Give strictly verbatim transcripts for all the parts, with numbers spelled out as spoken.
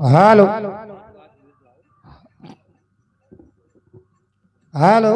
Hello, hello.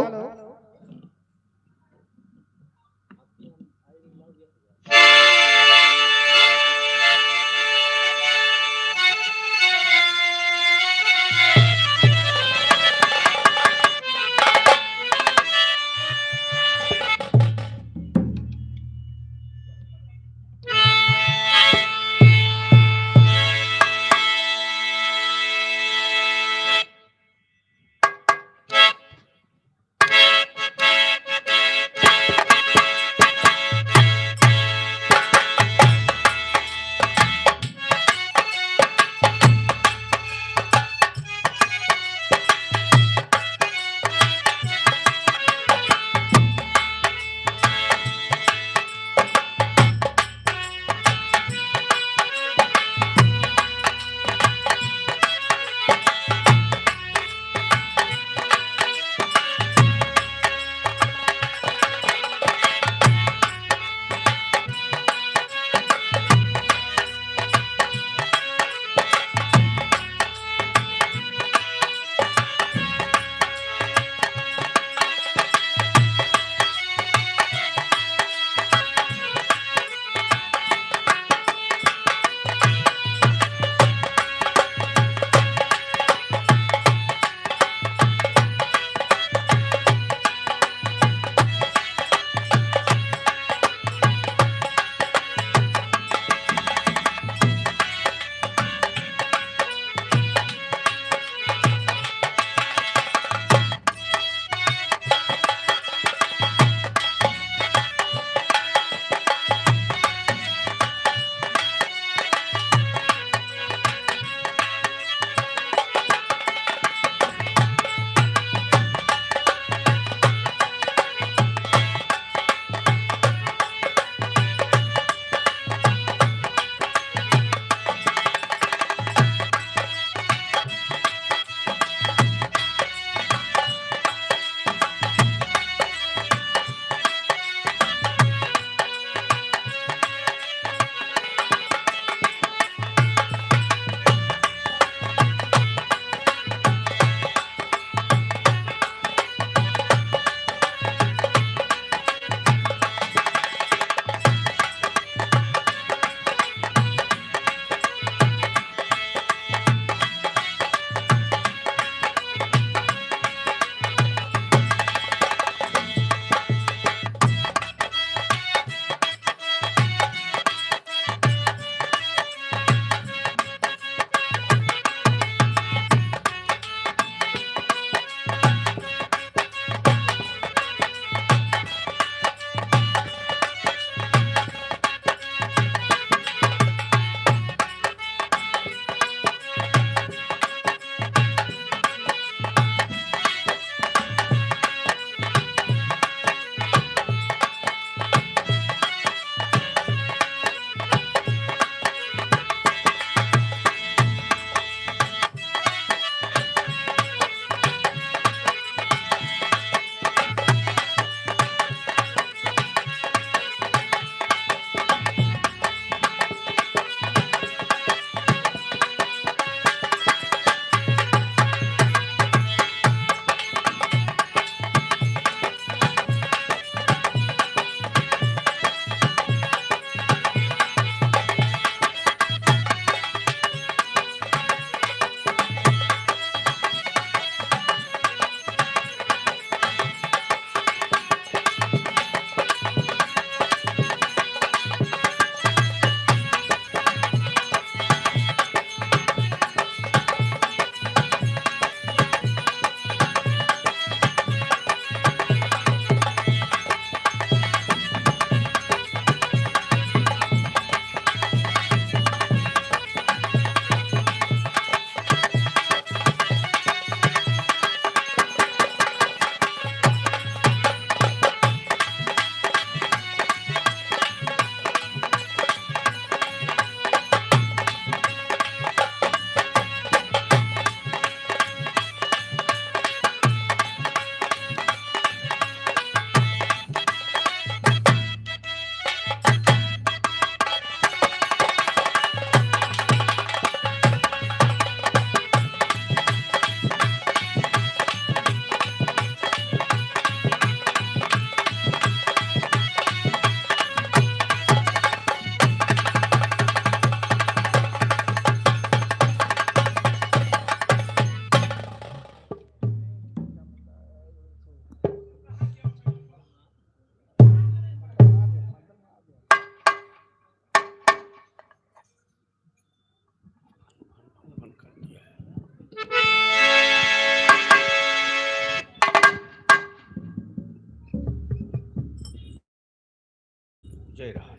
जय राम।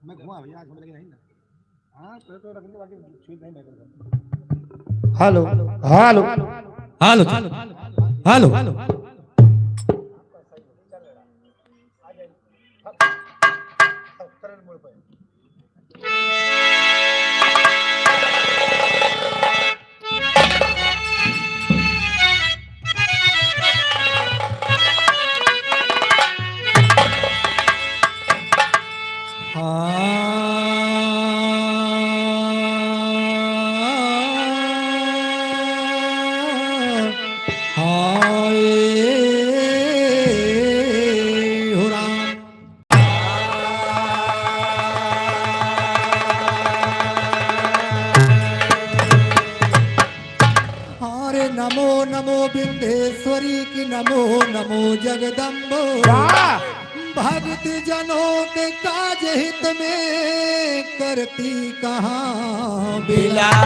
मैं घुमा भैया, आज लगे नहीं ना। हाँ, तो, तो रख दे, बाकी छुई नहीं मैं करूँगा। Hello, hello, hello, hello. हाँ, हाँ, ए, हो राम। अरे नमो नमो विंध्येश्वरी की, नमो नमो जगदम्बो। वाह! भक्त जनों के काज हित में करती कहाँ विलम्ब।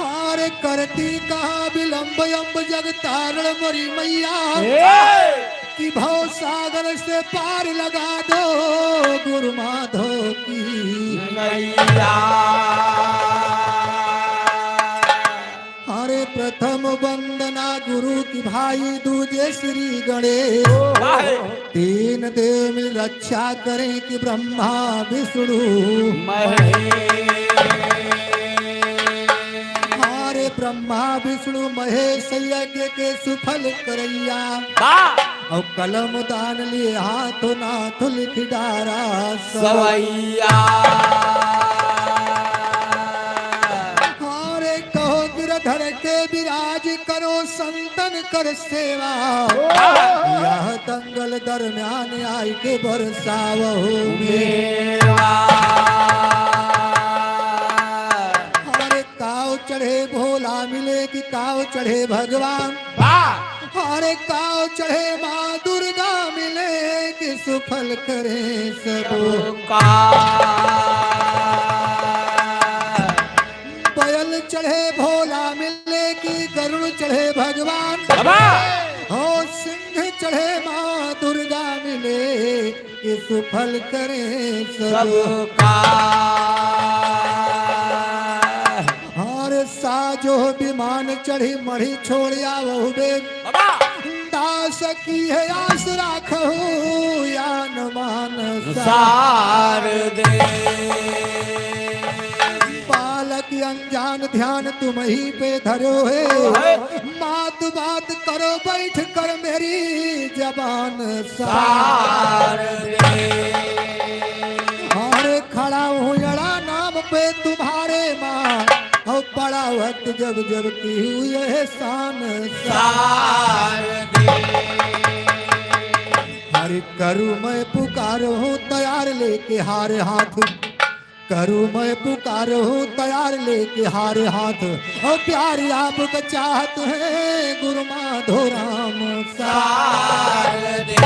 अरे करती कहाँ विलम्ब, अम्ब जग तारण मोरी मैया। ए! कि भव सागर से पार लगा दो गुरु माधव की नैया। अरे प्रथम वंदना गुरु की भाई, दूजे श्री गणेश। वाह। तीन देव मिल रक्षा करें कि ब्रह्मा विष्णु महेश। अरे ब्रह्मा विष्णु महेश यज्ञ के सुफल करैया। वाह। और कलम दान लिए हाथ नाथ लिख डारा सवैया। सवैया। अरे कहो गिरधर के विराज करो संतन कर सेवा। वाह। यह दंगल दरम्यान आइके बरसावहु मेवा। मेवा। अरे काव चढ़े भोला मिले कि काव चढ़े भगवान। वाह। अरे काव चढ़े माँ दुर्गा मिले कि सुफल करे सबो। सबका। बयल चढ़े भोला मिले कि गरुड़ चढ़े भगवान। बाबा। हो सिंह चढ़े माँ दुर्गा मिले कि सुफल करे सबका। सबका। और साजो विमान चढ़ी मढ़ी छोड़ आवहु बेग। बाबा। दास की है आस राखहु यान मान सार। सार दे। बालक अन जान ध्यान तुम्हीं पे धरो है। है। मात बात करो बैठ कर मेरी जबान सार। सार दे। अरे खड़ा हूँ अड़ा नाम पे तुम्हारे माँ, और बड़ा वक्त जब जब की हुई एहसान सार। सार दे। हरि करू मैं पुकार हूँ तैयार लेके हार हाथ। करू मैं पुकार हूँ तैयार लेके हार हाथ, और प्यार आपका चाहत है गुरु माधो राम सार। सार दे।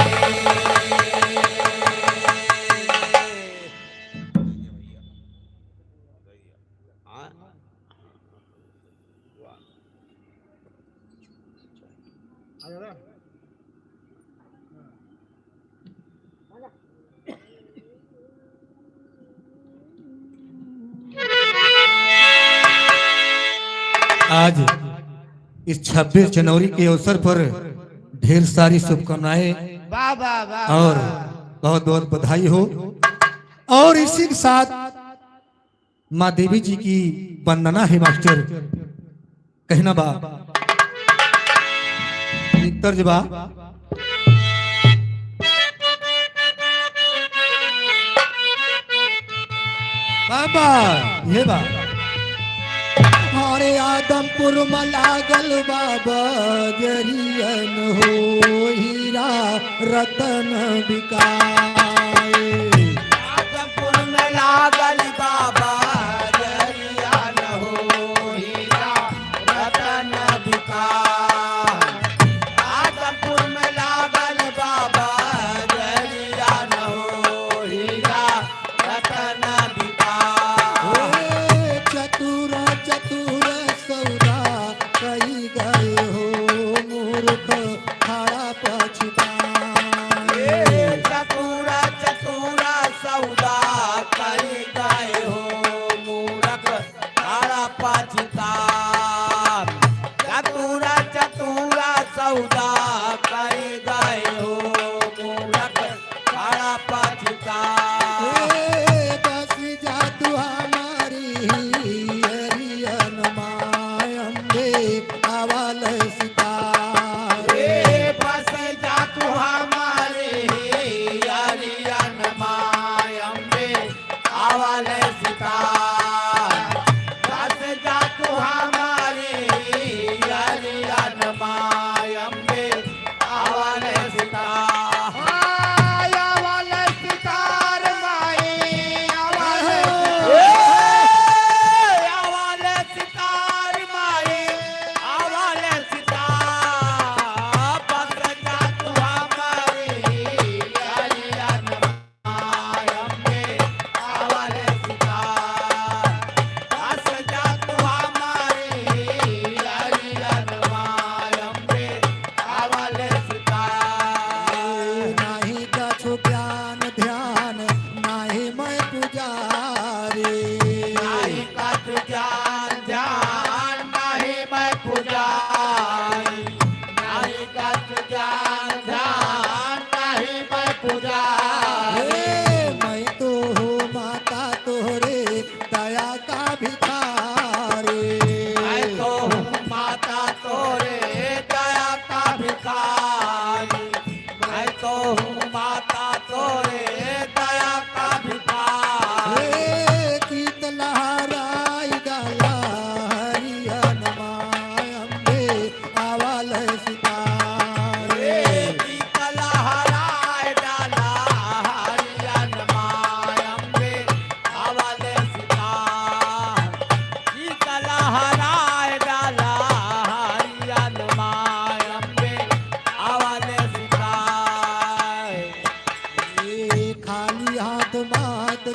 हाँ। आज इस छब्बीस जनवरी के अवसर पर ढेर सारी शुभकामनाएं वाह, वाह, वाह, और वाह। बहुत बहुत बधाई हो। और इसी के साथ माँ देवी जी की वंदना है मास्टर। कहना बा। तर्ज बा। बाबा, ये बा। हमारे आदमपुर में लागल बाबा जरियन हो हीरा रतन बिकाए। आदमपुर में लागल बाबा जरिया न हो हीरा रतन बिकाए। आदमपुर में लागल बाबा जरिया न हो हीरा रतन बिकाए।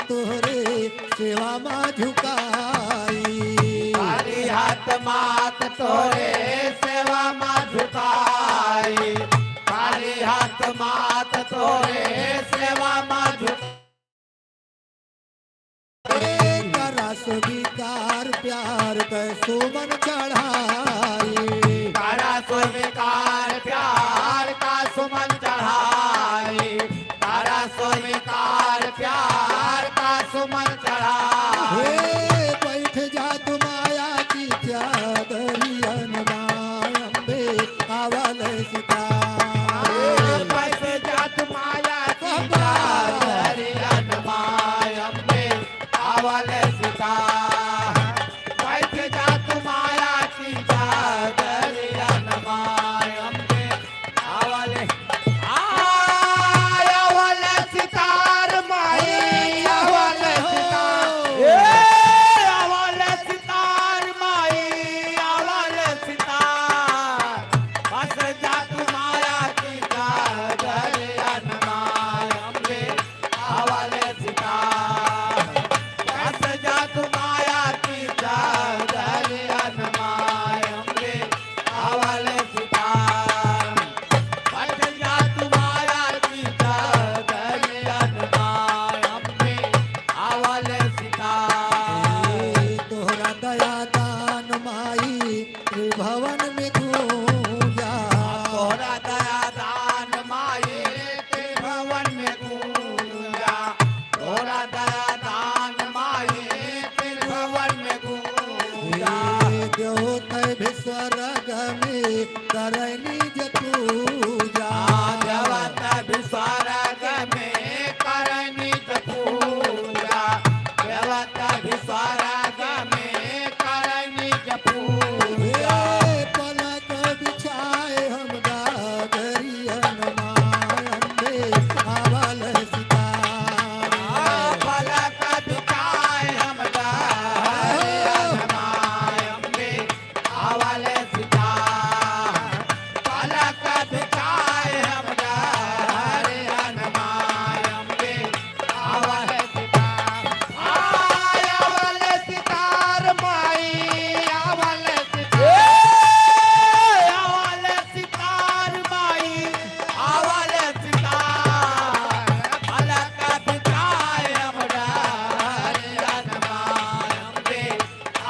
तोहरे सेवा मा झुकाई। खाली हाथ माथ तोहरे सेवा मा झुकाई। खाली हाथ माथ तोहरे सेवा मा झुकाई। करा स्वीकार प्यार कै सुमन चढ़ाई। करा स्वीकार प्यार का सुमन चढ़ाई। करा स्वीकार प्यार का सुमन चढ़ाई। हे बैठ जा तू माया की चादरियन मा अम्बे आवल सितार। बैठ जा तू माया की चादरियन मा अम्बे आवल सितार। बैठ जा तू माया की चादरियन मा अम्बे आवल, आ, आवल सितार माई, आवल सितार। ए, आवल सितार माई, आवल सितार। बस जा तू माया की चादरियन मा अम्बे आवल सितार। बस जा तू माया की चादरियन मा अम्बे आवल सितार। बस जा तू माया की चादरियन मा अम्बे आवल सितार। तोहरा दया दान माई त्रिभुवन में गूंजा। तोहरा दया दान माई त्रिभुवन में गूंजा। तोहरा दया दान माई त्रिभुवन में गूंजा। देवता भी स्वर्ग में करनी ज पूजा। देवता भी स्वर्ग में करनी ज पूजा। देवता भी स्वर्ग में करनी ज पूजा। ए, पलक बिछाए हम डगरियन मा अम्बे आवल सितार। पलक बिछाए हम डगरियन मा अम्बे आवल सितार। पलक बिछाए हम डगरियन मा अम्बे आवल सितार। आय आवल सितार माई, आवल सितार। ए, आवल सितार माई, आवल सितार। पलक बिछाए हम डगरियन मा अम्बे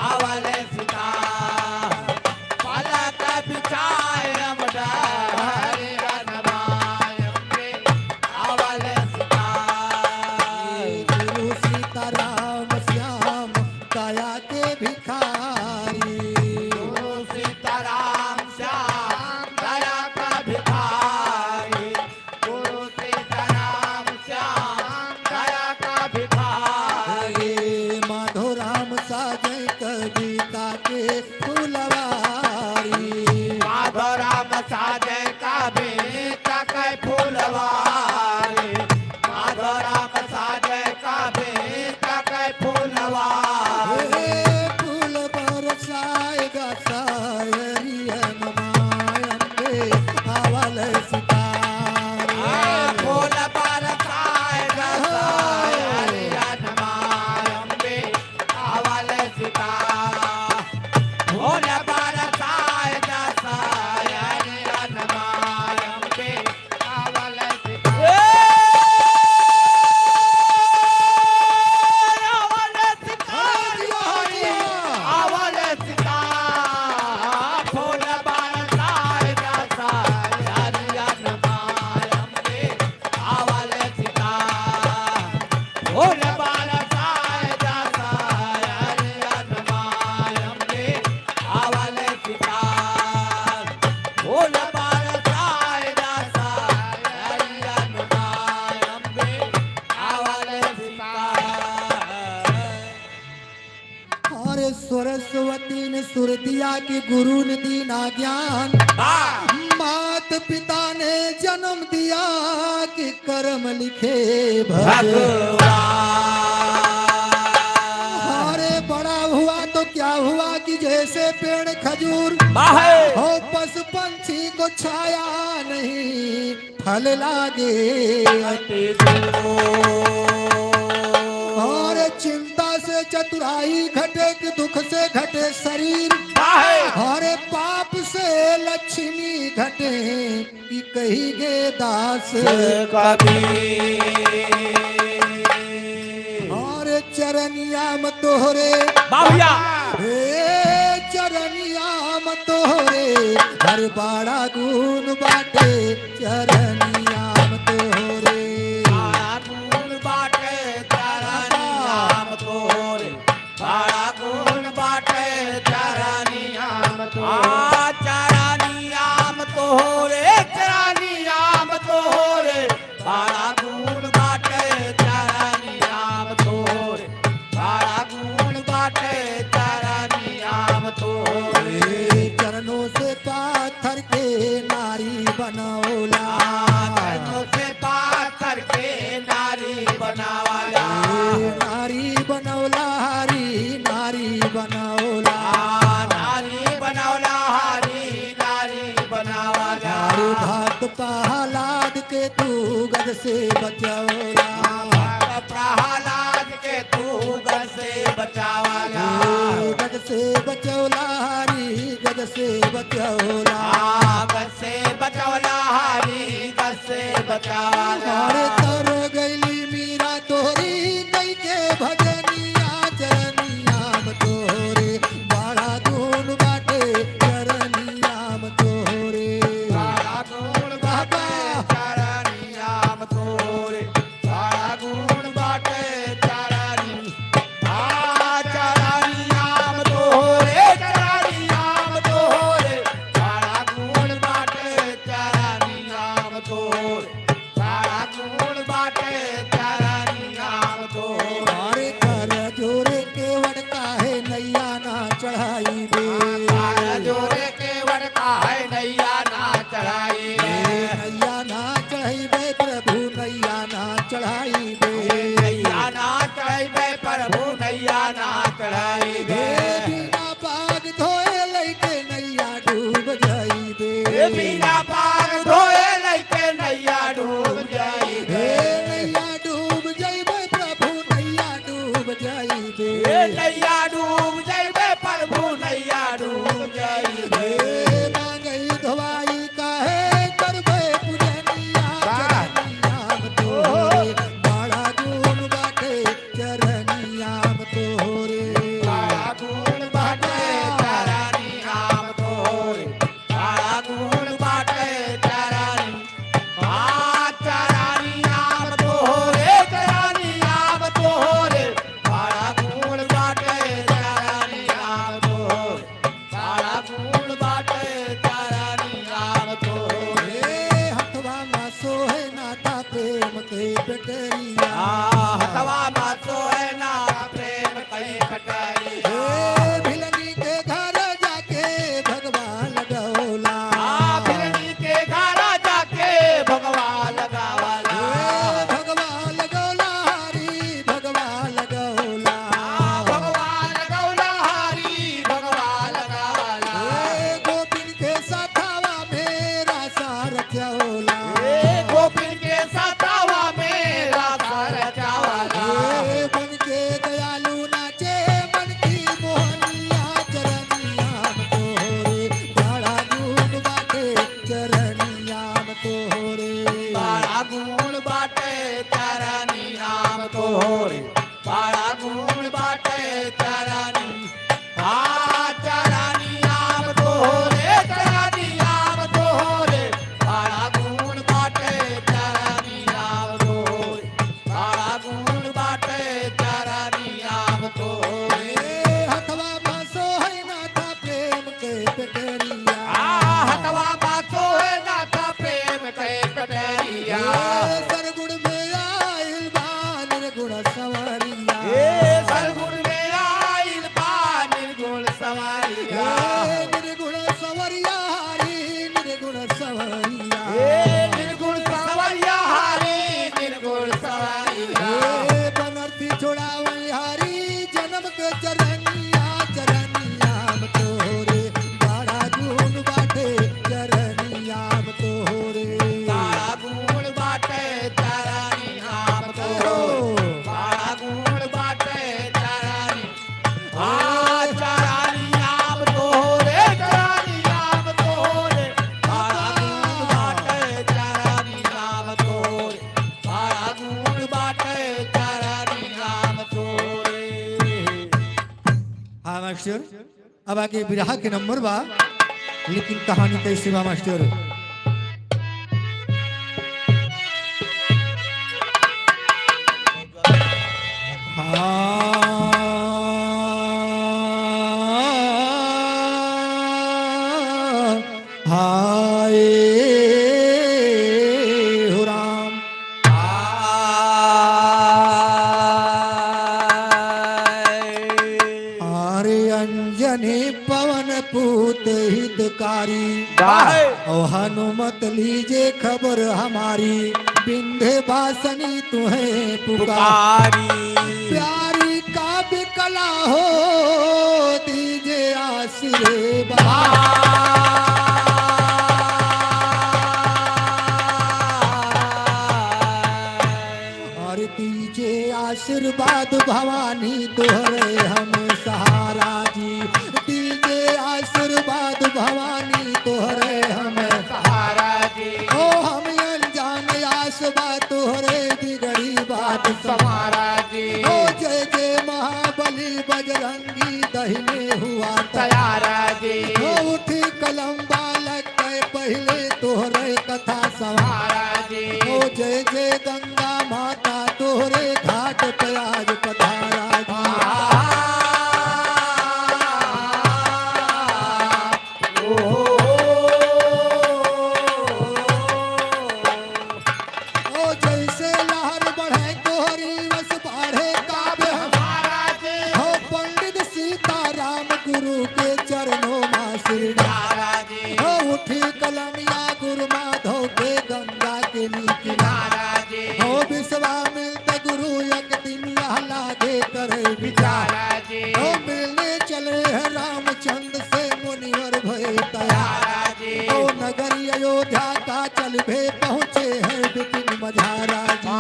आवल सितार। पलक बिछाए हम डगरियन मा अम्बे आवल सितार। गुरु सीताराम श्याम दया के भिखारी। गुरु सीताराम श्याम दया का भिखारी। गुरु सीताराम श्याम दया का भिखारी। हे माधो राम साजै कविता के फुलवारी। माधो राम साजै कविता के फुलवारी। माधो राम साजै कविता के फुलवारी। हे फूल बरसाए गा सायरियन मा अम्बे आवल सितार। आ, फूल बरसाए गा सायरियन मा अम्बे आवल सितार। फूल बरसाए गा सायरियन मा अम्बे आवल सितार। ए! आवल सितार, आवल सितार, फूल बरसाए गा सायरियन मा अम्बे, आवल सितार, फूल बरसाए गा सायरियन मा अम्बे, आवल सितार, फूल बरसाए गा सायरियन मा अम्बे, आवल सितार। अरे सरस्वती ने सुर दिया कि गुरु ने दीना ज्ञान। वाह। मात पिता ने जन्म दिया कि कर्म लिखे भगवान। भगवान। अरे बड़ा हुआ तो क्या हुआ कि जैसे पेड़ खजूर। वाह। हो पशु पंछी को छाया नहीं, फल लागे अति दूर। चतुराई घटे कि दुख से घटे शरीर। काहे? अरे पाप से लक्ष्मी घटे, ई कही गे दास कबीर। अरे चरनिया म तोहरे। वाह भैया। हे चरनिया म तोहरे, हर बड़ा गुण बाटे चरनिया म तोहरे। बड़ा गुण बाटे चरनिया म तोहरे, बड़ा गुण बाटे चरनिया म तोहरे। आ, चरनिया म तोहरे, चरनिया म तोहरे, बड़ा गुण बाटे चरनिया म तोहरे, बड़ा गुण बाटे चरनिया म तोहरे। चरणों से पाथर के नारी बनौला। चरणों से पाथर के नारी बनौला। ए, नारी बनौला हरी, नारी बनौला। आ, नारी बनौला हरी, नारी बनौला। अरे भक्त प्रहलाद के तू गज से बचौला। भक्त प्रहलाद के तू गज से बचौला। ए, गज से बचौला हरी, गज से बचौला। आ, गज से बचौला हरी, गज से बचौला। अरे तर गइली मीरा तोहरी कइके भजनिया, चरनिया म तोहरे बड़ा गुण बाटे चरनिया म तोहरे। बड़ा गुण बाटे चरनिया म तोहरे, बड़ा गुण बाटे चरनी। आ, चरनिया म तोहरे, चरनिया म तोहरे, बड़ा गुण बाटे चरनिया म तोहरे, बड़ा गुण बाटे चरनिया म तोहरे। अरे कर जोरे केवड़ काहे नैया ना चढ़ाई बे। कर जोरे केवड़ काहे नैया ना चढ़ाई बे। ए, नैया ना चढ़ाई बे प्रभु, नैया ना चढ़ाई बे। नैया ना चढ़ाई बे प्रभु, नैया ना चढ़ाई बे। ए, बिना पाग धोए लइके नैया डूब जाई बे। ए, बिना पाग धोए लइके नैया डूब जाई बे। ए, नैया डूब जाई बे प्रभु, नैया डूब जाई बे। ए, नैया डूब जाई बे प्रभु, नैया डूब जाई बे। ए, मांगई धोवाई काहे करबे पूजनिया, वाह। चरनिया म तोहरे, बड़ा गुण बाटे चरनिया म तोहरे। बड़ा गुण बाटे चरनिया म तोहरे, बड़ा गुण बाटे चरनी। आ, चरनिया म तोहरे, चरनिया म तोहरे, बड़ा गुण बाटे चरनिया म तोहरे, बड़ा गुण बाटे चरनिया म तोहरे। ए, हथवा म सोहे नाथा प्रेम के पेटरिया। आ, हथवा म सोहे नाथा प्रेम के पेटरिया। ए, भिलनी के घर जाके भगवा लगौला। आ, भिलनी के घर जाके भगवा लगौला। ए, भगवा लगौला हरी, भगवा लगौला। आ, भगवा लगौला हरी, भगवा लगौला। ए, गोपिन के साथवा में रासा रचौला। ए, गोपिन के साथवा में रासा रचौला। ए, बन के दयालु नाचे मन की मोहनिया, चरनिया म तोहरे, बड़ा गुण बाटे चरनिया म तोहरे। बड़ा गुण बाटे चरनिया म तोहरे, बड़ा गुण बाटे चरनी। आ, चरनिया म तोहरे, चरनिया म तोहरे, बड़ा गुण बाटे चरनिया म तोहरे, बड़ा गुण बाटे चरनिया म तोहरे। ए, हथवा म सोहे नाथा प्रेम के पेटरिया। आ, हथवा म सोहे नाथा प्रेम के पेटरिया। ए, सरगुण में आइल बा निर्गुण संवरिया। ए, सरगुण में आइल बा निर्गुण संवरिया। ए, निर्गुण संवरिया हरी, निर्गुण संवरिया। ए, निर्गुण संवरिया हरी, निर्गुण संवरिया। ए, बनरसी छोड़ावै हरी, जनम के चरनिया, चरनिया म तोहरे, बड़ा गुण बाटे चरनिया म तोहरे। बड़ा गुण बाटे चरनिया म तोहरे, बड़ा मास्टर, अब आगे बिरहा के नंबर बा, लेकिन कहानी कैसे बा मास्टर? हाँ, हाय हो राम। अरे अंजनी पवन पूत हितकारी, वाह। और हनुमत लीजे खबर हमारी, विंध्यवासिनी तुम्हें पुकार। पुकारी। प्यारी काव्य कला हो दीजे आशीर्वाद। और दीजे आशीर्वाद भवानी तोहरे हम सहारा जी, दीजे आशीर्वाद भवानी तोहरे हम सहारा जी। ओ हम अनजान आस बा तोहरे बिगड़ी बात संवारा जी। ओ जय जय महाबली बजरंगी दहिने हुआ तैयारा जी। ओ उठी कलम बालक के पहिले तोहरे कथा संवारा जी। ओ जय जय गंगा माता तोहरे घाट पे आज पधारा जी। ओ जैसे लहर बढ़े तोहरी वस बाढ़े काव्य हमारा जी। हो पंडित सीताराम गुरु के चरणों मा श्री महाराज जी। हो उठी कलमिया गुरु माधव के गंगा के नी किनारा जी। हो विश्वामित्र गुरु एक दिन यह लागे करे विचारा जी। हो मिलने चले हैं रामचंद्र से मुनिवर भय तैयारा जी। हो नगरी अयोध्या का चल भे पहुँचे हैं विपिन मझारा जी।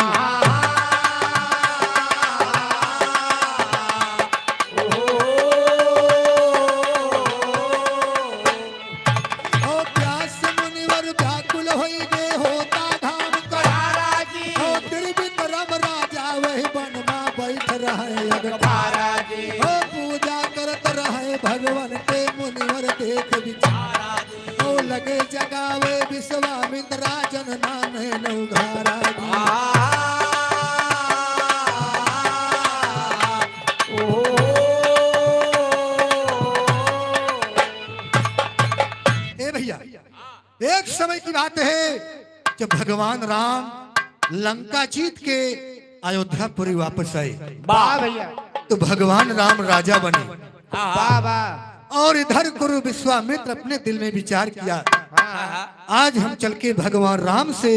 ओ व्यास मुनिवर व्याकुल होई गे होता धाम कटारा जी। ओ त्रिविक्रम राजा वही वन मा बैठ रहे अगटारा जी। ओ पूजा करत रहे भगवन के मुनिवर देख विचारा जी। ओ लगे जगावे विश्वामित्र राजन नामे नौघारा जी। ए भैया, एक समय की बात है, जब भगवान राम लंका जीत के अयोध्यापुरी वापस आए, वाह भैया। तो भगवान राम राजा बने। हाँ, हाँ। वाह, वाह। और इधर गुरु विश्वामित्र अपने दिल में विचार किया, हाँ, हाँ। आज हम चल के भगवान राम से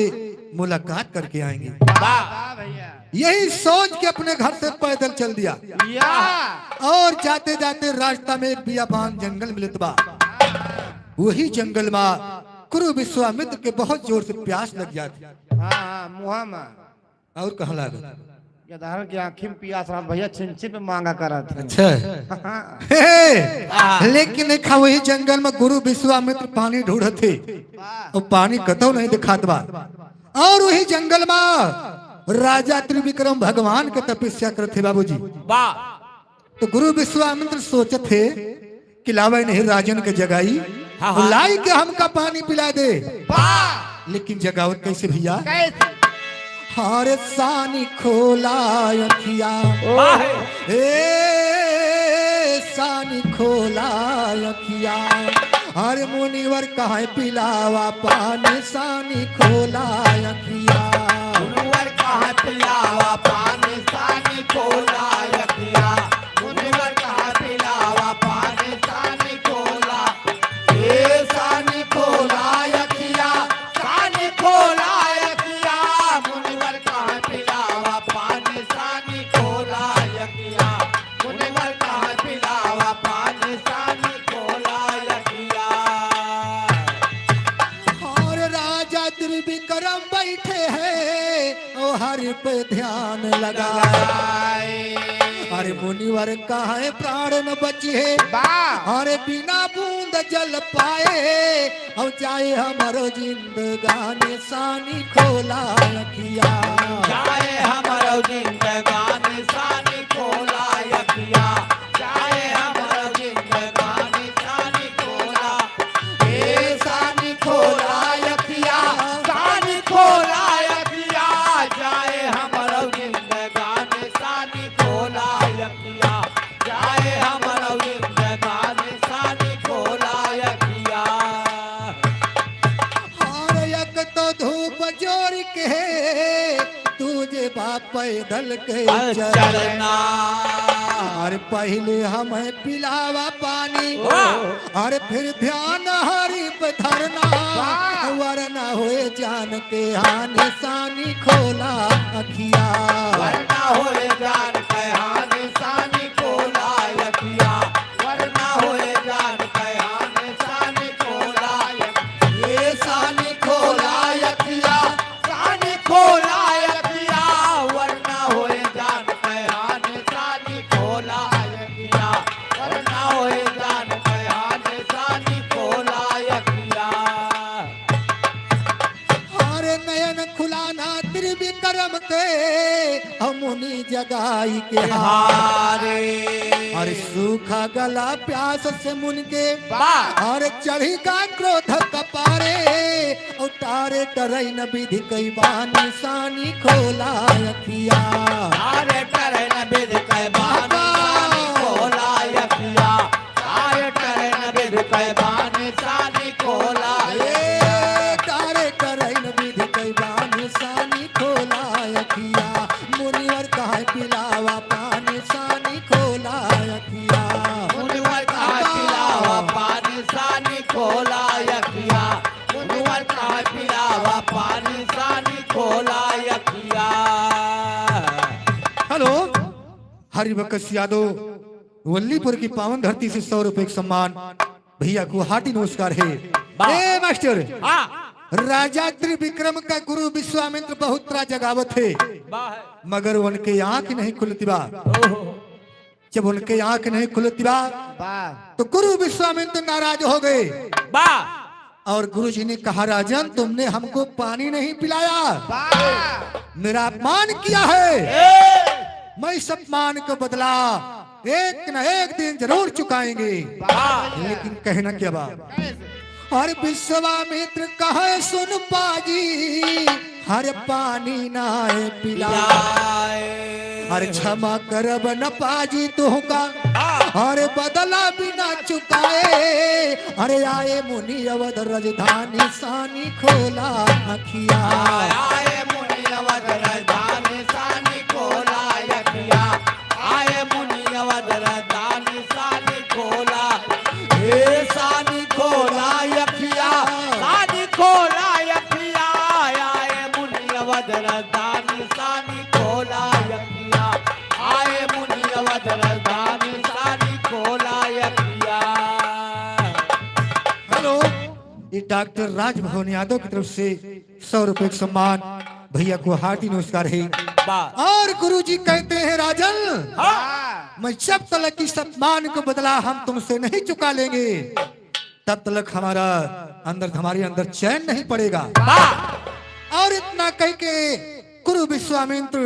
मुलाकात करके आएंगे। वाह। वाह भैया। यही सोच के अपने घर से पैदल चल दिया। या। और जाते जाते रास्ता में एक बियाबान जंगल मिलत बा। वही जंगल मा गुरु विश्वामित्र के बहुत जोर से प्यास लग जात। हाँ, हाँ, मुहा मा। और कहाँ लागत? गदहर के आँखी में पियास रहा भैया, छिनछिन पे माँगा करत है। अच्छा। हाँ। हे, हे, हाँ। लेकिन देखा वही जंगल मा गुरु विश्वामित्र पानी ढूँढत है। वाह। और पानी कतौ नहीं दिखात बा। और वही जंगल मा राजा त्रिविक्रम भगवान के तपस्या करत है बाबूजी। वाह। तो गुरु विश्वामित्र सोचत है कि लावे नहीं राजन के जगाई, हाँ, हाँ। लाई के हमका पानी पिला दे। वाह। लेकिन जगावत कैसे भैया? कैसे? हर सानी खोला अखिया, वाह। ए सानी खोला अखिया, हर मुनिवर कहाँ पिलावा पानी, सानी खोला अखिया। मुनिवर कहाँ पिलावा पानी, सानी खोला अखिया। मुनिवर कहाँ पिलावा पानी, सानी खोला। ए सानी खोला अखिया, सानी खोला अखिया। मुनिवर कहाँ पिलावा पानी, सानी खोला अखिया। मुनिवर कहाँ पिलावा पानी, सानी खोला अखिया। और राजा त्रिविक्रम बैठे हैं, ओ हरि पे ध्यान लगाए। लगाए। अरे मुनिवर कहाँ प्राण न बचिहे, वाह। अरे बिना बूंद जल पाए, और जाए हमरो जिंदगानी सानी खोला अखिया। जाए हमरो जिंदगानी सानी खोला अखिया। जाए हमरो जिंदगानी पैदल के चलना। चलना। अरे पहिले हमें पिलावा पानी, वाह। अरे फिर ध्यान हरि पे धरना। वाह। वरना होए जान के हानि, सानी खोला अखिया। वरना होए जान के हानि, सानी खोला अखिया। वरना होए जान के हानि, सानी खोला अखिया। ए सानी खोला अखिया। सानी खोला अखिया, वरना होए जान के हानि, सानी खोला अखिया, वरना होए जान के हानि, सानी खोला अखिया। अरे नयन खुलाना त्रिविक्रम के, हम मुनि जगाई के हारे। अरे सूखा गला प्यास से मुनि के, वाह। अरे चढ़ी का क्रोध कपारे। उतारे टरैन बिधि कइ बानी, सानी खोला अखिया। तारे टरैन बिधि कइ बानी, सानी खोला अखिया। तारे टरैन बिधि कइ बानी, सानी खोला ए, तारे टरैन बिधि कइ बानी, सानी खोला अखिया। मुनिवर कहे पिलावा पानी, सानी खोला अखिया। मुनिवर कहे पिलावा पानी, सानी खोला अखिया। मुनिवर कहे पिलावा पानी, सानी खोला अखिया। हेलो, हरिबकस यादव, वल्लीपुर की पावन धरती से सौ रुपए का सम्मान। भैया को हार्दिक नमस्कार है। वाह। ए मास्टर, हाँ। राजा त्रिविक्रम का गुरु विश्वामित्र बहुत त्राह जगावत है, वाह। मगर उनके आँख नहीं खुलती बा। ओहो। जब उनके आँख नहीं खुलती बा, वाह। तो गुरु विश्वामित्र नाराज हो गए। वाह। और गुरु जी ने कहा, "राजन, तुमने हमको पानी नहीं पिलाया, वाह। मेरा अपमान किया है। ए। मैं इस अपमान को बदला एक न एक दिन जरूर चुकाएंगे।" वाह। लेकिन कहना क्या बा? कैसे? और विश्वामित्र कहे, "सुन पाजी, हर पानी नाय पिलाए। पिलाए। हर क्षमा करब न पाजी तुहका, हाँ। हर बदला बिना चुकाए। अरे आए मुनि अवध राजधानी, सानी खोला अखिया। आए मुनि अवध राजधानी, सानी खोला अखिया। आए मुनि अवध राजधानी, सानी खोला, हे सानी खोला अखिया, सानी खोला अखिया। आए मुनि अवध राजधानी, सानी खोला अखिया। आए मुनि अवध राजधानी, सानी खोला अखिया। हेलो, ये डॉक्टर राजभवन यादव की तरफ से सौ रुपए का सम्मान, भैया को हार्दिक नमस्कार है। वाह। और गुरुजी कहते हैं, "राजन, हाँ। मैं जब तलक इस अपमान को बदला हम तुमसे नहीं चुका लेंगे, तब तलक हमारा अंदर, हमारे अंदर चैन नहीं पड़ेगा।" वाह। और इतना कह के गुरु विश्वामित्र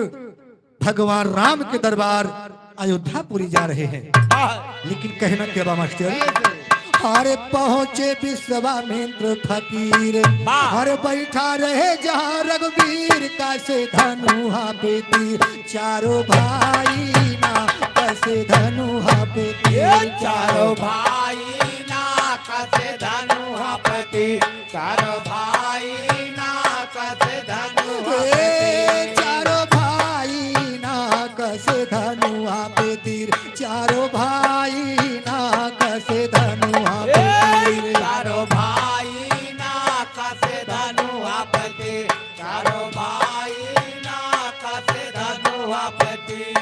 भगवान राम के दरबार अयोध्यापुरी जा रहे हैं। वाह। लेकिन कहना क्या बा मास्टर? कैसे? अरे पहुँचे विश्वामित्र फकीर, वाह। अरे बैठा रहे जहाँ रघुवीर, कसे धनुहा पे तीर, चारों भाई ना कसे धनुहा पे तीर, ये चारों भाई ना कसे धनुहा पे तीर। चारों भाई ना कसे धनुहा पे तीर। ए, चारों भाई ना कसे धनुहा पे तीर। चारों भाई ना कसे धनुहा पे ए, तीर। चारों भाई ना कसे धनुहा पे तीर। चारों भाई ना कसे धनुहा पे तीर।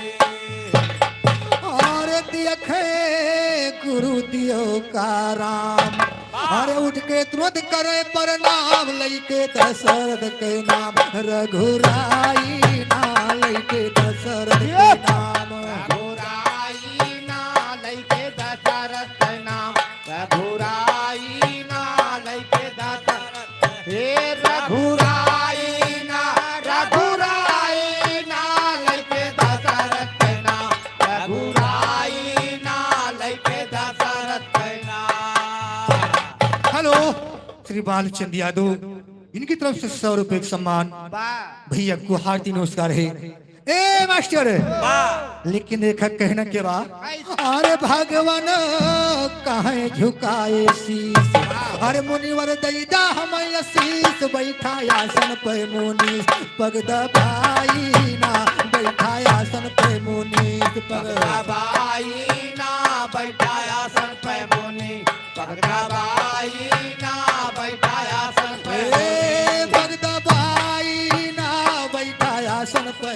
और देखे गुरु दियो का राम, अरे उठ के तुरंत करे प्रणाम, लइके दशरथ के नाम रघुराई ना, लइके दशरथ के नाम। रघुराई ना, लइके दशरथ के नाम, रघुराई ना, लइके दशरथ। हे रघुराई ना, रघुराई ना, लइके दशरथ के नाम, रघुराई ना, लइके दशरथ के नाम। हेलो, श्री बालचंद यादव, इनकी तरफ से सौ रुपए का सम्मान। वाह। भैया को हार्दिक नमस्कार है। ए मास्टर, वाह। लेकिन एक कहना के बा, अरे भगवान काहे झुकाए शीश, अरे मुनिवर दैदा हम आशीष, बैठा आसन पे मुनीश, पग दबाई ना,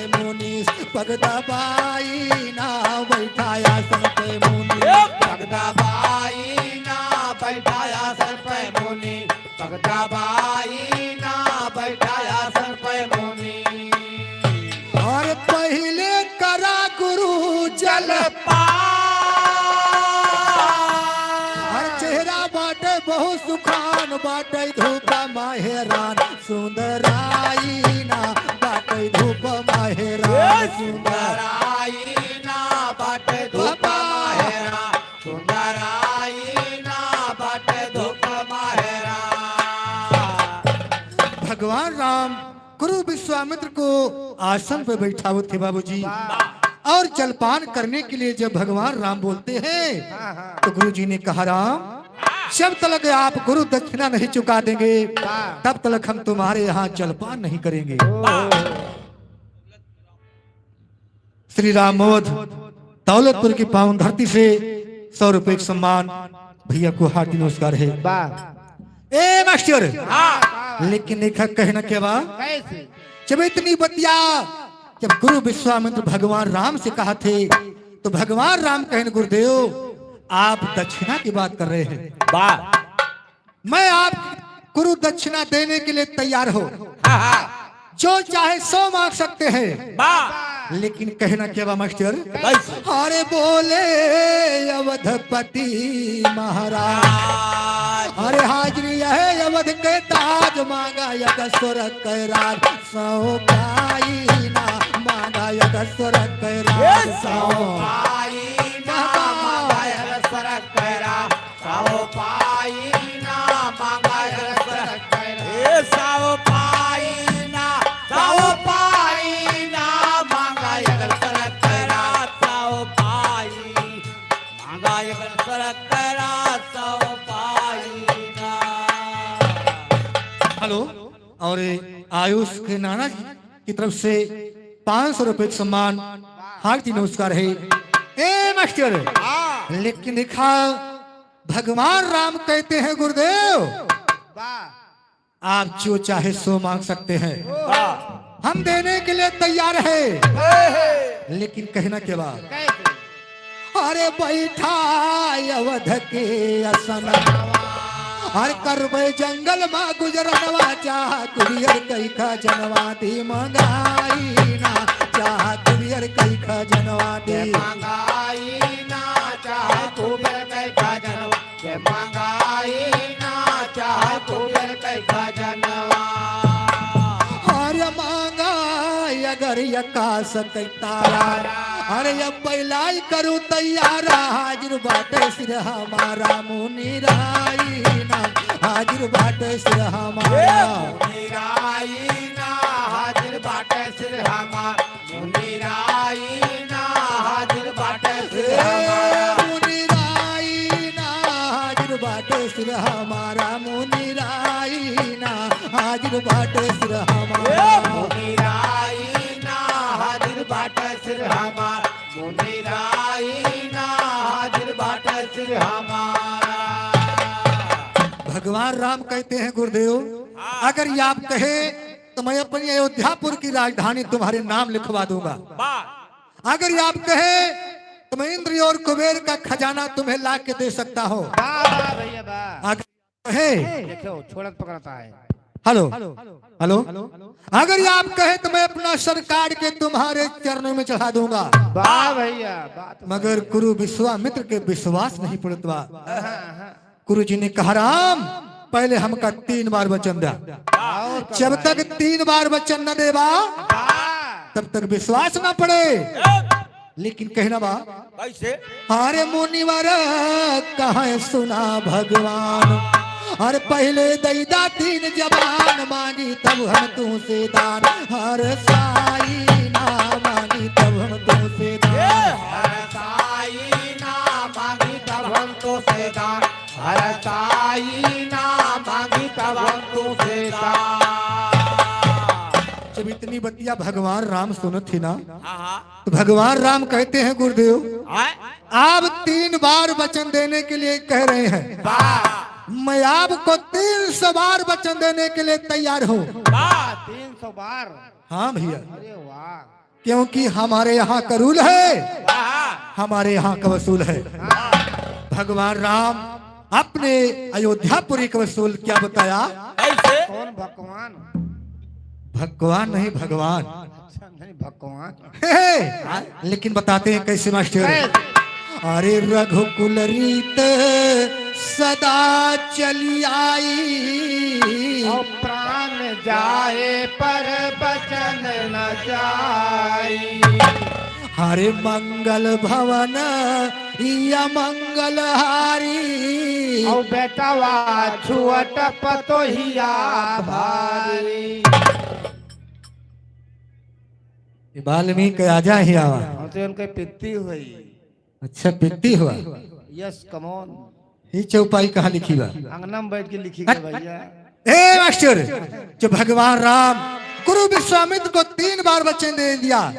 मुनि, पग दबाई ना बैठा आसन पे मुनि। ए! पग दबाई ना बैठा आसन पे मुनि, पग दबाई ना बैठा आसन पे मुनि। और पहिले करा गुरु जलपान। और चेहरा बाटे बहुत सुखान, बाटे धूप मा हैरान। सुंदर आईना बाटे धूप मा हैरान। ए, सुंदर आईना बाटे धूप मा हैरान। सुंदर आईना बाटे धूप मा हैरान। भगवान राम गुरु विश्वामित्र को आसन पे बैठावत थे बाबूजी। वाह। और जलपान करने के लिए जब भगवान राम बोलते हैं, हाँ, हाँ। तो गुरु जी ने कहा, राम, जब तलक आप गुरु दक्षिणा नहीं चुका देंगे, हाँ। तब तलक हम तुम्हारे यहाँ जलपान नहीं करेंगे। ओह। श्री राम अवध दौलतपुर की पावन धरती से सौ रुपए का सम्मान भैया को हार्दिक नमस्कार है। वाह। ए मास्टर, हाँ। लेकिन देखा कहना क्या बा? कैसे? जब इतनी बतिया जब गुरु विश्वामित्र भगवान राम से कहा थे, तो भगवान राम कहन, गुरुदेव, आप दक्षिणा की बात कर रहे हैं। वाह। मैं आप गुरु दक्षिणा देने के लिए तैयार हो। हाँ, हाँ। जो चाहे सौ मांग सकते हैं। वाह। लेकिन कहना क्या बा मास्टर? कैसे? अरे बोले अवधपति महाराज, अरे हाजिर है अवध के ताज, मांगा यज्ञ स्वर्ग के राज, सौ पाई ना मांगा यज्ञ स्वर्ग के राज, ए, सौ सौ पाई ना मांगा यज्ञ स्वर्ग के राज। सौ पाई ना मांगा यज्ञ स्वर्ग के राज। ए, सौ पाई ना, सौ पाई ना मांगा यज्ञ स्वर्ग के राज। सौ पाई मांगा यज्ञ स्वर्ग के राज, सौ पाई ना। हेलो, और आयुष के नाना जी की तरफ से पाँच सौ रुपए का सम्मान, हार्दिक नमस्कार है। ए मास्टर, हाँ। लेकिन देखा, भगवान राम कहते हैं, गुरुदेव, वाह। आप जो चाहे सो मांग सकते हैं, वाह। हम देने के लिए तैयार है। हे, हे। लेकिन कहना क्या बा? कैसे? अरे बैठा अवध के असन, हर करबे जंगल मा गुजरनवा, चाह कुबेर कई खजनवा दी मंगाई ना, चाह कुबेर कई खजनवा दी। मंगाई ना, चाह कुबेर कई खजनवा, के मंगाई ना, चाह कुबेर कई खजनवा। अरे मांगा अगर आकाश के तारा, अरे अब पहला ही करू तैयार, हाजिर बाटे सिर हमारा मुनिराई ना, हाजिर बाटे सिर हमारा। ए, मुनिराई ना, हाजिर बाटे सिर हमार, मुनिराई ना, हाजिर बाटे सिर हमार। मुनिराई ना, हाजिर बाटे सिर हमारा, मुनिराई ना, हाजिर बाटे सिर हमारा। ए, मुनिराई ना, हाजिर बाटे सिर हमार, मुनिराई ना, हाजिर बाटे सिर हमारा। भगवान राम कहते हैं, गुरुदेव, हाँ। अगर ये आप कहे तो मैं अपनी अयोध्यापुर की राजधानी तुम्हारे नाम लिखवा दूंगा। वाह। अगर ये आप कहे तो मैं इंद्र और कुबेर का खजाना तुम्हें ला के दे सकता हूँ। वाह, वाह भैया, वाह। अगर कहे, देखो, छोड़त पकड़ता है। हेलो, हेलो, अगर ये आप कहे तो मैं अपना सरकार के तुम्हारे चरणों में चढ़ा दूंगा। वाह भैया, बात मगर गुरु विश्वामित्र के विश्वास नहीं पड़त बा। हाँ, हाँ। गुरु जी ने कहा, राम, पहले हमका तीन बार वचन द्या। और जब तक तीन बार वचन न देबा, हाँ। तब तक विश्वास न पड़े। लेकिन कहना बा, कैसे? अरे मुनिवर कहे सुना भगवान, अरे पहले दई दा तीन जबान, मांगी तब हम तुमसे दान। हर साई ना मांगी तब हम तुमसे दान। ए, हर साई ना मांगी तब हम तुमसे दान। हर साई ना मांगी तब हम तुमसे दान। जब इतनी बतिया भगवान राम सुनत थे ना, हाँ, हाँ। तो भगवान राम कहते हैं, गुरुदेव, हाँ? आप तीन बार वचन देने के लिए कह रहे हैं। वाह। मैं आपको तीन सौ बार वचन देने के लिए तैयार हूँ। वाह, तीन सौ बार। हाँ भैया। अरे वाह। क्योंकि हमारे यहाँ का रूल है, हाँ। हमारे यहाँ का वसूल है। भगवान राम अपने अयोध्यापुरी का वसूल क्या बताया? कैसे? कौन भगवान? भगवान नहीं, भगवान। अच्छा, नहीं, भगवान। हे, हे, लेकिन बताते हैं कैसे मास्टर। कैसे? अरे रघुकुल रीत सदा चली आई। और प्राण जाए पर बचन न जाई। हरे मंगल भवन या मंगल हारी। और बेटवा छुअट पतोहिया भारी। ये वाल्मीकि आजा ही आवा। हम तो उनके पित्ती हुई। अच्छा, पित्ती हुआ। Yes, come on। ये चौपाई कहाँ लिखी बा? अंगना में बैठ के लिखी गई भैया। ए मास्टर, जो भगवान राम गुरु विश्वामित्र को तीन बार वचन दे दिया,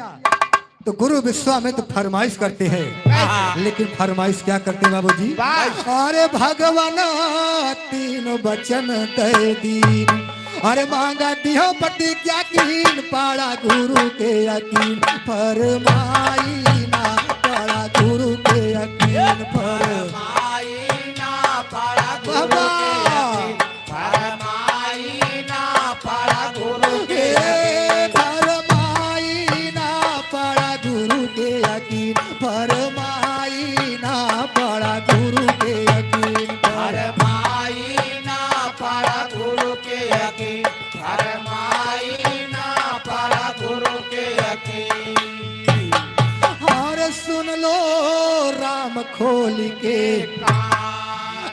तो गुरु विश्वामित्र फरमाइश करते हैं। हाँ। लेकिन फरमाइश क्या करते हैं बाबूजी? वाह। अरे भगवान तीन वचन दे दीन, अरे मांगा दिहो प्रतिज्ञा कीन, पड़ा गुरु के यकीन, फरमाई ना, पड़ा गुरु के यकीन, फर- फरमाई ना, पड़ा गुरु के बाबा। यकीन, फरमाई ना, पड़ा गुरु के ए, यकीन। फरमाई ना, पड़ा गुरु के यकीन, फरमाई ना, पड़ा गुरु के यकीन, फर- फरमाई ना, पड़ा गुरु के यकीन, फरमाई ना, पड़ा गुरु के यकीन। अरे सुन लो राम खोल के,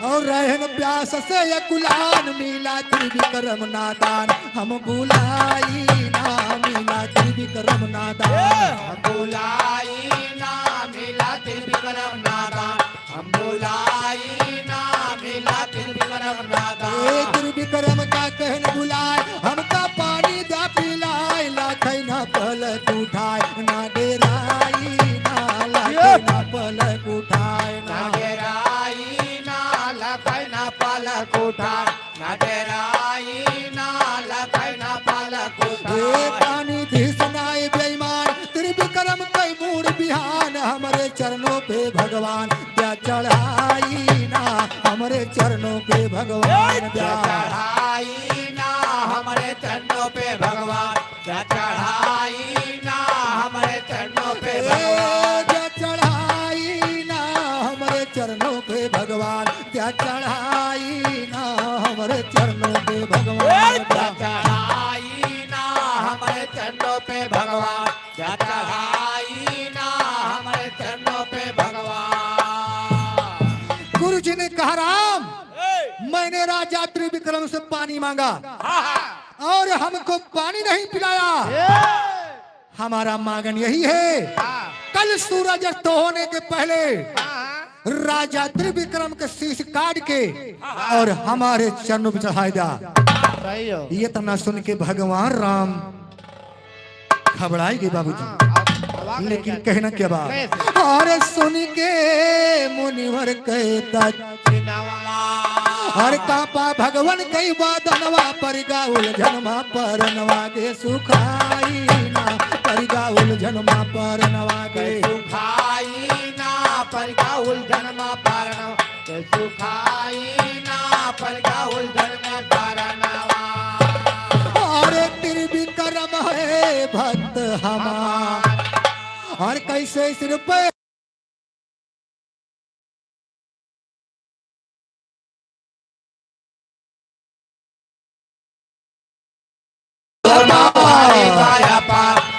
और रहन प्यास से अकुलान, मिला त्रिविक्रम नादान, हम बुलाई ना, मिला त्रिविक्रम नादान। हम बुलाई ना, मिला त्रिविक्रम नादान। हम बुलाई ना, मिला त्रिविक्रम नादान। ए त्रिविक्रम का कहन बुलाए, हमका पानी दा पिलाए, लाखे ना पलक उठाए, ना डेराई ना, लाखे ना पलक उठाए ना। ना डेराई ना, लाखे ना पलक उठाए। ना डेराई ना, लाखे ना पलक उठाए। ए पानी धिसनाए बेईमान, त्रिविक्रम कई मूड़ बिहान, हमरे चरणों पे भगवान द्या चढ़ाई ना, हमरे चरणों पे भगवान द्या। चढ़ाई ना, हमरे चरणों पे भगवान द्या चढ़ाई ना, हमरे चरणों पे ए, भगवान। द्या चढ़ाई ना, हमरे चरणों पे भगवान द्या चढ़ाई ना, हमरे चरणों पे भगवान ए, द्या। चढ़ाई ना, हमरे चरणों पे भगवान द्या। चढ़ाई ना, हमरे चरणों पे भगवान। गुरु जी ने कहा, राम, ए। मैंने राजा त्रिविक्रम से पानी मांगा हाँ, हाँ। और हमको पानी नहीं पिलाया। ए। हमारा मांगन यही है, हाँ। कल सूरज अस्त होने के पहले हाँ। राजा त्रिविक्रम के शीश काट के हाँ। और हमारे चरणों पे चढ़ाई द्या। सही हो। ये इतना सुन के भगवान राम घबराई गए बाबूजी। हाँ, अब, अब आ गए लेकिन क्या? कहना क्या बात? कैसे? और सुन के मुनिवर कहता चिनवा। हर कांपा भगवन कई बदनवा, परिगा उलझन मा परनवा गे सुखाई ना, परिगा उलझन मा परनवा गे। सुखाई ना, परिगा उलझन मा परनवा गे सुखाई ना, परिगा उलझन मा परनवा। अरे त्रिविक्रम है भक्त हमार, और कैसे सिर पे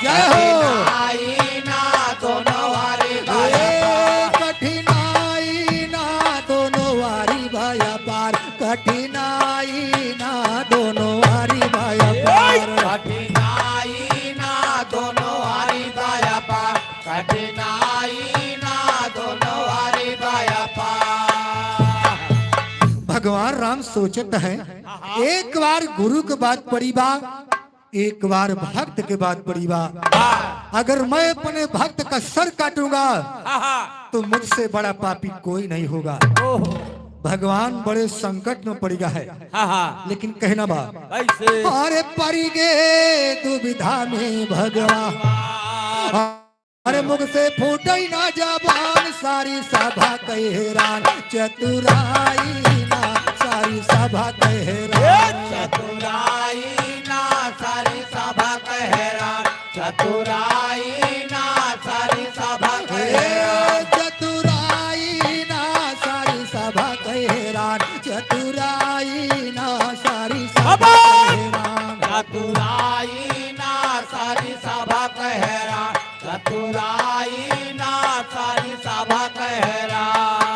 जय हो। कठिनाई ना दोनों वारी बाया पार। ए, कठिनाई ना दोनों वारी बाया पार, कठिनाई ना दोनों वारी बाया पार। कठिनाई ना दोनों वारी बाया पार, कठिनाई ना दोनों वारी बाया पार। भगवान राम सोचत है, एक बार गुरु के बात पड़ी बा, एक बार भक्त के बात पड़ी बा। अगर मैं अपने भक्त का सर काटूंगा, तो मुझसे बड़ा पापी कोई नहीं होगा। ओहो। भगवान बड़े संकट में पड़ि गा है। हाँ, हाँ। लेकिन कहना बा, कैसे? अरे परि गे दुविधा में भगवान, अरे मुख से फूटै ना जबान, सारी सभा कहे हैरान, चतुराई ना, सारी सभा कहे हैरान। चतुराई ना, सारी सभा कहे हैरान, चतुराई ना, सारी सभा कहे हैरान। चतुराई ना, सारी सभा कहे हैरान, चतुराई ना, सारी सभा कहे हैरान। चतुराई ना, सारी सभा कहे हैरान, चतुराई ना, सारी सभा कहे हैरान।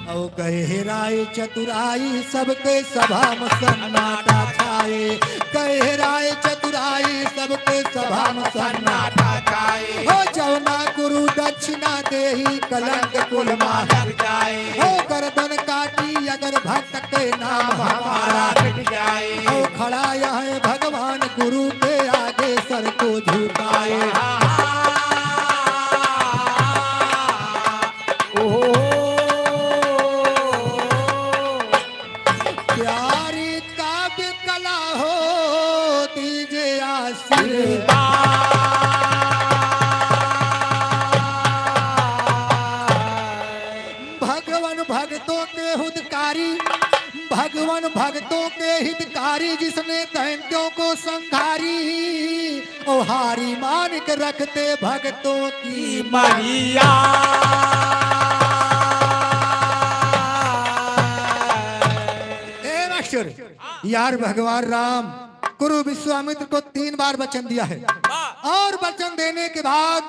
औ कहे हैरान चतुराई, सबके सभा में सन्नाटा छाए। कहे हैरान चतुराई, सबके सभा में सन्नाटा छाए। हो जौना गुरु दक्षिणा देही, कलंक कुल मा लग जाए। हो गर्दन काटी अगर भक्त के नाम हमारा मिट जाए। हो खड़ा यहाँ भगवान गुरु के आगे सर को झुकाए। ओहो। प्यारी काव्य कला हो दीजे आशीर्वाद। भगवन भक्तों के हितकारी, भगवन भक्तों के हितकारी, जिसने दैत्यों को संहारी, ओ हारी मानिक रखते भक्तों की मैया। ए मास्टर, यार भगवान राम गुरु विश्वामित्र को तीन बार वचन दिया है। वाह। और वचन देने के बाद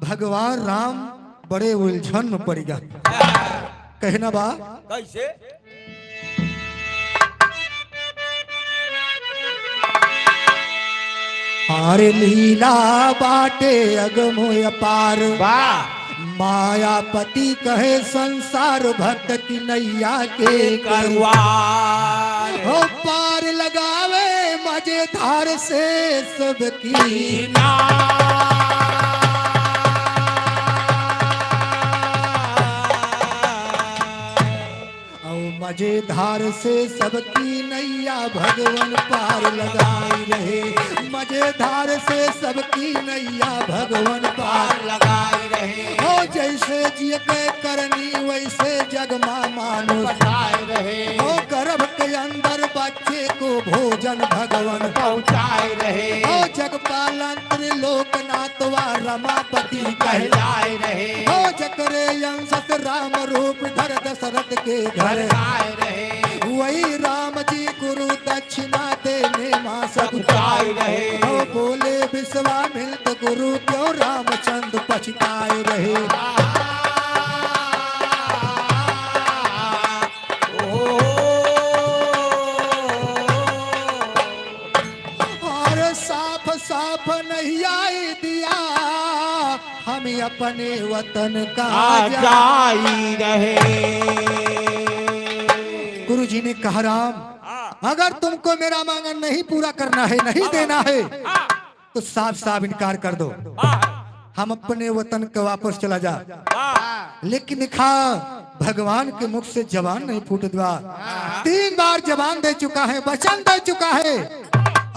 भगवान राम बड़े उलझन में पड़ि गा। कहना बा, कैसे? अरे लीला बाटे अगम अपार। वाह। मायापति कहे संसार भक्त की नैया के करुआ। हो पार लगावे मजेदार से सबकी ना। औ मजेदार से सबकी नैया भगवन पार लगाई रहे, मजेदार से सबकी नैया भगवन पार लगाई रहे। हो जैसे जिय के करनी वैसे जग मा मानुष बताए रहे। हो गर्भ के अंदर बच्चे को भोजन भगवन पहुँचाए रहे। हो जग पालन त्रिलोकनाथ वा रमापति कहलाए रहे। हो जकरे अंश से राम रूप धर दशरथ के घर आए रहे। वही राम जी गुरु दक्षिणा देने मा सकुचाए रहे। हो बोले विश्वामित्र गुरु क्यों रामचंद्र पछताए रहे। और साफ साफ नहीं आई दिया, हम अपने वतन का आ जाई रहे। गुरु जी ने कहा, राम, हाँ। अगर तुमको मेरा मांगन नहीं पूरा करना है, नहीं हाँ। देना है, हाँ। तो साफ साफ इनकार कर दो। हाँ। हम अपने वतन के वापस चला जा। हाँ। लेकिन देखा, भगवान के मुख से जबान नहीं फूटत बा। हाँ। तीन बार जबान दे चुका है, वचन दे चुका है,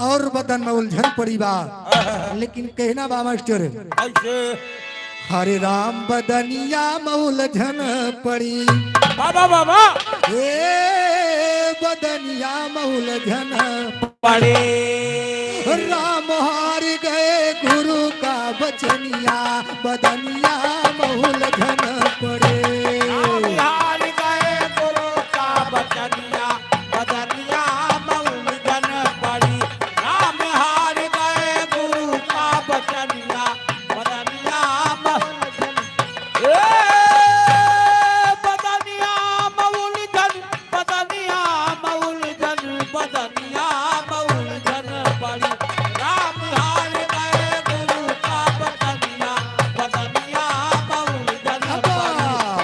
और बदन में उलझन पड़ी बा। हाँ। लेकिन कहना बा मास्टर, कैसे? हरे राम बदनिया में उलझन पड़ी। बाबा, बाबा। ए बदनिया में उलझन पड़े। राम हार गए गुरु का बचनिया, बदनिया में उलझन पड़े। राम हार गए गुरु का बचनिया, बदनिया में उलझन पड़ी। राम हार गए गुरु का बचनिया, बदनिया में उलझन। ए, बदनिया में उलझन बदनिया में उलझन, बदनिया में उलझन पड़ी। राम हार गए गुरु का बचनिया, बदनिया में उलझन पड़ी।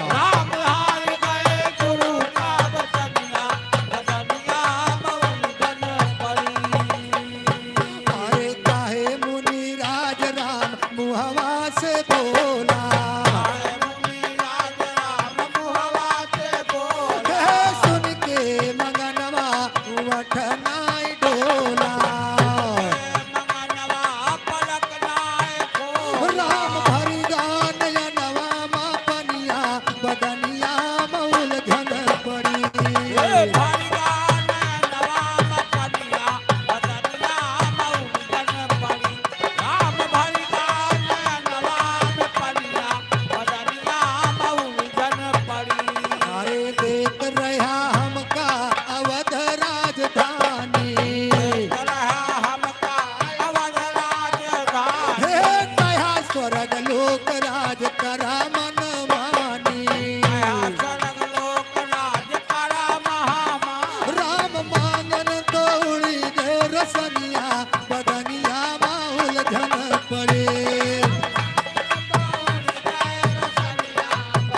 राम हार गए गुरु का बचनिया, बदनिया में उलझन पड़ी। अरे काहे मुनिराज राम मुहवा से बोला। काहे मुनिराज राम मुहवा से बोला। राम भरि गा नयनवा मा पनिया, बदनिया मा उलझन पड़ी। ए, भरि गा नयनवा मा पनिया, बदनिया मा उलझन पड़ी। राम भरि गा नयनवा मा पनिया, बदनिया मा उलझन पड़ी। अरे देख रहा हमका अवध राजधानी। देख रहा हमका अवध राजधानी। हे कहा स्वर्ग लोक राज करा मन मानी। कहा स्वर्ग लोक राज करा महामानी। राम मांगन दौड़ी गए रसनिया, बदनिया मा उलझन पड़े।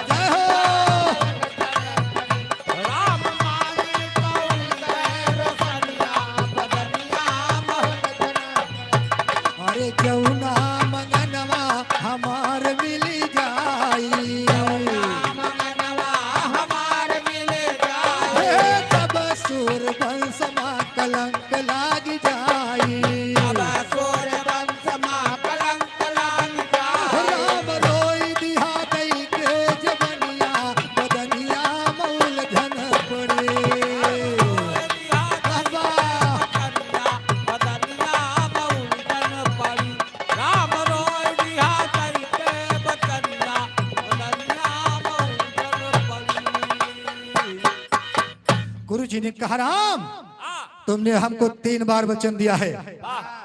जय हो। अरे जौना मंगनवा हमार मिल जाई। हे तब सूर वंश मा कलंक लाग जाई। राम रोई दिहा दई के जवनिया, बदनिया मा उलझन पड़े। बाबा। गुरु जी ने कहा, राम, तुमने हमको तीन बार वचन दिया है,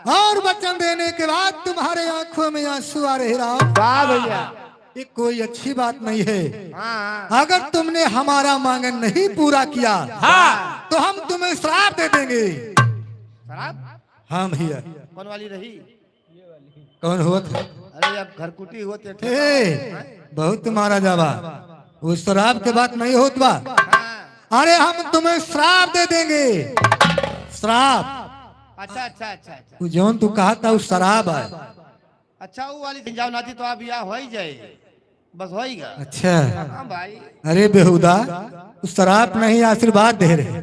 और वचन देने के बाद तुम्हारे आंखों में आंसू आ रहे, राम। वाह भैया। ये कोई अच्छी बात नहीं है। हाँ। अगर तुमने हमारा मांगन नहीं पूरा किया, हाँ। तो हम तुम्हें श्राप दे देंगे। श्राप? हाँ भैया। कौन वाली रही? कौन होत है? अरे, अब घरकुटी होत है। ए, बहुत तुम्हारा जावा। वो श्राप के बात नहीं होत बा। हाँ। अरे, हम तुम्हें श्राप दे देंगे। श्राप। अच्छा, अच्छा, अच्छा, अच्छा। तू जौन तू कहा था, वो शराब है। अच्छा, वो वाली जाओ नाती तो आप या हो ही जाए। बस होइगा। अच्छा। हाँ भाई। अरे बेहुदा, उ श्राप नहीं, आशीर्वाद दे रहे।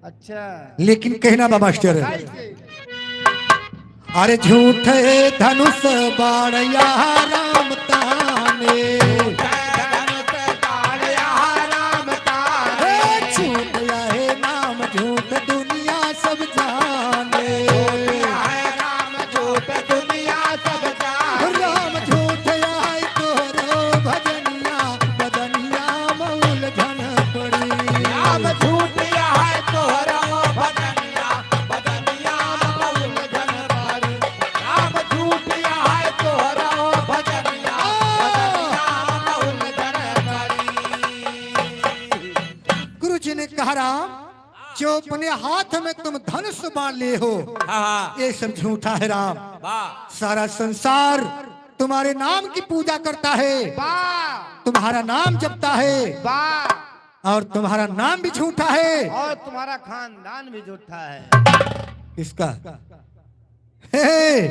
अच्छा। लेकिन कहना बा मास्टर। कैसे? अरे झूठे धनुष बाण या राम ताने। झूठे धनुष बाण या राम ताने। ए, झूठ यह नाम झूठ दुनिया सब जाने। झूठ यह नाम झूठ दुनिया सब जाने। राम झूठ आए तोहरो भजनिया, बदनिया मा उलझन पड़ी। राम झूठ आए तोहरो भजनिया, बदनिया मा उलझन पड़ी। राम झूठ आए तोहरो भजनिया, बदनिया मा उलझन पड़ी। गुरु जी ने कहा, राम, जो अपने हाथ में तुम धनुष बाण लिए हो, हाँ, हाँ। ये सब झूठा है राम। वाह। सारा संसार तुम्हारे नाम की पूजा करता है, वाह। तुम्हारा नाम जपता है, वाह। और तुम्हारा नाम भी झूठा है। और तुम्हारा खानदान भी झूठा है। इसका हे,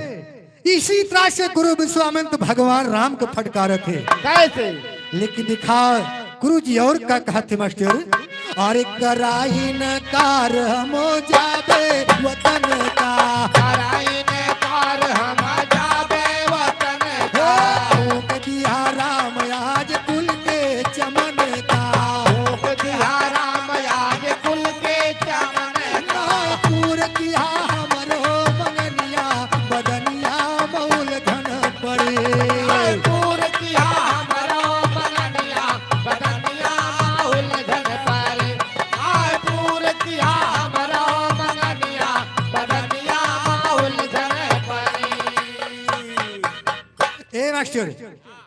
इसी तरह से गुरु विश्वामित्र भगवान राम को फटकारत है। कैसे? लेकिन दिखा गुरु जी और का कहत है मास्टर, अरे कराइन कार हमो जाबे वतन का। कराइन कार हम जाबे वतन का। हे, फूंक दिया राम आज कुल के चमन का। फूंक दिया राम आज कुल के चमन का। पूर किया हमरो मंगनिया, बदनिया मा उलझन पड़ी। पूर किया हमरो मंगनिया, बदनिया मा उलझन पड़ी। पूर किया हमरो मंगनिया, बदनिया मा उलझन पड़ी। ए मास्टर,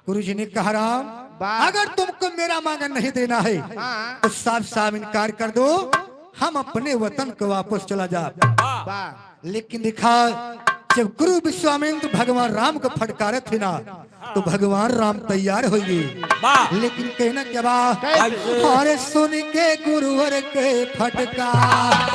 गुरु जी ने कहा, राम, वाह। अगर तुमको मेरा मांगन नहीं देना है, हाँ। तो साफ साफ इनकार कर दो, हम अपने वतन को वापस चला जा। वाह। लेकिन दिखा, जब गुरु विश्वामित्र भगवान राम को फटकारत थे ना, तो भगवान राम तैयार होइगे। वाह। लेकिन कहना क्या बा? कैसे? अरे सुन के गुरुवर के फटकार,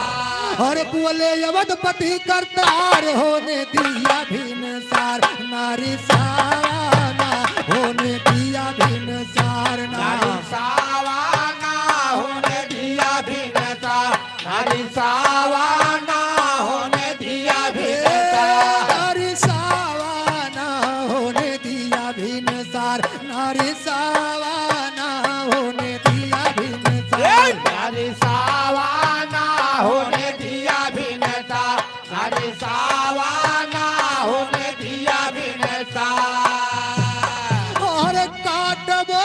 अरे बोले अवधपति करतार, होने दिया भिनसार, नारी सावा ना होने दिया भिनसार ना। नारी सावा ना होने दिया भिनसार, नारी सावा ना होने दिया भिनसार। नारी सावा ना होने दिया रिसावा ना होने दिया भिनसार। ए! ना रिसावा ना होने दिया भिनसार। ना रिसावा ना होने दिया भिनसार। और काटबो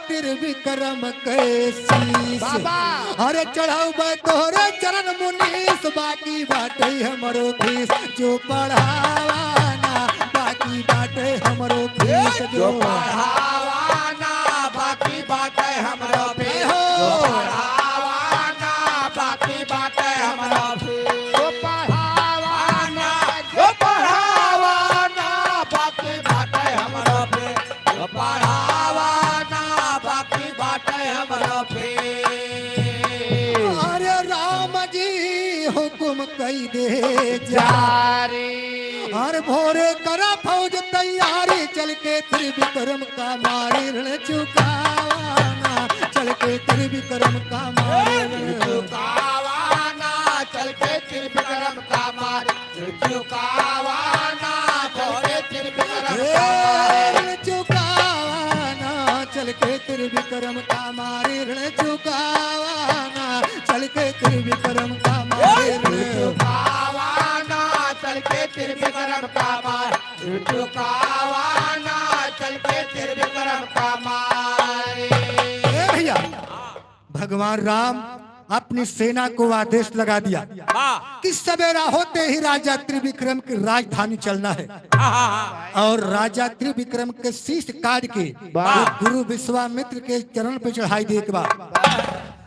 त्रिविक्रम के शीश। बाबा। अरे चढ़ाऊ बा तोहरे चरण मुनीस, बाकी बाटे हमरो फीस। जो पढ़ावा ना, बाकी बाटे हमरो फीस। जो पढ़ावा ना, बाकी बाटे हमरो फीस। हो। जो पढ़ावा ना, बाकी बाटे हमरो फीस। जो पढ़ावा ना, जो पढ़ावा ना, बाकी बाटे हमरो फीस। जो पढ़ावा ना, बाकी बाटे हमरो फीस। अरे राम जी हुकुम कई दे जारी। अरे भोरे करा फौज तैयारी, चल के त्रिविक्रम का मारे ऋण चुकावाना, चल के त्रिविक्रम का मारे ऋण चुकावाना, चल के त्रिविक्रम का मारे ऋण चुकावाना, भोरे त्रिविक्रम का मारे ऋण चुकावाना, चल के त्रिविक्रम का मारे ऋण चुकावाना, चल के त्रिविक्रम का मारे ऋण चुकावाना, चल के त्रिविक्रम का मारे ऋण चुकावाना, चल के त्रिविक्रम का मारे। ए भैया, भगवान राम अपनी सेना को आदेश लगा दिया वाह। कि सवेरा होते ही राजा त्रिविक्रम की राजधानी चलना है। हाँ, हाँ, हाँ। और राजा त्रिविक्रम के शीश काट के वाह। वो गुरु विश्वामित्र के चरण पे चढ़ाई दे के बाद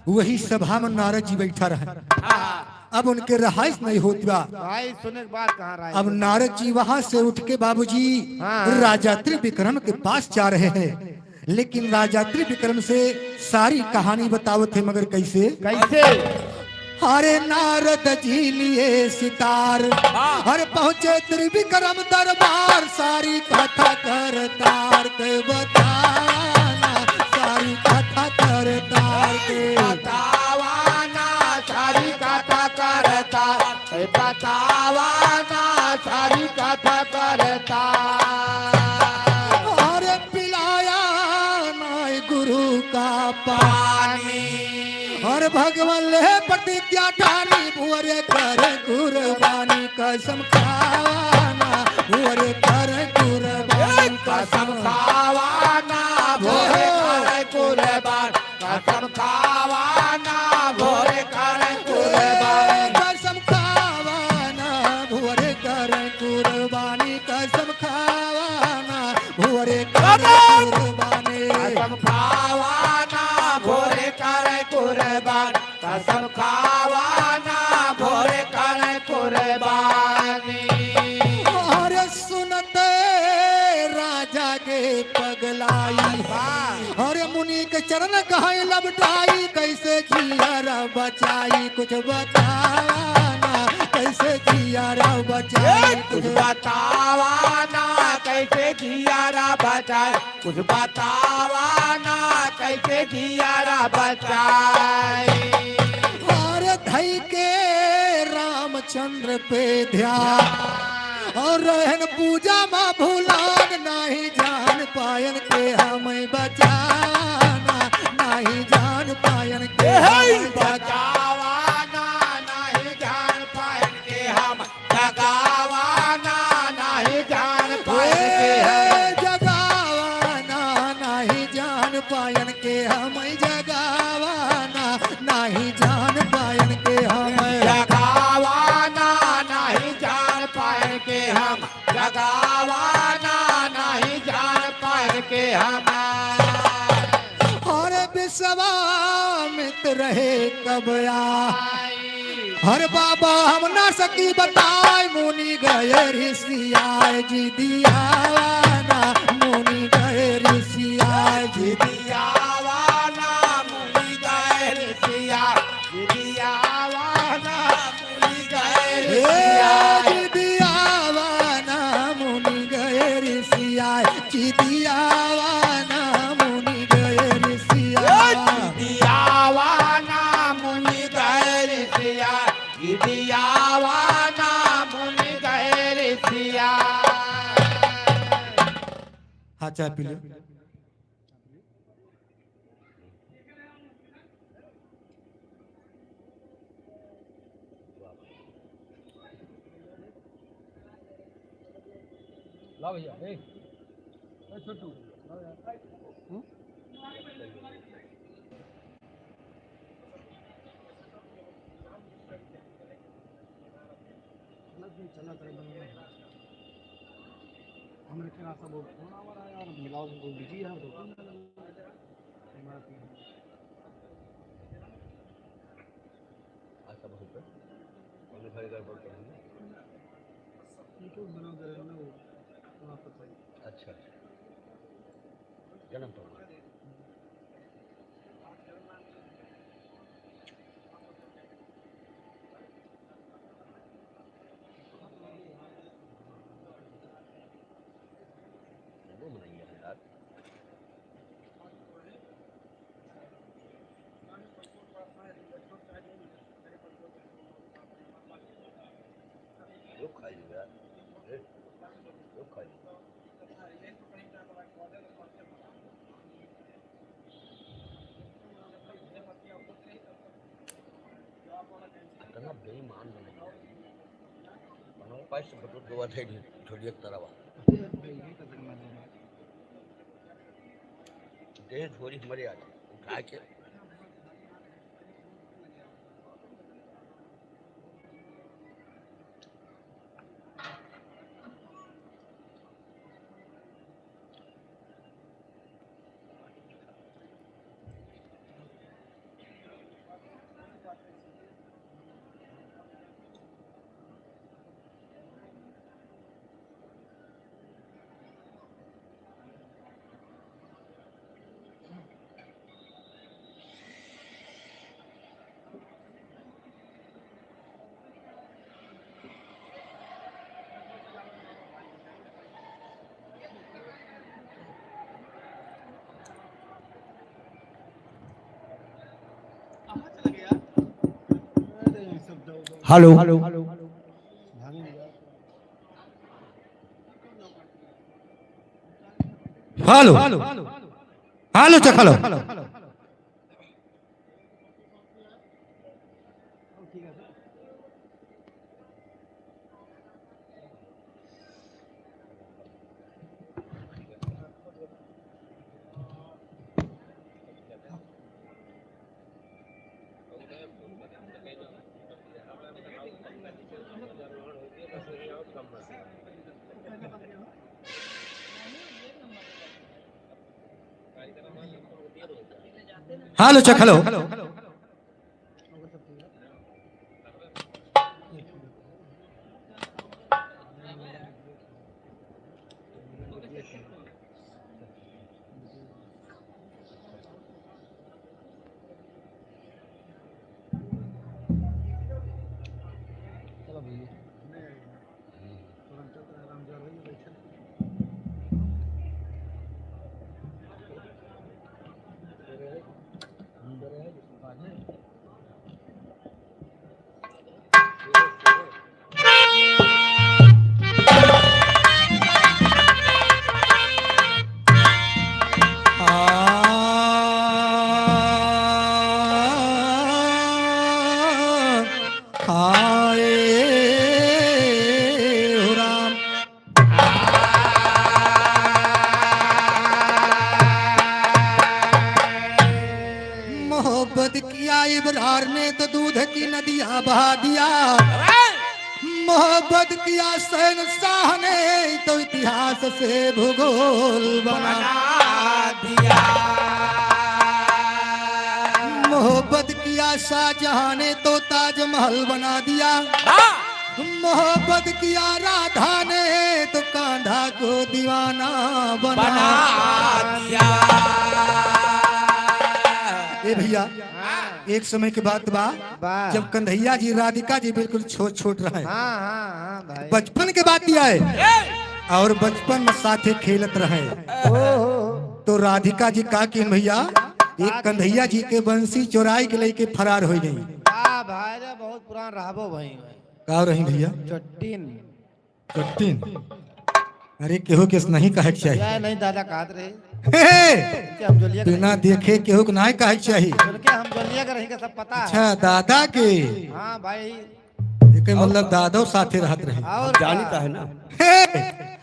वही सभा में नारद जी बैठा रहे। हाँ, हाँ। अब उनके रहाइश नहीं होती बा। भाई सुने के बाद कहाँ रहाइश अब होती? नारद जी वहां से उठ के बाबूजी हाँ। राजा त्रिविक्रम के पास जा रहे हैं। लेकिन राजा त्रिविक्रम से सारी कहानी बतावत है, मगर कैसे? कैसे? अरे नारद जी लिए सितार, हाँ। अरे पहुँचे त्रिविक्रम दरबार, सारी कथा करतार के बताना, सारी कथा करतार के बतावाना, सारी कथा करतार बतावाना, सारी कथा करतार। अरे पिलाया नाई गुरु का पानी। और भगवान ले प्रतिज्ञा ठानी, भुअरे कर कुर्बानी कसम खावाना, भुअरे कर कुर्बानी कसम खावाना, भुअरे कर कुर्बानी कसम खावाना, भुअरे कर कुर्बानी कसम खावाना, भुअरे कर कुर्बानी कसम खावाना, भुअरे कर कुर्बानी कसम खावाना, भुअरे कर कुर्बानी कसम खावाना, भुअरे कर कुर्बानी। अरे सुनते राजा के पगलाई, अरे मुनि के चरण कहाँ लपटाई, कैसे जियारा बचाई, कुछ बतावाना, कैसे जियारा बचाई, कुछ बतावाना, कैसे जियारा बचाई, कुछ बतावाना, कैसे जियारा बचाई। अरे धई के रामचंद्र पे ध्यान और रहन पूजा मा भूलान, नाही जान पायन के हमै बचाना, नाही जान पायन के हमै बचावाना, नाही जान पायन के हम जगावाना, नाही जान पायन के हम जगावाना, नाही जान पायन के हमै जगावाना, नाही जान पायन के हमै जगावाना, नाही जान पायन के हम जगावाना, नाही जान पायन के हम। अरे विश्वामित्र रहे कब आ? अरे बाबा हम ना सकी बताए, मुनि गए ऋषि आए जी दियावाना, मुनि गए ऋषि आए जी दियावाना, मुनि गए ऋषि आए जी दियावाना, मुनि गए ऋषि आए जी दियावाना, मुनि गए ऋषि आए जी दियावाना, मुनि गए ऋषि आए जी दियावाना, मुनि गए ऋषि आए जी दियावाना, मुनि गए ऋषि आए। हाँ, चाय पी लो। हाँ भैया, ए, ए छोटू। हम्म? चला, चला, चला, चला। हमरे के रास्ता बहुत फोन आ रहा है यार, मिलाओ, वो बिजी है, तो हमारा आज का बहुत है। कौन सा गड़बड़ कर रही है? ये तो बना दे रहे हैं ना, वो वहाँ पर। अच्छा, अच्छा। जन्म प्रमाण। वो बनाइए यार। लोग खाई यार। ए, लोग खाई। इतना बेईमान बने। बनवा पाइस बटुक गवा थे, झोलिया की तरह बा। दे झोली हमरे आ जाए, उठा के। Hello. Hello. Hello, check hello. Hello, check hello. हाय हो राम। मोहब्बत किया इब्रार ने तो दूध की नदियाँ बहा दिया। मोहब्बत किया शहंशाह ने तो इतिहास से भूगोल बना बना दिया। मोहब्बत किया शाहजहां ने तो ताजमहल बना दिया। हाँ। मोहब्बत किया राधा ने तो कान्हा को दीवाना बना बना दिया। ए भैया, हाँ। एक समय के बात बा, बा। जब कन्हैया जी, राधिका जी बिल्कुल छोट छोट रहे। हाँ, हाँ, हाँ भाई। बचपन के बात ही आए। ए! और बचपन में साथे खेलत रहे। ओहो। तो राधिका जी का किन भैया, एक कन्हैया जी के बंसी चोराई के लेके फरार हो गई। वाह भाई रे, बहुत पुरान रहबो भाई। का रही भैया? चट्टीन। चट्टीन। अरे, केहू के नहीं कहे के चाहिए। या नहीं दादा कहत रहे। हे, हे! इनके हम जोलिया बिना करेंगे। देखे केहू के नहीं कहे के चाहिए। उनके हम जोलिया के रही के सब पता है। अच्छा, दादा के। हाँ भाई। एक के मतलब दादो साथे रहत रहे। और जानी का? तो है ना। हे,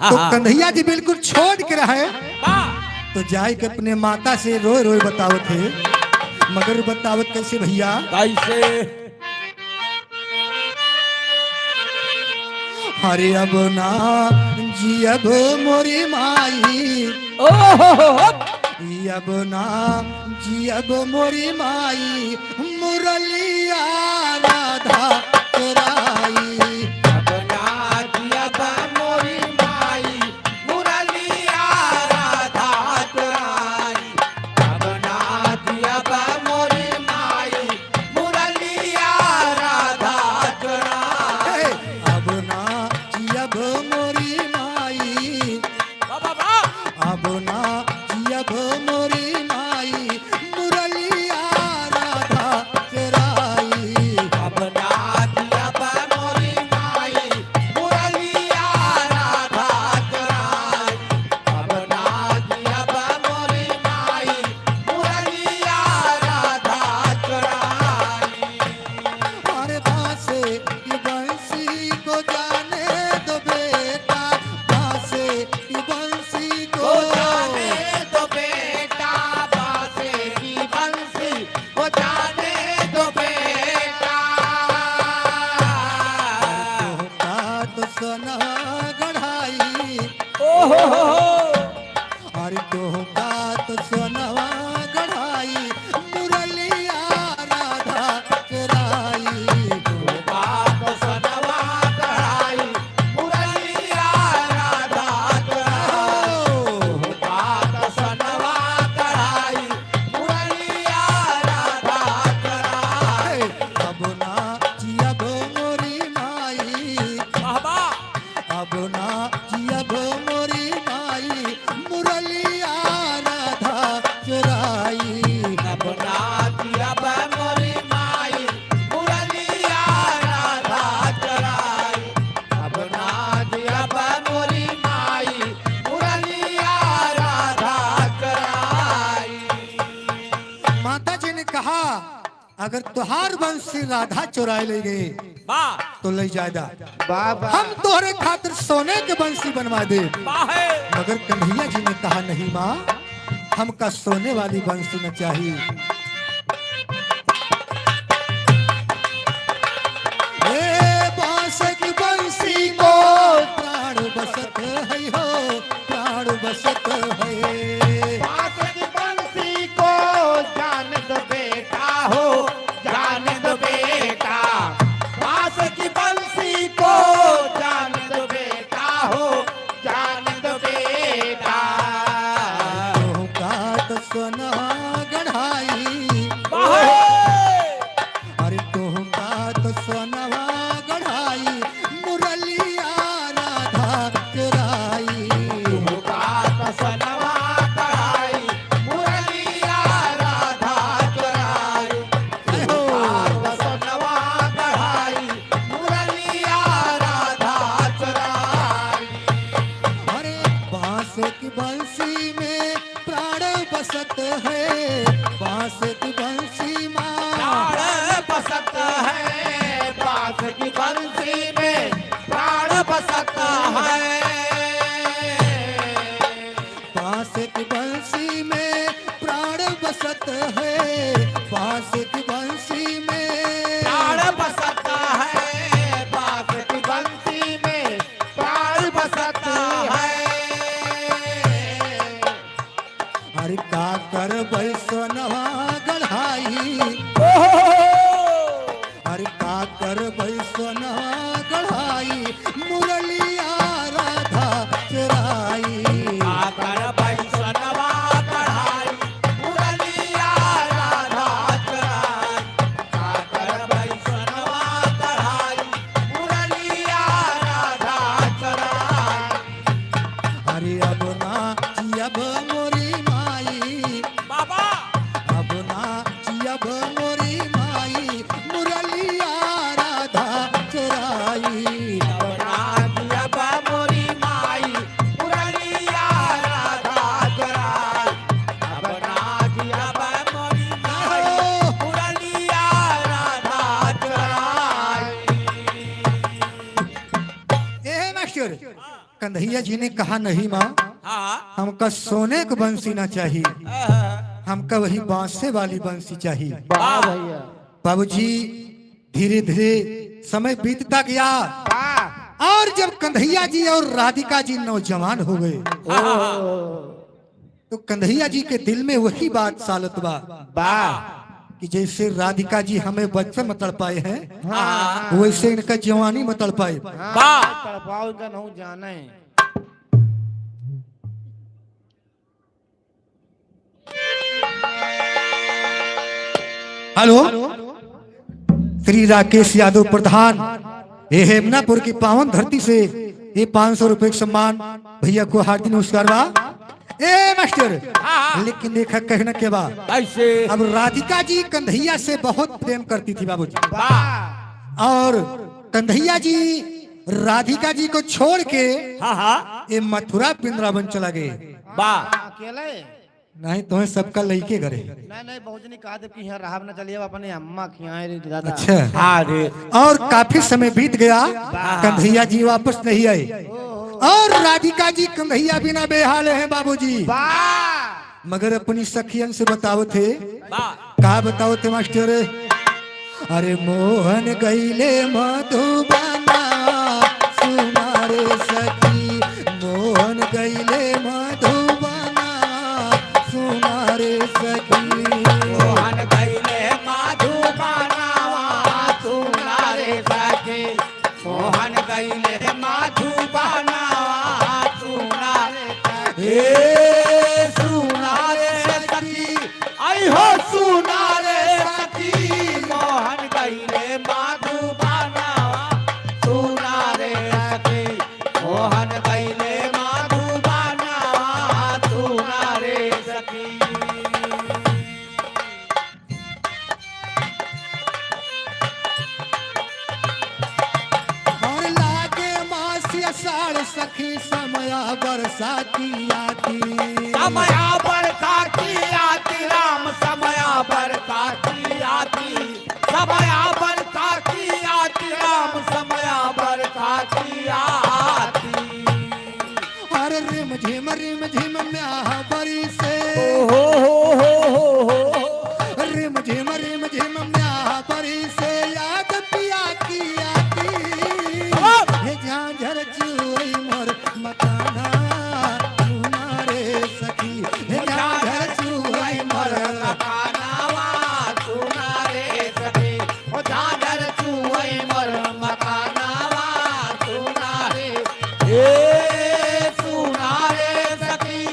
हाँ, तो हाँ। कन्हैया जी बिल्कुल छोड़ के रहे। वाह। तो जाए के अपने माता से रोए रोए बतावत है, मगर बतावत कैसे भैया? कैसे? अरे अब ना जियब मोरी माई, ओहो हो हो। अब ना जियब मोरी माई, मुरलिया राधा चोराई। अब ना जियब मोरी माई, मुरलिया राधा चोराई। अब ना जियब मोरी माई, मुरलिया राधा चोराई। हे, अब ना जियब मोरी माई, वाह, वाह, वाह। अब ना जियब मोरी माई, मुरलिया राधा चोराई। अब ना जियब मोरी माई, मुरलिया राधा चोराई। अब ना जियब मोरी माई, मुरलिया राधा चोराई। अरे बांसे की बंसी को जाने दो बेटा, बांसे की बंसी को। को जाने दो बेटा, बांसे की बंसी को जाने दो बेटा। अरे तोहका तो सोनवा गढ़ाई। ओहो हो हो। अरे तोहका तो सोनवा गढ़ाई, मुरलिया राधा चोराई। तोहका तो सोनवा गढ़ाई, मुरलिया राधा चोराई। तोहका तो सोनवा गढ़ाई, मुरलिया राधा चोराई। अब ना जियब मोरी माई। वाह, वाह। अब ना जियब मोरी माई, मुरलिया राधा चोराई। अब ना जियब मोरी माई, मुरलिया राधा चोराई। अब ना जियब मोरी माई, मुरलिया राधा चोराई। माता जी ने कहा, अगर तोहार बंसी राधा चोराए ले गए, वाह। तो ले जाए दा। वाह, वाह। हम तोहरे खातिर सोने के बंसी बनवा दे। वाह है। मगर कन्हैया जी ने कहा, "नहीं माँ, हमका सोने वाली बंसी न चाहिए।" ए बांस की बंसी को प्राण बसत है हो, प्राण बसत है। बांस की बंसी को जान दो बेटा हो, जान दो बेटा। बांस की बंसी को जान दो बेटा हो, जान दो बेटा। तोहका तो सोनवा गढ़ाई। वाह! अरे तोहका तो सोनवा गढ़ाई, मुरलिया राधा चोराई। तोहका तो सोनवा गढ़ाई, मुरलिया राधा चोराई। जय हो। तोहका तो सोनवा गढ़ाई, मुरलिया राधा चोराई। अरे बांस की बंसी में प्राण बसत है, बांस की बंसी माँ। प्राण बसत है, बांस की बंसी में प्राण बसत है। बांस की बंसी में प्राण बसत है, बांस की बंसी में। प्राण बसत है, बांस की बंसी में प्राण बसत है। अरे का करबै सोनवा गढ़ाई। ओहो! अरे का करबै सोनवा गढ़ाई, मुरलिया राधा चोराई। का करबै सोनवा गढ़ाई, मुरलिया राधा चोराई। का करबै सोनवा गढ़ाई, मुरलिया राधा चोराई। अरे अब ना जियब मोरी माई। बाबा। अब ना जियब मोरी माई, मुरलिया राधा कंधैया जी ने कहा, "नहीं माँ, हाँ। हमका सोने की बंसी ना चाहिए, हाँ। हमका वही बांसे वाली बंसी चाहिए।" वाह भैया। बाबूजी धीरे धीरे समय बीतता गया। वाह। और जब कंधैया जी और राधिका जी नौजवान हो गए, ओहो। तो कंधैया जी के दिल में वही बात सालत बा वाह। कि जैसे राधिका जी हमें बचपन में तड़पाए हैं, हाँ। वैसे इनका जवानी में तड़पाए। हाँ, वाह। तड़पाओ इनका नहीं जाना है। हेलो, श्री राकेश यादव प्रधान, ये हेमनापुर की पावन धरती से ये पाँच सौ रुपए का सम्मान भैया को हार्दिक नमस्कार बा। ए मास्टर, हाँ, हाँ। लेकिन देखा कहना के बा, कैसे? अब राधिका जी कंधैया से बहुत प्रेम करती थी बाबूजी। वाह। और कंधैया जी राधिका जी को छोड़ के हाँ, हाँ। ये मथुरा वृंदावन चला गए। वाह। अकेले? नहीं, तुम्हें सबका लइके घरे। नहीं, नहीं, भौजनी कहा देब कि यहाँ रहब ना, चलिए अब अपने अम्मा के यहाँ रे दादा। अच्छा। हाँ रे। और काफी समय बीत गया, वाह। कंधैया जी वापस नहीं आए। ओहो। और राधिका जी कंधैया बिना बेहाल हैं बाबूजी। वाह। मगर अपनी सखियन से बतावत है। वाह। का बतावत है मास्टर? अरे मोहन गईले मधुबना, सुना रे सखी, मोहन गईले मधुबना, सुना रे सखी। मोहन गईले मधुबना, सुना रे सखी, मोहन गईले मधुबना, सुना रे सखी। हे सुना रे सखी, आई हो सुना रे सखी, मोहन गईले मधुबना, सुना रे सखी, मोहन गईले मधुबना, सुना रे सखी। और लागे मासी अषाढ़ सखी, समया बरसाती आती। समया बरसाती आती राम, समया बरसाती आती। समया बरसाती आती राम, समया बरसाती आती। अरे रिम झिम रिम झिम म्याह बरी से। ओ हो हो हो हो हो। रिम झिम रिम झिम म्याह बरी से याद पिया की आती। ओ। हे झांझर चुअई मोर मकाना, सुना रे सखी। हे झांझर चुअई मोर मकानावा, सुना रे सखी। ओ झांझर चुअई मोर मकानावा, सुना रे। ए सुना रे सखी,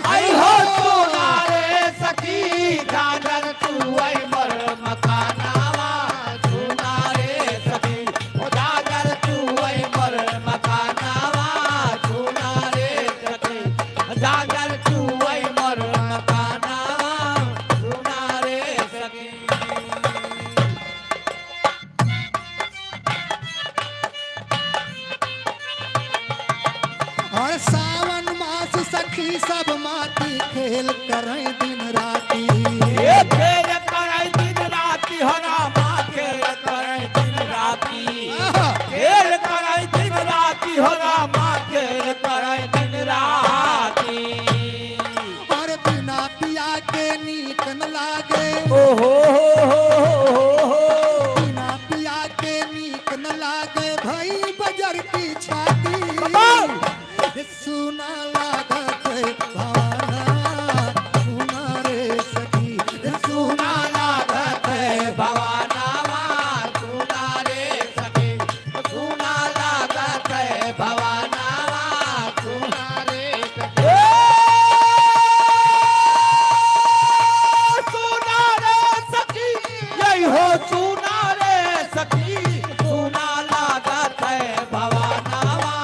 आई हो सुना रे सखी, झांझर चुअई मोर मकानावा, सुना रे सखी। ओ झांझर चुअई मोर मकानावा, सुना रे सखी, झांझर चुअई मोर मकानावा, सुना रे सखी। और सावन मास सखी सब माती खेल करै दिन राती। ए खेल करै दिन राती हो रामा, खेल करै दिन राती। आहा। खेल करै दिन राती हो रामा, खेल करै दिन राती। और बिना पिया के नीक न लागे। ओ हो हो हो हो हो हो। बिना पिया के नीक न लागे भई बजर की छाती। बाबा। सुना लागत है भवाना, सुना रे सखी। सुना लागत है भवानावा, सुना रे सखी। सुना लागत है भवानावा, सुना रे सखी। ए, सुना रे सखी, यही हो सुना रे सखी। सुना लागत है भवानावा,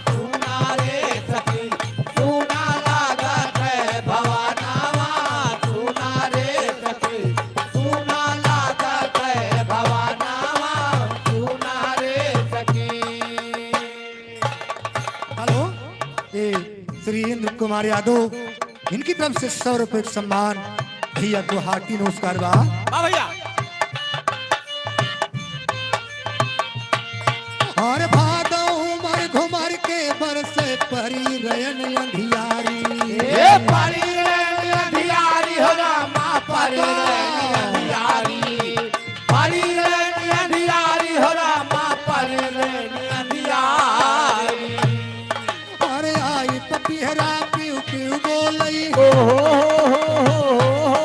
सुना रे सखी। सुना लागत है भवानावा, सुना रे सखी। सुना लागत है भवानावा, सुना रे सखी। हेलो, ए, श्री इंद्र कुमार यादव, इनकी तरफ से सौ रुपए का सम्मान भैया को हार्दिक नमस्कार बा। वाह भैया। और भादो उमर घुमर के बरसे परी रैन अंधियारी। ए परी रैन अंधियारी हो रामा, परी रैन अंधियारी। परी रैन अंधियारी हो रामा, परी रैन अंधियारी। अरे आई पपिहरा पिउ पिउ बोलई। ओ हो हो हो हो हो हो।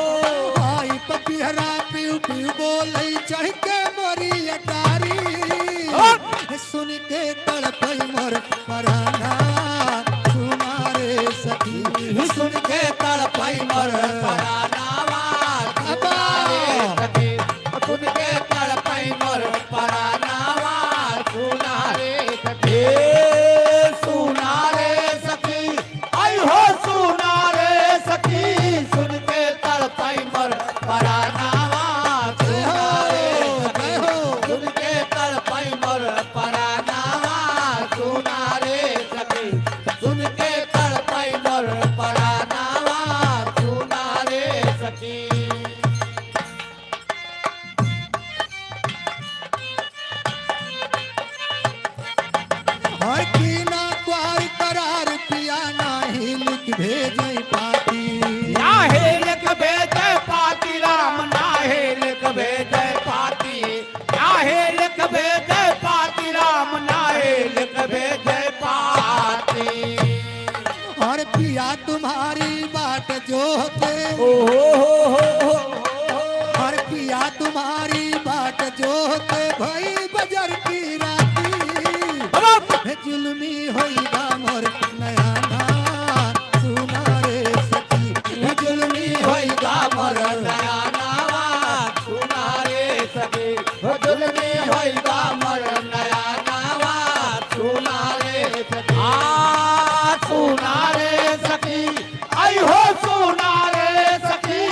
आई पपिहरा पिउ पिउ बोलई, चढ़ के मोरी अटारी। ओ! सुन के तड़पई मोर पराना, सुना रे सखी। सुन के तड़पई मोर परानावा, सुना रे सखी। सुन के तड़पई मोर परानावा, सुना रे सखी। सुना रे सखी, आई हो सुना रे सखी, सुन के तड़पई मोर परानावा, सुना रे सखी। सुन के तड़पई मोर परानावा, सुना रे सखी। सुन के तड़पई मोर परानावा, सुना रे सखी। हर की ना क्वार करार पिया, नाही लिख भेजे पाती। नाही लिख भेजे पाती राम, नाही लिख भेजे पाती। नाही लिख भेजे पाती राम, नाही लिख भेजे पाती। और पिया तुम्हारी बाट जोहते। ओ हो हो हो हो हो। और पिया तुम्हारी बाट जोहते भई बजर की राती। अरे! हे जुल्मी होई गा मोर नयाना, सुना रे सखी। हे जुल्मी होई गा मोर नयानावा, सुना रे सखी। हो जुल्मी होई गा मोर नयानावा, सुना रे सखी। आ, सुना रे सखी। आई हो सुना रे सखी,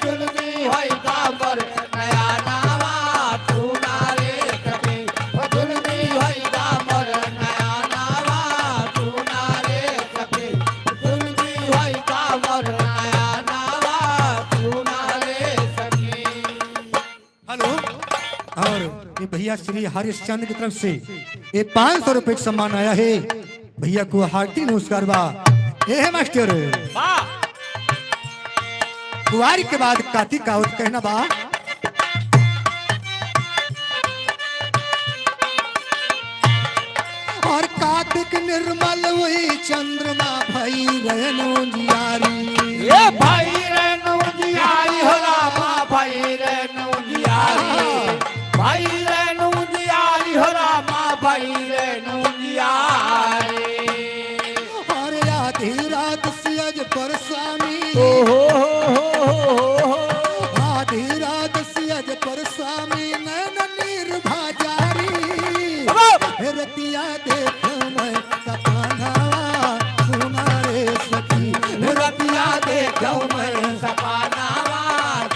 जुल्मी होई गा मोर नयानावा, सुना रे सखी। हो जुल्मी होई गा मोर नयानावा, सुना रे सखी। जुल्मी होई गा मोर नयानावा, सुना रे सखी। हेलो, और ये भैया श्री हरिश्चंद्र की तरफ से ये पाँच सौ रुपए का सम्मान आया है। भैया को हार्दिक नमस्कार बा। ए है मास्टर। वाह। कुआरी के बाद कातिक का आवत कहना बा। और कातिक निर्मल हुई चंद्रमा भई रैन उजियारी। ए भई रैन उजियारी हो रामा, भई रैन उजियारी। भई रैन उजियारी हो रामा, भई रैन उजियारी। अरे आधी रात सियज पर स्वामी। ओ हो हो हो हो हो हो। आधी रात सियज पर स्वामी नैन नीर भा जारी। अब! हे रतिया देखो मैं सपनावा, सुना रे सखी। रतिया देखो मैं सपनावा,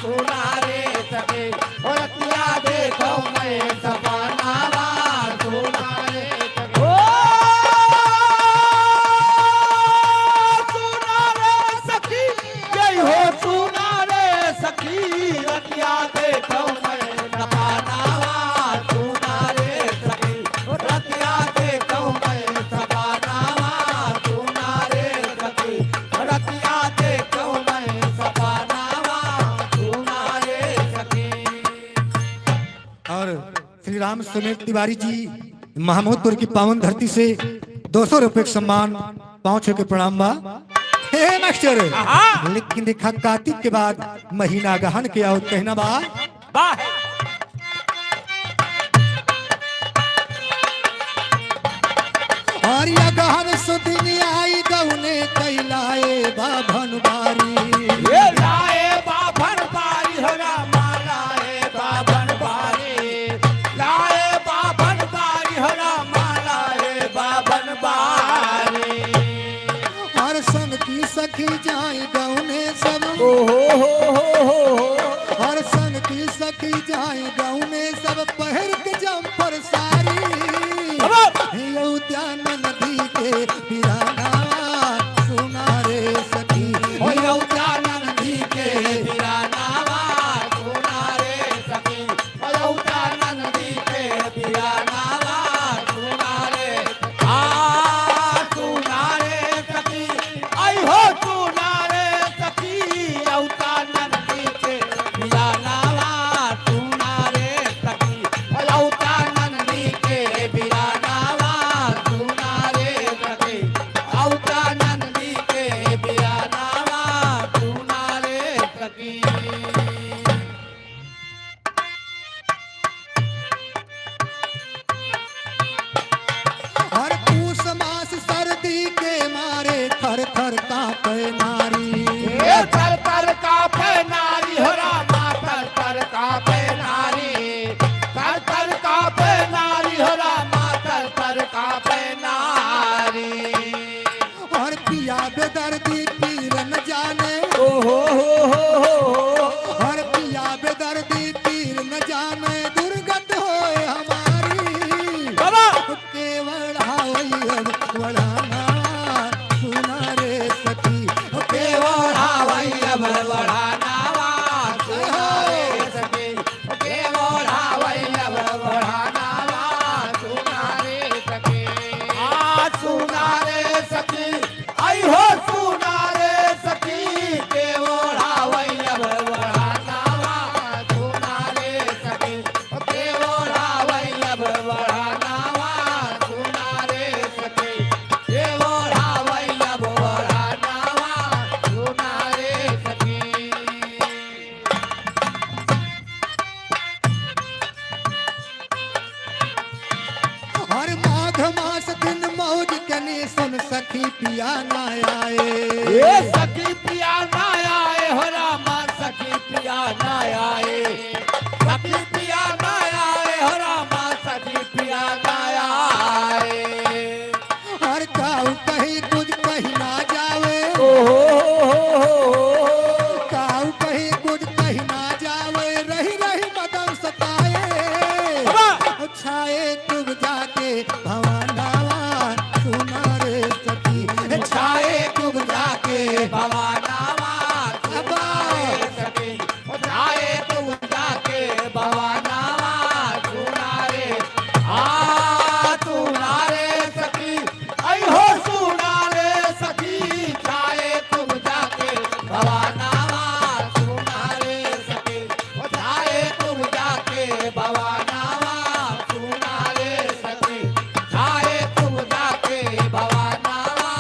सुना रे सखी। ओ रतिया देखो मैं सपनावा, सुना रे सखी। ओ सुना रे सखी, जय हो सुना रे सखी। रतिया देखो मैं सपनावा, सुना रे सखी। रतिया देखो मैं सपनावा, सुना रे सखी। रतिया देखो मैं सपनावा, सुना रे सखी। और श्री राम सुमेर तिवारी जी महमूदपुर की पावन धरती से दो सौ रुपए का सम्मान, पाँव छू के प्रणाम बा। हे मास्टर, आहा। लेकिन देखा कातिक के बाद महीना अगहन के आवत कहना बा। वाह। और अगहन सुदिन आई गउने कैलाए बाभन बारी। ए लाए बाभन बारी हो रामा, लाए बाभन बारी। लाए बाभन बारी हो रामा, लाए बाभन बारी। और संग की सखी जाई गउने सब। ओ हो हो हो हो हो। और संग की सखी जाई गउने सब पहिर के जम्पर सारी। अब! यौ त्यानन दी के पिराना सुना रे सखी। ओ यौ त्यानन दी के पिरानावा सुना रे सखी। ओ यौ त्यानन दी के पिरानावा सुना रे। आ सुना रे हो, हो, हो, हो, हो। हर पिया बेदर्दी पीर न जाने दुर्गत होए हमारी। बाबा। के ओढ़ावई अब ओढ़ानावा सुना रे सखी। के ओढ़ावई अब ओढ़ानावा सुना रे सखी। के ओढ़ावई अब ओढ़ानावा सुना रे सखी। आ सुना रे सखी। आई हो सुना रे सखी, के ओढ़ावई अब ओढ़ानावा सुना रे सखी, के ओढ़ावई अब ओढ़ानावा सुना रे सखी, के ओढ़ावई अब ओढ़ानावा सुना रे सखी। हर माघ मास दिन मौज कनी सुन सखी पिया ना आए। ए सखी पिया ना आए हो रामा, सखी पिया ना आए, सखी पिया ना आए हो रामा, सखी पिया ना आए। हर काऊ कहीं कुछ कही ना जावे। ओ हो हो हो हो हो। काऊ कहीं कुछ कही ना जावे, रही रही मदन सताए। बाबा। छाए तुम जाके भवानावा सुना रे सखी। छाए तुम जाके भवानावा सुना रे सखी। छाए तुम जाके भवानावा सुना रे। आ सुना रे सखी। आई हो सुना रे सखी, जाए तुम जाके भवानावा सुना रे सखी, ओ जाए तुम जाके भवानावा सुना रे सखी, जाए तुम जाके भवानावा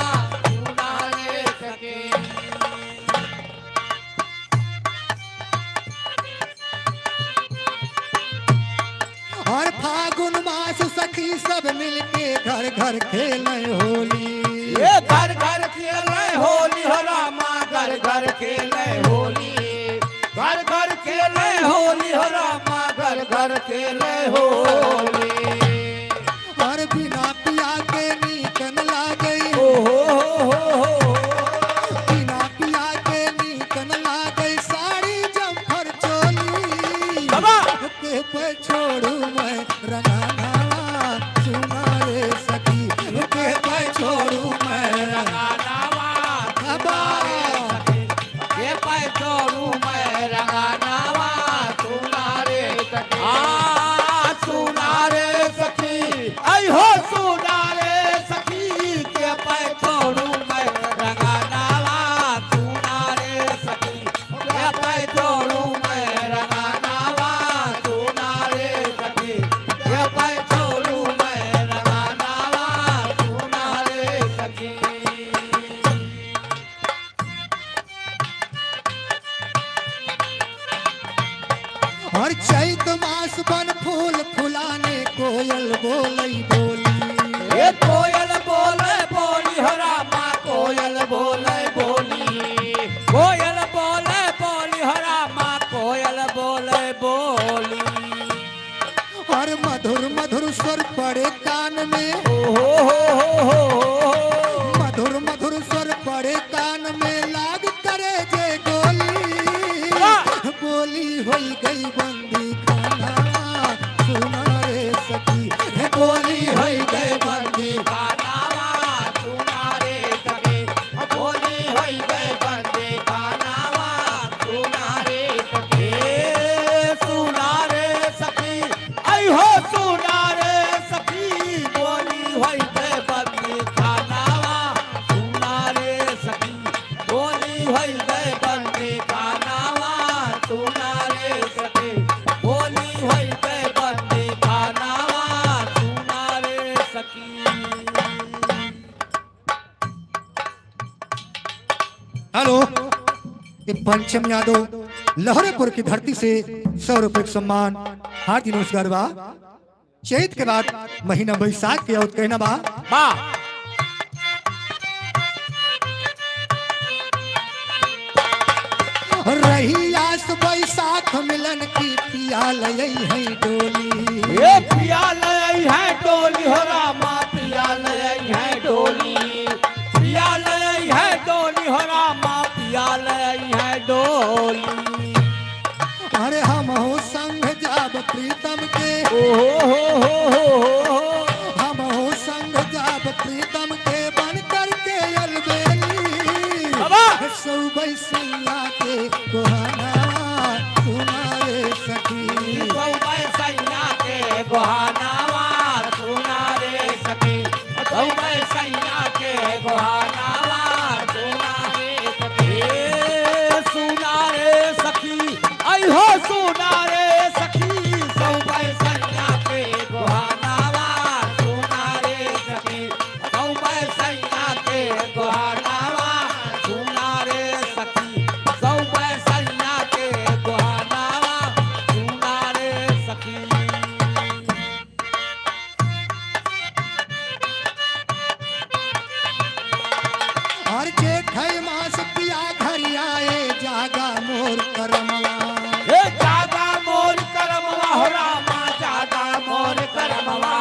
सुना रे सखी। हर फागुन मास सखी सब मिलके घर घर खेले होली। ए घर घर खेले होली हो रामा, घर घर खेले होली, घर घर खेले होली हो रामा, घर घर खेले होली। हर बिना पिया के नीक न लागई। ओ हो हो हो हो। बिना पिया के नीक न लागई, साड़ी जम्फर चोली। बाबा। के पे छोड़ू मैं रंगानावा सुना रे सखी, के पे छोड़ू मैं रंगानावा। बाबा। के पे छोड़ू मैं रंगानावा सुना रे सखी। आ सुना रे सखी, आई हो सुना रे सखी, के पे छोड़ू मैं रंगानावा सुना रे सखी, के पे छोड़ू मैं रंगानावा सुना रे सखी, के पे छोड़ू मैं रंगानावा सुना रे सखी। हर चैत मास बन फूल फुलाने, कोयल बोलई बोली। ए कोयल बोले बोली हो रामा, कोयल बोले बोली, कोयल बोले बोली हो रामा, कोयल बोले बोली। हर मधुर मधुर स्वर पड़े कान में। ओ हो हो हो हो हो। मधुर मधुर स्वर पड़े कान में, लाग करे जे गोली। वाह। गोली होई गई बंदी खाना, सुना रे सखी। गोली होई गई बंदी खाना, सुना रे सखी। गोली होई गए बंदी खानावा, सुना रे सखी, सुना रे सखी, आई हो सुना रे सखी, गोली होई गए बंदी खानावा, सुना रे सखी, गोली होई गए बंदी खानावा, सुना रे सखी, गोली होई गए बंदी खानावा, सुना रे सखी। हेलो, ये पंचम यादव लहरेपुर की धरती से सौ रुपए का सम्मान, हार्दिक नमस्कार बा। चैत के बाद महीना बैसाख के आवत कहना बा। बा। रही आस बैसाख मिलन की, पिया लई है डोली। ए पिया लई है डोली हो रामा, पिया लई है डोली, पिया लई है डोली हो रामा, पिया लई है डोली। अरे हमहू संग जाब प्रीतम के। ओ हो हो हो हो हो हो। हमहू संग जाब प्रीतम के बन करके अलबेली। बाबा। सौबै सैया के गोहनवा सुना रे सखी। सौबै सैया के गोहनवा सुना रे सखी। सौबै सैया के गोहनवा सुना रे सखी। ए सुना रे सखी, आई हो सुना रे सखी। सौबै सैया के गोहनवा सुना रे सखी। सौबै सैया के गोहनवा सुना रे सखी। सौबै सैया के गोहनवा सुना रे सखी। और जेठ है मास पिया घरी आए, जागा मोर करमवा। हे जागा मोर करमवा हो रामा, जागा मोर करमवा।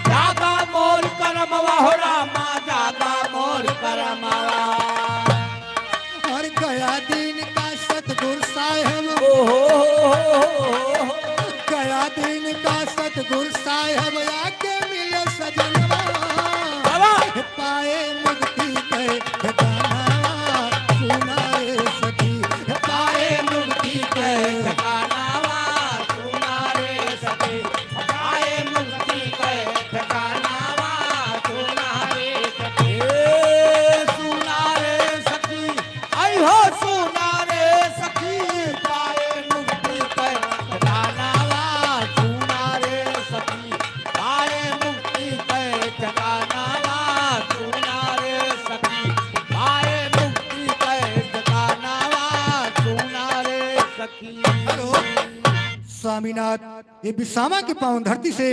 जागा मोर करमवा हो रामा, जागा मोर करमवा। और गया दिन का सतगुरु साहेब, ओ हो हो हो हो हो। गया दिन का सतगुरु साहेब आके मिले सजनवा। बाबा। पाए मुक्ति के ठिकाना, सुना रे सखी। पाए मुक्ति के ठिकाना, सुना रे सखी। पाए मुक्ति के ठिकाना, सुना रे सखी। ए सुना रे सखी, आई हो सुना रे सखी, पाए मुक्ति के ठिकानावा, सुना रे सखी, पाए मुक्ति के ठिकानावा, सुना रे सखी, पाए मुक्ति के ठिकानावा, सुना रे सखी। हेलो, स्वामीनाथ, ये बिसामा के पावन धरती से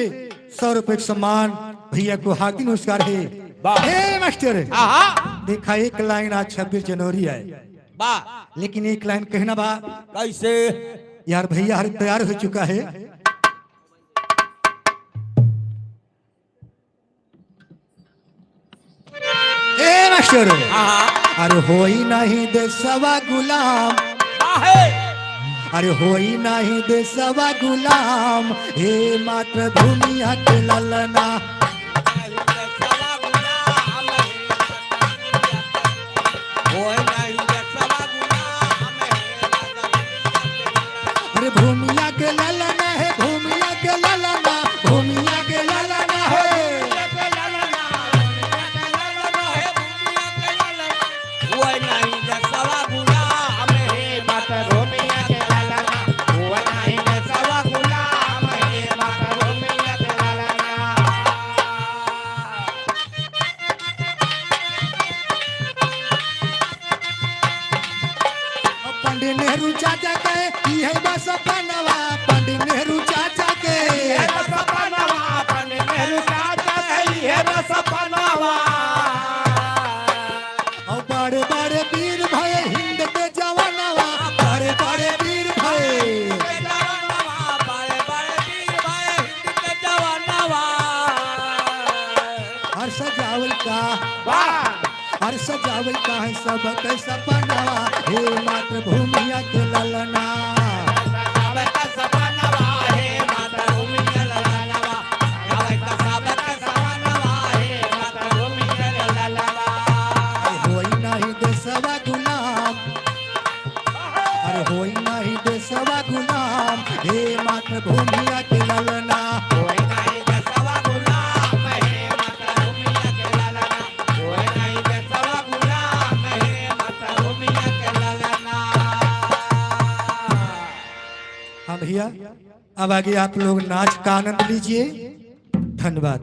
सौ रुपए का सम्मान, भैया को हार्दिक नमस्कार है। वाह। ए मास्टर, आहा। देखा, एक लाइन, आज छब्बीस जनवरी है, वाह। लेकिन एक लाइन कहना बा। कैसे? यार, भैया हर तैयार हो चुका है। ए मास्टर, आहा। अरे होई नहीं देसवा गुलाम। काहे? अरे होई नहीं देसवा गुलाम, हे मातृभूमिया के ललना। अरे भूमिया के ललना है, भूमिया के ललना, भूमिया के ललना है। पंडित नेहरू चाचा के इहे बा सपनवा, पंडित नेहरू चाचा के। इहे बा सपनवा, पंडित नेहरू चाचा के इहे बा सपनवा। और बड़े बड़े वीर भए हिंद के जवानवा, बड़े बड़े वीर भए। बड़े बड़े वीर भए हिंद के जवानवा। हर्ष जावल का। वाह। हर्ष जावल का है सबके सपनवा, हे मातृभूमिया के ललना। सबके सपनवा, हे मातृभूमिया के ललनवा। सबके सपनवा, हे मातृभूमिया के ललनवा। होई नहीं देसवा गुलाम, अरे होई नाही देसवा गुलाम, हे मातृभूमिया के ललना। होई नाही देसवा गुलाम, हे मातृभूमिया के ललना। होई नाही देसवा गुलाम, हे मातृभूमिया के ललना। हाँ भैया, अब आगे आप लोग नाच का आनंद लीजिए। धन्यवाद।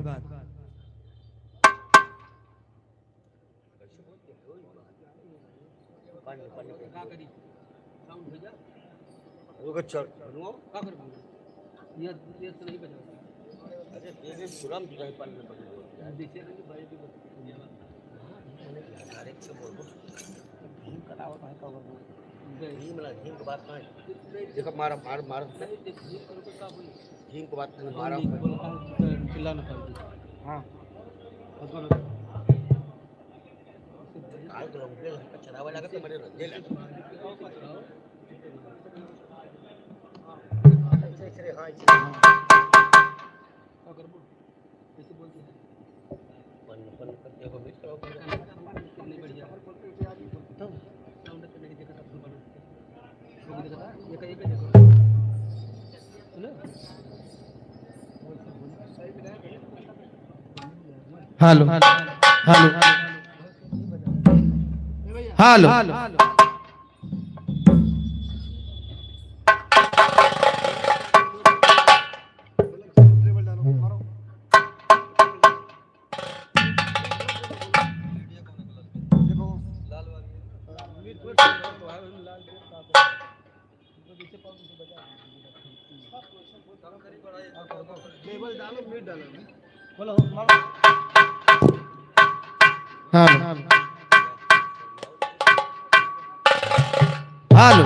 रुको, चल। ये, ये तो नहीं बजा। अरे, ये भी सुरम जो है, पानी में पड़ी हुई है। अरे, एक से बोल दो। भीम का नाम है, का बोल दो? भीम ना, भीम की बात ना है। देखो, मारा, मार, मार। भीम की बात नहीं, मारा। चिल्ला ना पाएगी। हाँ। Hello, hello, hello. Hello. Hello.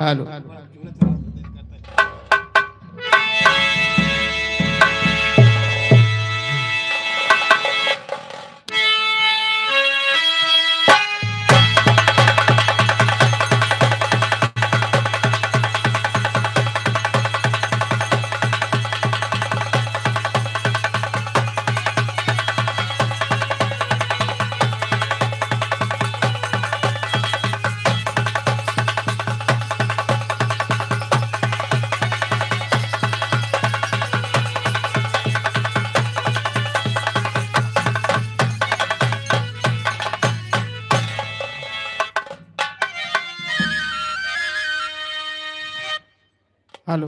Hello. Hello.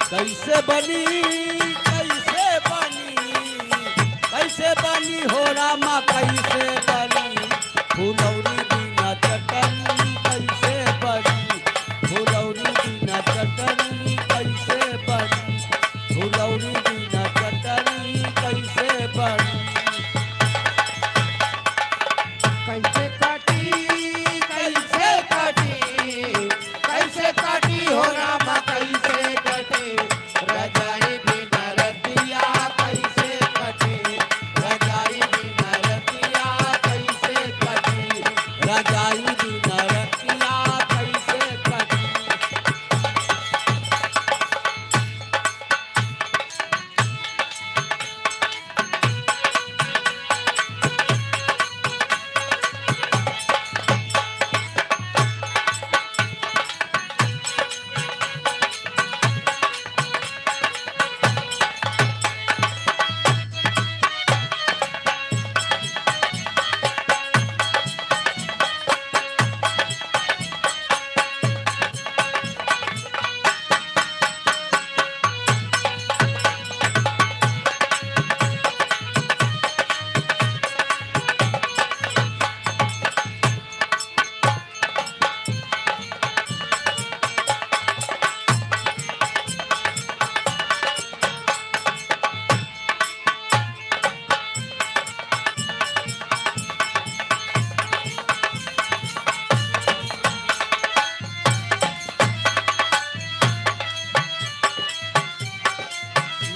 कैसे बनी, कैसे बनी, कैसे बनी हो रामा, कैसे बनी फुलौरी बिना चटनी, कैसे बनी फुलौरी बिना चटनी, कैसे बनी फुलौरी बिना चटनी, कैसे बनी। कैसे काटी, कैसे काटी, कैसे काटी हो रामा, कैसे काटी रजाई बिना रतिया, कैसे काटी रजाई बिना रतिया, कैसे काटी रजाई बिना रतिया, कैसे काटी।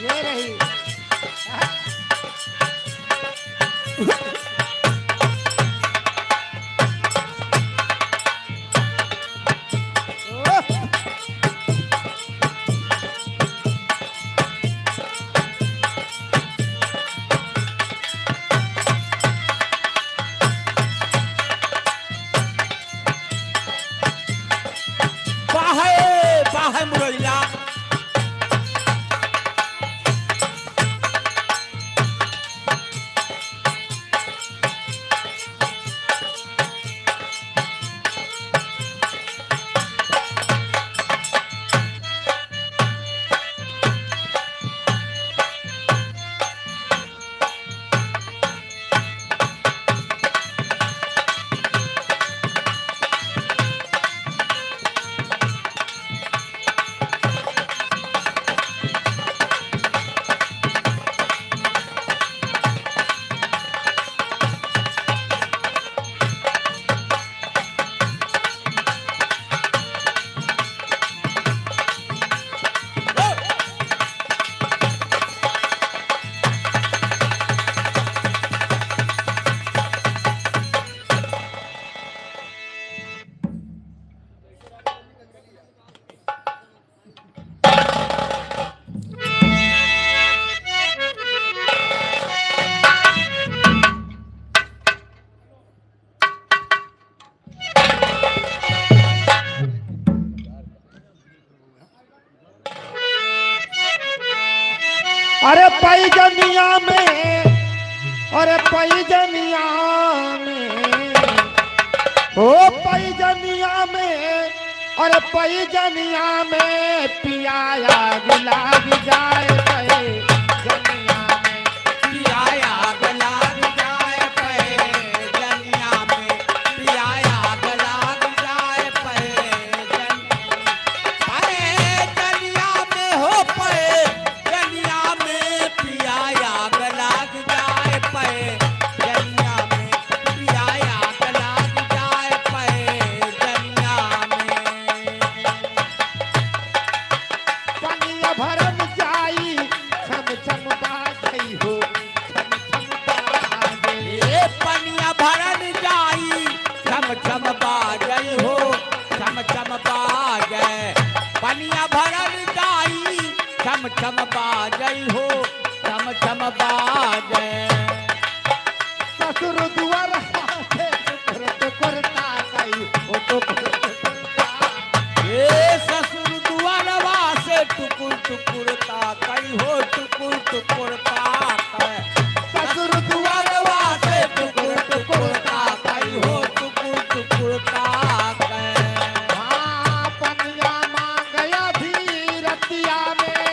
ये रही। बाहे, बाहे मुरैया। अरे पैजनिया में, अरे पैजनिया में, ओ पैजनिया में, अरे पैजनिया में पिया आग लाग जाए, पैजनिया में पिया आग लाग जाए, पैजनिया में पिया आग लाग जाए, पैजनिया में, पैजनिया में हो, पैजनिया में पिया आग लाग जाए, पैजनिया में पिया आग लाग जाए, पैजनिया में। पनिया भरन जाई, छम छम बाजई हो, छम छम बाजई। ए पनिया भरन जाई, छम छम बाजई हो, छम छम बाजई। पनिया भरन जाई, छम छम बाजई हो, छम छम बाजई। ससुर दुआर से टुकुर टुकुर ताकई, ओ टुकुर टुकुर ताकई। ए ससुर दुआरवा से टुकुर टुकुर ताकई हो, टुकुर टुकुर ताकई। ससुर दुआरवा से टुकुर टुकुर ताकई हो, टुकुर टुकुर ताकई। हाँ, पनिया मांगया भी रतिया में।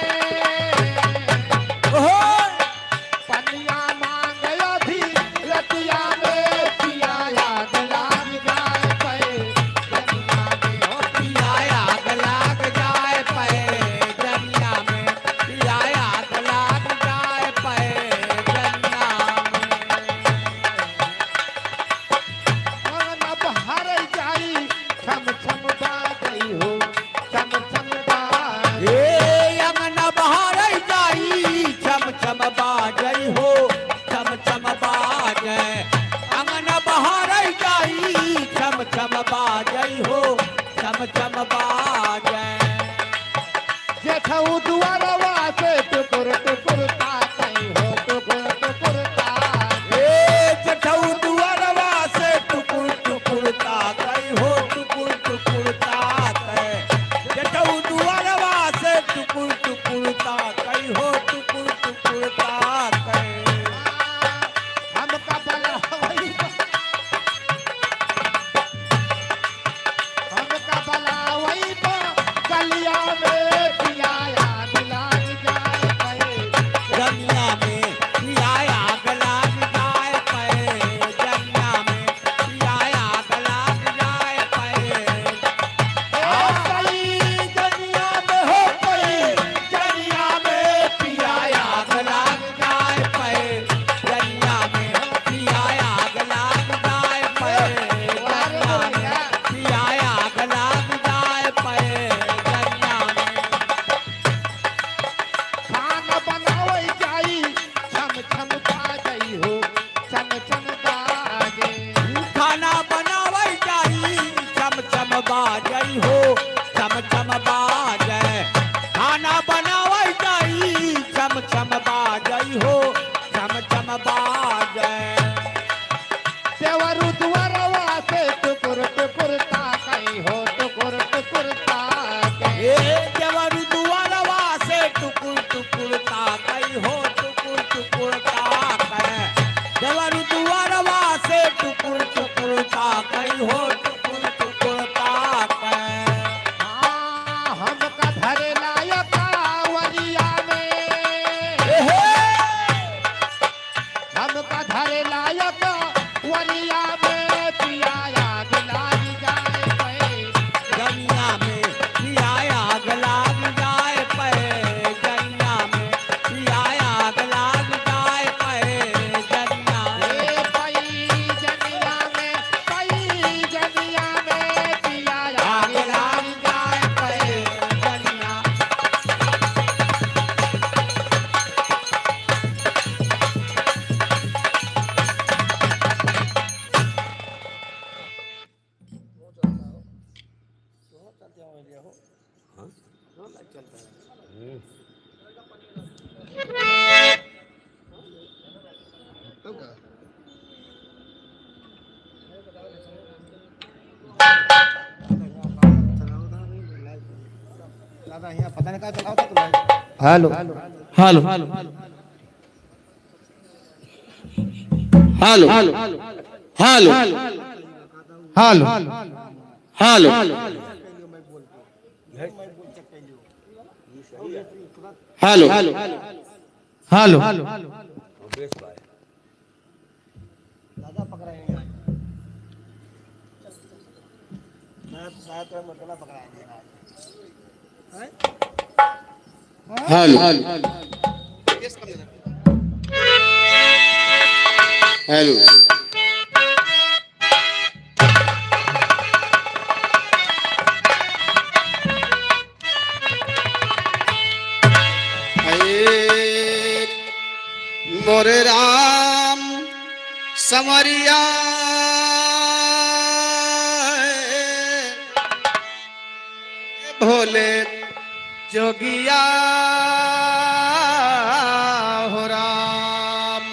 जेठऊ दुआरवा से टुकुर टुकुर ताकई हो, टुकुर टुकुर ताकई। ए, जेठऊ दुआरवा से टुकुर टुकुर ताकई हो, टुकुर टुकुर ताकई। जेठऊ दुआरवा से टुकुर टुकुर ताकई हो, टुकुर टुकुर ताकई। हमका बलावई बा, हमका बलावई बा, गलिया में पिया आग लाग जाए पे। गलिया में पिया आग लाग जाए पे, गलिया में पिया आग लाग जाए पे। ए पई जनिया में हो पई, जनिया में पिया आग लाग जाए पे, जनिया में पिया आग लाग जाए पे, जनिया में पिया आग लाग जाए पे, जनिया में। खाना बनावई जाई, छम छम बाजई हो, छम छम बाजे। खाना बनावई जाई, छम छम बाजई हो, छम छम बाजे। खाना बनावई जाई, छम छम बाजई हो, छम छम बाजे। देवरु दुआरवा से टुकुर टुकुर ताकई हो, टुकुर टुकुर ताकई। ए देवरु दुआरवा से टुकुर टुकुर ताकई हो, टुकुर टुकुर ताकई। देवरु दुआरवा से टुकुर टुकुर ताकई हो, टुकुर टुकुर ताकई। हाँ, हमका धरे लायक कांवरिया में। ए हे। हमका धरे लायक वरिया में पिया आग लाग जाए पे। गलिया में पिया आग लाग जाए पे, गलिया में पिया आग लाग जाए पे, गलिया में। ए पई जनिया में, पई जनिया में पिया आग लाग जाए पे, गलिया। Hello. Hello. Hello. Hello. Hello. Hello. Hello. Hello. Hello. हे मोरे राम संवरिया भोले जोगिया हो राम।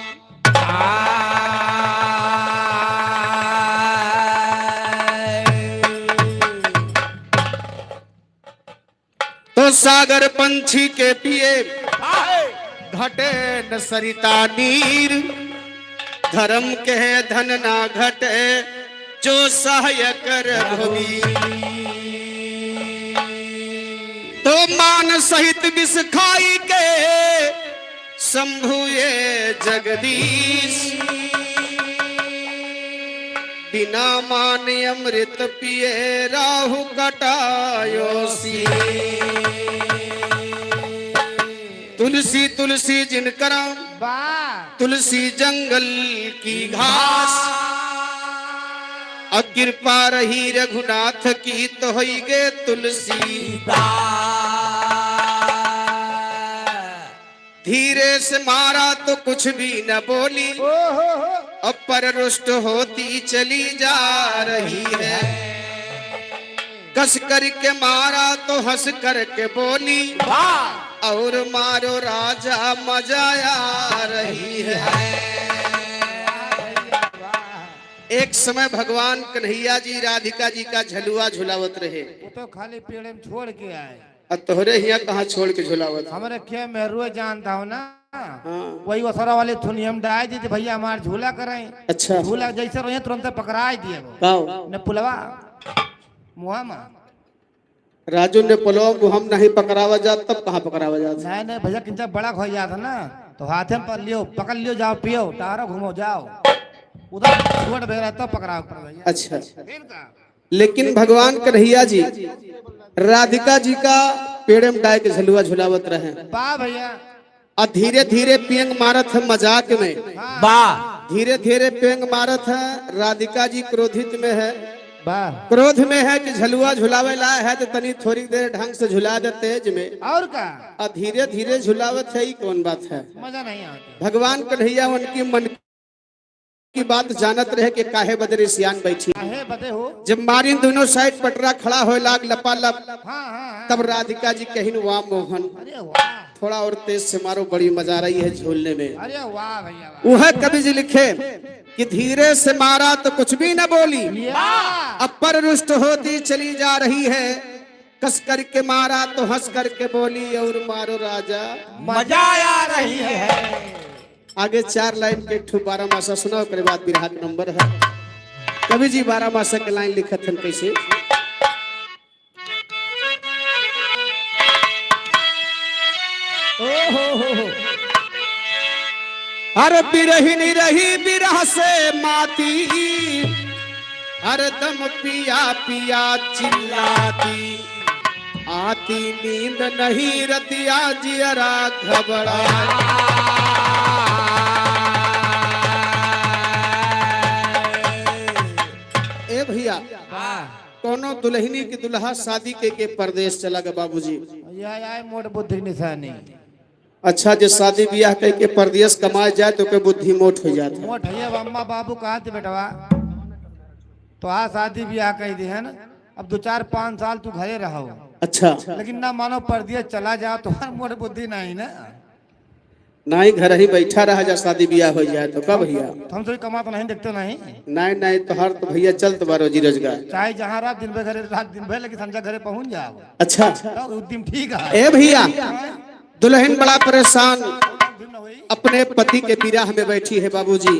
तो सागर पंछी के पिए, घटे न सरिता नीर। धर्म के धन ना घटे, जो सहाय कर भोगी। तो मान सहित विष खाई के शंभु ये जगदीश, बिना मान अमृत पिए राहु कटायो शीश। तुलसी तुलसी जिनकरा, वाह। तुलसी जंगल की घास। अब कृपा रही रघुनाथ की तो होई गे तुलसीदास। धीरे से मारा तो कुछ भी न बोली। ओहो हो। अब पर रुष्ट होती चली जा रही है। कस करके मारा तो हंस करके बोली, वाह! और मारो राजा मजा आ रही है। एक समय भगवान कन्हैया जी राधिका जी का झलुआ झुलावत रहे। वो तो खाली पेड़े में छोड़ के आए। आ तोहरे हियां कहाँ छोड़ के झुलावत? हमरे के मेहरुए जानता हो ना। हाँ। वही ओसरा वाले थुनिया में डाल दी थी, "भैया हमार झूला कराई।" अच्छा। झूला जैसे रहे तुरंत पकड़ाई दिए वो। काओ? ने पुलवा मुहा में। राजू ने पुलवा मुहा में नहीं पकड़ावा जात, तब कहाँ पकड़ावा जात? नहीं, नहीं भैया, किंचा बड़ा हो जात है ना, तो हाथे में पकड़ लियो, पकड़ लियो, जाओ पियो, टारो घूमो, जाओ। उधर छोड़ बेरा तब पकड़ावा पड़ भैया। अच्छा। फिर का? लेकिन भगवान कन्हैया जी राधिका जी का पेड़े में डाय के झलुआ झुलावत रहे। वाह भैया। आ धीरे धीरे पेंग मारत है मजाक में। वाह। धीरे धीरे पेंग मारत है, राधिका जी क्रोधित में है। वाह। क्रोध में है कि झलुआ झुलावे ला है तो तनी थोड़ी देर ढंग से झुला दे तेज में। और का? आ धीरे धीरे झुलावत है, ई कौन बात है? मजा नहीं आता। भगवान कन्हैया उनकी मन की बात जानत रहे कि काहे बदे रिसियान बैठी। काहे बदे हो? जब मारिन दोनों साइड पटरा खड़ा होए लाग लपालप, हाँ, हाँ, हाँ। तब राधिका जी कहिन, "वाह मोहन, अरे वाह। थोड़ा और तेज से मारो, बड़ी मजा आ रही है झूलने में।" अरे वाह भैया, वाह। वह कवि जी लिखे कि धीरे से मारा तो कुछ भी न बोली, वाह। अब पर रुष्ट होती चली जा रही है, कस करके मारा तो हंस करके बोली, और मारो राजा मजा आ रही है। आगे चार लाइन के एक ठो बारह मासा सुनाओ, ओकरे बाद बिरहा के नंबर है। कवि जी बारह मासा के लाइन लिखत हन कैसे? ओ हो हो हो। अरे बिरहिनी रही बिरह से माती, हरदम पिया पिया चिल्लाती, आती नींद नहीं रतिया जियरा घबरा। ए भैया, हाँ। कौनो दुल्हनी के दुल्हा शादी के, के परदेश चला गए बाबूजी। यह आए मोट बुद्धि की निशानी। अच्छा, जे शादी बियाह कइ के परदेस कमाए जाए, तो ओके बुद्धि मोट होइ जात है। मोट है, अब अम्मा बाबू कहत बेटवा, तोहार शादी बियाह कइ दिहन, अब दो चार पाँच साल तू घरे रहो। अच्छा। लेकिन ना मानो, परदेस चला जाओ, तोहार मोट बुद्धि नहीं ना। नाहीं, घर ही बैठा रहा जा, शादी बियाह होइ जाए तो का भैया? तो हम सभी कमा तो नहीं देखते नहीं। नाहीं, नाहीं, तोहार तो भैया चलत बा रोजी रोजगार। चाहे जहाँ रह, दिन भर घरे रह, दिन भर, लेकिन संझा घरे पहुँच जाओ। अच्छा। तो उस दिन ठीक है। ए भैया, दुल्हन बड़ा परेशान अपने पति के विरह में बैठी है बाबूजी,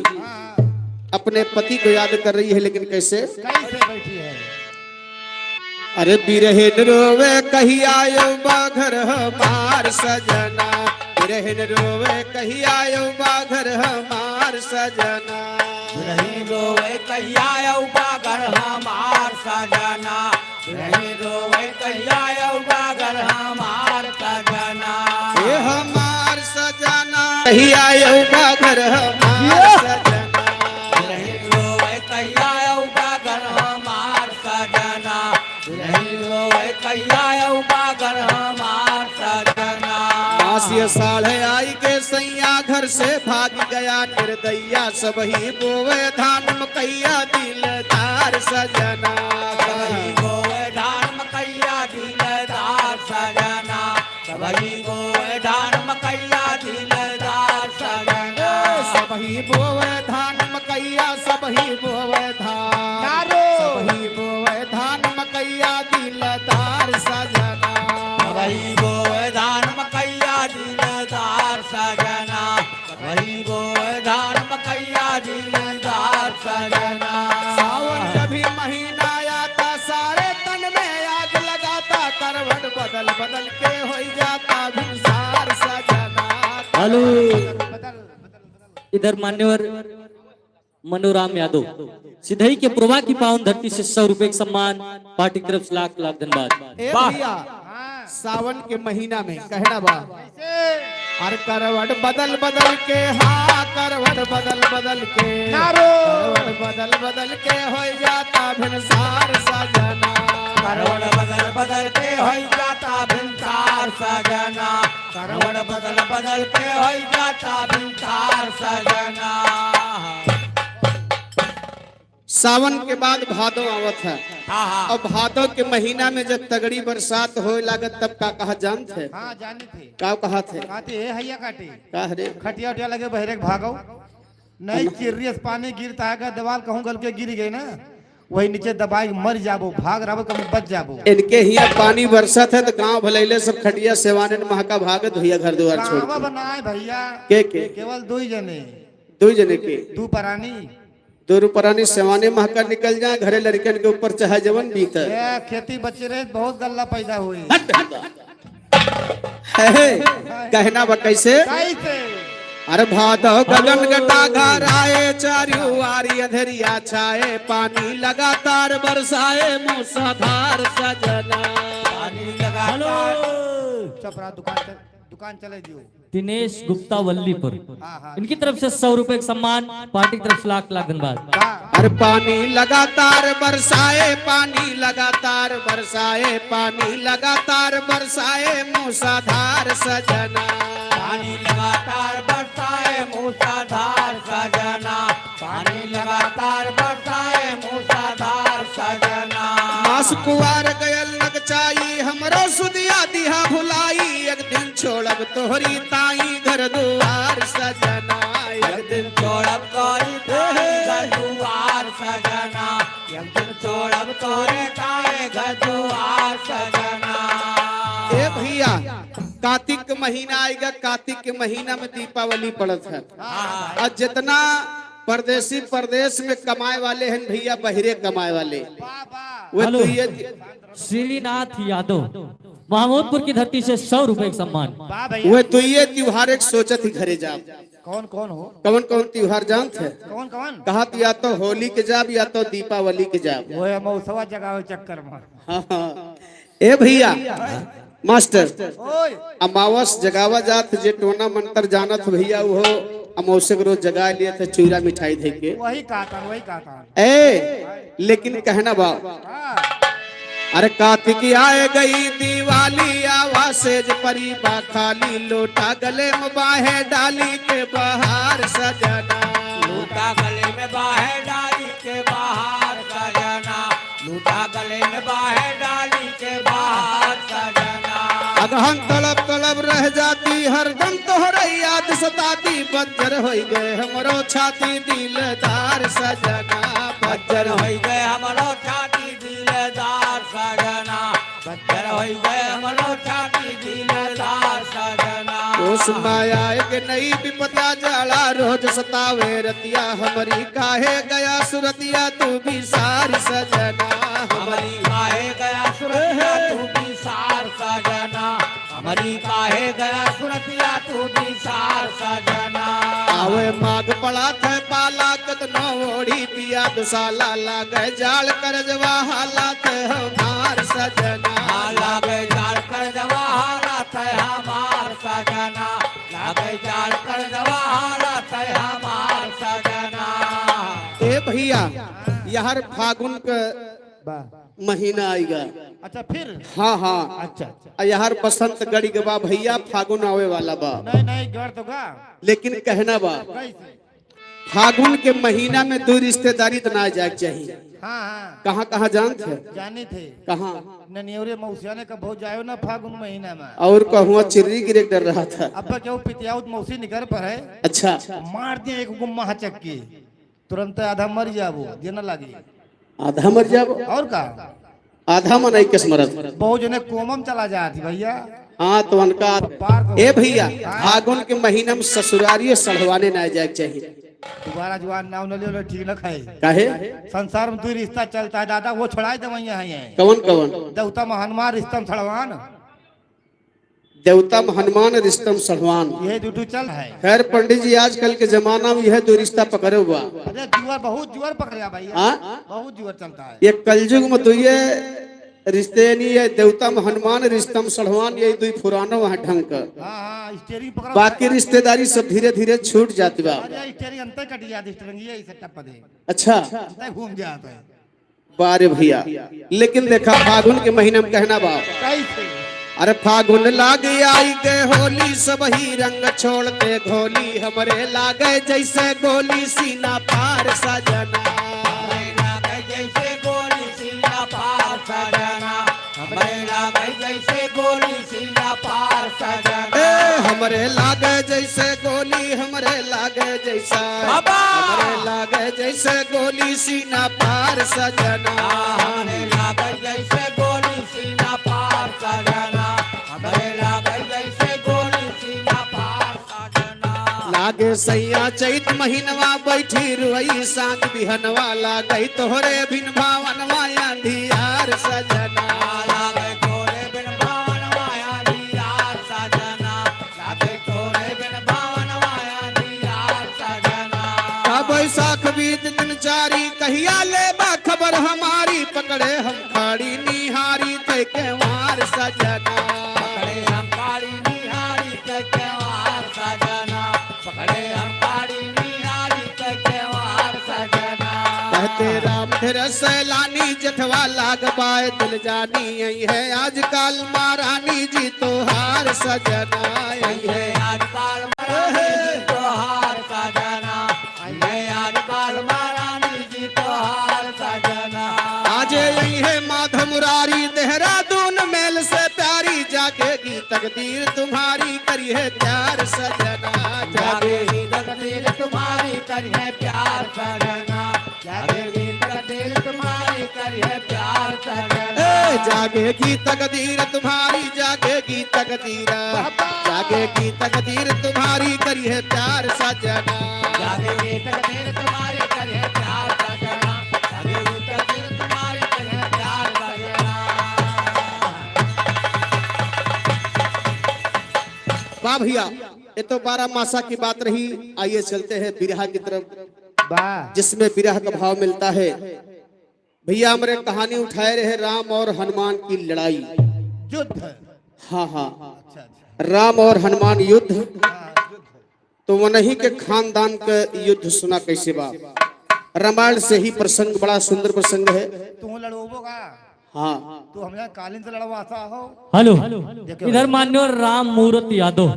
अपने पति को याद कर रही है, लेकिन कैसे? कैसे बैठी है? अरे बिरहिन रोवे कहिया अउबा घर हमार सजना, बिरहिन रोवे कहिया अउबा घर हमार सजना। बिरहिन रोवे कहिया अउबा घर हमार सजना, बिरहिन रोवे कहिया अउबा घर हमार सजना। ए हमार सजना, कहिया अउबा घर हमार सजना। बिरहिन रोवे कहिया अउबा घर हमार सजना, बिरहिन रोवे कहिया अउबा घर हमार सजना। मासिया साढ़े आई के सैया घर से भाग गया निर्दयिया, सबही बोवे धान मकइया दिलदार सजना। सबही बोवे धान मकइया दिलदार सजना, सबही बोवे धान मकइया दिलदार सजना। सबही बोवे धान मकइया, सबही बोवे धान। नारो। सबही बोवे धान मकइया दिलदार सजना। सबही बोवे धान मकइया दिलदार सजना। सबही बोवे धान मकइया दिलदार सजना। सावन जब भी महीना आता, सारे तन में आग लगाता, करवट बदल बदल के होई जाता भिनसार सजना। हेलो, इधर मान्यवर मनोराम यादव, सिधई के पुरवा की पावन धरती से सौ रुपए के सम्मान, पार्टी की तरफ से लाख लाख धन्यवाद। ए वाह। भैया, सावन के महीना में कहना बा। कैसे? हर करवट बदल बदल के, हाँ, करवट बदल बदल के। नारो। करवट बदल बदल के होई जाता भिनसार सजना। करवट बदल बदल के होई जाता भिनसार सजना। करवट बदल बदल के होई जाता भिनसार सजना। सावन के बाद भादो आवत है। हाँ, हाँ। अब भादो के महीना में जब तगड़ी बरसात होए लागत, तब का कहा जानत है? हाँ, जानी थे। का कहा थे? कहते, "हे हैया काटे, का हरे? खटिया उटिया लगे बहरे के भागो, नहीं चिर्रियस पानी गिरता है, अगर दीवार कहूँ गल के गिर गए ना, वही नीचे दबाई के मर जाबो, भाग रहबो, कहूँ बच जाबो।" इनके हियाँ पानी बरसत है तो गाँव भलैले सब खटिया सेवाने महका भागत भैया घर दुआर छोड़ गाँव के। बनाए भैया। के, के? केवल दो ही जने। दो ही जने के? दो परानी। दो रुपरानी सेवाने महका निकल जाए, घरे लड़कन के ऊपर चाहे जवन बीते। ए, खेती बचे रहे, बहुत गल्ला पैदा हुई। हट, हट। है, कहना बा कैसे? कैसे? अरे भादो गगन घटा घर आए, चारियों वारी अंधेरिया छाए, पानी लगातार बरसाए, मूसलाधार सजना। पानी लगातार। हेलो। चपरा दुकान चल, दुकान चले दियो। दिनेश गुप्ता वल्लीपुर। हाँ, हाँ। इनकी तरफ से सौ रुपए का सम्मान, पार्टी की तरफ से लाख लाख धन्यवाद। वाह। अरे पानी लगातार बरसाए, पानी लगातार बरसाए, पानी लगातार बरसाए, मूसलाधार सजना। पानी लगातार बरसाए, मूसलाधार सजना। पानी लगातार बरसाए, मूसलाधार सजना। मास कुवार गयल नगचाई, हमरो सुदिया दिहा भुलाई, एक दिन छोड़ब तोहरी ताई घर दुआर सजना, एक दिन छोड़ब तोहरी ताई घर दुआर सजना, एक दिन छोड़ब तोहरी ताई घर दुआर सजना। ए भैया, कातिक के महीना आइगा, कातिक के महीना में दीपावली पड़त है। हाँ। और जितना परदेसी परदेस में कमाए वाले हैं भैया, बहिरे कमाए वाले, वाह, वाह। वे हेलो। तो ये श्रीनाथ यादव, महमूदपुर की धरती से सौ रुपए का सम्मान। वाह भैया। वे तो ये त्योहार एक सोचत ही घरे जाब। कौन कौन हो? कौन कौन त्योहार जानत है? कौन कौन? कहत या तो होली के जाब या तो दीपावली के जाब। वो है मौसवा जगावे चक्कर में। हाँ, हाँ। ए भैया, मास्टर, ओए। अमावस जगावा जात, जे टोना मंत्र जानत भैया, वो अमावसे के रोज जगा लिए थे चूरा मिठाई दे के। वही कहता, वही कहता। ए, लेकिन कहना बा, हाँ। अरे कातिक आए गई दिवाली, आवा सेज परी बा खाली, लोटा गले में बाहे डाली के बहार सजना। लोटा गले में बाहे डाली के बहार सजना, लोटा गले में बाहे डाली के बहार सजना। अगहन तड़प तड़प रह जाती, हरदम तोहरे याद सताती, बज्जर होई गए हमरो छाती दिलदार सजना। बज्जर होई गए हमरो छाती दिलदार सजना, बज्जर होई गए हमरो छाती दिलदार सजना। ओस माया एक नई विपदा जाला, रोज सतावे रतिया, हमरी काहे गया सुरतिया तू बिसार सजना। हमरी काहे गया सुरतिया तू बिसार सजना, हमरी काहे गया सुरतिया तू बिसार सजना। आवे माघ पड़त है पाला, कतनो ओढ़ी पिया दुसाला, लागे जाड़ करजवा हालात हमार सजना। हाँ, लागे जाड़ करजवा हालात हमार सजना, लागे जाड़ करजवा हालात हमार सजना। ए भैया, यार फागुन के वाह। महीना आइगा। अच्छा, फिर? हाँ, हाँ। अच्छा, अच्छा। आ यार बसंत गड़ी के बा भैया, फागुन आवे वाला बा। नहीं, नहीं, गड़ तो गा। लेकिन कहना बा, कैसे? फागुन के महीना में दो रिश्तेदारी तो ना जाए के चाहिए। हाँ, हाँ। कहाँ, कहाँ जानत है? जानी थे। कहाँ? ननियोरे मौसियाने का बहुत जायो ना फागुन महीना में। और कहूँ चिर्री गिरे के डर रहा था। अब क्या वो पितियाउत मौसी निकर पर है? अच्छा। मार दिया एक गुम्मा चक्की, तुरंत आधा मर जाबो, देना लागी। आधा मर जाबो? और का? आधा मनई कस मरत। बहुत जने कोमम चला जात ही भैया। हाँ, तो उनका पार को ए भैया, हाँ। फागुन के महीना में ससुरारिये सढ़वाने ना जाए के चाहिए। दोबारा जवान नाम न लियो, ठीक न खाए। काहे? संसार में दो रिश्ता चलता है दादा, वो छोड़ाए दे वहीं यहाँ है। कौन कौन? देवता में हनुमान, रिश्ता में सढ़वान। देवता में हनुमान, रिश्ता में सढ़वान। यह दो दो चल है। खैर पंडित जी, आजकल के जमाना में यह दो रिश्ता पकड़े हुआ। अरे जुअर, बहुत जुअर पकड़े भैया। हाँ? बहुत जुअर चलता है। ये कलयुग में तो ये रिश्ते नहीं है, देवता में हनुमान, रिश्ता में सढ़वान, ये दो पुरानो है ढंग का। हाँ, हाँ, steering पकड़ा। बाकी रिश्तेदारी सब धीरे धीरे छूट जाती बा। अरे steering अंतर कट जाती, steering ये इसे टप दे। अच्छा। अंतर घूम जाता है। बारे भैया, लेकिन देखा फागुन के महीना में कहना बा। कैसे? अरे फागुन लाग आई के होली, सब ही रंग छोड़ के घोली, हमरे लागे जैसे गोली सीना पार सजना। हमरे लागे जैसे गोली सीना पार सजना, हमरे लागे जैसे गोली सीना पार सजना। ए, हमरे लागे जैसे गोली, हमरे लागे जैसे, बाबा! हमरे लागे जैसे गोली सीना पार सजना। हमरे लागे जैसे गोली सीना पार सजना, हमरे लागे जैसे गोली सीना पार सजना। लागे सैया चैत महीनवा बैठी रुई सांझ बिहनवा, लागे तोहरे बिन भावनवा अंधियार सजना। लागे तोहरे बिन भावनवा अंधियार सजना, लागे तोहरे बिन भावनवा अंधियार सजना। का बैसाख बीत दिन चारी, कहिया लेबा खबर हमारी, पकड़े हम खाड़ी निहारी तै केवार सजना। पकड़े हम खाड़ी निहारी तै केवार सजना, पकड़े हम खाड़ी निहारी तै केवार सजना। कहते राम धर सैलानी जठवा लाग पाए दिल जानी, आई है आजकल महारानी जी तोहार सजना, आई है आजकल महारानी जी तोहार सजना। अइहे आज बाल महारानी जी तोहार सजना। आजे अइहे माधव मुरारी देहरादून मेल से प्यारी, जागेगी तकदीर तुम्हारी करिहे प्यार सजना। जागेगी तकदीर तुम्हारी करिहे प्यार सजना। जागेगी तकदीर तुम्हारी करिहे प्यार सजना। ए, जागेगी तकदीर तुम्हारी, जागेगी तकदीर। बाबा। जागेगी तकदीर तुम्हारी करिहे प्यार सजना। जागेगी तकदीर तुम्हारी करिहे प्यार सजना। जागेगी तकदीर तुम्हारी करिहे प्यार सजना। वाह भैया, ये तो बारह मासा की बात रही। आइए चलते हैं बिरहा की तरफ, वाह। जिसमें बिरह का भाव मिलता है। भैया, हमरे कहानी उठाए रहे राम और हनुमान की लड़ाई। युद्ध। हाँ, हाँ। अच्छा, अच्छा। राम और हनुमान युद्ध। हाँ, युद्ध। तो वनही के खानदान के युद्ध सुना कैसे बा। रामायण से ही प्रसंग, बड़ा सुंदर प्रसंग है। तू लड़ोबो का? हाँ। तू हमरा कालीन से लड़वाता हो? हेलो। देखो। इधर माननीय राम मूरत यादव,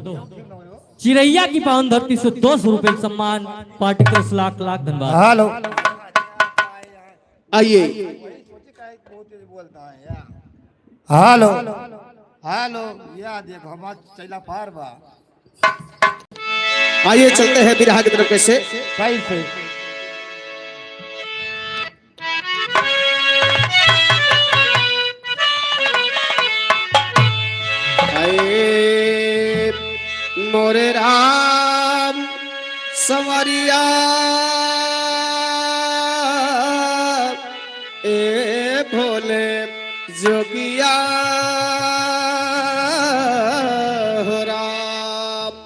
चिरैया की पावन धरती से दो सौ रुपए सम्मान, पार्टी को लाख लाख धन्यवाद। हेलो। आइए। हेलो। हेलो, या देखो, हमार चैला पार बा। आइए, चलते हैं बिरहा की तरफ। कैसे? कैसे? हाय मोरे राम संवरिया, ए भोले जोगिया हो राम।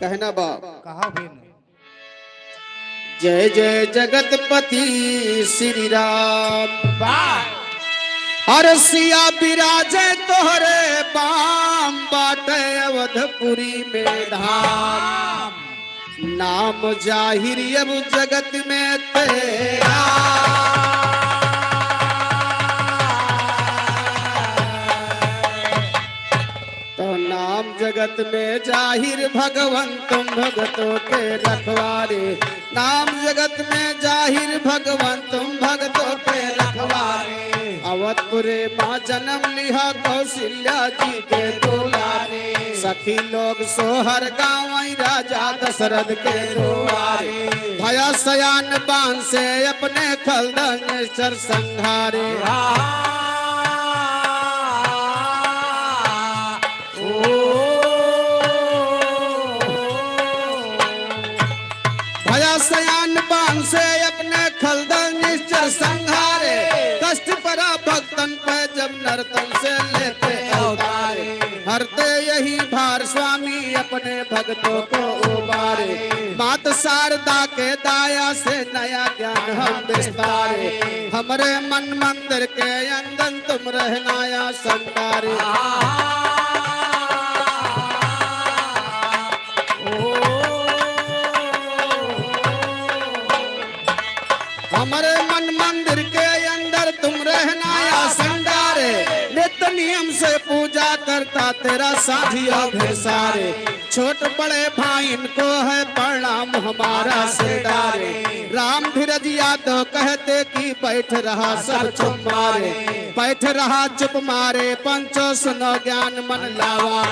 कहना बा। कहा फिर? जय जय जगतपति श्री राम। वाह। अरे सिया बिराजे तोहरे बाम, बाटे अवधपुरी में धाम। नाम जाहिर अब जगत में तेरा। तो नाम जगत में जाहिर भगवन तुम भगतों के रखवारे। नाम जगत में जाहिर भगवन तुम भगतों के रखवारे। अवधपुरे माँ जन्म लिहा कौशल्या जी के दुलारे। सखी लोग सोहर गावै राजा दशरथ के दुआरे। भया सयान बान से अपने खलदन चर संहारे। भया सयान बान से अपने खलदन निश्चर संहारे। कष्ट परा भक्तन पे जब नरतन से लेते अवतारे। हरते यही भार स्वामी अपने भगतों को उबारे। मात शारदा के दाया से नया ज्ञान हम विस्तारे। हमरे मन मंदिर के अंदर तुम रहना या संडारे। हमरे मन मंदिर के अंदर तुम रहना या संडारे। नित नियम से पूजा करता तेरा साझिया भेसारे। छोट बड़े भाई इनको है प्रणाम हमारा सिर डारे। राम धीरज यादव कहते कि बैठ रहा सब चुप मारे। बैठ रहा चुप मारे, पंचो सुनो ज्ञान मन लावा।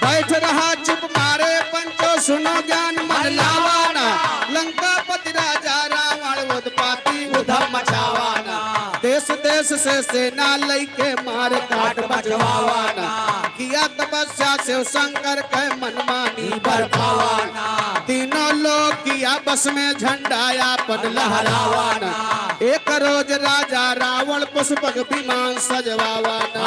बैठ रहा चुप मारे, पंचो सुनो ज्ञान मन लावाना। लंकापति राजा रावण उत्पाती उधम मचावाना। देश देश से सेना लइके मार काट मचवावाना। किया तपस्या शिव शंकर के मनमानी बरपावाना। तीनों लोक किया बस में झंडा आपन लहरावाना। एक रोज राजा रावण पुष्पक विमान सजवावाना।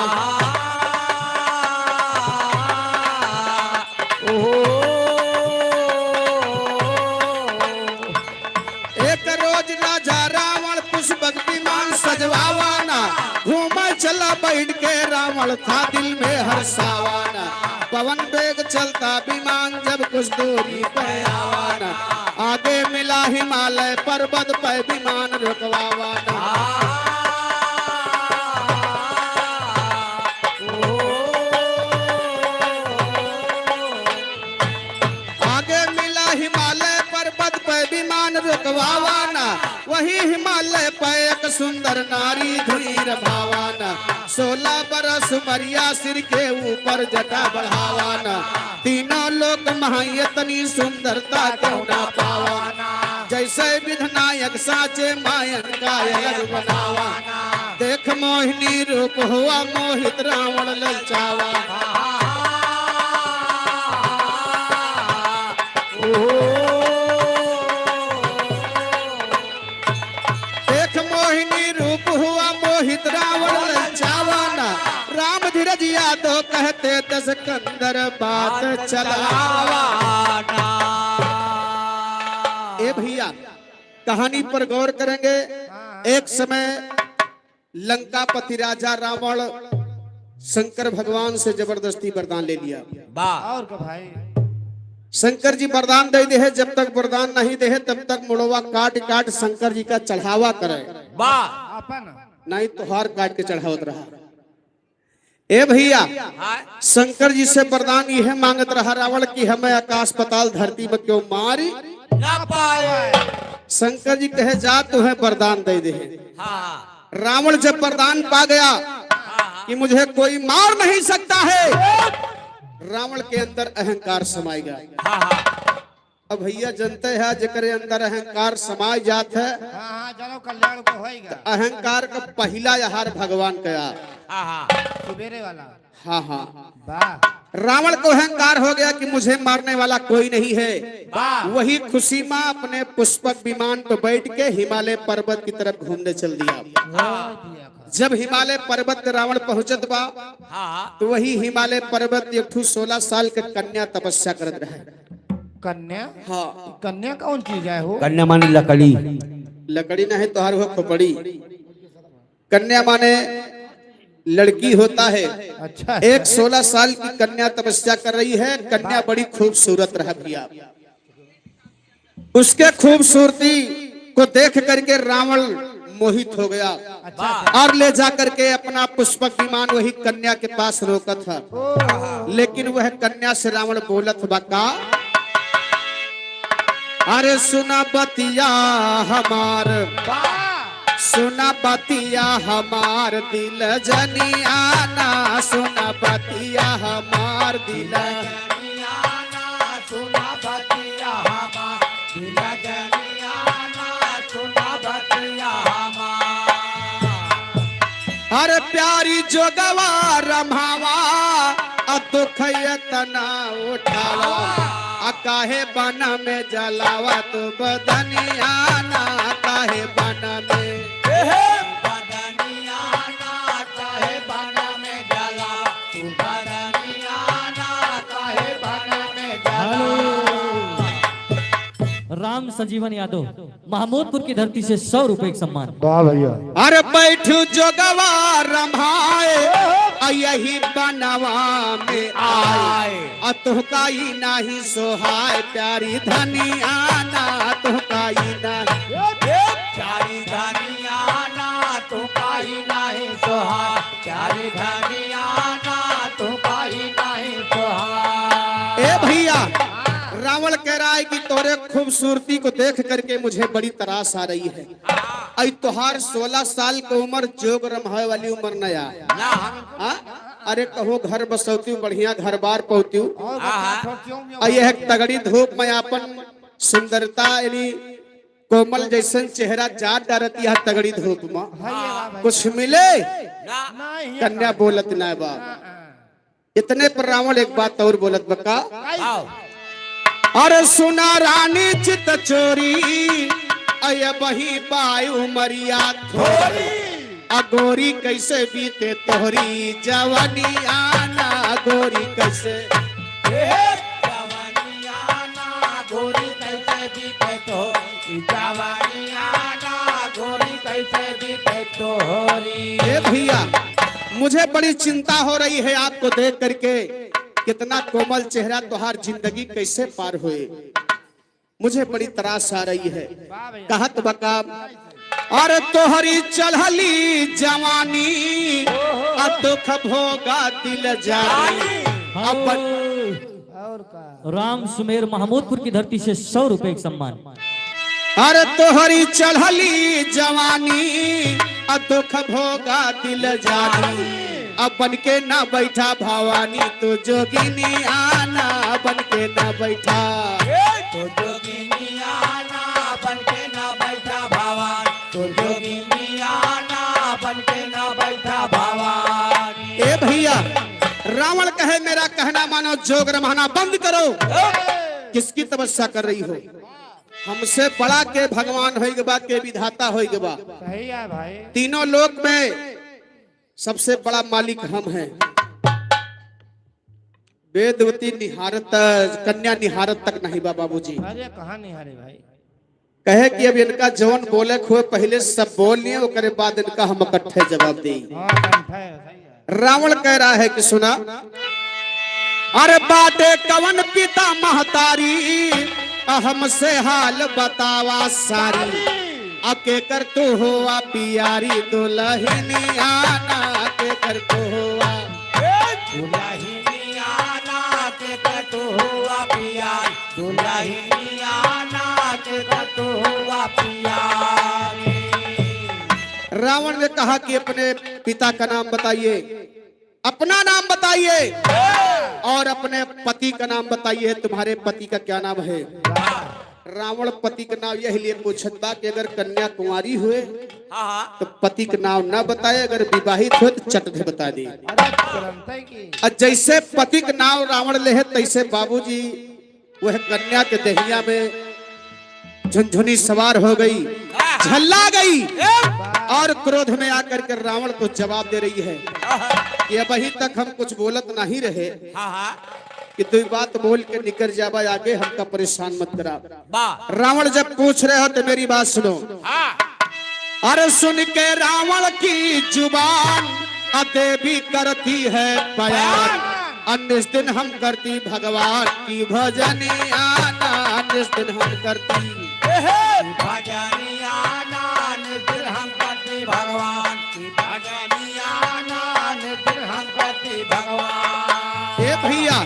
एक रोज राजा रावण पुष्पक विमान सजवावाना। घूमे चला बैठ के रावण था दिल में हर्षावाना। पवन वेग चलता विमान जब कुछ दूरी पे आवाना। आगे मिला हिमालय पर्वत पे विमान रुकवावाना। आगे मिला हिमालय पर्वत पे विमान रुकवावाना। वही हिमालय पे एक सुंदर नारी धुइर भावाना। सोलह बरस उमरिया सिर के ऊपर जटा बढ़ावाना। तीनों लोक महा इतनी सुंदरता क्यों ना पावाना। जैसे विधनायक साचे मायन का अलग बनावाना। देख मोहिनी रूप हुआ मोहित रावण ललचावा। देख मोहिनी रूप हुआ मोहित रावण ललचावाना। राम धीरज यादव कहते त सिकंदर बात चलावाना। ए भैया, कहानी पर गौर करेंगे। एक समय लंकापति राजा रावण शंकर भगवान से जबरदस्ती वरदान ले लिया। वाह। और का भाई? शंकर जी वरदान दे दे है, जब तक वरदान नहीं दे है, तब तक मुड़वा काट काट शंकर जी का चढ़ावा करे। वाह। अपन। नहीं तोहार काट के चढ़ावत रहा। ए भैया, हाँ। शंकर जी से वरदान यह मांगत रहा रावण कि हमें आकाश पाताल धरती में क्यों मारी ना पाए। शंकर जी कहे जा तुम्हें वरदान दे दे है। हाँ। रावण जब वरदान पा गया कि मुझे कोई मार नहीं सकता है, रावण के अंदर अहंकार समाएगा। हाँ, हाँ। अब भैया जनते है जेकरे अंदर अहंकार समाय जात है, हाँ, हाँ, जनो कल्याण को होएगा। अहंकार का पहिला आहार भगवान का। हाँ, हाँ। सुबेरे वाला। हाँ, हाँ। वाह। रावण को अहंकार हो गया कि मुझे मारने वाला कोई नहीं है। वाह। वही खुशी मा अपने पुष्पक विमान पर बैठ के हिमालय पर्वत की तरफ घूमने चल दिया। वाह। जब हिमालय पर्वत पे रावण पहुंचत बा, हाँ। तो वही हिमालय पर्वत एक ठू सोलह साल के कन्या तपस्या करत रहे। कन्या? हाँ। कन्या कौन चीज है हो? कन्या माने लकड़ी। लकड़ी नहीं, तोहार हो खोपड़ी। कन्या माने लड़की होता है। अच्छा। एक सोलह साल की कन्या तपस्या कर रही है। कन्या बड़ी खूबसूरत रहा भैया। उसके खूबसूरती को देख करके रावण मोहित हो गया। अच्छा। और ले जा करके अपना पुष्पक विमान वही कन्या के पास रोकत है। लेकिन वह कन्या से रावण बोलत बा का, अरे सुना बतिया हमार, सुना बतिया हमार दिल जनियाना, सुना बतिया हमार दिल जनियाना, सुना बतिया हमार दिल जनियाना, सुना बतिया हमार। अरे प्यारी जोगवा रम्हावा, आ दुख एतना उठावा, आ काहे बन में जलावा तू बदनियाना, काहे बन में। बदनियाना, काहे बन में जलावा तू बदनियाना, काहे बन में जलावा। हेलो। राम संजीवन यादव। महमूदपुर की धरती से सौ रुपए का सम्मान। वाह भैया। अरे बैठू जोगवा रम्हाए, आ यही बनवा में आए। तोहका ई नाही सोहाय प्यारी धनिया ना, तोहका ई नाही। ए प्यारी धनिया ना, तोहका ई नाही सोहाय, प्यारी धनिया ना, तोहका ई नाही सोहाय। ए भैया, रावण कह रहा है कि तोरे खूबसूरती को देख करके मुझे बड़ी तरास आ रही है। आई तोहार सोलह साल के उम्र जोग रमाए वाली उम्र नया। ना। हाँ? अरे कहूँ घर बसौती, बढ़िया घर बार पौती। और बता, हाँ। छोटियों में और यह तगड़ी धूप में आपन सुंदरता यानी कोमल जैसन चेहरा जात डारत यह तगड़ी धूप में। हाँ, ये बात है। कुछ मिले? ना। नहीं, कन्या बोलत ना बा। हाँ, हाँ। इतने पर रावण एक बात और बोलत बका। आओ। अरे सुना रानी चित चोरी, अय बही बाय उमरिया थोरी। अगोरी कैसे बीते तोहरी जवानी आना, अगोरी कैसे। ए जवानी आना, गोरी कैसे बीते तोहरी जवानी आना, गोरी कैसे बीते तोहरी। ए भैया, मुझे बड़ी चिंता हो रही है आपको देख करके, कितना कोमल चेहरा, तोहार जिंदगी कैसे पार होए, मुझे बड़ी तरास आ रही है। कहत बका, अरे तोहरी चढ़ली जवानी, आ दुख भोगा दिल जानी। अपन और का? राम सुमेर महमूदपुर की धरती से सौ रुपए का सम्मान। अरे तोहरी चढ़ली जवानी, आ दुख भोगा दिल जानी। अब बन के ना बैठा भवानी, तू जोगिनी आना, बन के ना बैठा। ए, तू जोगिनी आना, बन के ना बैठा भवानी, तू जोगिनी आना, बन के ना बैठा भवानी। ए भैया, रावण कहे, मेरा कहना मानो, जोग रमाना बंद करो। किसकी तपस्या कर रही हो? हमसे बड़ा के भगवान होइगे बा, के विधाता होइगे बा? सही है भाई। तीनों लोक में सबसे बड़ा मालिक हम हैं। वेदवती निहारत, कन्या निहारत तक नहीं बा बाबूजी। अरे कहाँ निहारे भाई? कहे कि अब इनका जवन बोले खोए पहले सब बोल लिए, ओकरे बाद इनका हम इकट्ठे जवाब देई। हाँ, कंठा है, सही है। रावण कह रहा है कि सुना, अरे बाटे कवन पिता महतारी, आ हमसे हाल बतावा सारी। आ केकर तू हुआ पियारी दुलहिनिया ना, केकर तू हुआ। ए दुलहिनिया ना, केकर तू हुआ पियारी, दुलहिनिया ना, केकर तू हुआ पियारी। रावण ने कहा कि अपने पिता का नाम बताइए, अपना नाम बताइए और अपने पति का नाम बताइए, तुम्हारे पति का क्या नाम है? रावण पति का नाम यही लिए पूछत बा कि अगर कन्या कुंवारी हुए हाँ, हाँ। तो पति का नाम ना बताए, अगर विवाहित हुए तो चट दे बता दे। अरे तुरंत ही की। और जैसे पति का नाम रावण ले है, तैसे बाबूजी वह कन्या के दहिया में झुनझुनी सवार हो गई, झल्ला गई और क्रोध में आकर के रावण को जवाब दे रही है कि अब अभी तक हम कुछ बोलत नहीं रहे हाँ, हाँ। कि तू बात बोल के निकर जाबा आगे, हमका परेशान मत करा। वाह। रावण जब पूछ रहे हो तो मेरी बात सुनो। हाँ। अरे सुन के रावण की जुबान, आ देवी करती है बयान। आ निस दिन हम करती भगवान की भजनिया ना, निस दिन हम करती। एहे। भजनिया ना, निस दिन हम करती भगवान की भजनिया ना, निस दिन हम करती भगवान। ए भैया,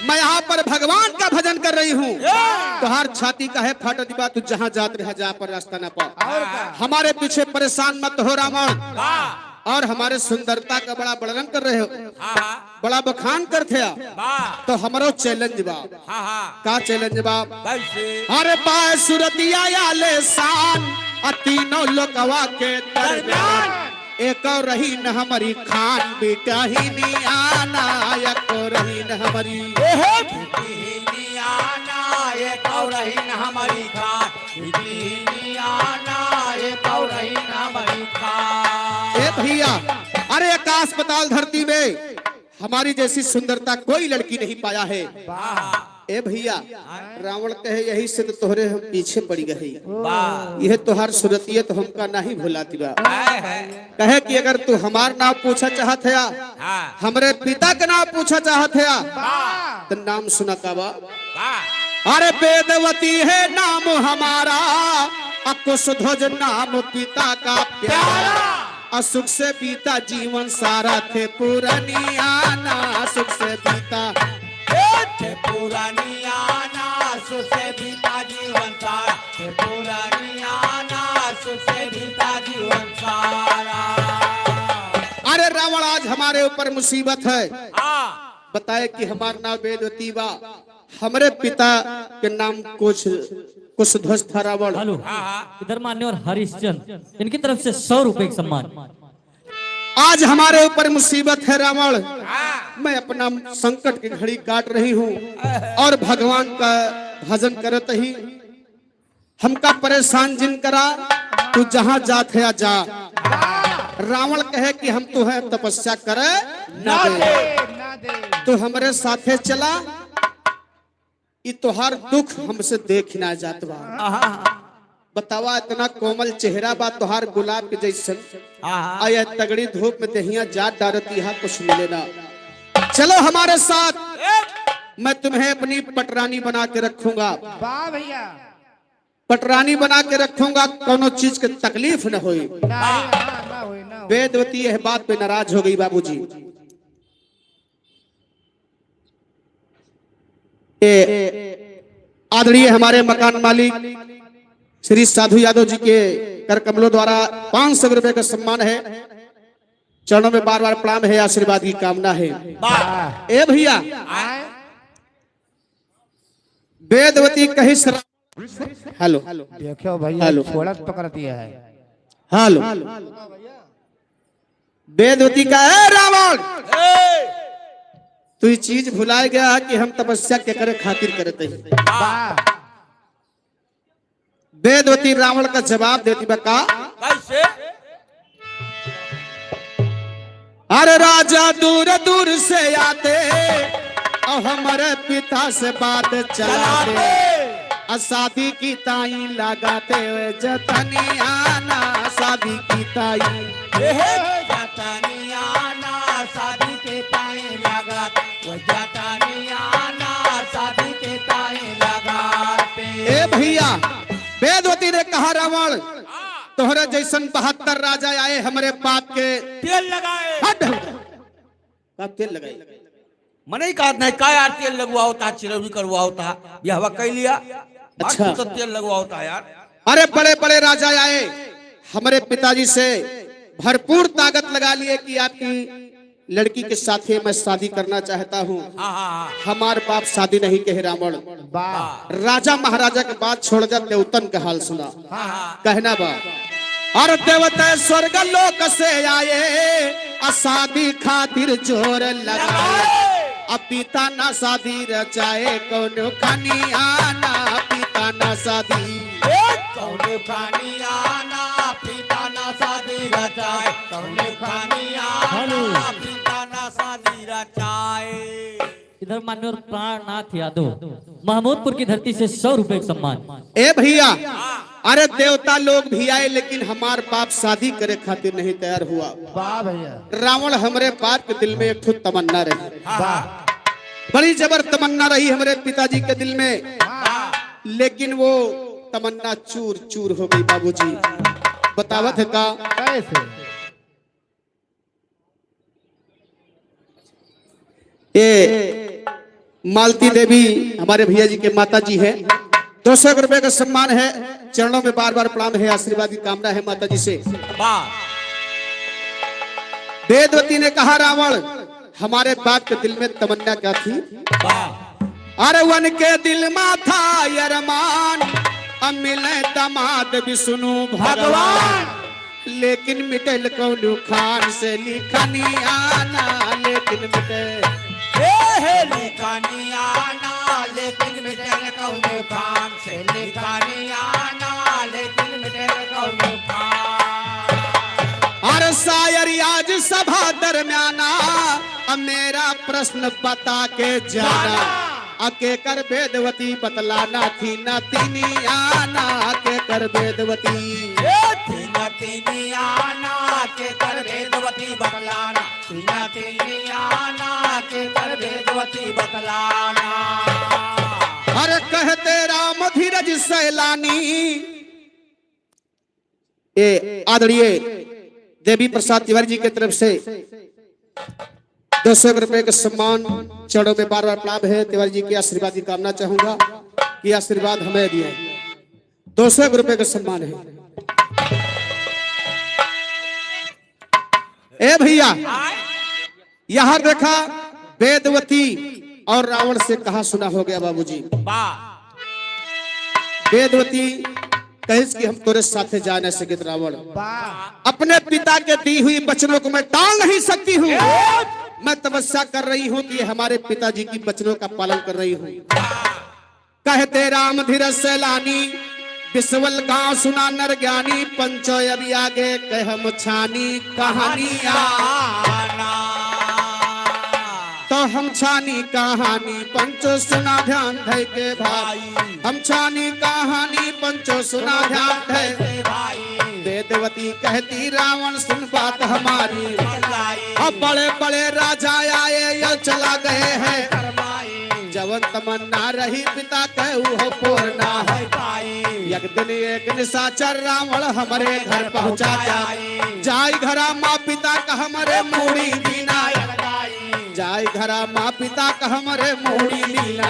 मैं यहाँ पर भगवान का भजन कर रही हूँ। ए। तोहार छाती काहे फाटत बा, तू जहाँ जात रहा जा पर रास्ता ना पा। और का? हमारे पीछे परेशान मत हो रावण। वाह। और हमारे सुंदरता का बड़ा बड़रंग कर रहे हो, हाँ, हाँ। बड़ा बखान करत हो। वाह। तो हमरो challenge बा। हाँ, हाँ। का challenge बा? कैसे? अरे बाय सुरतिया आले शान, आ तीनों लोकवा के दरमियान। दरमियान। एको रही न हमरी खान बिटहिनिया ना, एको रही न हमरी। एहे। बिटहिनिया ना, एको रही न हमरी खान। ए भैया, अरे आकाश पाताल धरती में हमारी जैसी सुंदरता कोई लड़की नहीं पाया है। वाह। ए भइया, हाँ। रावण कहे, "यही से तो तोहरे हम पीछे पड़ि गए। वाह। यह तोहार सुरतिया तो हमका नाहीं भुलाती बा।" हाय, हाय। कहे कि अगर तू हमार नाव पूछा चाहत हया, हाँ। हमरे पिता के नाव पूछा चाहत हया, वाह। तो नाम सुना का बा। वाह। अरे वेदवती है नाम हमारा, अ कुशध्वज नाम पिता का प्यारा। प्यारा। अ सुख से बीता जीवन सारा, थे पुरानिया ना सुख से बीता। ए, थे पुरानिया ना सुख से बीता जीवन सारा, थे पुरानिया ना सुख से बीता जीवन सारा। अरे रावण, आज हमारे ऊपर मुसीबत है। हाँ। बताए कि हमार नाम वेदवती बा, हमरे पिता के नाम कुश, कुशध्वज था रावण। हेलो। हाँ, हाँ। इधर मान्यवर हरिश्चंद्र, इनकी तरफ से सौ रुपए का सम्मान। आज हमारे ऊपर मुसीबत है रावण, हाँ। मैं अपना संकट की घड़ी काट रही हूँ और भगवान का भजन करत ही हमका परेशान जिन करा, तू जहाँ जात है जा। रावण कहे कि हम तो है तपस्या करे ना ना दे। दे, ना दे। तू हमरे साथे चला, ई तोहार दुख हमसे देख ना जात बा। आहा। बतावा, इतना कोमल चेहरा बा तोहार गुलाब के जैसन। आहा। आ यह तगड़ी धूप में देहिया जात डारती है, कुछ मिले ना। चलो हमारे साथ, ए! मैं तुम्हें अपनी पटरानी बना के रखूंगा। वाह भइया। पटरानी बना के रखूंगा, कौनो चीज के तकलीफ न होई। ना, हाँ, ना होई, ना होई। वेदवती यह बात पे नाराज हो गई, बाबूजी। ए, आदरणीय हमारे मकान मालिक श्री साधु यादव जी के कर कमलों द्वारा पाँच सौ रुपए का सम्मान है। चरणों में बार बार प्रणाम है, आशीर्वाद की कामना है। वाह। ए भइया, आए। वेदवती कही सरा-, हेलो। देखो भइया, हेलो। छोड़त पकड़ती है। हेलो। वेदवती का, "ए रावण, ए! तू ये चीज भुलाए गया है कि हम तपस्या के करे खातिर करते हैं।" वाह। वेदवती रावण का जवाब देती बा का? कैसे? अरे राजा दूर दूर से आते और हमारे पिता से बात चलाते। चलाते। आ शादी की ताई लगाते हुए जतनिया ना शादी की ताई। ए हे जतनिया ना शादी की ताई लगाते, वो जतनिया ना शादी की ताई लगाते। ए भइया, वेदवती ने कहा, "रावण, तोहरे जैसन बहत्तर राजा आए हमरे बाप के।" तेल लगाए। हट। का तेल लगाई? मनई का नहीं, का यार तेल लगवावत हा, चिरौरी करवावत हा, बियाहवा कइ लिया। अच्छा। आज तो तेल लगवावत हा यार। अरे बड़े बड़े राजा आए, हमरे पिताजी से भरपूर ताकत लगा लिए कि आपकी लड़की के साथे मैं शादी करना चाहता हूँ। हाँ, हाँ, हाँ। हमार बाप शादी नहीं कहे रावण। वाह। राजा महाराजा के बात छोड़ दे, देवतन के हाल सुना। हाँ, हाँ। कहना बा, अरे देवता स्वर्ग लोक से आए, आ शादी खातिर जोर लगाए। अब पिता ना शादी रचाए, कौनो खनिया ना पिता ना शादी। ए, कौनो खनिया ना पिता ना शादी रचाए, कौनो खनिया ना पिता ना शादी रचाए। इधर मान्यवर प्राणनाथ यादव, महमूदपुर की धरती से सौ रुपए का सम्मान। ए भइया, अरे देवता लोग भी आए, लेकिन हमार बाप शादी करे खातिर नहीं तैयार हुआ। वाह भइया। रावण हमरे बाप के दिल में एक ठो तमन्ना रही। वाह। बड़ी जबर तमन्ना रही हमरे पिताजी के दिल में, वाह। लेकिन वो तमन्ना चूर चूर हो गई बाबूजी। बतावत है का? कैसे? ए, मालती देवी हमारे भइया जी के माता जी है, दो सौ रुपए का सम्मान है, चरणों में बार बार प्रणाम है, आशीर्वाद की कामना है माता जी से। वाह। वेदवती ने कहा, रावण, हमारे बाप के दिल में तमन्ना क्या थी? वाह। अरे वन के दिल मा था अरमान, अब मिले दामाद विष्णु भगवान। भगवान। लेकिन मिटेल कौनो खान से लिखनिया ना, लेकिन मिटे। ए हे लिखनिया ना, लेकिन मिटेल कौनो खान से लिखनिया ना, लेकिन मिटेल कौनो खान। अरे शायर आज सभा दरमियाना, अब मेरा प्रश्न बता के जाना। जाना। अकेकर वेदवती बतलाना थी ना तीनी आना, अकेकर वेदवती। ए, थी ना तीनी आना, अकेकर वेदवती बतलाना, थी ना तीनी आना, अकेकर वेदवती बतलाना। अरे कहते राम धीरज सैलानी, ये आदरणीय देवी प्रसाद तिवारी जी की तरफ से दो सौ रुपए का सम्मान, चरणों में बार बार प्रणाम है। तिवारी जी के आशीर्वाद की कामना चाहूंगा कि आशीर्वाद हमें दिए। दो सौ रुपए का सम्मान है। ए भैया, यहाँ देखा, वेदवती और रावण से कहा सुना हो गया बाबूजी। वाह। वेदवती कहिस कि हम तोरे साथे जा नहीं सकित रावण। वाह। अपने पिता के दी हुई वचनों को मैं टाल नहीं सकती हूँ। मैं तपस्या कर रही हूँ कि ये हमारे पिताजी की वचनों का पालन कर रही हूँ। कहते राम धीरज सैलानी, बिसवल गाँव सुना नर ज्ञानी, पंचो अब आगे कहे हम छानी कहानिया। तो हम छानी कहानी पंचो सुना ध्यान धै के भाई, हम छानी कहानी पंचो सुना ध्यान धै। वेदवती कहती रावण सुन बात हमारी, अब बड़े बड़े राजा आए या चला गए हैं, जवन तमन्ना रही पिता के उहो पूर्ण ना है। एक दिन एक निशाचर रावण हमरे घर पहुँचा जाए, जाई घरा माँ पिता का हमरे मूड़ी दीना, जाई घरा माँ पिता का हमरे मूड़ी दीना।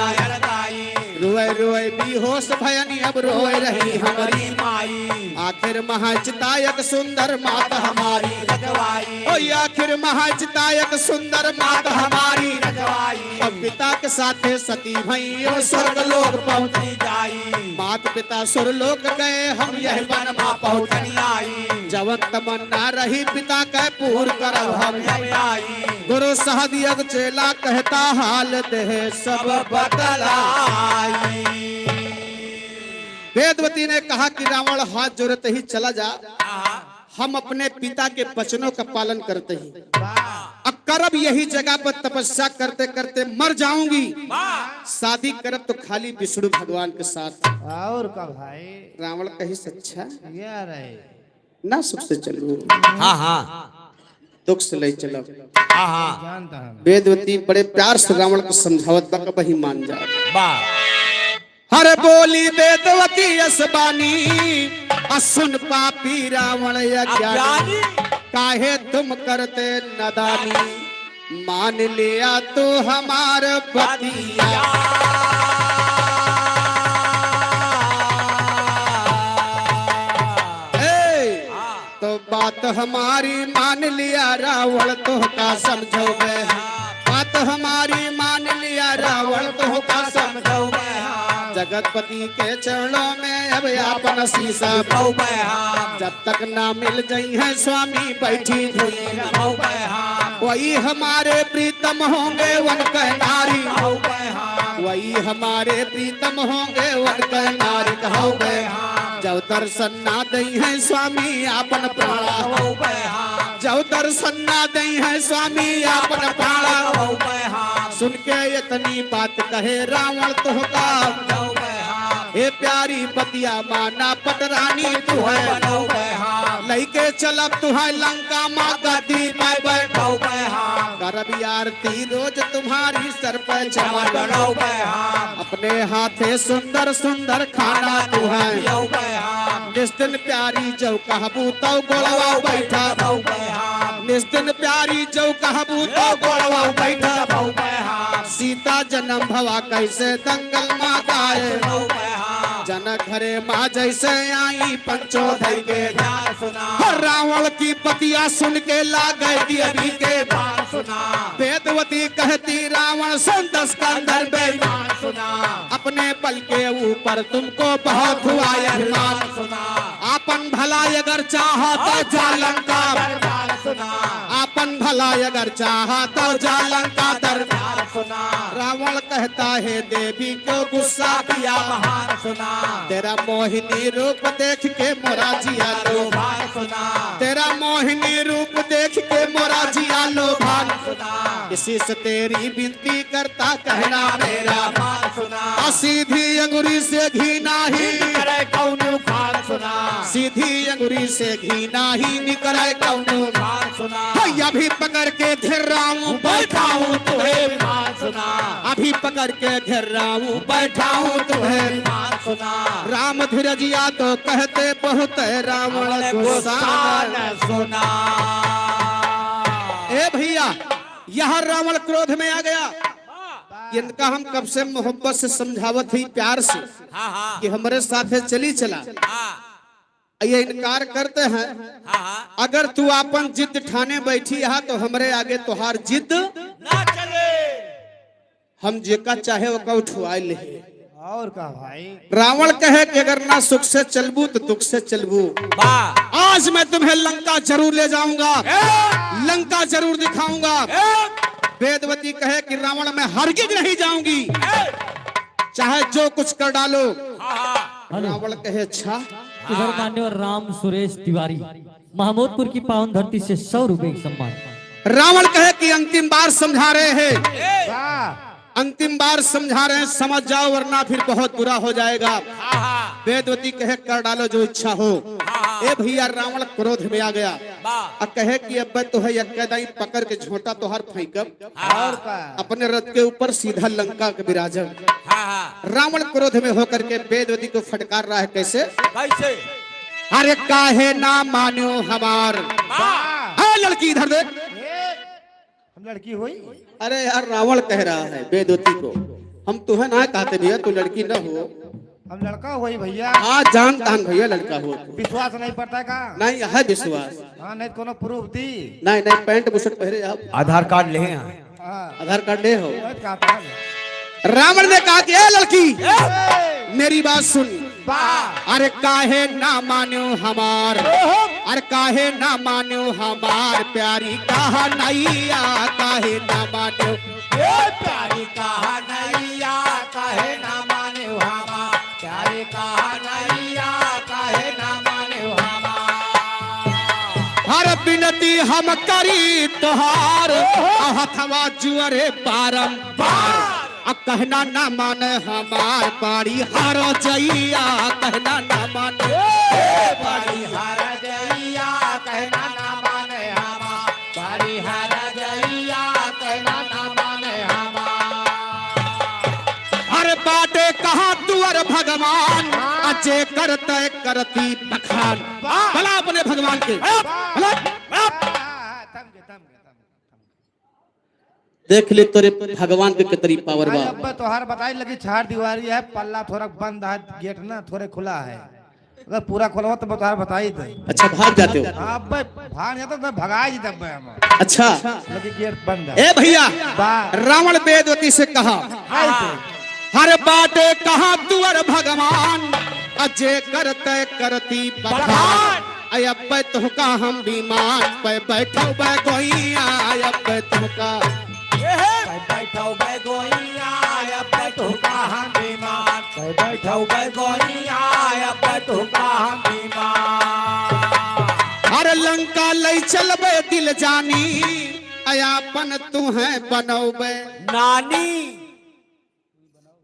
रोए रोए बेहोश भयनी अब रोए रही हमरी माई। आखिर महाचिता एक सुंदर मात हमारी रजवाई। ओ आखिर महाचिता एक सुंदर मात हमारी रजवाई। अब पिता के साथे सती भई ओ स्वर्ग लोक पहुँची जाई। मात पिता सुरलोक गए हम यह वन मा पहुँचनी आई। जवन तमन्ना रही पिता के पूर करब हम यह आई। गुरु सहदियक चेला कहता हाल देह सब बतलाई। वेदवती ने कहा कि रावण हाथ जोड़ते ही चला जा, हम अपने पिता के वचनों का पालन करते ही अब करब यही जगह पर तपस्या करते करते मर जाऊंगी। शादी करब तो खाली विष्णु भगवान के साथ। और का भाई? रावण कहिस अच्छा। ये रहे। ना सुख से चलू। हाँ, हाँ। दुख से ले चलब। हाँ, हाँ। जानता हूँ। वेदवती बड़े प्यार से रावण को समझावत बा, कबही मान जा। वाह। हर बोली वेदवती अस बानी, असुन पापी रावण अज्ञानी। अज्ञानी। काहे तुम करते नदानी, मान लिया तू हमार बतिया। ए, तो बात हमारी मान लिया रावण तोहका समझौबे। बात हमारी मान लिया रावण तोहका समझौबे। जगतपति के चरणों में अब आपन शीश झुकाऊबे हम। जब तक ना मिल जइहैं स्वामी बैठी धुई झुकाऊबे हम। वही हमारे प्रीतम होंगे उनके नारी। झुकाऊबे हम। वही हमारे प्रीतम होंगे उनके नारी कहाऊबे हम। जब दर्शन ना दइहैं स्वामी आपन प्राणा। झुकाऊबे हम। जब दर्शन ना दइहैं स्वामी आपन प्राणा। झुकाऊबे हम। सुन के इतनी बात कहे रावण तोहका। झुकाऊबे हम। हे प्यारी बतिया माना पटरानी तू है। बनौबे हम। लइके चलब तुहै लंका मा गद्दी पे बैठौबे हम। करब आरती रोज तुम्हारी सर पे चमर। बनौबे हम। अपने हाथे सुंदर सुंदर खाना तुहै। खियौबे हम। निस दिन प्यारी जौ कहबू तौ गोड़वा बैठा। बनौबे हम। निस दिन प्यारी जौ कहबू तौ गोड़वा बैठा। बनौबे हम। सीता जन्म भवा कैसे दंगल मा गाए। जनक घरे मा जैसे आई पंचो धई के। हर रावण की बतिया सुन के लागे दियरी के बाण सुना। वेदवती कहती रावण सुन दस कंधर बेईमान सुना। अपने बल के ऊपर तुमको बहुत हुआ अभिमान सुना। आपन भला अगर चाहा तो जा लंका। सुना। आपन भला अगर चाहा तो जा लंका दरबार सुना। रावण कहता है, देवी क्यों गुस्सा किया महान सुना। तेरा मोहिनी रूप देख के मोरा जिया लोभान सुना। तेरा मोहिनी रूप देख के मोरा जिया लोभान सुना। इसी से तेरी विनती करता कहना मेरा मान सुना। आ सीधी अंगुरी से घी नाही निकरे कौनो खान सुना। सीधी अंगुरी से घी नाही निकरे कौनो खान सुना। हे, अभी पकड़ के घेर रहा हूँ, बैठा हूँ तुम्हें विमान सुना। अभी पकड़ के घेर रहा हूँ, बैठा हूँ तुम्हें विमान सुना। राम धीरजिया तो कहते बहुत है रावण गुस्सा न सुना। ए भैया, यह रावण क्रोध में आ गया। इनका हम कब से मोहब्बत से समझावत ही, प्यार से, हाँ, हाँ। कि हमरे साथे चली चला। हाँ। ये इनकार करते हैं। हाँ, हाँ। अगर तू आपन जिद ठाने बैठी हा तो हमरे आगे तोहार जिद ना चले। हम जेका चाहे ओका उठवाए ले। और का भाई? रावण कहे कि अगर ना सुख से चलबू तो दुख से चलबू। वाह। आज मैं तुम्हें लंका जरूर ले जाऊंगा, ए! लंका जरूर दिखाऊंगा। ए! वेदवती कहे कि रावण, मैं हरगिज नहीं जाऊंगी, ए! चाहे जो कुछ कर डालो। हाँ, हाँ। हेलो। रावण कहे, अच्छा। इधर मान्यवर राम सुरेश तिवारी, महमूदपुर की पावन धरती से सौ रुपए की सम्मान। रावण कहे कि अंतिम बार समझा रहे हैं, ए! वाह। अंतिम बार समझा रहे हैं, समझ जाओ, वरना फिर बहुत बुरा हो जाएगा। हाँ, हाँ। वेदवती कहे, कर डालो जो इच्छा हो। हाँ, हाँ। ए भैया, रावण क्रोध में आ गया। वाह। आ कहे कि अब तो है यक्के दाई पकड़ के झोंटा तोहार फेंकब। हाँ। और का? अपने रथ के ऊपर सीधा लंका के विराजब। हाँ, हाँ। रावण क्रोध में होकर के वेदवती को फटकार रहा है, कैसे? कैसे? अरे काहे ना मान्यो हमार। वाह। ए लड़की इधर देख। ए, हम लड़की होई? अरे यार, रावण कह रहा है वेदवती को, हम तुहे ना कहते भैया, तू लड़की न हो। हम लड़का होई भैया। हाँ, जानता हन भैया, लड़का हो। विश्वास नहीं पड़ता है का? नहीं है विश्वास। हाँ, नहीं तो कोनो proof दी। नहीं, नहीं, पैंट बुशर्ट पहरे आप। आधार कार्ड ले हैं। हाँ। आधार कार्ड ले हो। बहुत का था। रावण ने कहा कि ए लड़की, ए! मेरी बात सुन। वाह। अरे काहे ना मान्यो हमार, ओहो। अरे काहे ना मान्यो हमार प्यारी कहनैया, काहे ना मान्यो। ए प्यारी कहनैया, काहे ना मान्यो हमार प्यारी कहनैया, काहे ना मान्यो हमार। हर बिनती हम करी तोहार, ओहो। आ हथवा जुअरे बारंबार। आ कहना ना माने हमार बाड़ी हरजइया, कहना ना माने। ए, बाड़ी हरजइया, कहना ना माने हमार। बाड़ी हरजइया, कहना ना माने हमार। अरे बाटे कहाँ तुअर भगवान, आ जे करते करती बखान। वाह। भला अपने भगवान के। वाह। भला। वाह। थम के, थम के, थम के। देख ले तोरे भगवान के कितनी power बा। अब्बे तोहार बताई लगी चार दीवारी है, पल्ला थोड़ा बंद है, गेट ना थोड़े खुला है। अगर पूरा खोलवा तो तोहार बताई दे। अच्छा, भाग जाते हो? हाँ, अब्बे भाग जाते तो भगाई जी अब्बे हम। अच्छा। लगी गेट बंद है। ए भैया, बा। रावण वेदवती से कहा, हाँ, इसे। हर बाटे कहाँ तुअर भगवान, अजे करते करती बखान। बखान। अय अब्बे तुहका हम विमान पे बैठौबे गोइया, अय अब्बे तुहका। ए हे। पे बैठौबे गोइया, अय अब्बे तुहका हम विमान। पे बैठौबे गोइया, अय अब्बे तुहका हम विमान। अरे लंका लई चलबे दिल जानी, अय आपन तुहे बनौबे। नानी।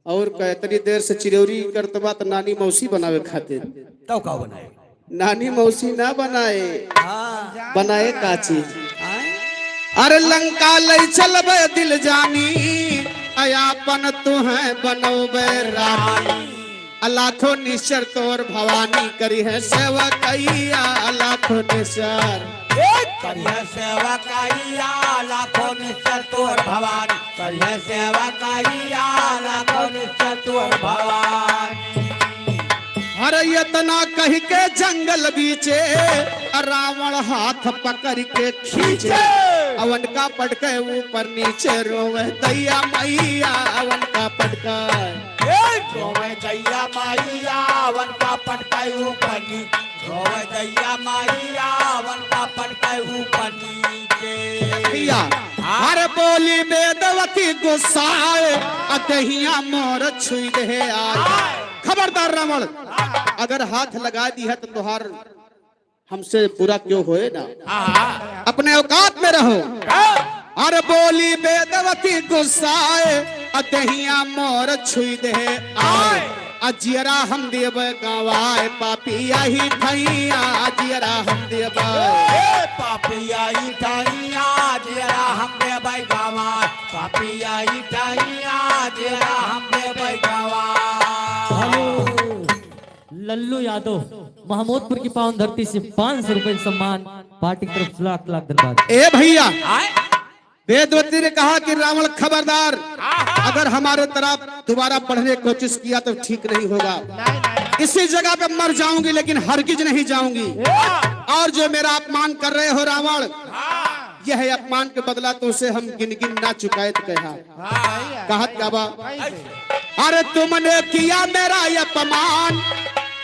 और का इतनी देर से चिरौरी करत बा त नानी मौसी बनावे खातिर। तब का बनाए? नानी मौसी ना बनाए। हाँ। बनाए का चीज? हाँ। अरे लंका लई चलबे दिल जानी, अय आपन तुहे बनौबे रानी। अ लाखों निश्चर तोर भवानी करिहे सेवकैया, अ लाखों निश्चर। ए, करिहे सेवकैया, अ लाखों निश्चर तोर भवानी। करिहे सेवकैया, अ लाखों निश्चर तोर भवानी। अरे इतना कहि के जंगल बीचे, अ रावण हाथ पकरि के खींचे। खींचे। अवन का पटके ऊपर नीचे रोवे दैया मैया, अवन का पटके। ए, रोवे दैया मैया, अवन का पटके ऊपर नीचे। रोवे दैया माई रावण का पटके ऊपर नीचे। भैया, हाँ। अरे बोली वेदवती गुस्साए, आ दहिया मोर छुई दे आए। हाँ। खबरदार रावण, हाँ। अगर हाथ लगा दी है तो तुहार हमसे बुरा क्यों होए ना। हाँ। अपने औकात में रहो। हाँ। अरे बोली वेदवती गुस्साए, आ दहिया मोर छुई दे आए। आए। आ जियरा हम देबै गवाए, पापी यही ठैया, आ जियरा हम देबै। ए, पापी यही ठैया, जियरा हम देबै गवाए, पापी यही ठैया, जियरा हम देबै गवाए। हेलो, लल्लू यादव, महमूदपुर की पावन धरती से पाँच सौ रुपए सम्मान, पार्टी की तरफ से लाख लाख धन्यवाद। ए भैया, आए? वेदवती ने कहा कि रावण खबरदार, हाँ, हाँ। अगर हमारे तरफ दोबारा पढ़ने की कोशिश किया तो ठीक नहीं होगा। नहीं, नहीं। इसी जगह पे मर जाऊंगी लेकिन हरगिज नहीं जाऊंगी। हाँ। और जो मेरा अपमान कर रहे हो रावण, हाँ। यह अपमान के बदला तुमसे हम गिन गिन ना चुकाए तो कहा। हाँ। कहत का बा? कैसे? अरे तुमने किया मेरा अपमान,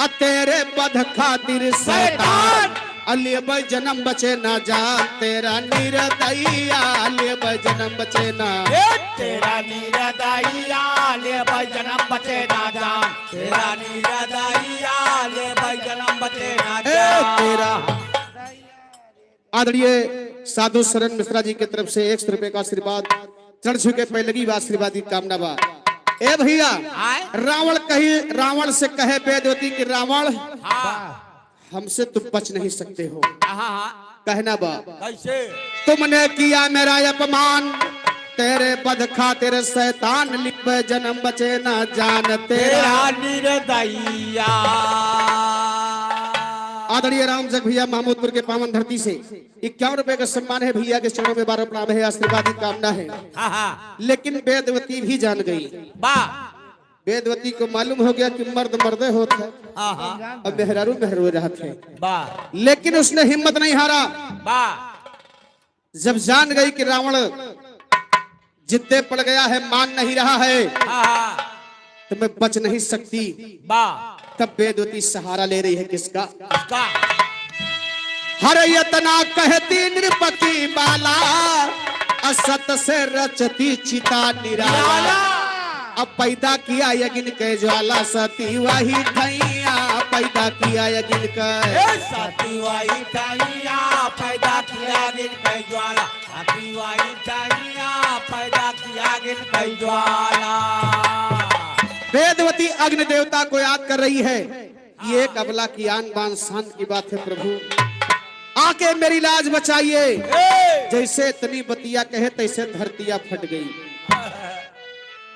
अ तेरे वध खातिर शैतान। शैतान। अ लेबै जन्म बचे ना जान, तेरा निर्दयिया, अ लेबै जन्म बचे ना। ए, तेरा निर्दयिया, लेबै जन्म बचे ना जान, तेरा निर्दयिया, लेबै जन्म बचे ना ए, जान। तेरा आदरणीय साधु शरण मिश्रा जी के तरफ से एक सौ रुपए का आशीर्वाद, चढ़ छू के पैलगी बा, आशीर्वाद की कामना बा। ए भैया, आए? रावण कही, रावण से कहे वेदवती कि रावण, हाँ। हमसे तुम बच नहीं सकते हो। हाँ, हाँ। कहना बा, कैसे? तुमने किया मेरा अपमान, तेरे वध खातिर शैतान, लेबै जन्म बचे ना जान, तेरा तेरा निर्दयिया। आदरणीय राम जग भैया महमूदपुर के पावन धरती से इक्यावन रुपए का सम्मान है भैया के चरणों में बार प्रणाम है, आशीर्वाद की कामना है। हाँ, हाँ। लेकिन वेदवती भी जान गई। बा। वेदवती को मालूम हो गया कि मर्द मर्दे होत है, हाँ, हाँ। अब मेहरारू मेहरारू रहत है। बा। लेकिन उसने हिम्मत नहीं हारा। बा। जब जान गई कि रावण जिद्दे पड़ गया है, मान नहीं रहा है, हाँ, हाँ। तो मैं बच नहीं सकती। बा। तब वेदवती सहारा ले रही है किसका? किसका? हर यतना कहती नृप की बाला, असत से रचती चिता निराला। निराला। अब पैदा किया अग्नि के ज्वाला, सती वही ठैया, पैदा किया अग्नि के। ए, सती वही ठैया, पैदा किया अग्नि के ज्वाला, सती वही ठैया, पैदा किया अग्नि के ज्वाला। वेदवती अग्नि देवता को याद कर रही है। ये एक अबला की आन बान शान की बात है प्रभु, आके मेरी लाज बचाइए। ए! जैसे इतनी बतिया कहे तैसे धरतिया फट गई,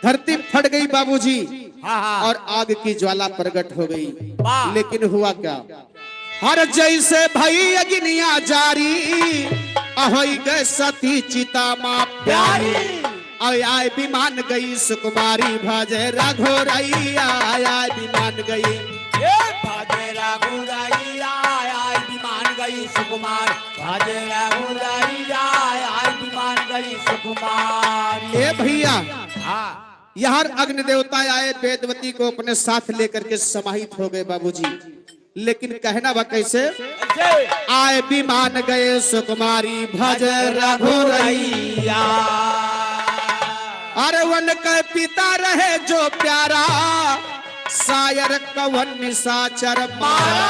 धरती फट गई बाबूजी, हाँ, हाँ। और आग की ज्वाला प्रकट हो गई। वाह। लेकिन हुआ क्या? हर जैसे भई अग्निया जारी, अहोई गए सती चिता मा प्यारी। प्यारी। आय आय विमान गई सुकुमारी, भजे रघुरैया, आय आय विमान गई। ए, भजे रघुरैया, आय आय विमान गई सुकुमार, भजे रघुरैया, आय आय विमान गई सुकुमार। ए भैया, हाँ। यहाँ अग्नि देवता आए, वेदवती को अपने साथ लेकर के समाहित हो गए बाबूजी। लेकिन कहना बा कैसे? कैसे? आए विमान गए सुकुमारी भज रघुरैया। अरे उनके पिता रहे जो प्यारा, सायर कवन निशाचर मारा।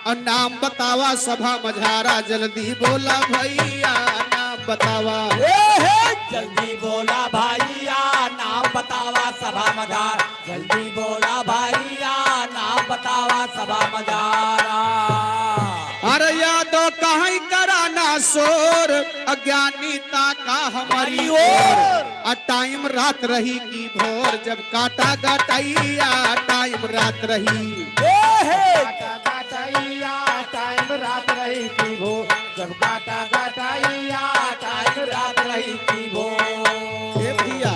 और नाम बतावा सभा मझारा, जल्दी बोला भैया नाम बतावा। ए हे, जल्दी बोला भैया नाम बतावा सभा मझारा। जल्दी बोला भैया, नाम बतावा सभा मझारा। अरे यादव कहीं कराना शोर, अज्ञानी ताका हमारी हमारी ओर। ओर। आ टाइम रात रही की भोर, जब काटा गटैया, टाइम रात रही। ए हे। काटा गटैया, टाइम रात रही की भोर, जब काटा गटैया, टाइम रात रही की भोर। ए भैया,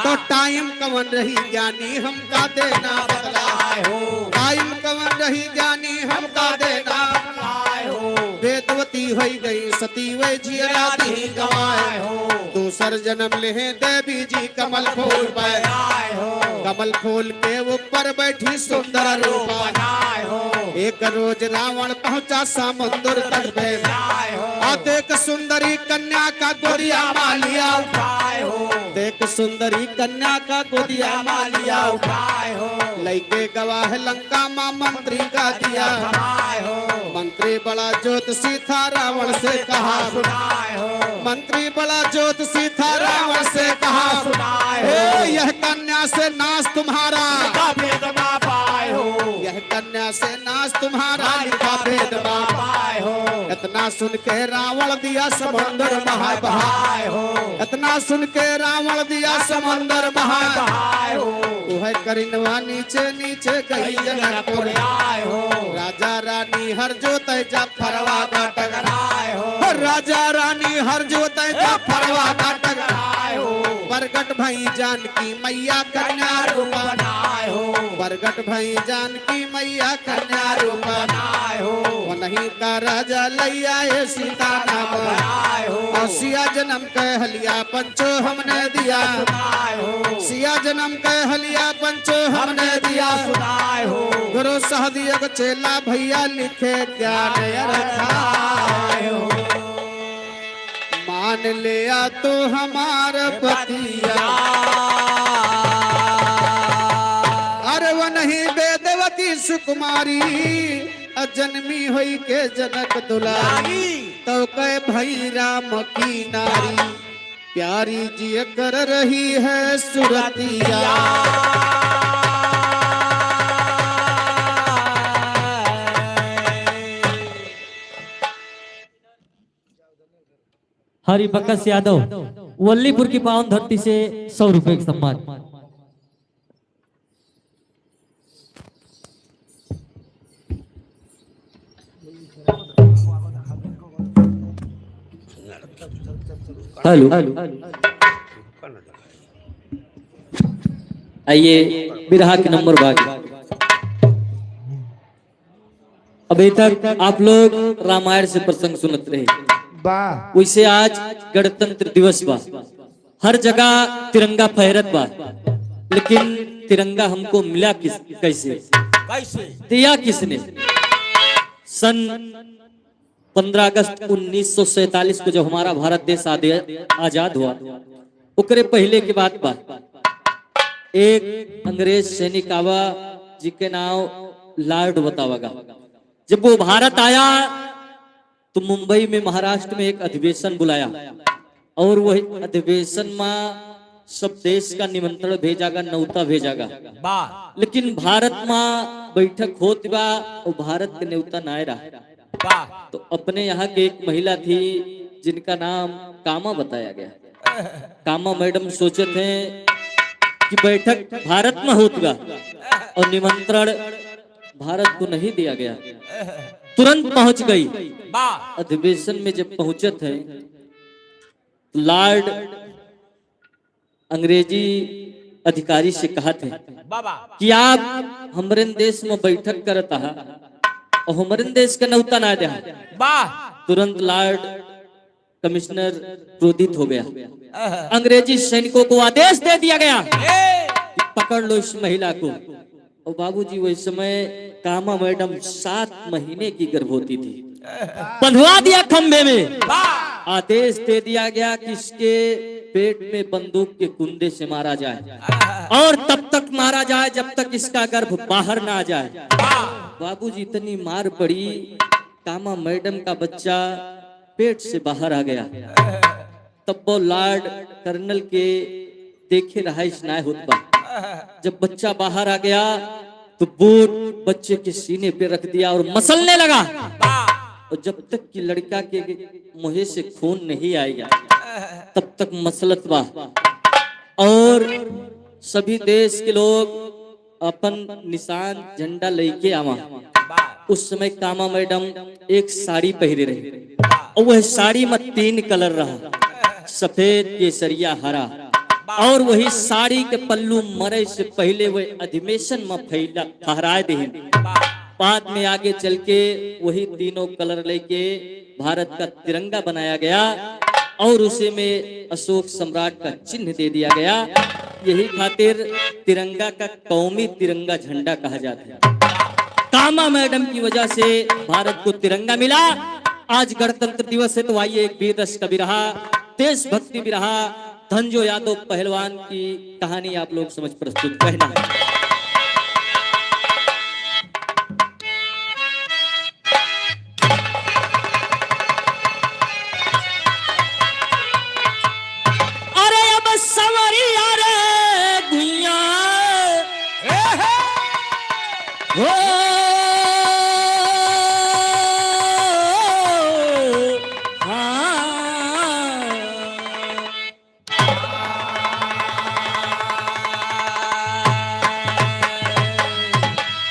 तो हाँ। टाइम कवन रही ज्ञानी हमका देना बतलाए हो। टाइम कवन रही ज्ञानी हमका देना बतलाए हो। वेदवती सती होई गई, सती वे जियरा दी गवाए हो। दूसर जन्म लेहे देवी जी कमल फूल पे आए हो। कमल फूल के ऊपर बैठी सुंदर रूप बनाए हो। एक रोज रावण पहुंचा समुंदर तट पे आए हो। आ देख सुंदरी कन्या का गोदिया मालिया उठाए हो। देख सुंदरी कन्या का गोदिया मालिया उठाए हो। लइके गवाह लंका माँ मंत्री का दिया। मंत्री बड़ा ज्योतिषी था, रावण से कहा सुनाए हो। मंत्री बड़ा ज्योतिषी था, रावण से कहा सुनाए हो। यह कन्या से नाश तुम्हारा। यह कन्या से नाश तुम्हारा लिखा भेद बाप आए हो। इतना सुन के रावण दिया समुंदर महाबहाए हो। इतना सुन के रावण दिया समुंदर महाबहाए हो। वह करिनवा नीचे नीचे गई जनकपुर आए हो। राजा रानी हर जोत जब फरवा का टकराए हो। राजा रानी हर जोत जब फरवा का टकराए हो। प्रगट भई जानकी मैया कन्या रूप बनाए हो। प्रगट भई जानकी मैया कन्या रूप बनाए हो। वनही का राजा लैया ए सीता नाम बनाए हो। और सिया जन्म के हलिया पंचो हमने दिया। सिया जन्म के हलिया पंचो हमने दिया। गुरु सहदियक चेला भैया लिखे ज्ञान अरथाए हो। मान लिया तो हमार बतिया। अरे वनही वेदवती सुकुमारी, अजन्मी होई के जनक दुलारी। तो कहे भई राम की नारी, प्यारी जिय कर रही है सुरतिया। हरि बकस यादव, वल्लीपुर की पावन धरती से सौ रुपए का सम्मान। हेलो। आइए, बिरहा के नंबर बागी। अभी तक आप लोग रामायण से प्रसंग सुनत रहे। वाह। वैसे आज गणतंत्र दिवस बा, हर जगह तिरंगा फहरत बा, लेकिन तिरंगा हमको मिला किस, कैसे? कैसे? दिया किसने? सन पन्द्रह अगस्त उन्नीस सौ सैंतालीस को जब हमारा भारत देश आदे-, आजाद हुआ, ओकरे पहले की बात बा, एक अंग्रेज सैनिक आवा, जिके नाव लॉर्ड बतावा गा। जब वो भारत आया, तो मुंबई में, महाराष्ट्र में एक अधिवेशन बुलाया और वही अधिवेशन मा सब देश का निमंत्रण भेजा गा, नौता भेजा गा। वाह। लेकिन भारत मा बैठक होत बा और भारत के नेवता नाय रहा। वाह। तो अपने यहाँ के एक महिला थी जिनका नाम कामा बताया गया। कामा मैडम सोचत हैं कि बैठक भारत में होत बा और निमंत्रण भारत को नहीं दिया गया। तुरंत पहुंच गई। वाह। अधिवेशन में जब पहुंचत हैं तो लॉर्ड अंग्रेजी अधिकारी से कहत हैं वाह, वाह। कि आप हमरन देश में बैठक करत आहा और हमरन देश का नौता ना दे। वाह। तुरंत लॉर्ड कमिश्नर क्रोधित हो गया। आहा। अंग्रेजी सैनिकों को आदेश दे दिया गया ए! कि पकड़ लो इस महिला को। और बाबूजी, वही समय कामा मैडम सात महीने की गर्भवती थी। बंधवा दिया खंभे में। वाह! आदेश दे दिया गया कि इसके पेट में बंदूक के कुंदे से मारा जाए और तब तक मारा जाए जब तक इसका गर्भ बाहर ना आ जाए। वाह! बाबूजी, इतनी मार पड़ी, कामा मैडम का बच्चा पेट से बाहर आ गया। तब वो लॉर्ड कर्नल के देखे रहा, इस नाय होत बा। जब बच्चा बाहर आ गया तो बूट बच्चे के सीने पे रख दिया और मसलने लगा। और जब तक कि लड़का के मुंह से खून नहीं आएगा तब तक मसलत बा। और सभी देश के लोग अपन निशान झंडा लेके आवा। उस समय कामा मैडम एक साड़ी पहिरे रही और वह साड़ी में तीन कलर रहा, सफेद, केसरिया, हरा। और वही साड़ी के पल्लू मरे से पहले वह अधिवेशन में फैला, फहराए देहिन। बाद में आगे चल के वही तीनों कलर लेके भारत का तिरंगा बनाया गया और उसे में अशोक सम्राट का चिन्ह दे दिया गया। यही खातिर तिरंगा का कौमी तिरंगा झंडा कहा जाता है। कामा मैडम की वजह से भारत को तिरंगा मिला। आज गणतंत्र दिवस है, तो आइए, एक वीर रस का बिरहा, देशभक्ति बिरहा, धनजो यादव पहलवान की कहानी आप लोग समझ प्रस्तुत कहना है। अरे अब संवरिया रे गुइया। हो। हाँ।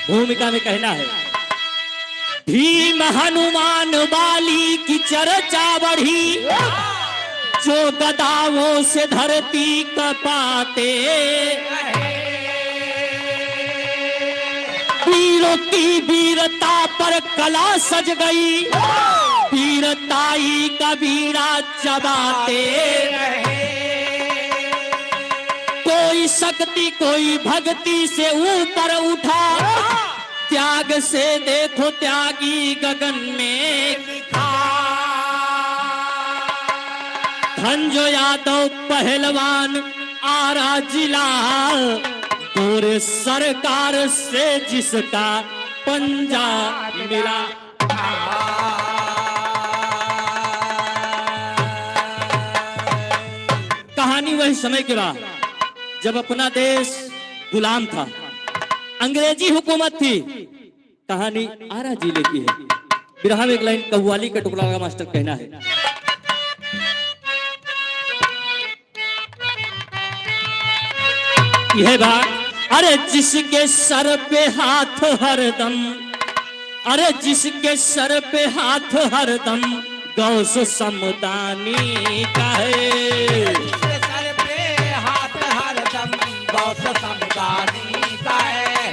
भूमिका में कहना है, भीम हनुमान बाली की चर्चा बढ़ी, जो गदाओं से धरती कपाते। वीरों की वीरता पर कला सज गई, वीरताई का बीड़ा चबाते। कोई शक्ति, कोई भक्ति से ऊपर उठा, त्याग से देखो त्यागी गगन में दिखा। धनजो यादव पहलवान आरा जिला, गोरे सरकार से जिसका पंजा मिला। कहानी वही समय के बा, जब अपना देश गुलाम था, अंग्रेजी हुकूमत थी। कहानी आरा जिले की है। बिरहा में एक लाइन कव्वाली का टुकड़ा लगा, मास्टर, कहना है। यह बात, अरे जिसके सर पे हाथ हरदम, अरे जिसके सर पे हाथ हरदम गौस समदानी का है। जिसके सर पे हाथ हरदम गौस समदानी का है।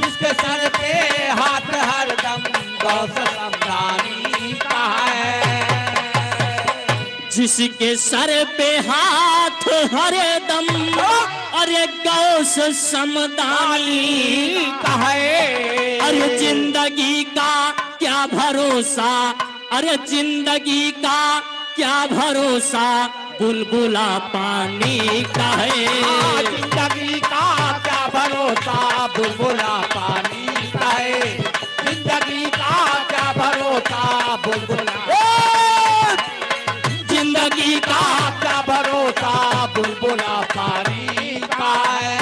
जिसके सर पे हाथ हरदम गौस समदानी का है। जिसके सर पे हाथ हरदम, अरे गौस समदानी का है। अरे जिंदगी का क्या भरोसा, अरे जिंदगी का क्या भरोसा, बुलबुला पानी का है। हाँ, जिंदगी का क्या भरोसा, बुलबुला पानी का है। जिंदगी का क्या भरोसा, बुलबुला। ए! जिंदगी का क्या भरोसा, बुलबुला पानी का है।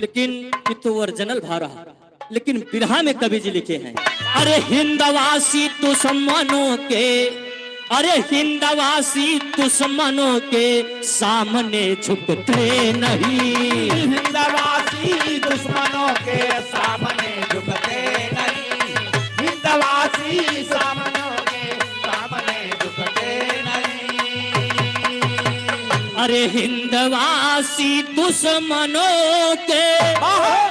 लेकिन ये तो ओरिजिनल भा रहा। लेकिन बिरहा में कवि जी लिखे हैं, अरे हिंदवासी दुश्मनों के, अरे हिंदवासी दुश्मनों के सामने झुकते नहीं। हिंदवासी दुश्मनों के सामने झुकते नहीं। हिंदवासी सामनों के सामने झुकते नहीं। अरे हिंदवासी दुश्मनों के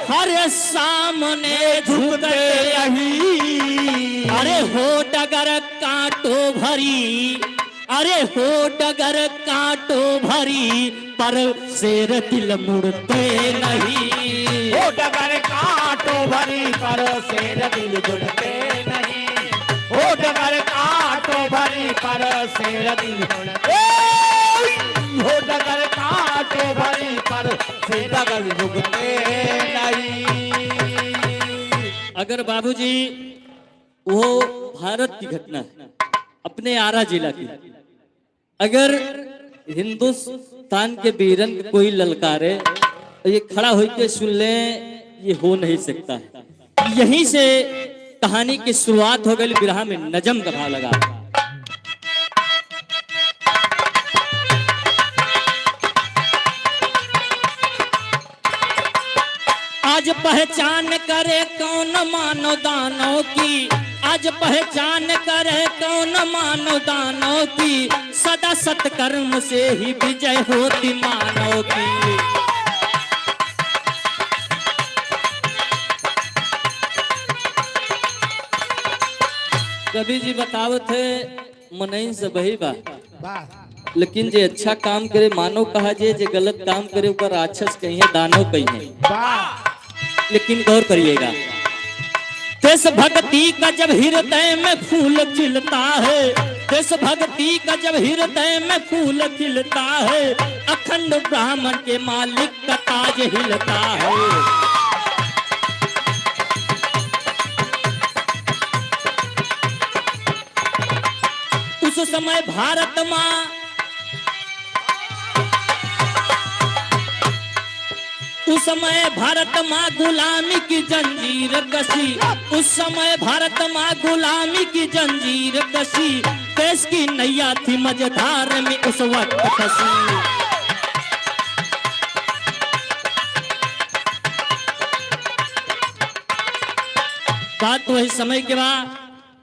हर सामने झुकते नहीं। अरे हो डगर कांटो भरी, अरे हो डगर कांटो भरी, पर शेर दिल मुड़ते नहीं। हो डगर कांटो भरी, पर शेर दिल मुड़ते नहीं। हो डगर कांटो भरी, पर शेर दिल मुड़ते। ए! हो डगर कांटो भरी, पर शेर दिल मुड़ते नहीं। अगर बाबूजी, वो भारत की घटना है, अपने आरा जिला की, अगर हिंदुस्तान के वीरन के कोई ललकारे, तो ये खड़ा होके सुन लें, ये हो नहीं सकता है। यहीं से कहानी की शुरुआत हो गई, बिरहा में नजम का भाव लगा। आज पहचान करे कौन मानव दानव की, आज पहचान करे कौन मानव दानव की, सदा सत्कर्म से ही विजय होती मानव की। कवि जी बतावत है, मनई सबही बा। वाह। लेकिन जे अच्छा काम करे, मानव कहा जे, जे गलत काम करे, ओकर राक्षस कहिए, दानव कहिए। वाह। लेकिन गौर करिएगा, देशभक्ति का जब हृदय में फूल खिलता है, देशभक्ति का जब हृदय में फूल खिलता है, अखंड ब्राह्मण के मालिक का ताज हिलता है। उस समय भारत माँ, उस समय भारत माँ गुलामी की जंजीर कसी, उस समय भारत माँ गुलामी की जंजीर कसी, देश की नैया थी मझधार में उस वक्त फंसी। बात वही समय के बा,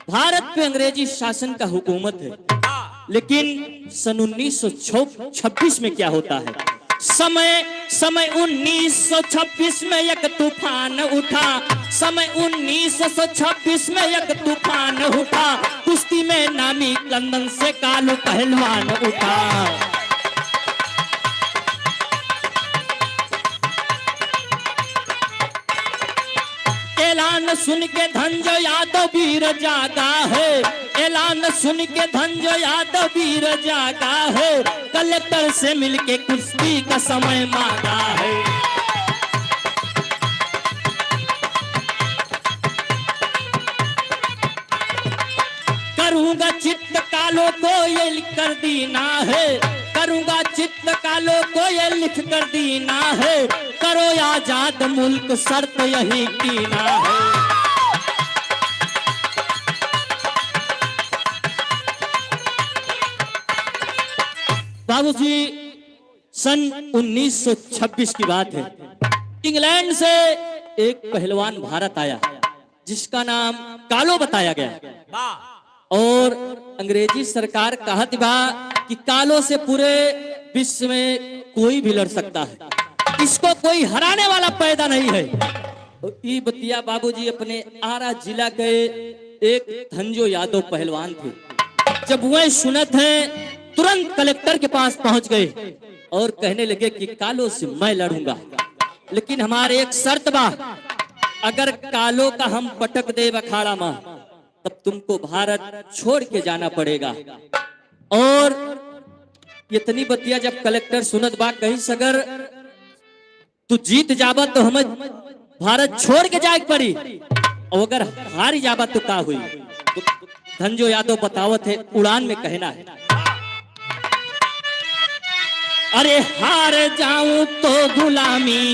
भारत पे अंग्रेजी शासन का हुकूमत है, लेकिन सन उन्नीस सौ छब्बीस में क्या होता है? समय, समय उन्नीस सौ छब्बीस में एक तूफान उठा, समय उन्नीस सौ छब्बीस में एक तूफान उठा, कुश्ती में नामी लंदन से कालू पहलवान उठा। ऐलान सुन के धंजो यादव वीर जागा है, ऐलान सुन के धंजो यादव वीर जागा है, कलेक्टर से मिलके कुश्ती का समय मांगा है। करूंगा चित्त कालो को ये लिख कर दीना है, करूंगा चित्त कालो को ये लिख कर दीना है, करो आजाद मुल्क शर्त यही कीना है। बाबूजी, सन उन्नीस सौ छब्बीस की बात है, इंग्लैंड से एक पहलवान भारत आया, जिसका नाम कालो बताया गया। वाह। और अंग्रेजी सरकार कहत बा कि कालो से पूरे विश्व में कोई भी लड़ सकता है, इसको कोई हराने वाला पैदा नहीं है। और ई बतिया बाबूजी अपने आरा जिला के एक धंजो यादव पहलवान थे, जब वह सुनत हैं, तुरंत कलेक्टर के पास पहुंच गए और कहने लगे कि कालो से मैं लड़ूंगा, लेकिन हमारे एक शर्त बा, अगर कालो का हम पटक देब अखाड़ा में, तब तुमको भारत छोड़ के जाना पड़ेगा। और इतनी बतिया जब कलेक्टर सुनत बा, कहिस अगर तू जीत जाबा तो हमें भारत छोड़ के जाए के पड़ी, और अगर हार जाबा तो का हुई? तो धंजो यादव बतावत है, उड़ान में कहना है। अरे हार जाऊं तो गुलामी,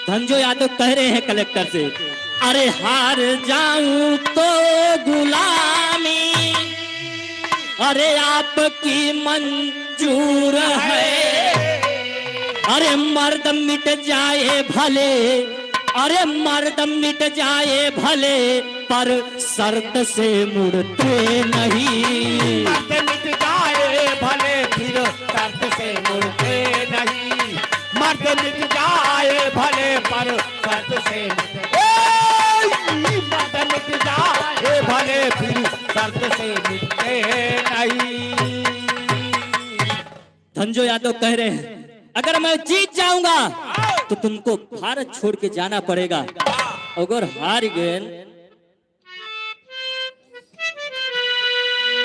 धंजो यादव कह रहे हैं कलेक्टर से, अरे हार जाऊं तो गुलामी, अरे आपकी मंजूर है। अरे मर्द मिट जाए भले, अरे मर्द मिट जाए भले, पर शर्त से मुड़ते नहीं। मर्द मिट जाए भले, फिर शर्त से मुड़ते नहीं। मर्द मिट जाए भले, पर शर्त से मुड़ते, ए, मर्द मिट जाए भले, फिर शर्त से मिटते नहीं। धंजो यादव कह रहे हैं, अगर मैं जीत जाऊंगा तो तुमको भारत छोड़ के जाना पड़ेगा, अगर हार गए।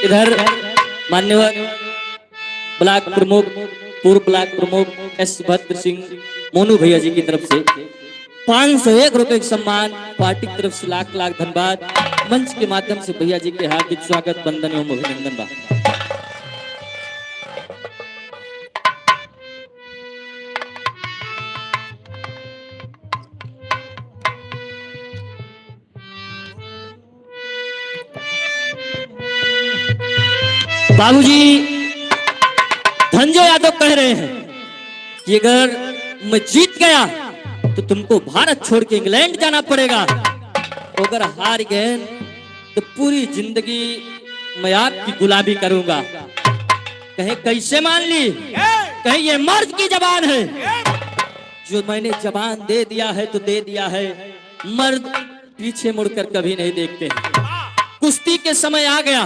इधर मान्यवर ब्लॉक प्रमुख, पूर्व ब्लॉक प्रमुख एस भद्र सिंह मोनू भैया जी की तरफ से पाँच सौ एक रुपए का सम्मान, पार्टी की तरफ से लाख लाख धन्यवाद। मंच के माध्यम से भैया जी के हार्दिक स्वागत, वंदन एवं अभिनंदन बा। बाबूजी, धनंजय यादव कह रहे हैं कि अगर मैं जीत गया तो तुमको भारत छोड़ के इंग्लैंड जाना पड़ेगा, अगर हार गए तो पूरी जिंदगी मैं आपकी गुलामी करूंगा। कहे, "कैसे मान ली?" कहे, "ये मर्द की जबान है, जो मैंने जबान दे दिया है तो दे दिया है, मर्द पीछे मुड़कर कभी नहीं देखते हैं।" कुश्ती के समय आ गया।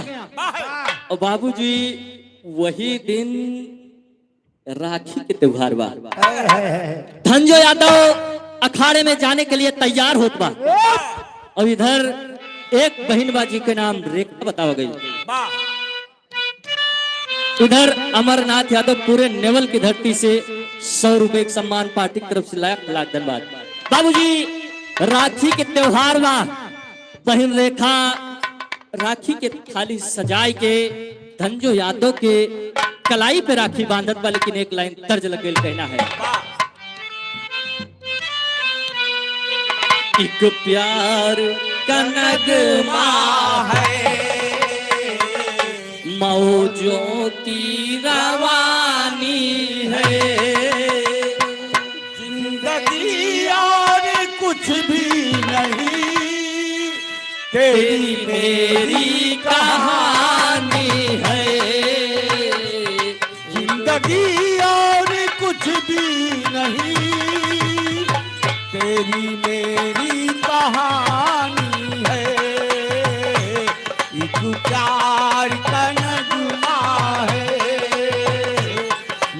और बाबूजी, वही दिन राखी के त्योहार बा। धनजो यादव अखाड़े में जाने के लिए तैयार होत बा। और इधर एक बहिन बा जी के नाम रेखा बतावा गई। इधर अमरनाथ यादव पूरे नेवल की धरती से सौ रुपए के सम्मान पार्टी की तरफ से लाख लाख धन्यवाद। बाबूजी, राखी के त्योहार बा, बहिन रेखा राखी के थाली सजाए के धनजो यादव के कलाई पे राखी बांधत बा, लेकिन एक लाइन तर्ज लग गइल कहना है। एक प्यार का नगमा है, मौजों की रवानी है। जिंदगी और कुछ भी नहीं, तेरी मेरी कहानी है। जिंदगी और कुछ भी नहीं, तेरी मेरी कहानी है। एक प्यार का नगमा है,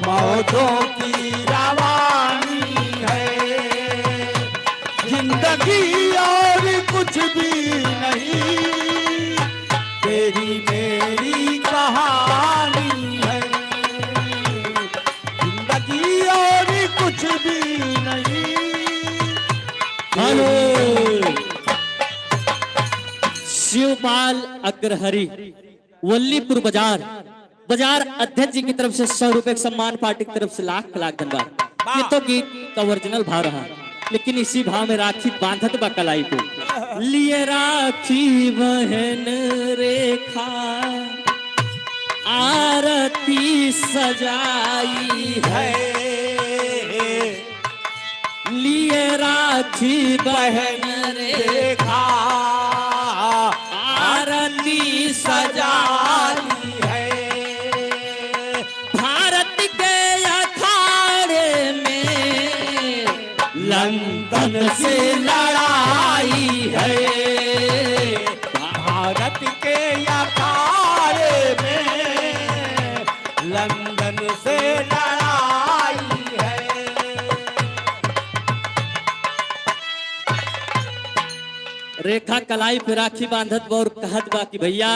मौजों की रवानी है। जिंदगी और कुछ भी नहीं, तेरी मेरी कहानी है। जिंदगी और कुछ भी नहीं। हेलो। शिवपाल अग्रहरी, वल्लीपुर बाजार, बाजार अध्यक्ष जी की तरफ से सौ रुपए का सम्मान, पार्टी की तरफ से लाख लाख धन्यवाद। ये तो गीत का ओरिजिनल भाव रहा, लेकिन इसी भाव में राखी बांधत बा कलाई पे। लिए राखी बहन रेखा, आरती सजाई है। लिए राखी बहन रेखा, आरती सजाई है। भारत के अखाड़े में लंदन से लड़ाई है। भारत के अखाड़े में लंदन से लड़ाई है। रेखा कलाई पे राखी बांधत बा और कहत बा कि भैया,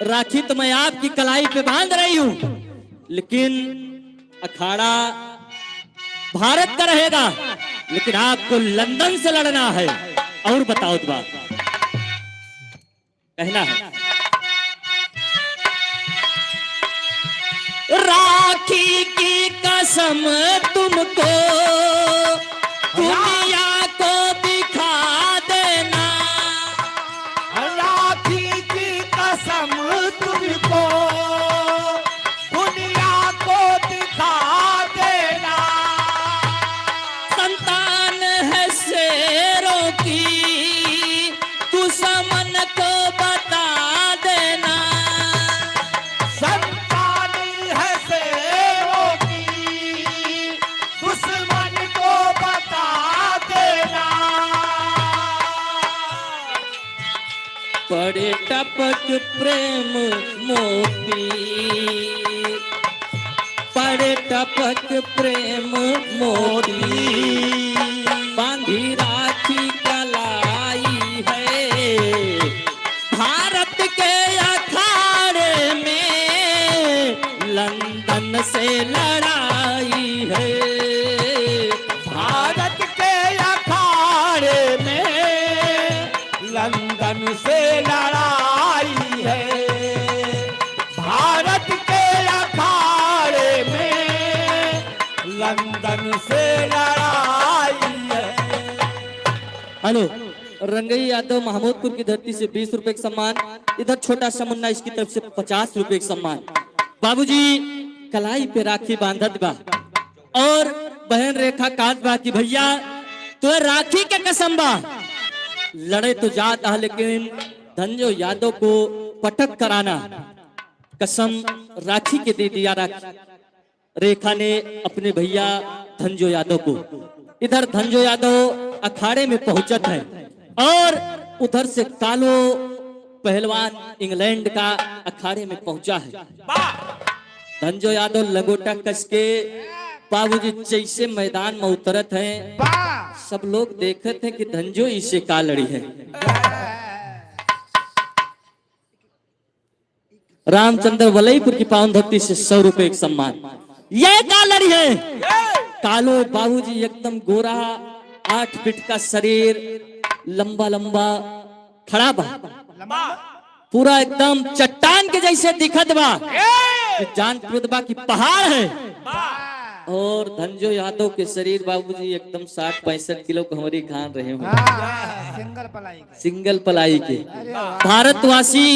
राखी तो मैं आपकी कलाई पे बांध रही हूँ, लेकिन अखाड़ा भारत का रहेगा, लेकिन आपको लंदन से लड़ना है। और बताओ तो बा, कहना है। राखी की कसम तुमको दुनिया को दिखा देना। राखी की कसम तुमको दुनिया को दिखा देना। संतान है शेरों की, दुश्मन को बता देना। संतान है शेरों की, दुश्मन को बता देना। पड़े टपक प्रेम मोती, पड़े टपक प्रेम मोती, बांधी राखी कलाई है। भारत के अखाड़े में लंदन से लड़ाई है। भारत के अखाड़े में लंदन से लड़ाई है। भारत के अखाड़े में लंदन से लड़ाई है। हेलो, रंगई यादव महमूदपुर की धरती से बीस रुपए का सम्मान, इधर छोटा सा मुन्ना, इसकी तरफ से पचास रुपए का सम्मान। बाबूजी कलाई पे राखी बांधत बा और बहन रेखा कहत बा कि भैया, तो राखी के कसम बा, लड़े तो जात है, लेकिन धनजो यादव को पटक कराना, कसम राखी के दे दिया। राखी रेखा ने अपने भैया धनजो यादव को, इधर धनजो यादव अखाड़े में पहुंचत है और उधर से कालो पहलवान इंग्लैंड का अखाड़े में पहुंचा है। वाह! धनजो यादव लंगोटा कस के बाबूजी जैसे मैदान में उतरत हैं, वाह! सब लोग देखत हैं कि धनजो इसे का लड़ी है। रामचंद्र वलईपुर की पावन धरती से सौ रुपए एक सम्मान। ये का लड़ी है? कालो बाबूजी एकदम गोरा, आठ फीट का शरीर, लंबा लंबा खड़ा बा। लंबा। पूरा एकदम चट्टान के जैसे दिखत बा। ए! कि जान पड़त बा कि पहाड़ है। वाह! और धनजो यादव के शरीर बाबूजी एकदम साठ पैंसठ किलो के हमरी खान रहे हो। हाँ, सिंगल पलाई के। सिंगल पलाई के। अरे वाह। भारतवासी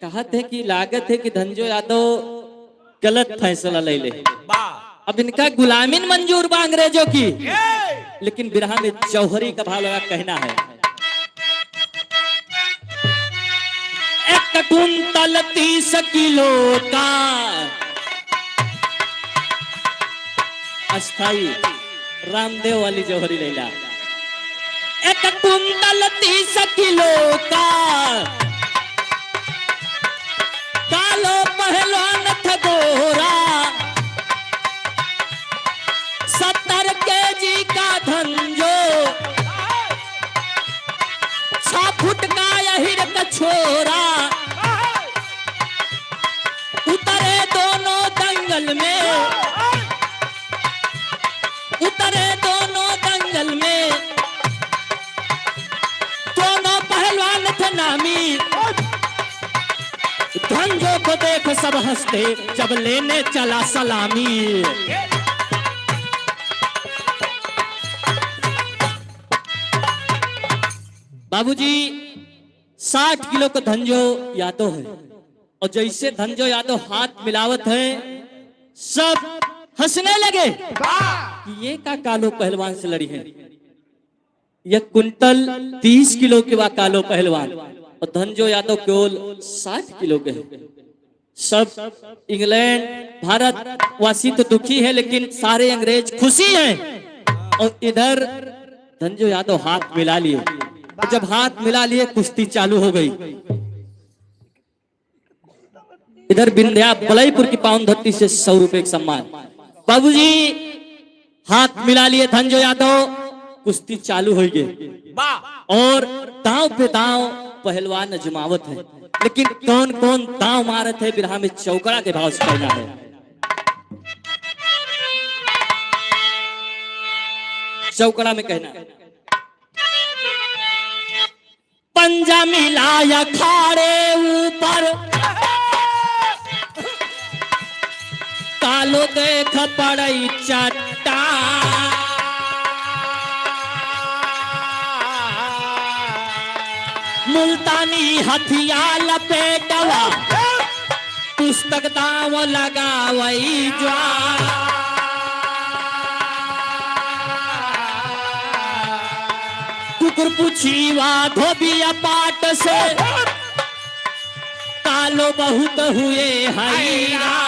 कहत है कि लागत है कि धनजो यादव गलत फैसला ले ले। वाह! अब इनका गुलामिन मंजूर बा अंग्रेजों की, ए! लेकिन बिरहा में जौहरी का भाव लगा कहना है। एक कुंतल तीस किलो का अस्थाई रामदेव वाली जौहरी लैला। एक कुंतल तीस किलो का कालो पहलवान था गोरा, सत्तर केजी का धनजो, छह फुट का अहिर का छोरा। उतरे दोनों दंगल में, उतरे दोनों दंगल में, दोनों पहलवान थे नामी। धनजो को देख सब हंसते, जब लेने चला सलामी। बाबूजी, साठ किलो का धनजो यादव है, और जैसे धनजो यादव हाथ मिलावत है, सब हंसने लगे कि ये का कालो पहलवान से लड़ी है। यह कुंतल तीस किलो के बा कालो पहलवान, और धनजो यादव केवल साठ किलो के है। सब इंग्लैंड, भारतवासी तो दुखी है, लेकिन सारे अंग्रेज खुशी हैं। और इधर धनजो यादव हाथ मिला लिए, और जब हाथ मिला लिए, कुश्ती चालू हो गई। इधर बिंद्या बलईपुर की पावन धरती से सौ रुपए का सम्मान। बाबूजी, हाथ मिला लिए धनजो यादव, कुश्ती चालू हो गई। वाह! और दांव पे दांव पहलवान अजमावत है, लेकिन कौन कौन दांव मारत है, बिरहा में चौकड़ा के भाव से कहना है। चौकड़ा में कहना है। पंजा मिलाया खाड़े ऊपर, कालो देख पड़ई चट्टा। मुल्तानी हथिया लपेटवा, पुस्तक दांव लगावई ज्वा। कुकुर पुछीवा धोबिया पाट से, कालो बहुत हुए हैरान।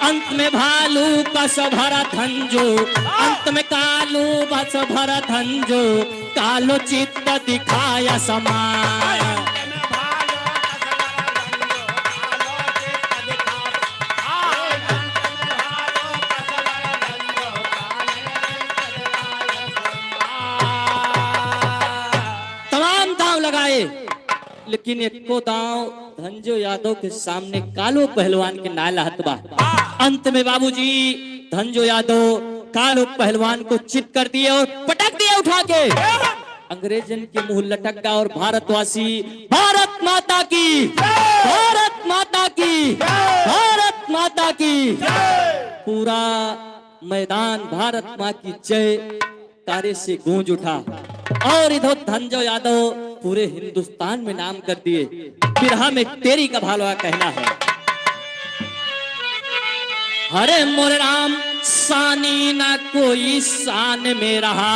अंत में भालू बस भरा धंजो, अंत में कालू बस भरा धंजो, कालो चित्त दिखाया समान। तमाम दांव लगाए, लेकिन एको दांव धंजो यादव के सामने कालो पहलवान के ना लहत बा। अंत में बाबूजी धंजो यादव कालो पहलवान को चित कर दिए और पटक दिए उठा के। अंग्रेजन के मुंह लटक गया और भारतवासी, भारत माता की, भारत माता की, भारत माता की। पूरा मैदान भारत माँ की जय कारे से गूंज उठा और इधर धंजो यादव पूरे हिंदुस्तान में नाम कर दिए। बिरहा में तेरी का भालवा कहना है। हरे मोरे राम, सानी ना कोई शान में रहा।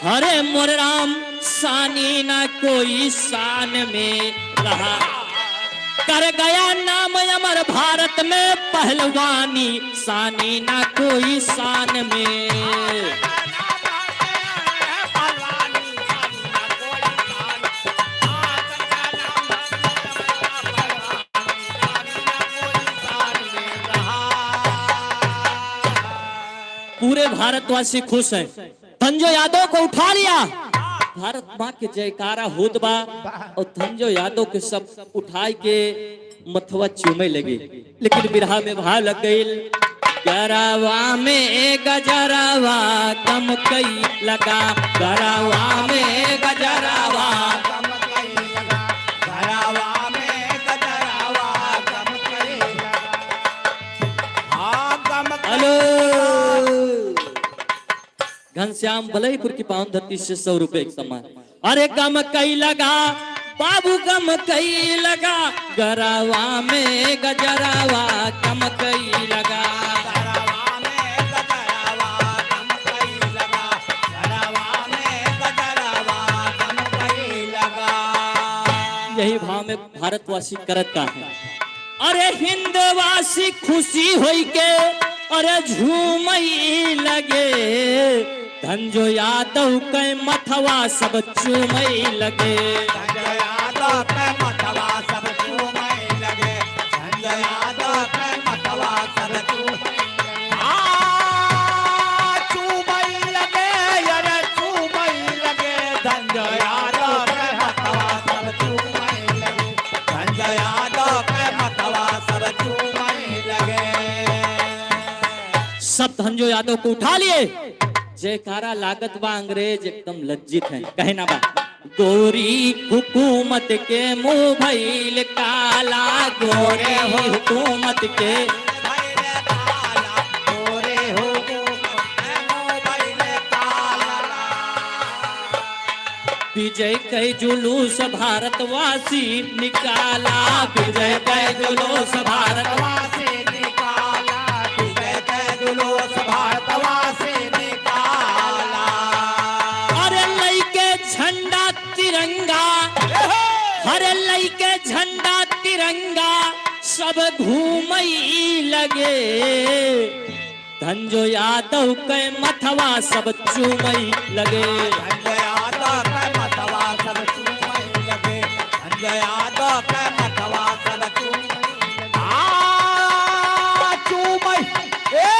हरे मोरे राम, सानी ना कोई शान में रहा। कर गया नाम अमर भारत में, पहलवानी सानी ना कोई शान में। पूरे भारतवासी खुश हैं। धनंजय यादव को उठा लिया, भारत माँ के जयकारा होत बा। और धनंजय यादव के सब उठाई के मथवा चूमे लगे, लेकिन बिरहा में भाव लग गइल। गरवा में गजरवा गमकइ लगा, गरवा में गजरवा। गमकइ लगा, गरवा में गजरवा गमकइ लगा। हाँ, गमकइ हेलो। लगा। घनश्याम बलईपुर की पावन धरती से सौ रुपए एक सम्मान। अरे गमकइ लगा, बाबू गमकइ लगा, गरवा में गजरवा गमकइ लगा। गरवा में गजरवा गमकइ लगा, गरवा में गजरवा गमकइ लगा। यही भाव में भारतवासी करत का है। अरे हिंदवासी खुशी होई के अरे झूमइ लगे, धनंजय यादव के मथवा सब चूमइ लगे। धनंजय यादव के मथवा सब चूमइ लगे, धनंजय यादव के मथवा सब चूमइ लगे। आ, चूमइ लगे, अरे चूमइ लगे, धनंजय यादव के मथवा सब चूमइ लगे, धनंजय यादव के मथवा सब चूमइ लगे। सब धनंजय यादव को उठा लिए। जयकारा लागत बा, अंग्रेज एकदम लज्जित हैं, कहे ना बा। गोरी हुकूमत के मुंह भइल काला, गोरे हुकूमत के। विजय के जुलूस भारतवासी निकाला, विजय के जुलूस भारतवासी निकाला, विजय के जुलूस भारतवासी निकाला। अरे लइके झंडा तिरंगा, अरे लइके झंडा तिरंगा, सब घूमइ लगे। धनंजय यादव के मथवा सब चूमइ लगे। धनंजय यादव के मथवा सब चूमइ लगे। धनंजय यादव के मथवा सब चूमइ लगे। आ, चूमइ, ए,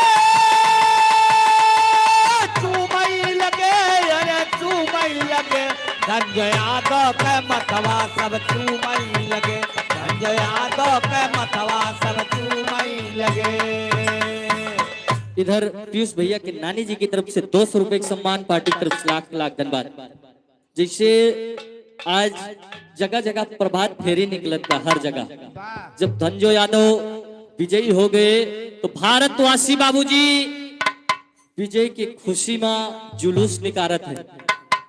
चूमइ लगे, अरे चूमइ लगे। धनंजय यादव के मथवा सब चूमइ लगे। धनंजय यादव के मथवा सब चूमइ लगे। इधर पीयूष भैया के नानी जी की तरफ से दो सौ रुपए का सम्मान, पार्टी की तरफ से लाख लाख धन्यवाद। जैसे आज जगह जगह प्रभात फेरी निकलत बा, हर जगह। जब धनंजय यादव विजयी हो गए तो भारतवासी बाबूजी विजय की खुशी मा जुलूस निकारत है।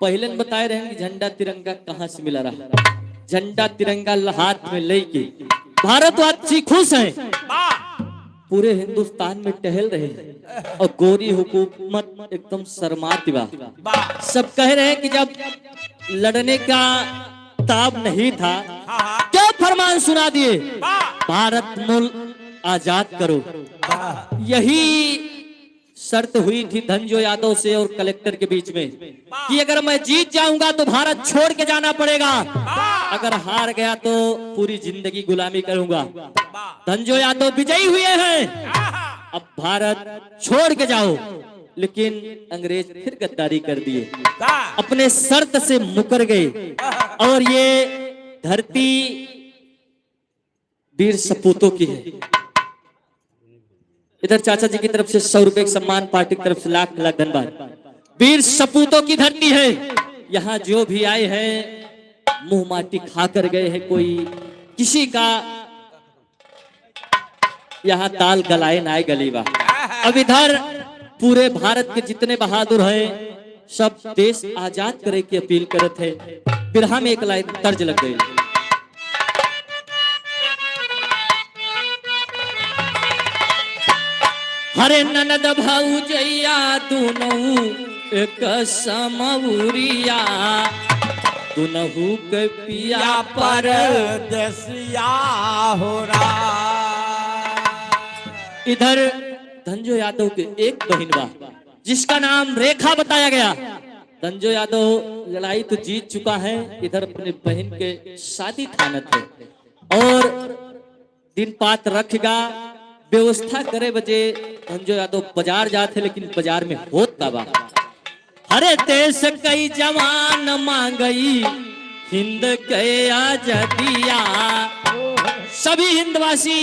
पहिलन बताए रहे कि झंडा तिरंगा कहाँ से मिला रहा, झंडा तिरंगा ल-, हाथ में लेके भारतवासी खुश हैं। वाह। पूरे हिंदुस्तान में टहल रहे हैं और गोरी हुकूमत एकदम शर्माती बा। वाह। सब कह रहे हैं कि जब लड़ने का ताब नहीं था, हाँ, हाँ। क्यों फरमान सुना दिए, वाह। भारत मुल्क आजाद करो। वाह। यही शर्त हुई थी धनंजय यादव से और कलेक्टर के बीच में कि अगर मैं जीत जाऊंगा तो भारत छोड़ के जाना पड़ेगा, अगर हार गया तो पूरी जिंदगी गुलामी करूंगा। धनंजय यादव विजयी हुए हैं, अब भारत छोड़ के जाओ। लेकिन अंग्रेज फिर गद्दारी कर दिए, अपने शर्त से मुकर गए। और ये धरती वीर सपूतों की है। इधर चाचा जी की तरफ से सौ रुपए का सम्मान, पार्टी की तरफ से लाख लाख धन्यवाद। वीर सपूतों की धरती है, यहाँ जो भी आए हैं मुंह माटी खा कर गए हैं, कोई किसी का यहाँ ताल गलाए नाय गली बा। अब इधर पूरे भारत के जितने बहादुर हैं सब देश आजाद करे की अपील करत है। बिरहा में एक लाइन तर्ज लग गई। हरे ननद भौजैया दुनहु एक समउरिया, दुनहु के पिया परदेसिया हो रहा। इधर धनंजय यादव के एक बहिन बा, जिसका नाम रेखा बताया गया। धनंजय यादव लड़ाई तो जीत चुका है, इधर अपने बहिन के शादी ठानत है और दिन पात रखगा, व्यवस्था करे बजे धंजो यादव बाजार जात है, लेकिन बाजार में होत का बा? अरे देश कई जवान मांगई हिंद के आजादिया। सभी हिंदवासी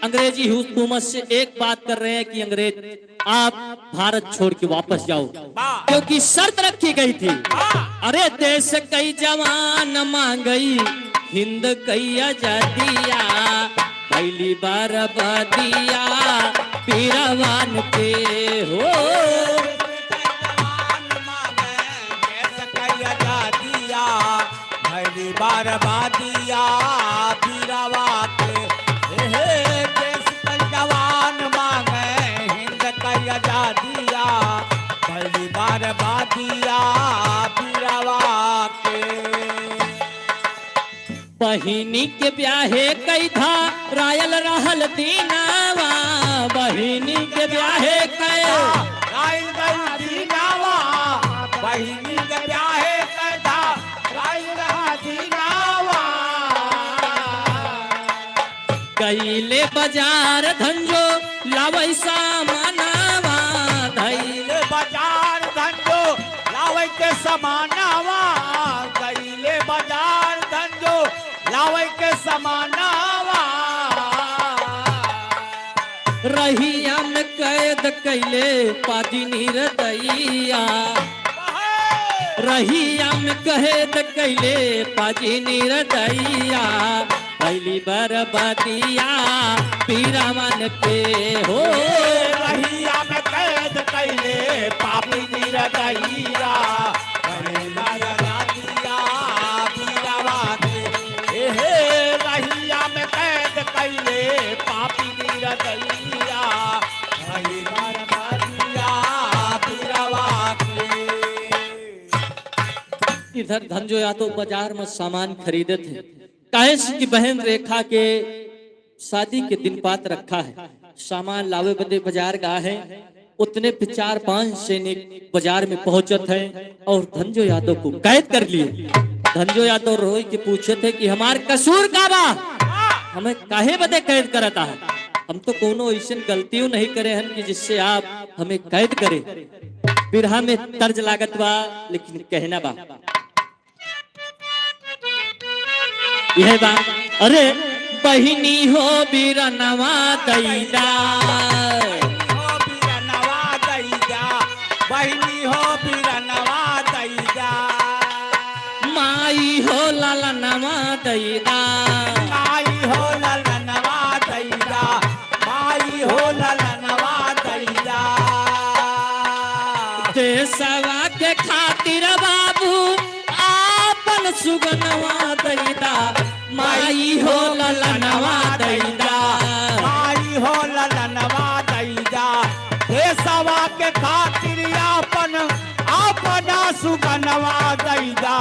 अंग्रेजी हुकूमत से एक बात कर रहे हैं कि अंग्रेज, आप भारत छोड़ के वापस जाओ, क्योंकि शर्त रखी गई थी। अरे देश कई जवान मांगई हिंद कई आजादिया, पहली बार बदिया पीरावान के हो। जवान मांगे देश कई आजादिया, पहली बार बदिया पीरावा के। हे, हे, देश कई जवान मांगे हिंद कई आजादिया, पहली बार बदिया पीरावा के। बहिनी के ब्याहे कई धा रायल रहल दीनावा, बहिनी के ब्याहे कई रायल रहल दीनावा, बहिनी के ब्याहे कई धा रायल रहल दीनावा। गईले बाजार धंजो लावै सामानावा, धैले बाजार धंजो लावै के सामानावा, गईले बाजार धंजो लावै के सामानावा। रहिया में कैद कैले पाजी निरदैया, रहिया में कैद कैले पाजी निरदैया, पहली बरबादिया पीरावन के हो। रहिया में कैद कैले पापी निरदैया, पहली बरबादिया पीरावन के। ए हे, रहिया में कैद कैले पापी निरदैया, पहली बरबादिया पीरावन के। इधर धंजो यादव बाजार में सामान खरीदत है, काहे से कि बहन रेखा के शादी के दिन पात रखा है, सामान लावे बदे बाजार गा है। उतने पे चार पांच सैनिक बाजार में पहुंचत हैं और धंजो यादव को कैद कर लिए। धंजो यादव रोई के पूछत है कि हमार कसूर का बा, हमें काहे बदे कैद करता है? हम तो कोनो ऐसन गलतियों नहीं करे हन कि जिससे आप हमें कैद करें। बिरहा में तर्ज लागत बा, लेकिन कहना बा। यह बा, अरे बहिनी हो बिरनवा दैदा, बहिनी हो बिरनवा दैदा, बहिनी हो बिरनवा दैदा। माई हो ललनवा दैदा, माई हो ललनवा दैदा, माई हो ललनवा दैदा। देशवा के खातिर बाबू आपन सुगनवा दैदा, माई हो ललनवा दैदा। माई हो ललनवा दैदा, देशवा के खातिर आपन, आपन सुगनवा दैदा।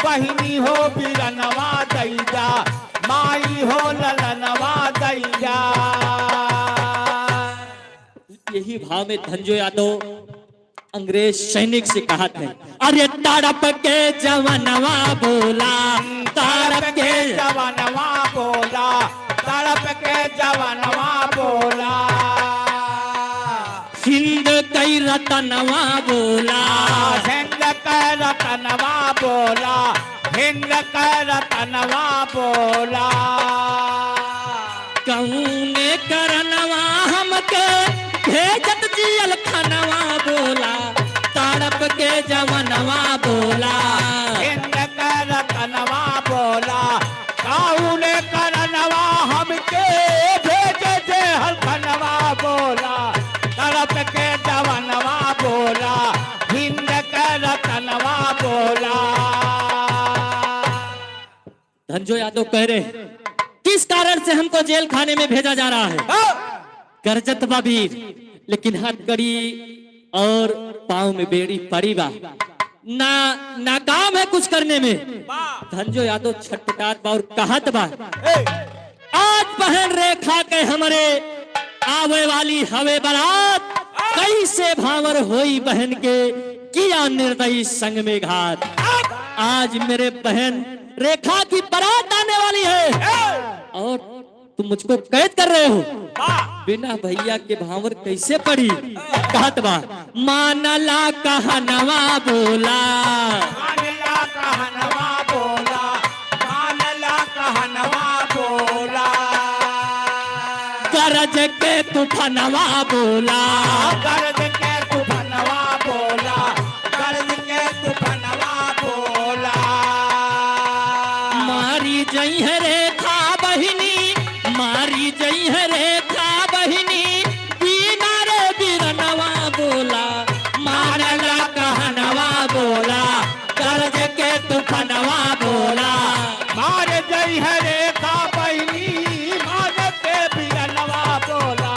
बहिनी हो बिरनवा दैदा, माई हो ललनवा दैदा। यही भाव में धंजो यादव अंग्रेज सैनिक से कहत है, अरे तड़प के जवनवा बोला, तड़प के जवनवा बोला, तड़प के जवनवा बोला। हिंद कई रतनवा बोला, हिंद कई रतनवा बोला, हिंद कई रतनवा बोला। कौने करनवा हमके भेजत जियल खनवा बोला, तड़प के जवनवा बोला। हिंद कई रतनवा बोला, कौने करनवा हमके भेजे जे हलखनवा बोला, तड़प के जवनवा बोला, हिंद कई रतनवा बोला। धंजो यादव कह रहे हैं, किस कारण से हमको जेल खाने में भेजा जा रहा है? हाँ। गरजत बा वीर, लेकिन हथकड़ी और पाँव में बेड़ी पड़ी बा। ना, नाकाम है कुछ करने में। वाह। धंजो यादव छटपटात बा और कहत बा, ए। आज बहन रेखा के हमरे आवे वाली हवे बारात, कैसे भांवर होई बहन के, किया निर्दयी संग में घात। आज मेरे बहन रेखा की बारात आने वाली है और तुम मुझको कैद कर रहे हो। वाह। बिना भैया के भांवर कैसे पड़ी? कहत बा, मानला कहनवा बोला। मानला कहनवा बोला, मानला कहनवा बोला। गरज के तूफनवा बोला। गरज के तूफनवा बोला, गरज के तूफनवा बोला। मारी जइहे रेखा बहिनी, मारी जइहे रेखा बहिनी, बीना रे बीरनवा बोला, मानला कहनवा बोला, गरज के तूफनवा बोला। मार जइहे रेखा बहिनी, मार के बीरनवा बोला,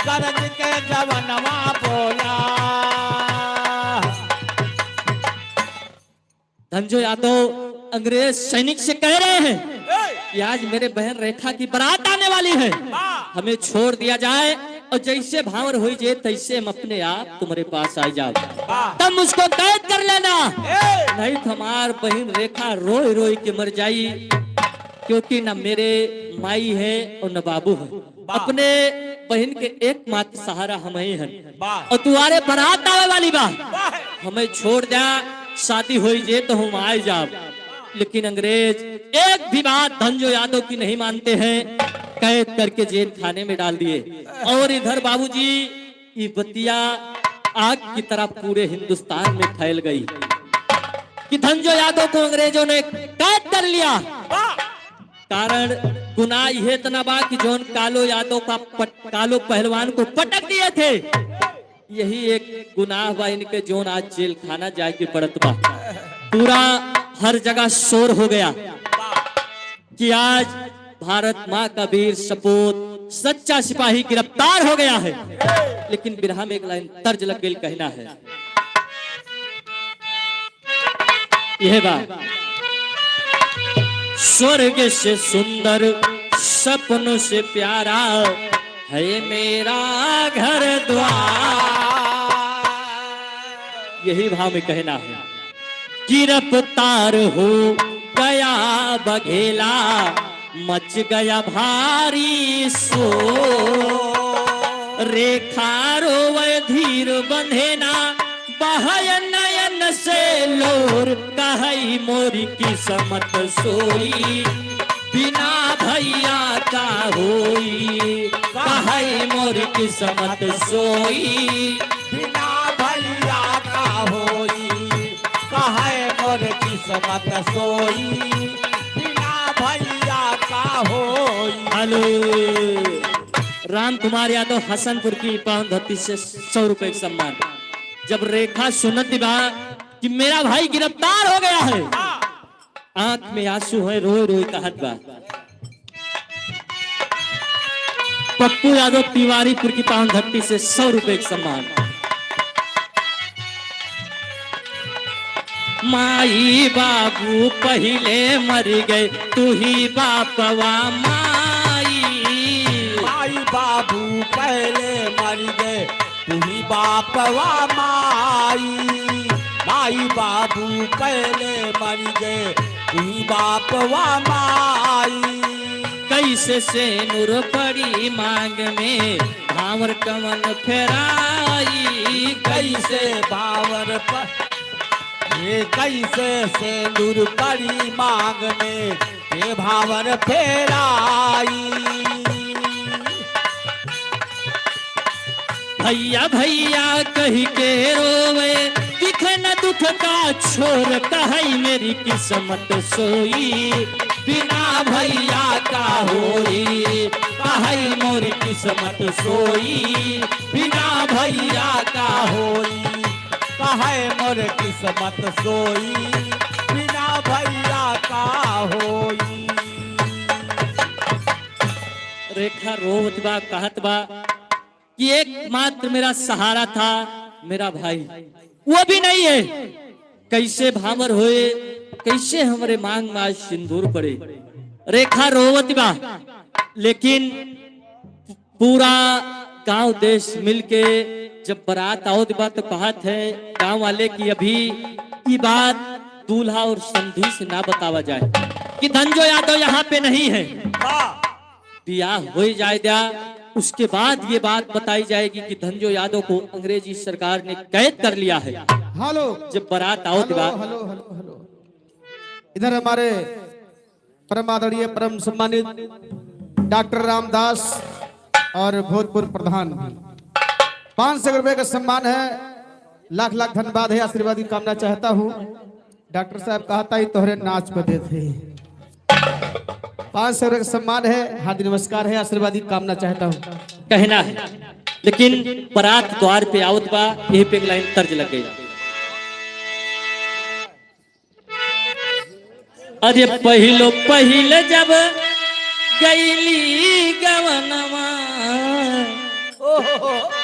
गरज के जवनवा बोला। धनजो यादव अंग्रेज सैनिक से कह रहे हैं कि आज मेरे बहन रेखा की बारात आने वाली है, हमें छोड़ दिया जाए और जैसे भांवर होई जे तैसे हम अपने आप तुम्हारे पास आ जाओ, तब मुझको कैद कर लेना, नहीं तो हमार बहन रेखा रोई रोई के मर जाई, क्योंकि न मेरे माई है और न बाबू है। वाह। अपने बहन के एकमात्र सहारा हम ही हन। वाह। और तुम्हारे बारात आवे वाली बा। वाह। हमें छोड़ द्या, शादी होई जे तो हम आए जाब। लेकिन अंग्रेज एक भी बात धनजो यादव की नहीं मानते हैं, कैद करके जेल खाने में डाल दिए। और इधर बाबूजी, ये बतिया आग की तरह पूरे हिंदुस्तान में फैल गई कि धनजो यादव को अंग्रेजों ने कैद कर लिया। वाह। कारण गुनाह यह इतना बा कि जौन कालो यादव का पट-, कालो पहलवान को पटक दिए थे, यही एक गुनाह बा इनके, जौन आज जेल खाना जाए के पड़त बा। पूरा हर जगह शोर हो गया कि आज भारत माँ का वीर सपूत सच्चा सिपाही गिरफ्तार हो गया है। लेकिन बिरहा में एक लाइन तर्ज लग गई, कहना है। यह बा, स्वर्ग से सुंदर, सपनों से प्यारा है मेरा घर द्वार। यही भाव में कहना है। गिरफ्तार हो गया बघेला, मच गया भारी शोर। रेखा रोवे धीर बंधे ना, बहय नयन से लोर। कहई मोरी किस्मत सोई, बिना भैया का होई। कहई मोरी किस्मत सोई, बिना भैया का होई। कहई मोरी किस्मत सोई, बिना भैया का होई। हेलो, राम कुमार यादव हसनपुर की पावन धरती से सौ रुपए का सम्मान। जब रेखा सुनत बा कि मेरा भाई गिरफ्तार हो गया है, आंख में आंसू है, रोए रोए कहत बा। पप्पू यादव तिवारीपुर की पावन धरती से सौ रुपए का सम्मान। माई बाबू पहिले मरि गए, तू ही बापवा माई। माई बाबू पहिले मरि गए, तू ही बापवा माई। माई बाबू पहिले मरि गए, तू ही बापवा माई। कैसे सेनुर पड़ी मांग में, भांवर कवन फेराई। कैसे भांवर प-, ये कैसे सेनुर पड़ी मांग में, ये भांवर फेराई। भैया भैया कहि के रोवे, दिखे न दुख का छोर। कहई मेरी किस्मत सोई, बिना भैया का होई। कहई मोरी किस्मत सोई, बिना भैया का होई। कहई मोरी किस्मत सोई, बिना भैया का होई। रेखा रोवत बा, कहत बा कि एकमात्र मेरा सहारा था मेरा भाई, वो भी नहीं है। कैसे भांवर होए, कैसे हमरे मांग में आज सिंदूर पड़े। रेखा रोवत बा, लेकिन पूरा गांव देश मिलके जब बारात आवत बा तो कहत है गांव वाले कि अभी ई बात दूल्हा और समधी से ना बतावा जाए कि धनजो यादव यहाँ पे नहीं है। वाह। ब्याह हो जाए द्या, उसके बाद ये बात बताई जाएगी कि धनजो यादव को अंग्रेजी सरकार ने कैद कर लिया है। हेलो। जब बारात आओ हेलो, द्या। Hello, hello, hello. इधर हमारे परम आदरणीय, परम सम्मानित डॉक्टर रामदास और भूतपूर्व प्रधान भी। पाँच सौ रुपए का सम्मान है, लाख लाख धन्यवाद है, आशीर्वाद की कामना चाहता हूँ। डॉक्टर साहब कहता ही तोहरे नाच बदे थे। पाँच सौ रुपए का सम्मान है, हार्दिक नमस्कार है, आशीर्वाद की कामना चाहता हूँ। कहना है, लेकिन बारात द्वार पे आवत बा, यही पे एक लाइन तर्ज लग गई। अरे पहिलो पहिल जब गईली गवनवा,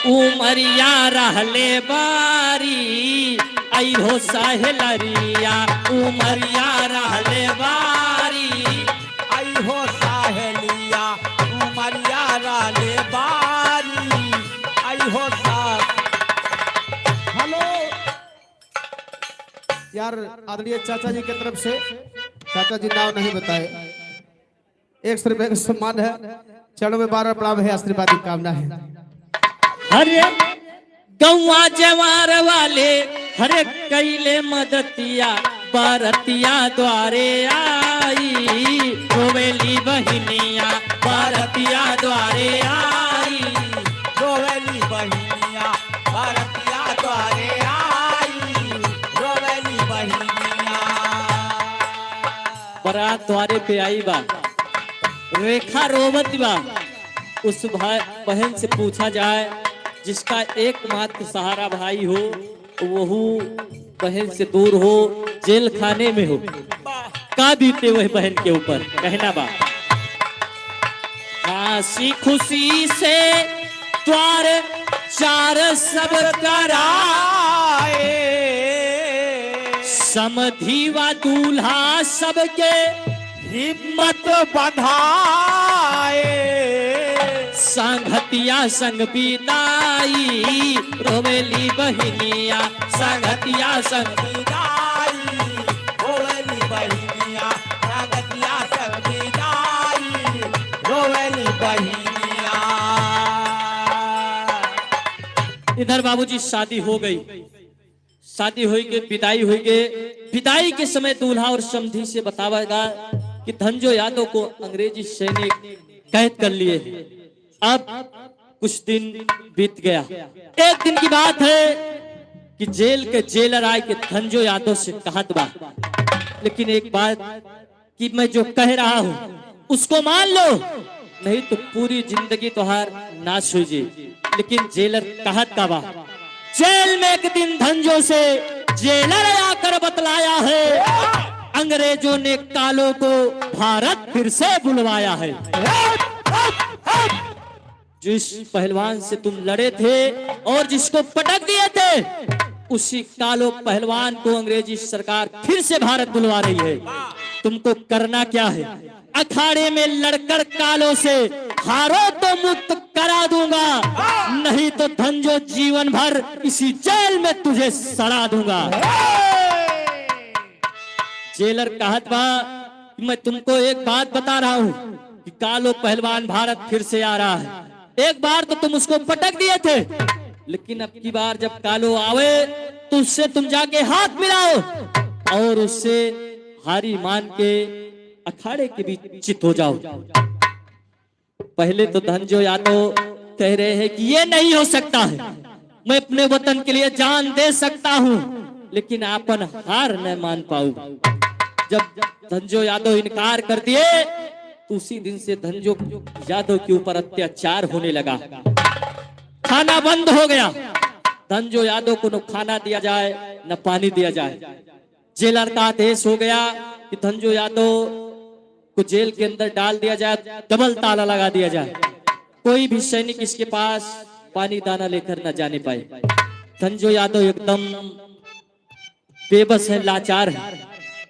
उमरिया रहले बारी, आई हो सहेलरिया, उमरिया रहले बारी, आई हो सहेलिया, उमरिया रहले बारी, आई हो सा- हेलो। यार, आदरणीय चाचा जी की तरफ से, चाचा जी नाम नहीं बताए, एक सौ रुपए का सम्मान है, चरणों में बार बार प्रणाम है, आशीर्वाद की कामना है। अरे गौवा जवार वाले, हरे कैले मदतिया, बारतिया द्वारे आई, रोवेली बहिनिया, बारतिया द्वारे आई, रोवेली बहिनिया, बारतिया द्वारे आई, रोवेली बहिनिया। बारात द्वारे पे आई बा, रेखा रोवत बा। उस भाई, बहन से पूछा जाए, जिसका एकमात्र सहारा भाई हो, वहू बहन से दूर हो, जेल खाने में हो, का बीते वह बहन के ऊपर? कहना बा। हँसी खुशी से द्वार चार सब कराए, समधी वा दूल्हा सबके हिम्मत बंधाए। संगतिया संग बिदाई, रोवेली बहिनिया, संगतिया संग बिदाई, रोवेली बहिनिया, संगतिया संग बिदाई, रोवेली बहिनिया। इधर बाबूजी शादी हो गई, शादी होई के, बिदाई होई के, बिदाई के समय दूल्हा और समधी से बतावेगा कि धनजो यादव को अंग्रेजी सैनिक कैद कर लिए हैं। अब कुछ दिन बीत गया। एक दिन की बात है कि जेल के जेलर आए के धनजो यादव से कहत बा, लेकिन एक बात कि मैं जो कह रहा हूँ, उसको मान लो, नहीं तो पूरी जिंदगी तोहार नाश हो जाए। लेकिन जेलर कहत का बा, जेल में एक दिन धनजो से जेलर आकर बतलाया है, अंग्रेजों ने कालो को भारत फिर से बुलवाया है। जिस पहलवान से तुम लड़े थे और जिसको पटक दिए थे, उसी कालो पहलवान को अंग्रेजी सरकार फिर से भारत बुलवा रही है। तुमको करना क्या है? अखाड़े में लड़कर कालो से हारो तो मुक्त करा दूंगा, नहीं तो धनजो जीवन भर इसी जेल में तुझे सड़ा दूंगा। जेलर कहत बा, मैं तुमको एक बात बता रहा हूँ कि कालो पहलवान भारत फिर से आ रहा है। एक बार तो तुम उसको पटक दिए थे, लेकिन अब की बार जब कालो आवे तो उससे तुम जाके हाथ मिलाओ और उससे हारी मान के अखाड़े के बीच चित हो जाओ। पहले तो धनजो यादव कह रहे हैं कि ये नहीं हो सकता है, मैं अपने वतन के लिए जान दे सकता हूँ, लेकिन आपन हार न मान पाऊ। जब धनजो यादव इनकार कर दिए, तो उसी दिन से धनजो यादव के ऊपर अत्याचार होने लगा। खाना बंद हो गया। धनजो यादव को न खाना दिया जाए, न पानी दिया जाए। जेलर का आदेश हो गया कि धनजो यादव को जेल के अंदर डाल दिया जाए, डबल ताला लगा दिया जाए, कोई भी सैनिक इसके पास पानी दाना लेकर ना जाने पाए। धनजो यादव एकदम बेबस है, लाचार है।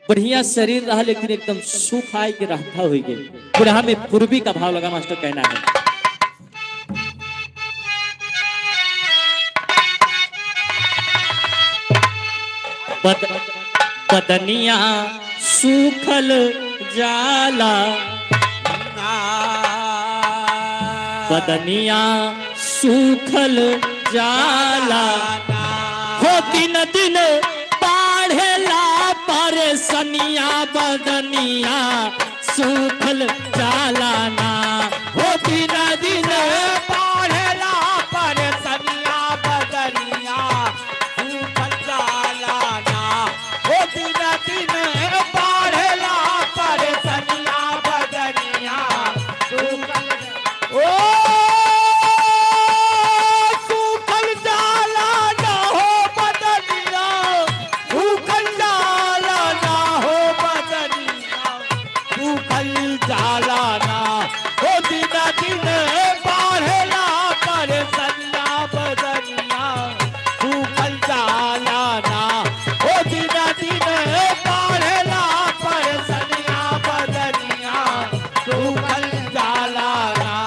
बढ़िया शरीर रहा, लेकिन एकदम सूख आए के रहता हुई गए। बुढ़ा में पूर्वी का भाव लगा, मास्टर कहना है। बद-, बदनिया सूखल जाला। बदनिया सूखल जाला ना। हो दिन दिन बाढ़ेला परेसनिया, बदनिया सूखल जाला ना। हो दिन दिन बाढ़ेला परेसनिया, बदनिया सूखल जाला ना। हो दिन दिन बाढ़ेला परेसनिया, बदनिया सूखल ओ, सूखल जाला ना हो बदनिया, सूखल जाला ना हो बदनिया, सूखल जाला ना हो दिन दिन बाढ़ेला परेसनिया, बदनिया सूखल जाला ना, ओ दिन दिन बाढ़ेला परेसनिया, बदनिया सूखल जाला ना।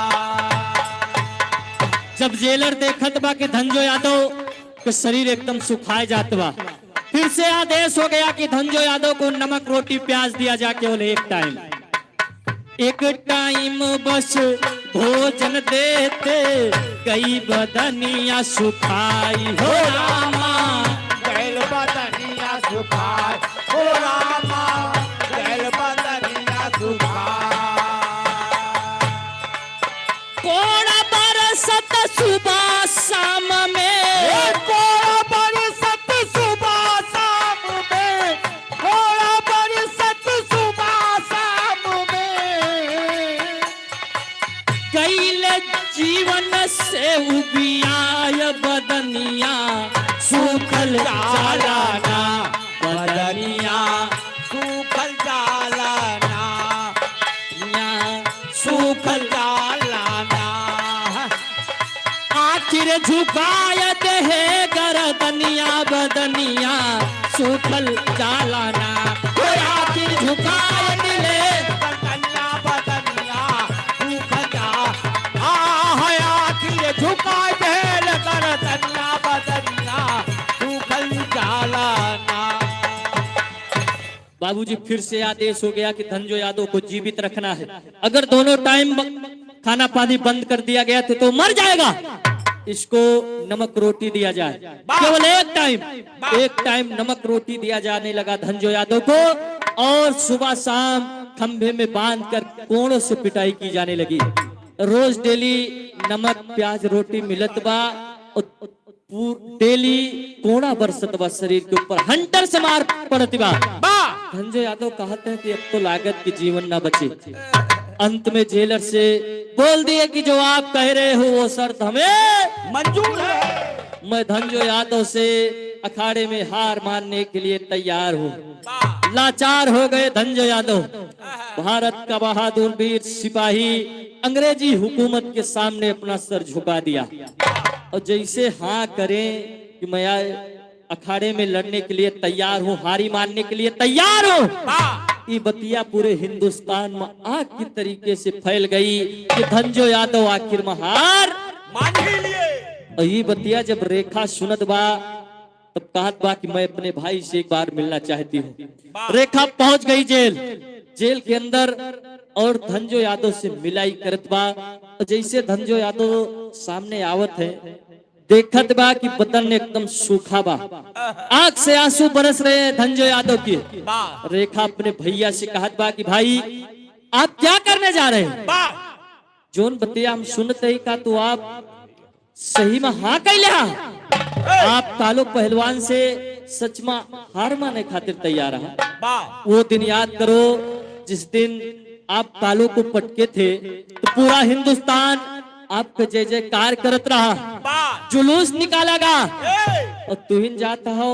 जब जेलर देखत बा कि धंजो यादव के शरीर एकदम सुखाए जात बा, फिर से आदेश हो गया कि धंजो यादव को नमक रोटी प्याज दिया जाए, केवल एक टाइम। एक टाइम बस भोजन देते, गई बदनिया सुखाई हो रामा। गैल बदनिया सुखाई हो रामा, गैल बदनिया सुखाई। कोड़ा बरसत सुबह शाम में। ए, कोड़ा बरसत सुबह शाम में, कोड़ा बरसत सुबह शाम में। कैल जीवन से उबियाय बदनिया, सूखल जाला ना, बदनिया सूखल जाला ना, या सूखल जाला ना। आखिर झुकाय देहे गरदनिया, बदनिया सूखल जाला ना। ओ आखिर झुकाय देहे गरदनिया, बदनिया सूखल जा-, आ, है आखिर झुकाय देहे गरदनिया, बदनिया सूखल जाला ना। बाबूजी, फिर से आदेश हो गया कि धंजो यादव को जीवित रखना है। अगर दोनों टाइम ब-, खाना पानी बंद कर दिया गया तो, तो मर जाएगा, इसको नमक रोटी दिया जाए। वाह। केवल एक टाइम, वाह। एक टाइम नमक रोटी दिया जाने लगा धंजो यादव को, और सुबह शाम खंभे में बांध कर कोड़ों से पिटाई की जाने लगी। रोज डेली नमक प्याज रोटी मिलत बा, और पूर-, डेली कोड़ा बरसत बा शरीर के ऊपर, हंटर से मार पड़त बा। बा। धंजो यादव कहत हैं कि अब तो लागत कि जीवन ना बचे। अंत में जेलर से बोल दिए कि जो आप कह रहे हो वो शर्त हमें मंजूर है। मैं धंजो यादव से अखाड़े में हार मानने के लिए तैयार हूँ। बा। लाचार हो गए धंजो यादव। आहा। भारत का बहादुर वीर सिपाही अंग्रेजी हुकूमत के सामने अपना सर झुका दिया। और जैसे हाँ करें कि मैं अखाड़े में लड़ने के लिए तैयार हूँ, हारी मानने के लिए तैयार हूँ। वाह। ई बतिया पूरे हिंदुस्तान में आग की तरीके से फैल गई कि धंजो यादव आखिर में हार मान ही लिए। और ई बतिया जब रेखा सुनत बा, तब कहत बा कि मैं अपने भाई से एक बार मिलना चाहती हूँ। वाह। रेखा पहुंच गई जेल, जेल के अंदर, और धंजो यादव से मिलाई करत बा। और जैसे धंजो यादव सामने आवत है, देखत बा कि बदन एकदम सूखा बा, आंख से आंसू बरस रहे हैं धंजो यादव के। वाह। रेखा अपने भैया से कहत बा कि भाई, आप क्या करने जा रहे हैं? वाह। जोन बतिया हम सुनत ही का, तो आप सही में हाँ कैले हा? आप कालो पहलवान से सच में हार माने खातिर तैयार हा? वाह। वो दिन याद करो जिस दिन आप कालो को पटके थे, तो पूरा हिंदुस्तान आपका जय जयकार करत रहा। वाह। जुलूस निकाला गा। ए। और तुहिन जात हो,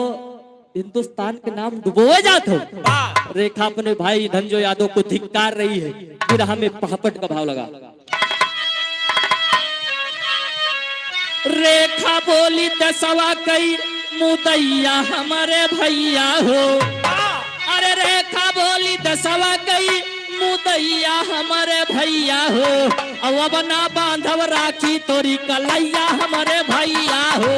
हिंदुस्तान के नाम डुबोए जात हो। वाह। रेखा अपने भाई धंजो यादव को धिक्कार रही है, फिर हमें पहापट का भाव लगा। रेखा बोली दसवा कई मुदैया हमरे भैया हो। अरे रेखा बोली दसवा कई मुदैया हमरे भैया हो। अब ना बांधब राखी तोरी कलैया हमरे भैया हो।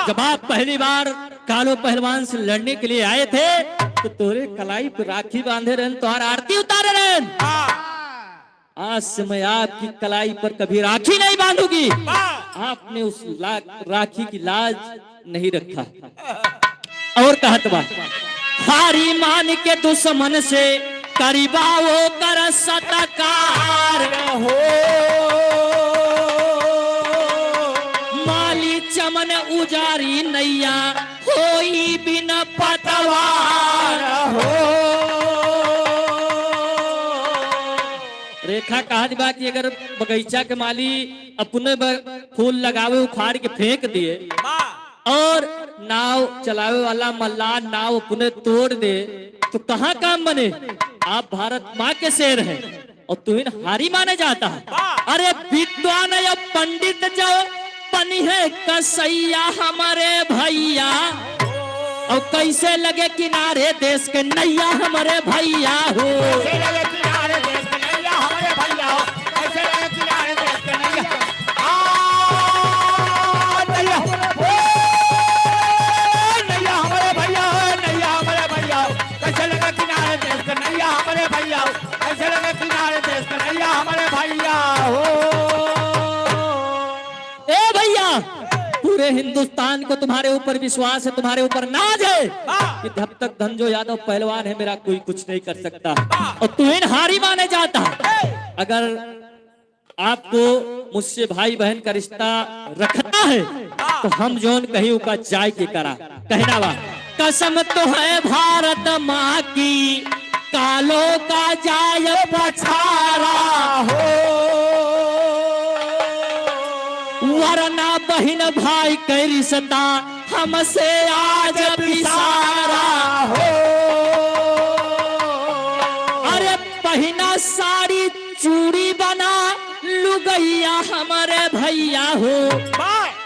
जब आप पहली बार कालो पहलवान से लड़ने के लिए आए थे, तो तोरे कलाई पे राखी बांधे रहन, तोहार आरती उतारे रहन। आज से मैं आपकी कलाई पर कभी राखी नहीं बांधूंगी। आपने उस ला-, राखी की लाज नहीं रखा। और कहत बा, हारी मान के दुश्मन से करीबा वो कर सतकार हो। माली चमन उजारी नैया होई बिन पतवार हो। रेखा कहत बा कि अगर बगीचा के माली अपने ब-, फूल लगावे उखाड़ के फेंक दिए और नाव चलावे वाला मल्लाह नाव अपने तोड़ दे, तो कहाँ काम बने? आप भारत माँ के शेर हैं और तुहिन हारी माने जाता है। अरे विद्वान या पंडित जो बनी है कसैया हमारे भैया, और कैसे लगे किनारे देश के नैया हमारे भैया हो। कैसे लगे किनारे देश के नैया हमारे भैया हो। कैसे लगे किनारे देश के नैया। आ, नैया। ओ, नैया हमारे भैया हो, नैया हमारे भैया हो। कैसे लगे किनारे देश के नैया हमारे भैया हो। कैसे लगे किनारे देश के नैया हमारे भैया हो। ए भैया, पूरे हिंदुस्तान को तुम्हारे ऊपर विश्वास है, तुम्हारे ऊपर नाज है कि जब तक धनजो यादव पहलवान है, मेरा कोई कुछ नहीं कर सकता। और तुहिन हारी माने जाता। अगर आपको मुझसे भाई बहन का रिश्ता रखना है, तो हम जौन कही उका जाए के करा। कहना बा, कसम तो है भारत माँ की, कालो का जाय पछारा हो। वरना बहिन भाई के रिश्ता हमसे आज बिसारा हो। अरे पहिना साड़ी चूड़ी बना लुगैया हमारे भैया हो।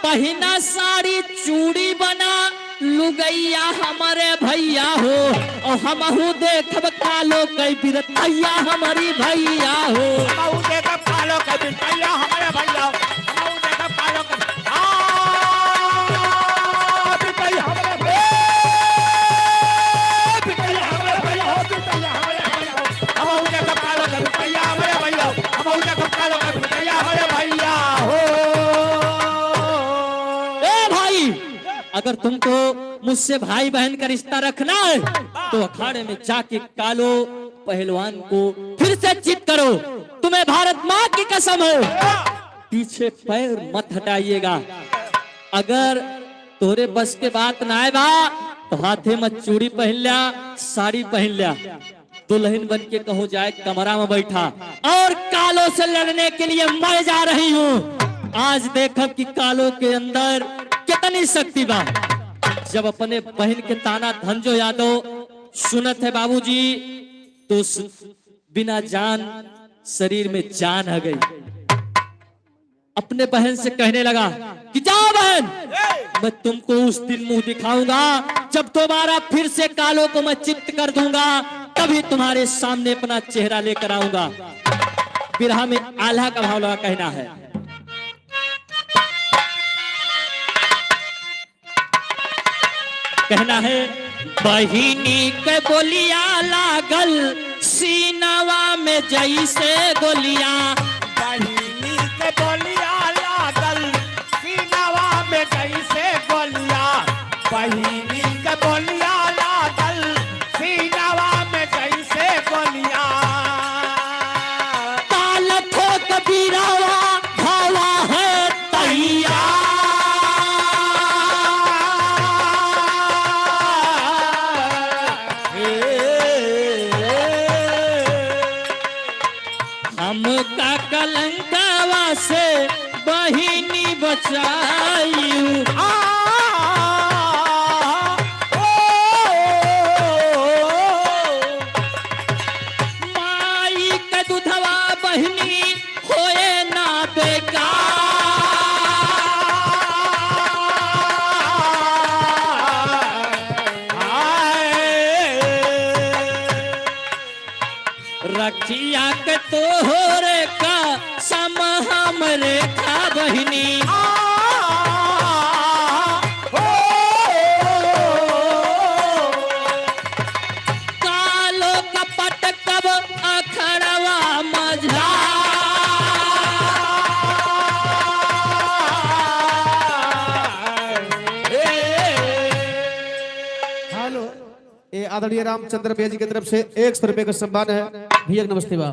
पहिना साड़ी चूड़ी बना लुगैया हमारे भैया हो, और हमहू देखब कालो कई बिरतैया हमारी भैया हो। हमहू देखब कालो कई बिरतैया हमारे भैया हो। हमहू देखब कालो कई, आ, बिरतैया हमारे भैया। ए, बिरतैया हमारे भैया हो, बिरतैया हमारे भैया हो। हमहू देखब कालो कई बिरतैया हमारे भैया हो। हमहू देखब कालो कई बिरतैया हमारे भैया हो। ए भाई, अगर तुमको मुझसे भाई बहन का रिश्ता रखना है, तो अखाड़े में जाके कालो पहलवान को फिर से चित करो। तुम्हें भारत माँ की कसम है, पीछे पैर मत हटाइएगा। अगर तोरे बस के बात ना आए बा, तो हाथे में चूड़ी पहन ल्या, साड़ी पहन ल्या। दुल्हन बन के कहो जाए कमरा में बैठा और कालो से लड़ने के लिए मैं जा रही हूँ। आज देखब कि कालो के अंदर कितनी शक्ति बा। जब अपने बहन के ताना धनजो यादव सुनत है बाबूजी, तो उस बिना जान शरीर में जान आ गई। अपने बहन से कहने लगा कि जाओ बहन, मैं तुमको उस दिन मुंह दिखाऊंगा जब दोबारा फिर से कालो को मैं चित्त कर दूंगा, तभी तुम्हारे सामने अपना चेहरा लेकर आऊंगा। बिरहा में आल्हा का भाव लगा कहना है। कहना है, बहिनी के बोलिया लागल सीनवा में जैसे गोलिया। बहिनी के बोलिया लागल सीनवा में जैसे गोलिया। बहिनी के बोलिया लागल सीनवा में जैसे गोलिया। ताल ठोक बीरावा भावा है तैयार। हमका कलंकवा से बहिनी बचाइउ। आ, ओ, माई के दुधवा बहिनी होए ना बेकार। हाय। रखिया के तोहरे कसम हमरे खा बहिनी। आ, ओ, आदरणीय रामचंद्र भैया जी की तरफ से एक सौ रुपए का सम्मान है। भैया नमस्ते बा।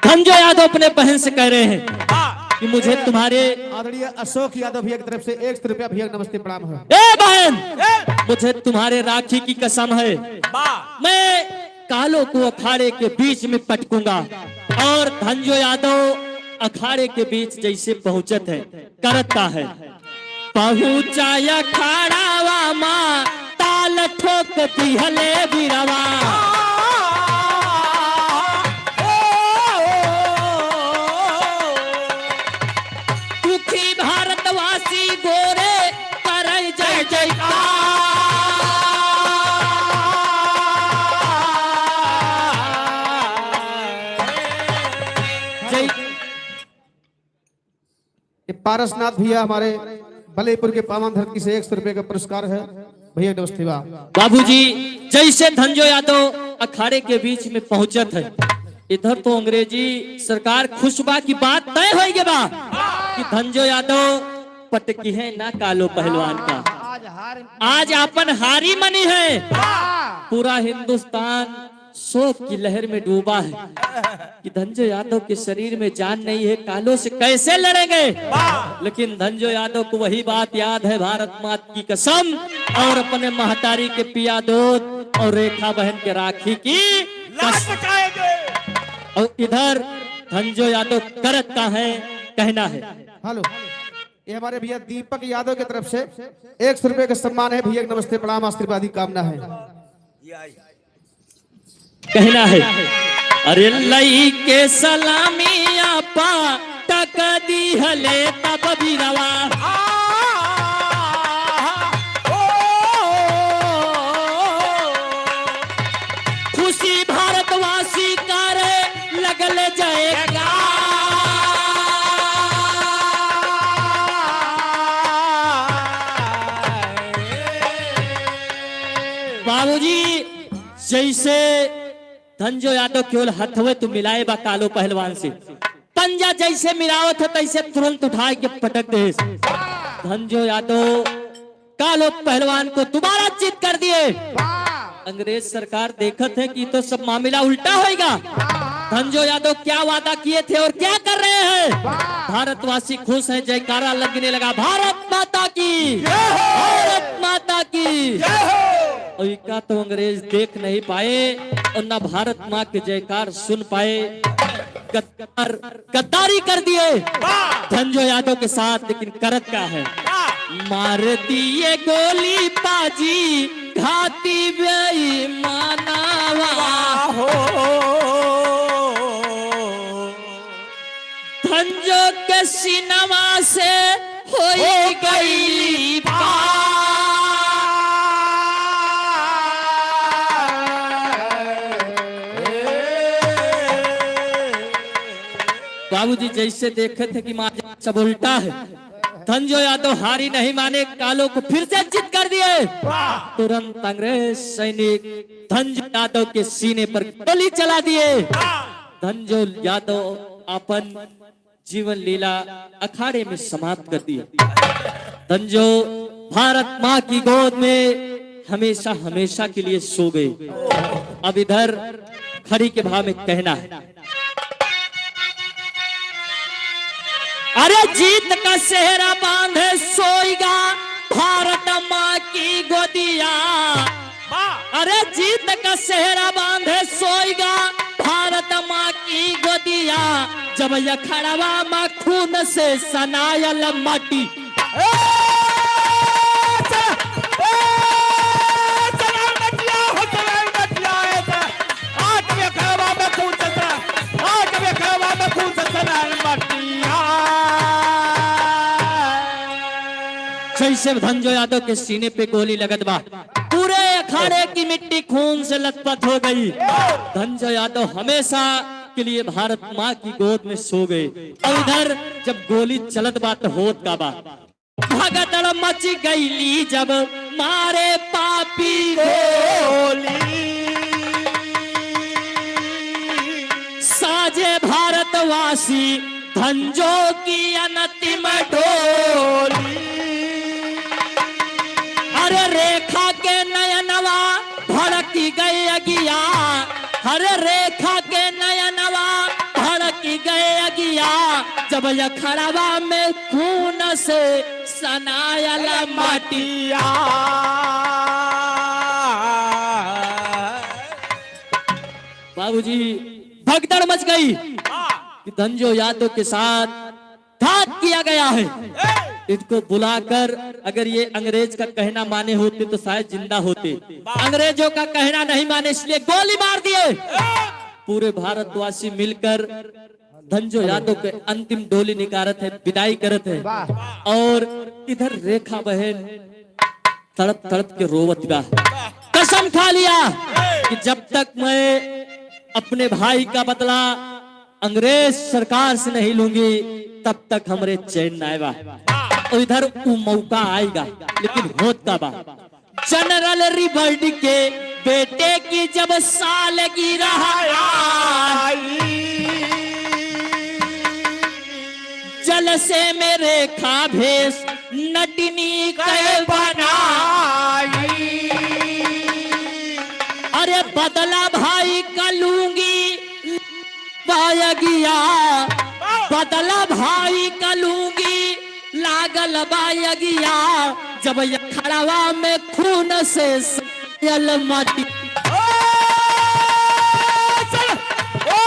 धनंजय यादव अपने बहन से कह रहे हैं कि मुझे तुम्हारे आदरणीय अशोक यादव भैया की तरफ से एक सौ रुपया भैया नमस्ते प्रणाम है। ए बहन, मुझे तुम्हारे राखी की कसम है, मैं कालों को अखाड़े के बीच में पटकूंगा। और धनंजय यादव अखाड़े के बीच जैसे पहुंचत है, करत का है, पहुंचा अखाड़ावा मा ताल ठोक दिहले बीरवा। दुखी भारतवासी गोरे करे जय जयकार। जय। ये पारसनाथ भैया हमारे बलईपुर के पावन धरती से एक सौ रुपए का पुरस्कार है। भैया नमस्ते बा। बाबूजी, जैसे धनंजय यादव अखाड़े के बीच में पहुंचत है, इधर तो अंग्रेजी सरकार खुश बा कि बात तय होइ गए बा कि धनंजय यादव पटकी है ना कालो पहलवान का। आज आपन हारी मनी है। पूरा हिंदुस्तान शोक की लहर में डूबा है कि धनंजय यादव के शरीर में जान नहीं है, कालो से कैसे लड़ेंगे। लेकिन धनंजय यादव को वही बात याद है, भारत माता की कसम और अपने महतारी के पिया दूध और रेखा बहन के राखी की लात कसम। और इधर धनंजय यादव करत का है, कहना है। हेलो, ये हमारे भैया दीपक यादव की तरफ से एक सौ रुपए का सम्मान है। भैया नमस्ते प्रणाम आशीर्वाद की कामना है। कहना है, अरे लइके सलामिया पटक दिहले तब बीरवा। खुशी भारतवासी करे लगल जयकार। बाबूजी, जैसे धनंजय यादव केवल हथवे तू मिलाए बा कालो पहलवान से, पंजा जैसे मिलावत है तैसे तुरंत उठाए के पटक दे। धनंजय यादव कालो पहलवान को दोबारा चित कर दिए। अंग्रेज सरकार देखत है कि तो सब मामला उल्टा होएगा। धनंजय यादव क्या वादा किए थे और क्या कर रहे हैं। भारतवासी खुश हैं, जयकारा लगने लगा, भारत माता की, भारत माता की। और इका तो अंग्रेज देख नहीं पाए और ना भारत माँ के जयकार सुन पाए। गद्दार, गद्दारी कर दिए धनंजय यादव के साथ, लेकिन करत का है, मार दिए गोली बाजी घाती बेईमानवा। धनंजय के सीनवा से होई गई पार। बाबूजी जैसे देखे थे कि माजरा सब उल्टा है, धनंजय यादव हारी नहीं माने, कालो को फिर से चित कर दिए। तुरंत अंग्रेज सैनिक धनंजय यादव के सीने पर गोली चला दिए। धनंजय यादव अपन जीवन लीला अखाड़े में समाप्त कर दिया। धनंजय भारत माँ की गोद में हमेशा, हमेशा के लिए सो गए। अब इधर खड़ी के भाव में कहना है। अरे जीत का सेहरा बांधे सोइगा भारत माँ की गोदिया। अरे जीत का सेहरा बांधे सोइगा भारत माँ की गोदिया, जब अखाड़वा मा खून से सनायल माटी। ए, चला, ए, चला मटिया हो, चला मटिया, ए, चला। आज भी अखाड़वा मा खून से सना, आज भी अखाड़वा मा खून से सनायल माटी। जैसे धनंजय यादव के सीने पे गोली लगत बा, पूरे अखाड़े की मिट्टी खून से लथपथ हो गई। धनंजय यादव हमेशा के लिए भारत माँ की गोद में सो गए। और इधर जब गोली चलत बा तो होत का बा, भगदड़ मच गईली जब मारे पापी गोली। साजे भारतवासी धनंजय की अंतिम डोली। अरे रेखा के नयनवा भड़की गए अगिया, हर रेखा के नयनवा भड़क गए अगिया, जब अखाड़वा में खून से सनायल माटी। बाबूजी, भगदड़ मच गई कि धनजो यादव के साथ घात किया गया है। इनको बुलाकर अगर ये अंग्रेज का कहना माने होते तो शायद जिंदा होते। अंग्रेजों का कहना नहीं माने, इसलिए गोली मार दिए। पूरे भारतवासी मिलकर धनजो यादव के अंतिम डोली निकारत है, विदाई करत है। वाह। और इधर रेखा बहन तड़प तड़प के रोवत बा। कसम खा लिया कि जब तक मैं अपने भाई का बदला अंग्रेज सरकार से नहीं लूंगी, तब तक हमरे चैन ना आएगा। और इधर वो मौका आएगा, लेकिन होत का बा, जनरल रिबर्ट के बेटे की जब सालगिरह आई, जलसे में रेखा भेष नटिनी के बनाई। अरे बदला भाई का लूंगी बा अगिया, बदला भाई का लूंगी लागल बा अगिया, जब अखाड़वा में खून से सनायल माटी। ओ, चल, ओ,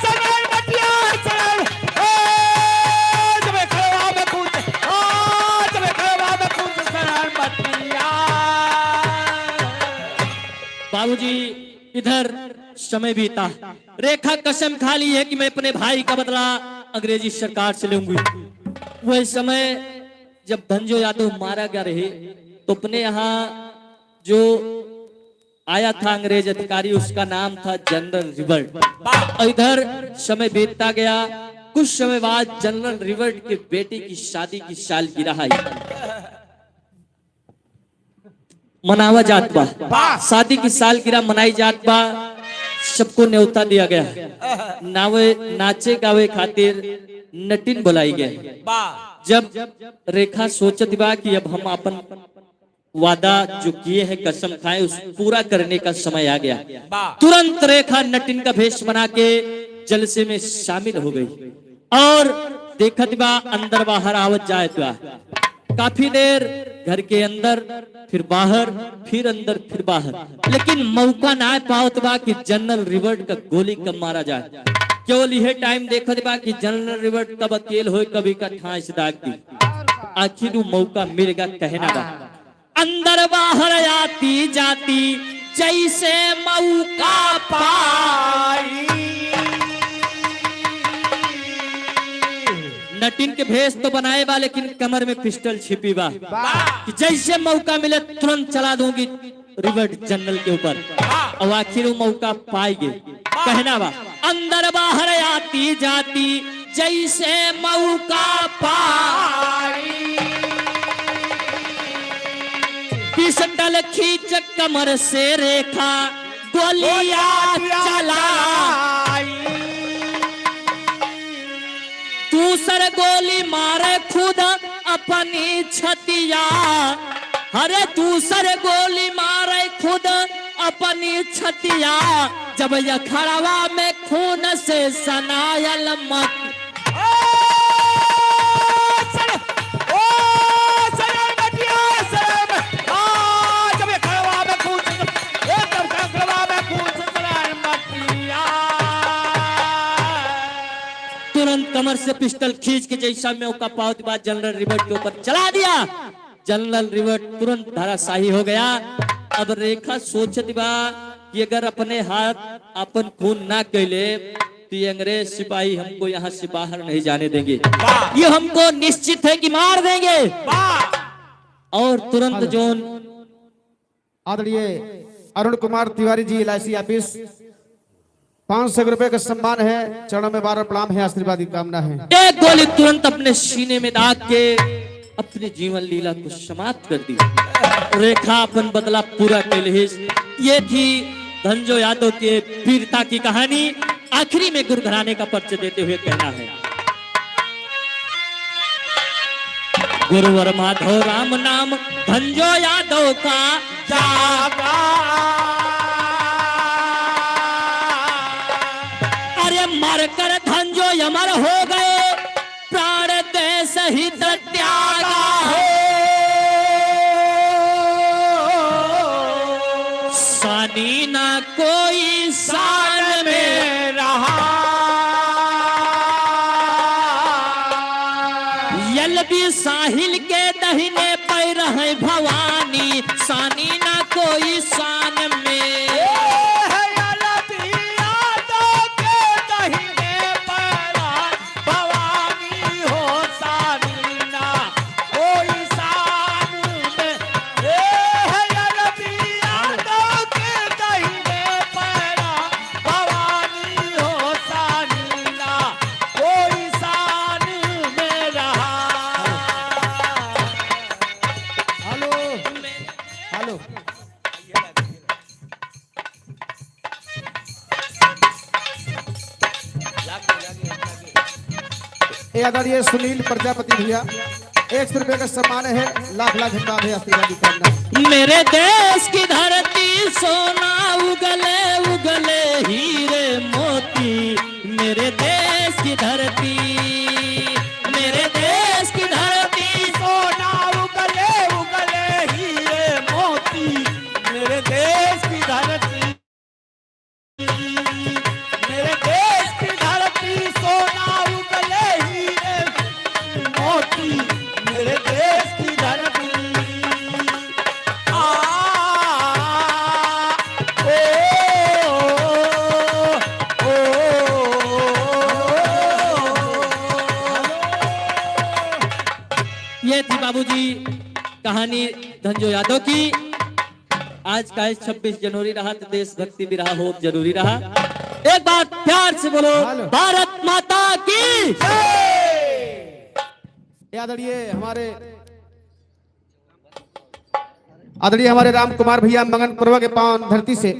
सनायल मटिया, सनायल, ओ, जब अखाड़वा में खून, ओ, जब अखाड़वा में खून से सनायल मटिया। बाबूजी, इधर समय बीता। रेखा कसम खा ली है कि मैं अपने भाई का बदला अंग्रेजी सरकार से लूंगी। वह समय जब धनजो यादव मारा गया रहे, तो अपने यहाँ जो आया था अंग्रेज अधिकारी, उसका नाम था जनरल रिबर्ट। और इधर समय बीतता गया। कुछ समय बाद जनरल रिबर्ट के बेटे की शादी की सालगिरह आई। मनावा जात बा। वाह। शादी की सालगिरह मनाई जात बा। सबको न्योता दिया गया। नावे, नाचे गावे खातिर नटिन बुलाई गए। वाह। जब रेखा सोचत बा कि अब हम अपन वादा जो किए हैं, कसम खाए, उस पूरा करने का समय आ गया। वाह। तुरंत रेखा नटिन का भेष बना के जलसे में शामिल हो गई। और देखत बा, अंदर बाहर आवत जात बा। काफी देर घर के अंदर, फिर बाहर, फिर अंदर, फिर बाहर, लेकिन मौका ना पावत बा कि जनरल रिबर्ट का गोली कब मारा जाए। केवल यह टाइम देखत बा कि जनरल रिबर्ट कब अकेल होए, कब इका ठांस दाग दी। आखिर वो मौका मिलेगा, कहना बा। अंदर बाहर आती जाती जैसे मौका पाई। नटिन के भेष तो बनाए बा, लेकिन कमर में पिस्टल छिपी बा। वाह। कि जैसे मौका मिले तुरंत चला दूंगी रिबर्ट जनरल के ऊपर। वाह। और आखिर वो मौका पाएगी। कहना बा, अंदर बाहर आती जाती जैसे मौका पाई, पिस्टल खींच कमर से रेखा गोलियां चलाई। दूसर गोली मारे खुद अपनी छतिया, अरे दूसर गोली मारे खुद अपनी छतिया, जब अखाड़वा में खून से सनायल मत। ओ, सर, ओ, सर, बटिया, सर, आ, जब अखाड़वा में खून से, ए, जब अखाड़वा में खून से सनायल मटिया। तुरंत कमर से पिस्टल खींच के जैसा मौका पावत बा जनरल रिबर्ट के ऊपर चला दिया। जनरल रिबर्ट तुरंत धराशाही हो गया। अब रेखा सोचत बा कि अगर अपने हाथ अपन खून ना कैले तो ये अंग्रेज सिपाही हमको यहाँ से बाहर नहीं जाने देंगे। वाह। ये हमको निश्चित है कि मार देंगे। वाह। और तुरंत जोन आदरणीय अरुण कुमार तिवारी जी, एल आई सी ऑफिस, पाँच सौ रुपए का सम्मान है, चरणों में बार बार प्रणाम है, आशीर्वाद की कामना है। एक गोली तुरंत अपने सीने में दाग के अपनी जीवन लीला को समाप्त कर दी। रेखा अपन बदला पूरा कैलहिस। ये थी धनजो यादव के वीरता की कहानी। आखिरी में गुरु घराने का परिचय देते हुए कहना है, गुरुवर माधव राम नाम धंजो यादव का जागा। अरे मरकर धंजो अमर हो गए, प्राण देश हित त्यागा हो। सानी ना कोई शान में रहा। एल बी साहिल के दहिने पैर है भवानी, सानी ना कोई शान में। ए, है एल बी यादव के दहिने पैर भवानी हो, सानी ना कोई शान में। ए, है एल बी यादव के दहिने पैर भवानी हो, सानी ना कोई शान में रहा। Hello, hello. ए आदरणीय सुनील प्रजापति भैया, एक सौ रुपये का सम्मान है, लाख लाख धन्यवाद है, आशीर्वाद की कामना। मेरे देश की धरती सोना उगले उगले हीरे मोती, मेरे देश की धरती, मेरे देश की धरती सोना उगले उगले हीरे मोती, मेरे देश की धरती, मेरे देश की धरती सोना उगले हीरे मोती, मेरे देश की धरती। आ, ओ, ओ, ओ, ओ। ये थी बाबूजी कहानी धंजो यादव की। आज का छब्बीस जनवरी रहा तो देशभक्ति भी रहा, होब जरूरी रहा। एक बार प्यार से बोलो, हेलो। भारत माता की जय। आदरणीय हमारे, आदरणीय हमारे राम कुमार भैया मंगनपुरवा के पावन धरती से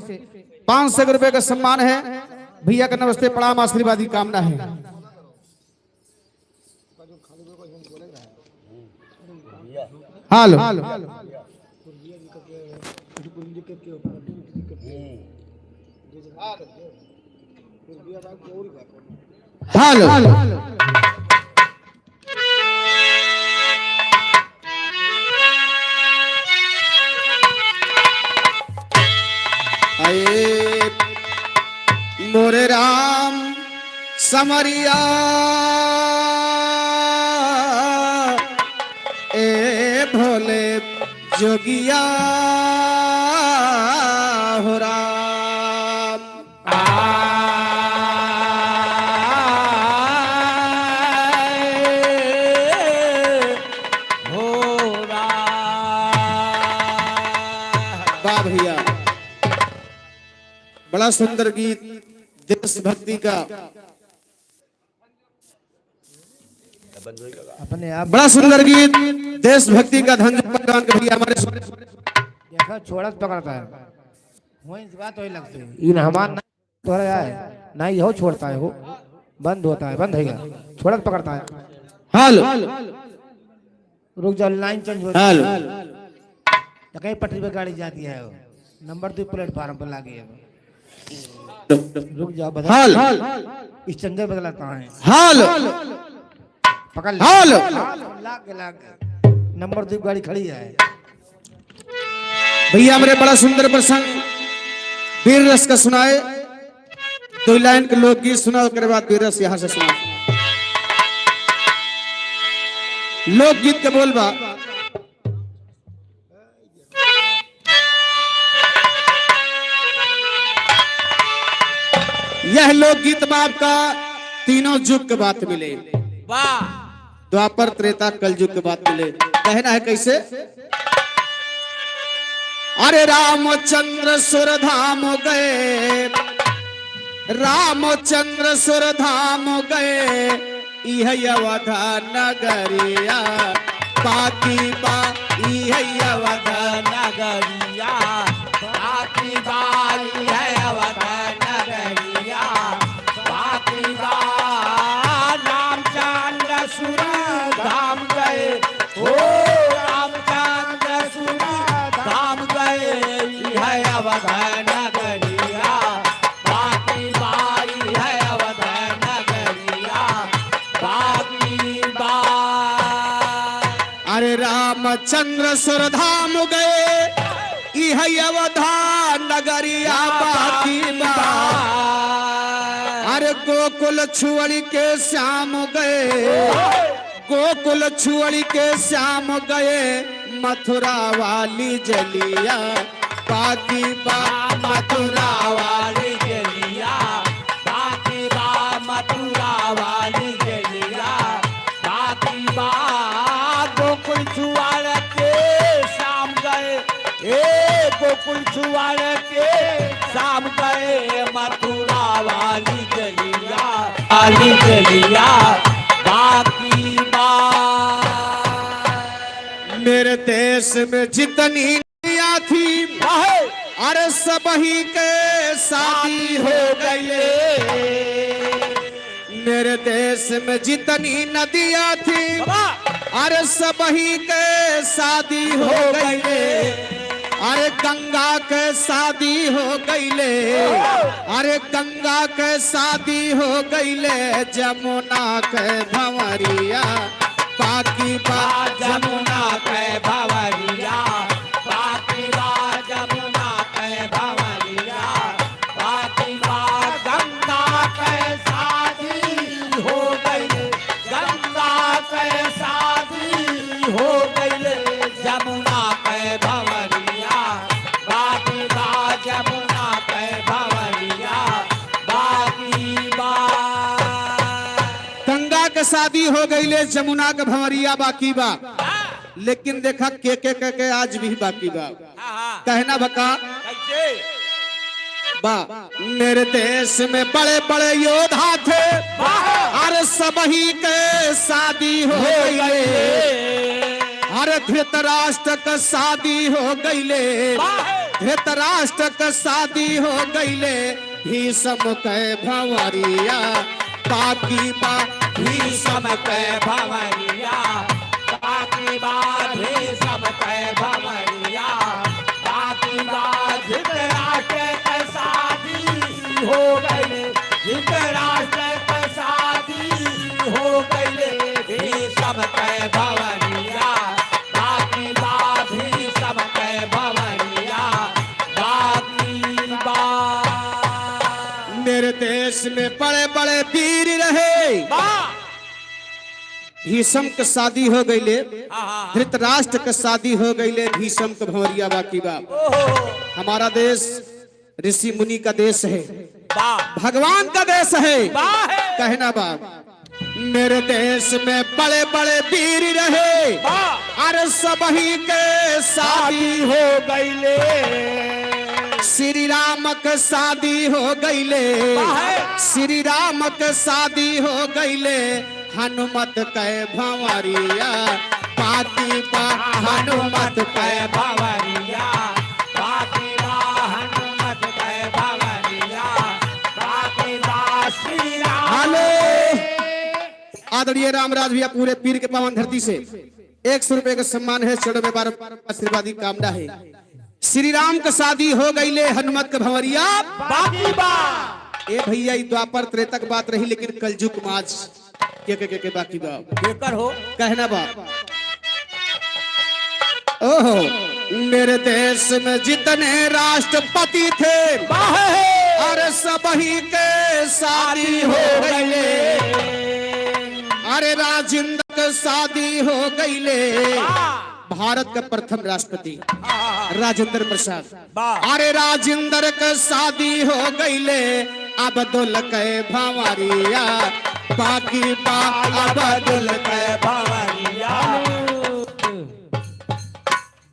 पाँच सौ रुपये का सम्मान है। भैया का नमस्ते, प्रणाम, आशीर्वाद की कामना है। हेलो। हेलो। आए मोरे राम समरिया, ए भोले जोगिया हो राम। आ, हो राम। वाह भैया, बड़ा सुंदर गीत देशभक्ति का। अपने आप बड़ा सुंदर गीत देशभक्ति का, धन पहलवान के भैया हमारे। देखो, छोड़त पकड़ता है। वहीं से बात वही लगती है। इन हमार ना तोहरा आए, ना ही हो छोड़ता है हो, बंद होता है, बंद होगा, छोड़त पकड़ता है। हेलो। रुक जाओ, लाइन चेंज हो रही है। हेलो। तो कहीं पटरी पे गाड़ी जाती है, नंबर दो प्लेटफार्म पर लागे है। रुक जाओ, बदल। हेलो। स्टैंडर्ड बदलाता है। हेलो। पकड़ ले। हेलो। लाग, लाग। नंबर दो गाड़ी खड़ी है। भैया हमरे बड़ा सुंदर प्रसंग वीर रस का सुनाए, दो लाइन के लोकगीत सुनाओ, ओकरे बाद वीर रस यहाँ से सुनाओ। लोकगीत के बोल बा। यह लोकगीत में आपका तीनों जुग के बात मिले। वाह। द्वापर, त्रेता, कलजुग के बात मिले। कहना है कैसे? अरे रामचंद्र सुरधाम गए, रामचंद्र सुरधाम गए, इह अवध नगरिया बाकी बा, इह अवध नगरिया बाकी बा, इह अवध नगरिया बाकी बा। रामचंद्र सुरधाम गए, हो अरे रामचंद्र सुरधाम गए, इह अवधा नगरिया बाकी बा। अरे गोकुल छोड़ के श्याम गए, गोकुल छोड़ के श्याम गए, मथुरा वाली जलिया बाकी बा। मथुरा वाली जलिया बाकी बा, मथुरा वाली जलिया बाकी बा। गोकुल छोड़ के श्याम गए, ए गोकुल छोड़ के श्याम गए, मथुरा वाली जलिया, वाली जलिया बाकी बा। मेरे देश में जितनी नदियाँ थी, अरे सबही के शादी हो गई। मेरे देश में जितनी नदियाँ थी, बाबा। अरे सबही के शादी हो गईले। अरे गंगा के शादी हो गईले। अरे गंगा के शादी हो गईले, जमुना के भंवरिया बाकी बा। जमुना के भंवरिया बाकी बा, जमुना के भंवरिया बाकी बा। गंगा के शादी हो गई, गंगा के शादी हो गई, जमुना के भंवरिया बाकी बा, जमुना के भंवरिया बाकी बा। गंगा के शादी हो गईले, जमुना के भंवरिया बाकी बा। लेकिन देखा के के के के आज भी बाकी बा। हाँ, हाँ। कहना बका। कैसे? बा, मेरे देश में बड़े बड़े योद्धा थे। वाह। अरे सबही के शादी हो हो गई। गई। अरे धृतराष्ट्र के शादी हो गईले। वाह। धृतराष्ट्र के शादी हो गईले। भीष्म के भंवरिया बाकी बा। भीष्म के भंवरिया बाकी बा। भीष्म के भंवरिया बाकी बा। धृतराष्ट्र के शादी हो गई, धृतराष्ट्र के शादी हो गई। भीष्म के भंवरिया बाकी बा। भीष्म के भंवरिया बाकी बा। मेरे देश में बड़े बड़े वीर रहे। बा। भीष्म के शादी हो गईले, हाँ, हाँ, हाँ। धृतराष्ट्र के शादी हो गईले, भीष्म के भंवरिया बाकी बा। ओहो। हमारा देश ऋषि मुनि का देश है, बा। भगवान का देश है। बा है। कहना बा, मेरे देश में बड़े बड़े वीर रहे। बा। अरे सबही के शादी हो गईले। श्री राम के शादी हो गईले। बा है। श्री राम के शादी हो गईले। हनुमत के भंवरिया बाकी बा। हनुमत के भंवरिया बाकी बा। हनुमत के भंवरिया बाकी बा। श्री राम हेलो। आदरणीय रामराज भैया, पूरे पीर के पावन धरती से एक सौ रुपए का सम्मान है, चरणों में बार आशीर्वाद की कामना है। श्री राम के शादी हो गईले, हनुमत के भंवरिया बाकी बा। ए भैया, ई द्वापर त्रेता के बात रही, लेकिन कलजुग में आज के, के, के, के बाकी बा। केकर हो? कहना बा। ओहो, मेरे देश में जितने राष्ट्रपति थे, वाह। अरे सबही के शादी हो गईले। अरे राजेंद्र के शादी हो गईले। वाह। भारत के प्रथम राष्ट्रपति हाँ, हाँ, हाँ। राजेंद्र प्रसाद। वाह। अरे राजेंद्र के शादी हो गईले, अब्दुल के भंवरिया बाकी बा। अब्दुल के भंवरिया।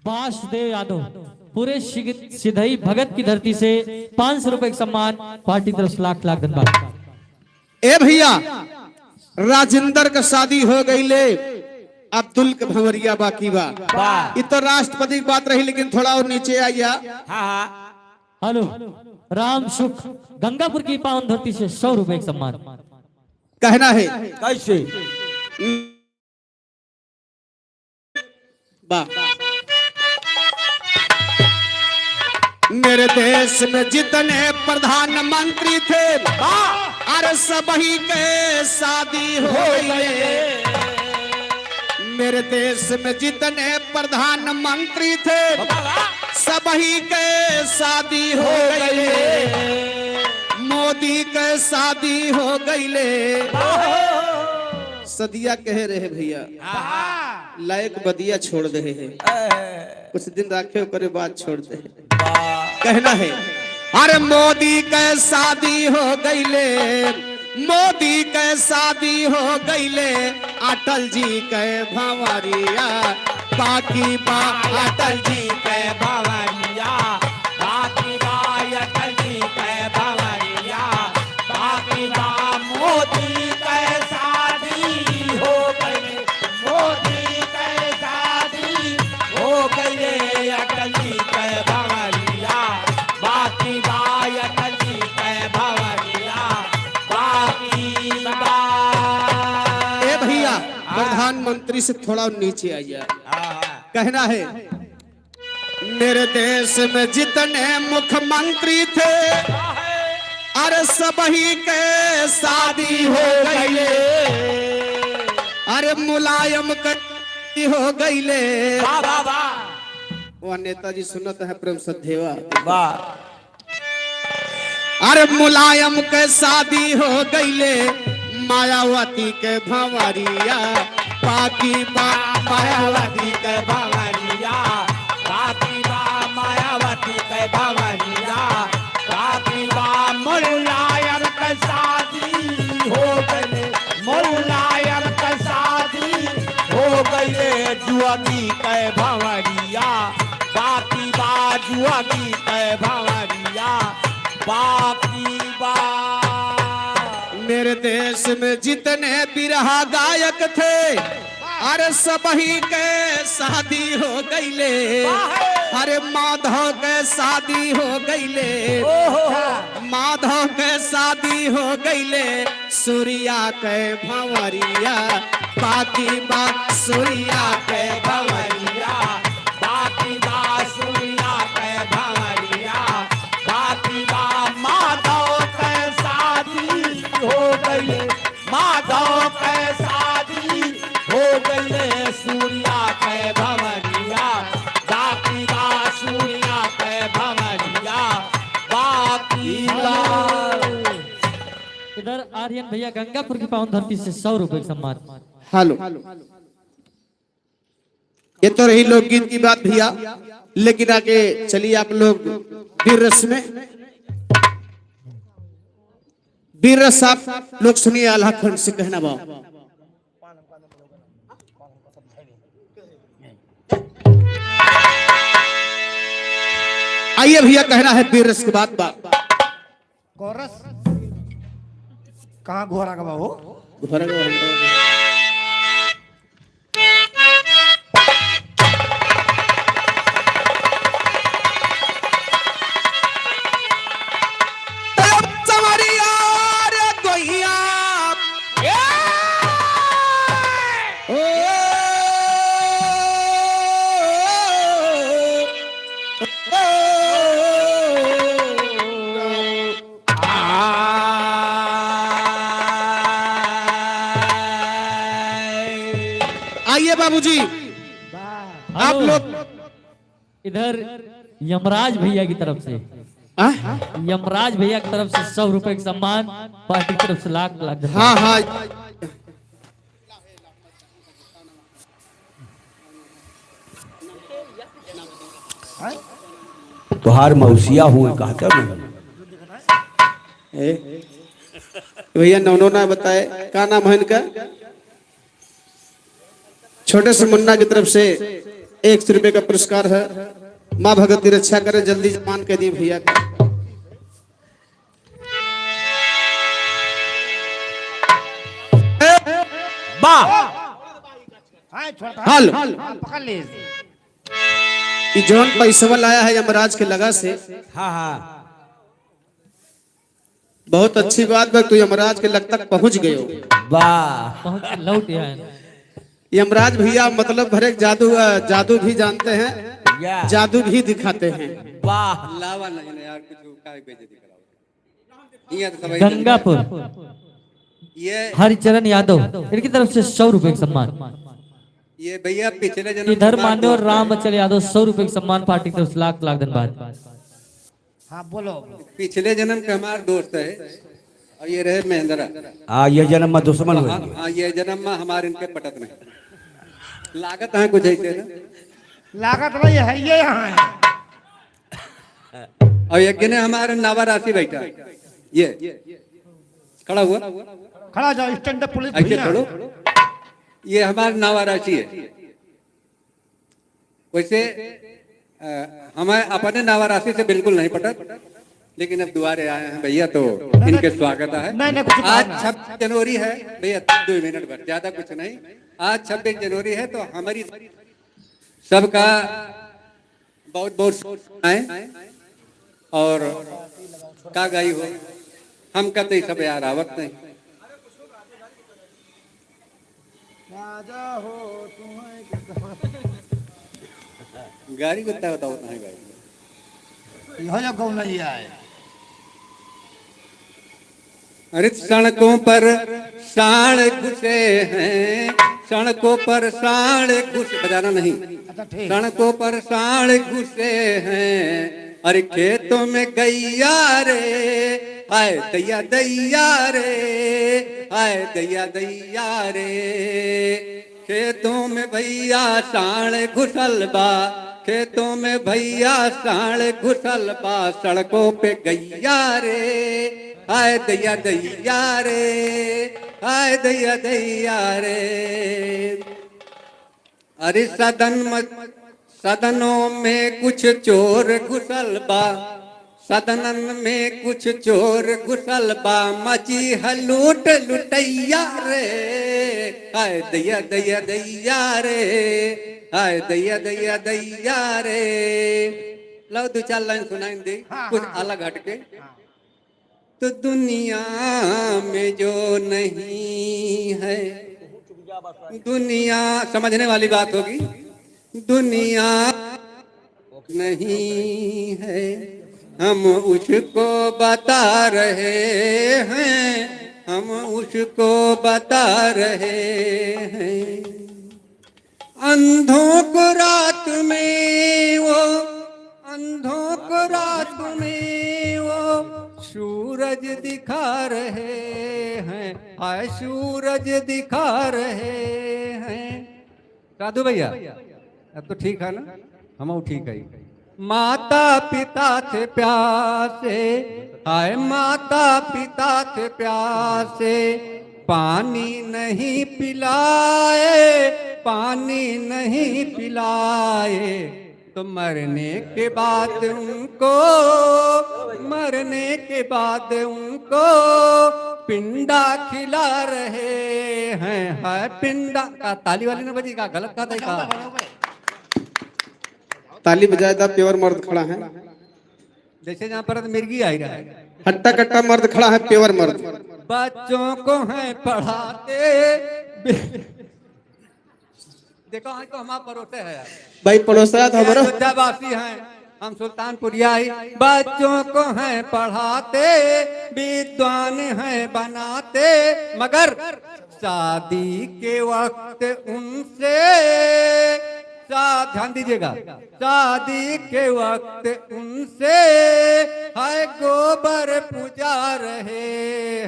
वासुदेव यादव, पूरे सिग-, सिधई भगत की धरती से पाँच सौ रुपए का सम्मान, पार्टी तरफ से लाख लाख धन्यवाद। ए भैया, राजेंद्र के शादी हो गईले, अब्दुल के भंवरिया बाकी बा। वाह। इ तो राष्ट्रपति की बात रही, लेकिन थोड़ा और नीचे आइया। हाँ, हाँ। हेलो, राम सुख, गंगापुर की पावन धरती से सौ रुपए का सम्मान। कहना है। कैसे? वाह। मेरे देश में जितने प्रधानमंत्री थे, वाह। अरे सबही के शादी हो गई। मेरे देश में जितने प्रधानमंत्री थे, सबही के शादी हो गई। मोदी के शादी हो गई ले। सदिया कहे रहे भैया, लायक बदिया छोड़ दे है। कुछ दिन राखे, ओकरे बाद छोड़ दे। कहना है, अरे मोदी के शादी हो गईले, मोदी के शादी हो गईले, अटल जी के भंवरिया, बाकी बा अटल जी के भंवरिया, बाकी बा अटल जी के भंवरिया, बाकी बा मोदी के शादी हो गईले। मोदी के शादी हो गईले, अटल जी के भंवरिया, बाकी बा अटल जी के भंवरिया, बाकी बा। ए भैया, हाँ। प्रधानमंत्री से थोड़ा नीचे आइए। हाँ, हाँ। कहना है, मेरे देश में जितने मुख्यमंत्री थे, अरे सबही के शादी हो गईले। अरे मुलायम के हो गईले। वाह, वाह, वाह। वह नेताजी सुनत है प्रेम से देवा। वाह। अरे मुलायम के शादी हो गईले, मायावती के भंवरिया, बाकी बा मायावती के भंवरिया, बाकी बा मायावती के भंवरिया, बाकी बा मुलायम के शादी हो गईले, मुलायम के शादी हो गईले, जुआगी के भंवरिया, बाकी बा जुआगी के भंवरिया, बाकी बा। मेरे देश में जितने बिरहा गायक थे, अरे सबही के शादी हो गईले। अरे माधव के शादी हो गईले। ओहो। माधव के शादी हो गईले। सूर्या के भंवरिया, बाकी बा सूर्या के भंवरिया, बाकी बा सूर्या के भंवरिया, बाकी बा माधव के शादी हो गईले, माधव के शादी हो गईले, सूर्या के भंवरिया, बाकी बा सूर्या के भंवरिया, बाकी बा। इधर आर्यन भैया गंगापुर की पावन धरती से सौ रुपए का सम्मान। हेलो, ये तो रही लोकगीत की बात भैया, लेकिन आगे चलिए आप लोग वीर रस में। वीर रस आप लोग सुनिए, आल्हा खंड से कहना बा। आइए भैया, कहना है वीर रस की बात बा। कोरस। कहाँ घोड़ा गवा हो? घोड़ा गवा हो। तब संवरिया रे गोइया। ओ। आइए बाबूजी, आप हेलो। लोग। इधर यमराज भैया की तरफ से, आ? यमराज भैया की तरफ से सौ रुपए का सम्मान, पार्टी की तरफ से लाख लाख धन्यवाद। हाँ, हाँ। तोहार मौसिया हुए कहता नहीं। ए, भैया नौनो ना बताए, का नाम है इनका? छोटे से मुन्ना की तरफ से एक सौ रुपये का पुरस्कार है। माँ भगवती रक्षा करे, जल्दी जमान के दिए भैया का। वाह। हाँ, छोड़, हाँ, हेलो। हाँ, पकड़ ले। ई जौन पैसवा लाया है यमराज के लगा से। हाँ, हाँ। बहुत अच्छी बात बा, तू यमराज के लग तक पहुँच गयो। वाह। पहुँच लौट आए। यमराज भैया मतलब भरे जादू, अ, जादू भी जानते हैं, या। जादू भी दिखाते हैं। वाह। लावा नहीं ना यार, कुछ काहे बेइज्जती कराओ? ये तो सब गंगापुर। ये हरिचरण यादव, इनकी तरफ से सौ रुपए का सम्मान। ये भैया पिछले जन्म इधर के हमारे मान्यवर दोस्त राम हैं। बच्चन यादव सौ रुपए की सम्मान पार्टी की तरफ से लाख लाख धन्यवाद। हाँ, बोलो। पिछले जन्म के हमारे दोस्त है और ये रहे महेंद्रा। हाँ, ये जन्म में दुश्मन तो हुए। हाँ, हाँ, ये जन्म में हमारे इनके पटत नहीं। लागत है कुछ ऐसे ना। लागत नहीं है, ये यहाँ है। और एक जने हमारे नावा राशि बैठा, ये खड़ा हुआ, खड़ा जाओ, stand up पुलिस ऐसे भैया। छोड़ो, ये हमारे नावा राशि है। वैसे, अ, हमें अपने नावा राशि से बिल्कुल नहीं पटत, लेकिन अब दुआरे आए हैं भैया, तो नहीं, इनके नहीं, स्वागत है। नहीं, नहीं, कुछ आज कहा ना। छब्बीस जनवरी है भैया, दो मिनट भर, ज्यादा कुछ नहीं। आज छब्बीस जनवरी है, तो हमारी सबका बहुत बहुत शुभकामनाएं। और का गाई हो, हम कहते ही सब यार आवत नहीं। राजा हो तुम्हें गाड़ी को तय बताओ, नहीं गाड़ी। यह जो गौनैया है। अरे सड़कों पर साँड़ घुसे हैं, सड़कों पर साँड़ घुस, बजाना नहीं। अच्छा, ठीक। सड़कों पर साँड़ घुसे हैं, अरे खेतों में गैया रे, हाय दैया दैया रे, हाय दैया दैया रे। खेतों में भैया साँड़ घुसल बा, खेतों में भैया साँड़ घुसल बा, सड़कों पे गैया रे, हाय दैया दैया रे, हाय दैया दैया रे। अरे सदन में, सदनों में कुछ चोर घुसल बा, सदनन में कुछ चोर घुसल बा, मची है लूट लुटैया रे, हाय दैया दैया दैया रे, हाय दैया दैया दैया रे। लो दो चार लाइन सुनाइन दे, हाँ, कुछ हाँ। अलग हटके। हाँ। तो दुनिया में जो नहीं है, दुनिया समझने वाली बात होगी, दुनिया नहीं है, हम उसको बता रहे हैं, हम उसको बता रहे हैं। अंधों को रात में वो, अंधों को रात में वो सूरज दिखा रहे हैं, हाय सूरज दिखा रहे हैं। साधु भैया, अब तो ठीक है ना, हम ठीक है। माता पिता थे प्यासे, हाय माता पिता थे प्यासे, पानी नहीं पिलाए, पानी नहीं पिलाए, तो मरने के बाद उनको, मरने के बाद उनको पिंडा खिला रहे हैं। हाय पिंडा का ताली वाली ना बजी का, गलत का देखा? ताली बजाए दा, pure मर्द खड़ा है। जैसे जहाँ पर मिर्गी आई रहा है। हट्टा कट्टा मर्द खड़ा है, pure मर्द। बच्चों को हैं पढ़ाते। देखो, आज तो हमारे पड़ोसे है यार। भाई, पड़ोसा तो हमारा। अयोध्यावासी हैं, हम सुल्तानपुरिया ही। बच्चों को हैं पढ़ाते, विद्वान हैं बनाते, मगर शादी के वक्त उनसे, सा-, ध्यान दीजिएगा, शादी के वक्त उनसे हाय गोबर पुजा रहे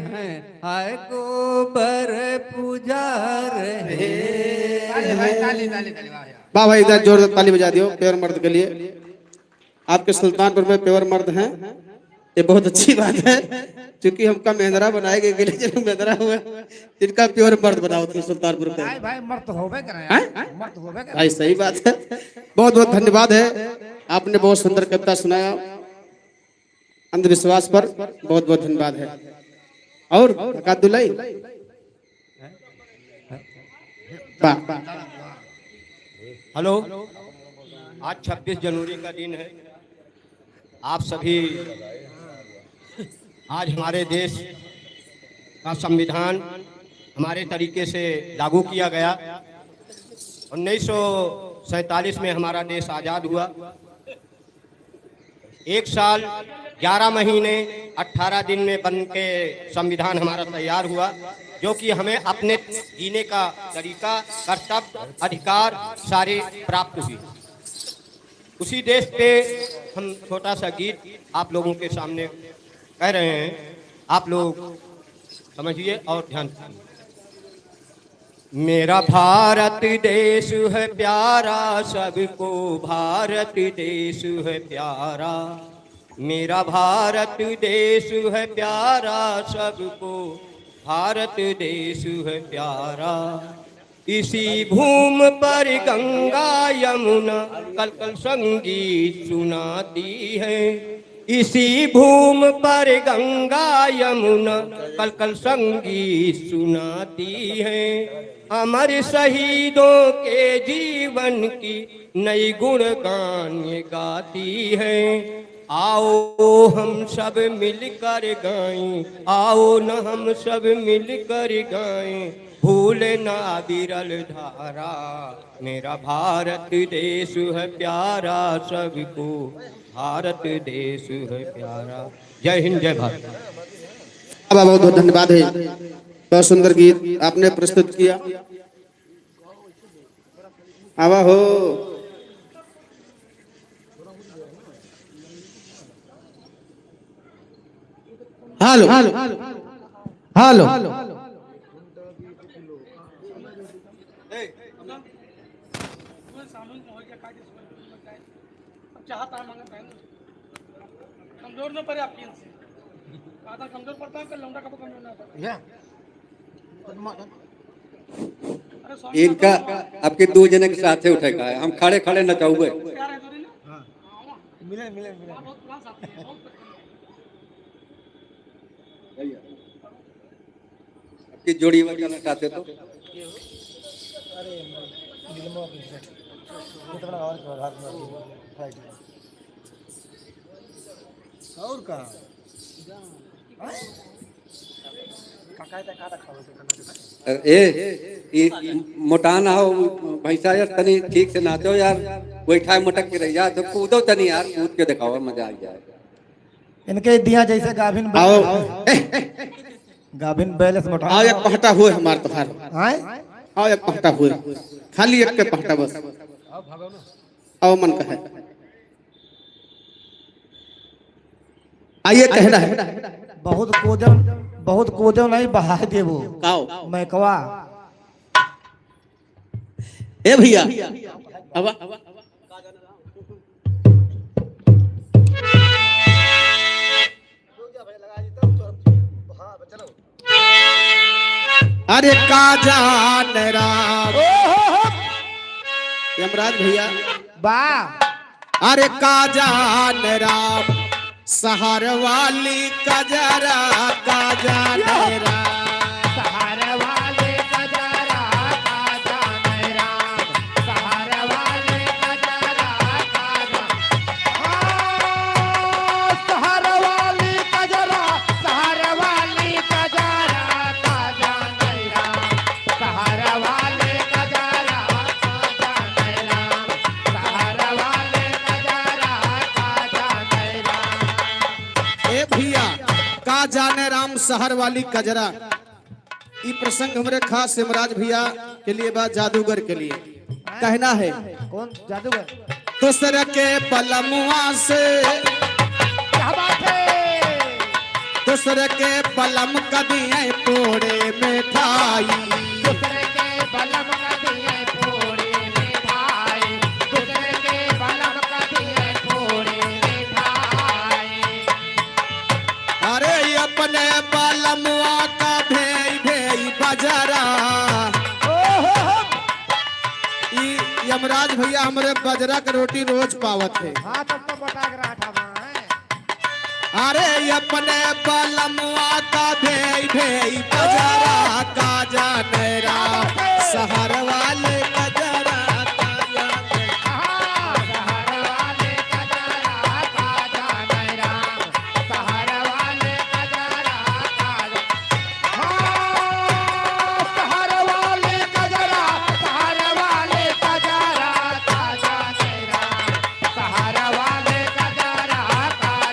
हैं, हाय गोबर पुजा रहे ताली भाई, हैं। ताली, ताली, ताली, वाह यार। वाह भाई, एक बार जोरदार ताली बजा दियो pure मर्द के लिए। आपके सुल्तानपुर में pure मर्द हैं, ये बहुत अच्छी बात है, क्योंकि हमका मेहंदरा बनाए गए के लिए जो लोग मेहंदरा हुए, जिनका pure मर्द बनाओ तुम सुल्तानपुर के। भाई, भाई, मर्द होबे करे हैं? हैं? मर्द होबे करे। भाई, सही बात है, बहुत बहुत धन्यवाद है, आपने बहुत सुंदर कविता सुनाया, अंधविश्वास पर बहुत बहुत धन्यवाद है। और हकात दुलाई? वाह। हेलो, आज छब्बीस जनवरी का दिन है। आप सभी, आज हमारे देश का संविधान हमारे तरीके से लागू किया गया। उन्नीस सौ सैंतालीस में हमारा देश आज़ाद हुआ। एक साल ग्यारह महीने अठारह दिन में बन के संविधान हमारा तैयार हुआ, क्योंकि हमें अपने जीने का तरीका, कर्तव्य, अधिकार सारे प्राप्त हुए। उसी देश पे हम छोटा सा गीत आप लोगों के सामने कह रहे हैं, आप लोग समझिए और ध्यान दीजिए। मेरा भारत देश है प्यारा, सबको भारत देश है प्यारा। मेरा भारत देश है प्यारा, सबको भारत देश है प्यारा। इसी भूमि पर गंगा यमुना कल कल संगीत सुनाती है। इसी भूमि पर गंगा यमुना कल कल संगीत सुनाती है। अमर शहीदों के जीवन की नई गुणगान ये गाती है। आओ हम सब मिलकर गाएं, आओ न हम सब मिलकर गाएं, भूलना विरल धारा। मेरा भारत देश है प्यारा, सबको भारत देश है प्यारा। जय हिंद, जय भारत। बाबा, बहुत बहुत धन्यवाद है, बहुत सुंदर गीत आपने प्रस्तुत किया। आवा हो। Hello, hello, hello. अब चाहता है, मांगता है ना। कमजोर न पड़े आपकी इनसे। आधा कमजोर पड़ता है, कल लौंडा का तो कमजोर ना पड़ता। या। अरे स्वामी इनका आपके दो जने के साथे उठे का है, हम खड़े खड़े नचाउबे। प्यार है तो नहीं ना? हाँ। मिले, मिले, मिले। बहुत पुराना साथी है, बहुत। आपकी जोड़ी बजाना चाहते तो? अरे, नीलमा की सेट। ये तो बड़ा और क्या हाथ में flight में। और का? हैं? का, का, का, का रखा हुआ है खाना के साथ? ए, ई मोटान हो, भैंसा यार, तनी ठीक से नाचो यार, बैठा मटक के रह जा, तो कूदो तनी यार, कूद के दिखाओ, मजा आ जाए। इनके दिया जैसे गाभिन बैल। आओ। गाभिन बैल से मोटा। आओ, एक पहटा हुए हमार तोहार। आए? आओ, एक पहटा हुए। खाली एक के पहटा बस। आओ, मन का है। आइए, कहना है। बहुत कोदो, बहुत कोदो नहीं बहा देबो। आओ। मैकवा। ए भैया, अब अरे का जान राम। ओहो हो। यमराज भैया। बा। अरे का जान राम। सहर वाली कजरा का जाने राम। सहर वाली कजरा का जाने राम। सहर वाली कजरा का जाने। हाँ, सहर वाली कजरा, सहर वाली कजरा का जाने राम। सहर वाली कजरा का जाने राम। सहर वाली कजरा का जाने राम। ए भैया, का जाने राम सहर वाली कजरा। ई प्रसंग हमरे खास यमराज भैया के लिए बा, जादूगर के लिए। कहना है। कौन जादूगर? दूसरे के बलमुआ से। क्या बात है? दूसरे के बलम का दिए पूड़े मिठाई। दूसरे के बलम का दिए पूड़े मिठाई। दूसरे के बलम का दिए पूड़े मिठाई। अरे, अपने बलमुआ का भेई भेई बजरा। ओहो हो। ई यमराज भैया हमरे बजरा के रोटी रोज पावत है। हाँ, तब तो बटा के रहा था वहाँ, हैं? अरे, अपने बलमुआ का भेई भेई बजरा का जाने राम। सहर वाले बजरा का जाने। हाँ, सहर वाले बजरा का जाने राम। सहर वाले कजरा, सहर वाले कजरा, सहर वाले कजरा, सहर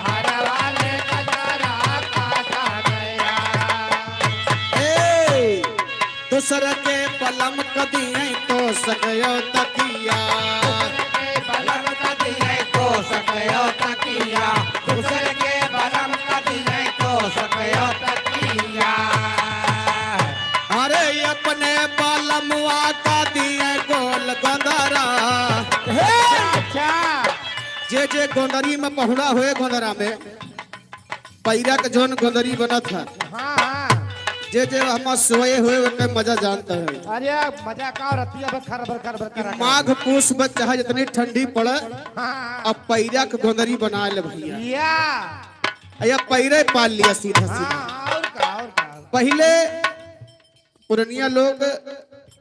वाले कजरा, सहर वाले कजरा। दूसर के बलम क दिए तो सकयो तकिया। दूसर के बलम क दिए तो सकयो तकिया। दूसर के बलम क दिए तो सकयो तकिया। अरे अपने बलमुआ का दिए गोल गोंदरा। हे! अच्छा। जे जे गोंदरी में पहुड़ा होए, गोंदरा में पैरा के जौन गोंदरी बनत है, हाँ, हाँ। जे जे हमार सोए हुए ओकर मजा जानत है। अरे मजा का, रतिया भर खर भर खर भर कि करा माघ पूस में चाहे जितनी ठंडी पड़े, हाँ। अब पैरा के गोंदरी बना ले भैया। या। या पैरे पाल लिया सीधा सीधा। हाँ, और का, और का। पहिले पुरनिया लोग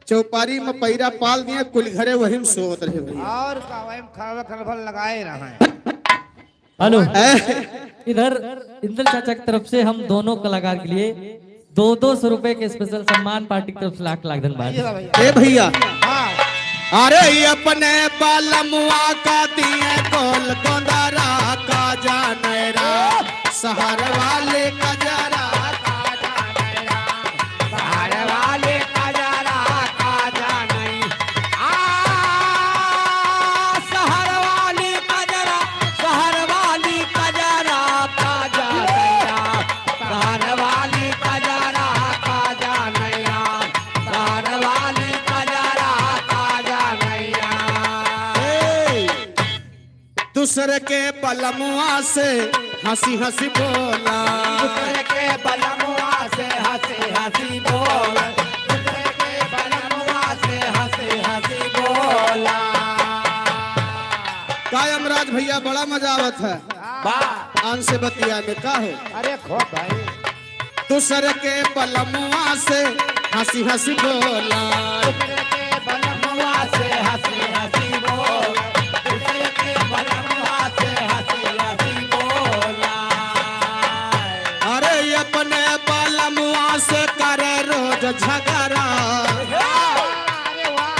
चौपारी में पैरा पाल दिए, कुल घरे वही में सोत रहे भैया। और का, वही में खर भर खर भर लगाए रहे। हेलो। ए? इधर इंदल चाचा की तरफ से हम दोनों कलाकार के लिए दो दो सौ रुपए के स्पेशल सम्मान पार्टी की तरफ से लाख लाख धन्यवाद। ये ला भैया। ए भैया। हाँ। अरे अपने बलमुआ का दिए गोल गोंदरा का जाने रा, शहर वाले कजरा का जाने रा, शहर वाले कजरा का जाने। आ, शहर वाली कजरा, शहर वाली कजरा का जाने रा, शहर वाली कजरा का जाने रा, शहर वाली कजरा का जाने रा। ए, दूसर के बलमुआ से हँसी हँसी बोला। दूसर के बलमुआ से हँसी हँसी बोला। दूसर के बलमुआ से हँसी हँसी बोला। का यमराज भैया, बड़ा मजा आवत है। वाह। आन से बतिया में का हो? अरे खूब भाई। दूसर के बलमुआ से हँसी हँसी बोला। दूसर के बलमुआ से हँसी हँसी बोला। दूसर के बलमुआ से हँसी हँसी बोला। अरे अपने बलमुआ से करे रोज झगड़ा। अरे वाह।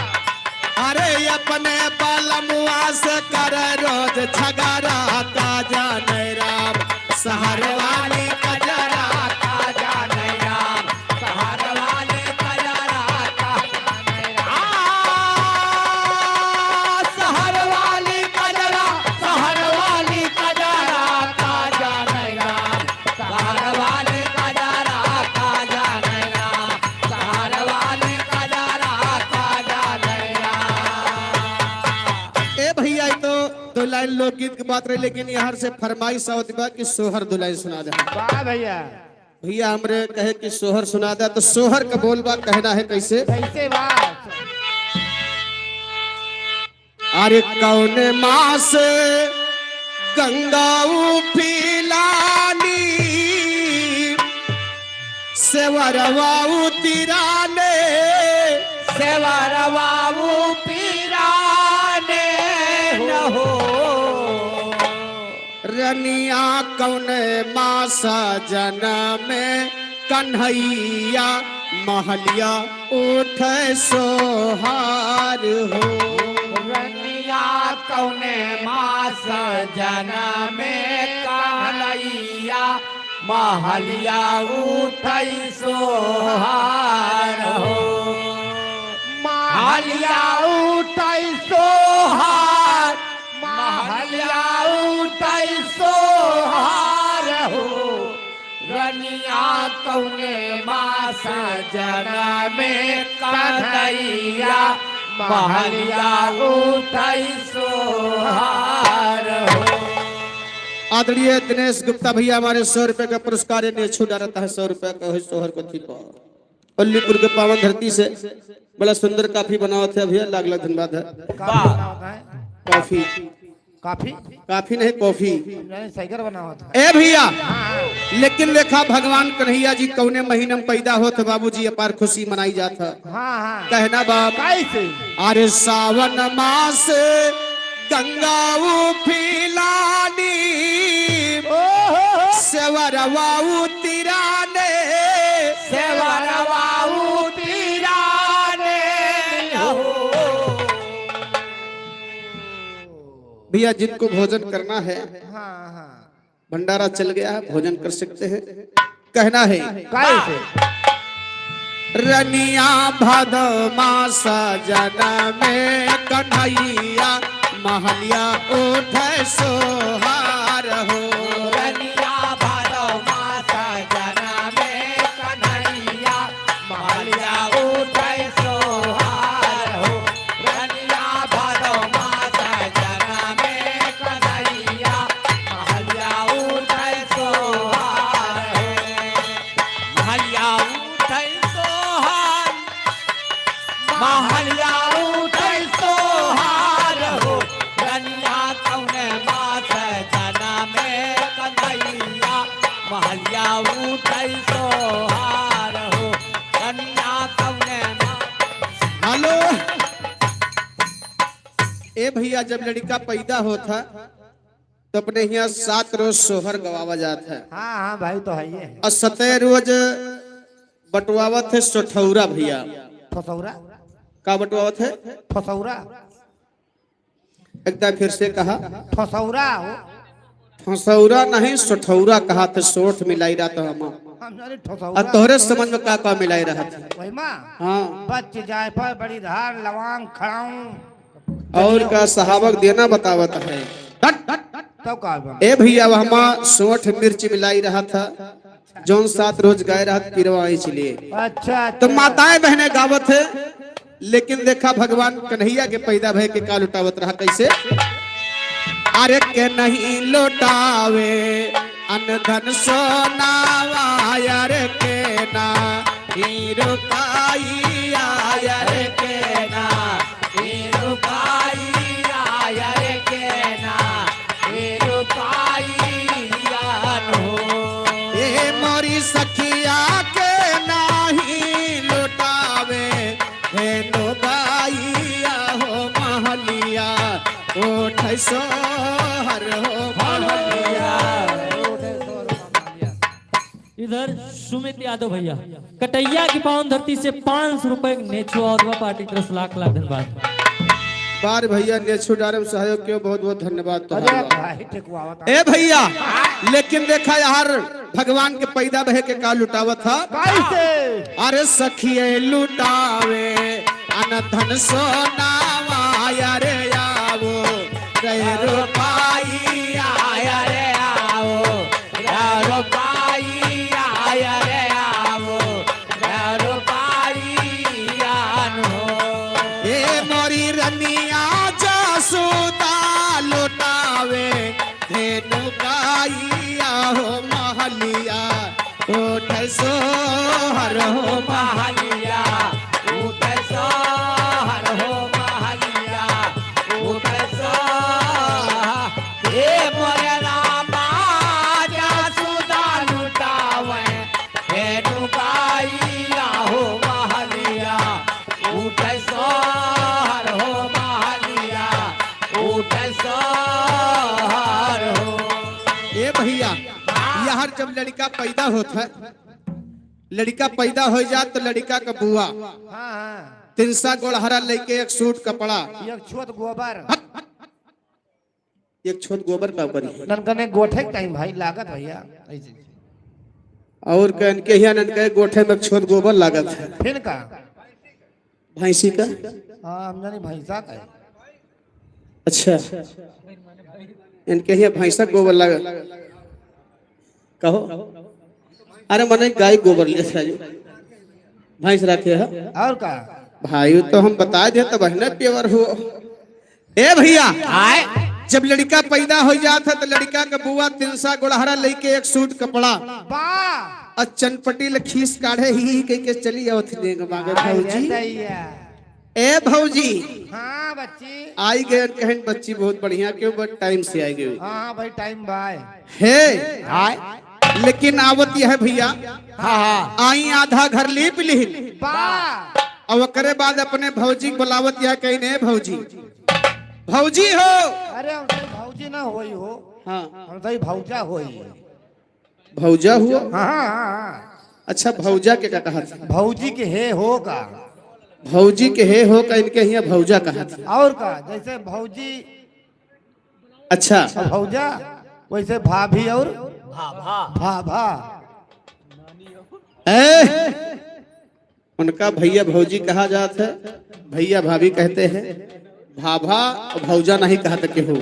अरे अपने बलमुआ से करे रोज झगड़ा, का जाने राम शहर वाली कजरा, का जाने राम शहर वाली कजरा, का जाने राम। आ, शहर वाली कजरा, शहर वाली कजरा, का जाने राम। शहर वाली कजरा का जाने रा, शहर वाली कजरा का जाने रा। ए भैया, ई तो दो लाइन लोकगीत की बात रही, लेकिन यहाँ से फरमाइश आवत बा कि सोहर दो लाइन सुना दे। वाह भैया। भैया हमरे कहे कि सोहर सुना दे, तो सोहर का बोल बा, कहना है कैसे? कैसे बा? अरे कौने मास गंगा उफिलानी, सेवरवा उतिराने, सेवरवा उतिराने न हो। रनिया कौने मास जनमे कन्हैया, महलिया उठे सोहार हो। रनिया कौने मास जनमे कन्हैया, महलिया उठे सोहार हो। महलिया उठे सोहार, महलिया उठे सोहार हो। रनिया कौने मास जनमे कन्हैया, महलिया उठे सोहार हो। आदरणीय दिनेश गुप्ता भैया हमारे सौ रुपए का पुरस्कार, ये छू डालता है सौ रुपए का, है सोहर को थी पाओ। अलीपुर के पावन धरती से बड़ा सुंदर कॉफी बनावत है भैया, लाख लाख धन्यवाद है। वाह। कॉफी। कॉफी? कॉफी नहीं, कॉफी। नहीं, साइकिल बनावत है। ए भैया, हाँ। लेकिन देखा भगवान कन्हैया जी कौने महीने में पैदा होत है बाबूजी, अपार खुशी मनाई जात है। हाँ, हाँ। कहना बाप। कैसे? अरे सावन मास गंगा उफिलानी, ओहो। सेवरवा उतिराने, सेवरवा उतिराने हो। भैया, जिनको भोजन करना है, हाँ, हाँ। भंडारा चल गया है, भोजन कर सकते हैं। कहना है। कैसे? रनिया भादो मास जनमे कन्हैया, महलिया उठै सोहार हो। रनिया भादो मास जनमे कन्हैया, महलिया उठै सोहार हो। रनिया भादो मास जनमे कन्हैया, महलिया उठै सोहार हो। महलिया उठै सोहार, महलिया उठै सोहार हो। रनिया कौने मास जनमे कन्हैया, महलिया उठै सोहार हो। रनिया कौने मास हेलो। ए भइया, जब लड़िका पैदा होत है, तो अपने हियाँ सात रोज सोहर गवावा जात है। हाँ, हाँ भाई, तो है ये। और सतै रोज बटवावत है सोठौरा भइया। ठोसौरा? का बटवावत है? ठोसौरा। एक दाईं फिर से कहा। ठोसौरा हो। ठोसौरा नहीं, सोठौरा कहा थे, सोठ मिलाई रहत है हम। हम जाने ठोसौरा। आ तोहरे समझ में का का मिलाई रहत है? वही माँ। हाँ। बच जाए पर बड़ी धार लवांग खड़ाऊं। और का सहाबक देना बतावत है। हट। तब का बा? ए भइया, वहमा सोठ मिर्च मिलाई रहत है, जौन सात रोज गाय रहत पिरवा इसलिए। अच्छा, तो अच्छा। माताएं बहनें गावत है, लेकिन देखा भगवान कन्हैया के पैदा भय के का लुटावत रहा, कैसे? अरे के नहीं लुटावे अन धन सोनावा, अरे के ना ही रुपाइया, अरे के ना ही रुपाइया, अरे के ना ही रुपाइया हो। ए मोरी सखिया के नाही लुटावे, हे लुगाइया हो महलिया, उठै सोहर हो महलिया। इधर सुमित यादव भइया, कटैया की पावन धरती से पाँच सौ रुपए के नेछो आवत बा, पार्टी की तरफ से लाख लाख धन्यवाद। बार भइया नेछो डारे में सहयोग कियो, बहुत बहुत धन्यवाद अरे तोहार। भाई, ठेकुआवा का। ए भइया, लेकिन देखा यार, भगवान के पैदा भय के का लुटावत ह। कैसे? अरे सखिए लुटावे अन धन सोनावा, अरे आवो रे रुपाइया, अरे आवो रे रुपाइया, अरे आवो रे रुपाइया हो। ए मोरी रनिया जसोदा लुटावे धेनु गाइया हो महलिया, उठै सोहर हो महलिया, उठै सोहर हो महलिया, उठै सोहर। ए मोरे रामा जसोदा लुटावे धेनु गाइया हो महलिया, उठै सोहर हो महलिया, उठै सोहर हो। ए भइया, हाँ। यार जब लड़िका पैदा होत है, लड़िका पैदा होइ जात तो लड़िका का बुआ हाँ, हाँ। तिनसा गोड़हरा लइके एक सूट कपड़ा। एक छोट गोबर। हट। एक छोट गोबर का ऊपर ही। ननकने गोठे के टाइम भाई लागत भइया, ऐसे। और का इनके हियाँ ननके गोठे में एक छोट गोबर लागत है। फिर का? भैंसी का? हाँ, हम जानी भैंसा का है। अच्छा, इनके हियाँ भैंसा गोबर लागत। कहो, अरे मने गाय गोबर ले राजू, भैंस रखे है। और का? भाई, तो हम बता दे, तब है ना pure हो। ए भइया, आय। जब लड़िका पैदा होइ जात है, तो लड़िका के बुआ तिनसा गोड़हरा लइके एक सूट कपड़ा। बा। और चनपटी ले खीस काढ़े ही, ही कह के चली आवत नेग मांगे आय रे भौजी। दैया। ए भौजी। हाँ बच्ची। आई गए कहन बच्ची बहुत बढ़िया, क्यों बड़ टाइम से आई गए। हाँ, हाँ भाई, टाइम बाय। हे। आय। लेकिन आवत यह भइया। हाँ, हाँ। आई आधा घर लीप लिहिन। बा। अब ओकरे बाद अपने भौजी के बुलावत यह कहिन, "ए भौजी, भौजी हो।" अरे, हम सही भौजी ना होई हो। हाँ। हम सही भौजा होई। भौजा हुआ? हाँ, हाँ, हाँ, हाँ। अच्छा, भौजा के का कहत है? भौजी के हे हो का? भौजी के हे हो का, इनके हियाँ भौजा कहत है। और का? जैसे भौजी अच्छा। और भौजा, वैसे भाभी और भा, भा। भा, भा। ए? उनका भैया भौजी कहा जात है, भैया भाभी कहते हैं, भाभा और भौजा नहीं कहत केहू।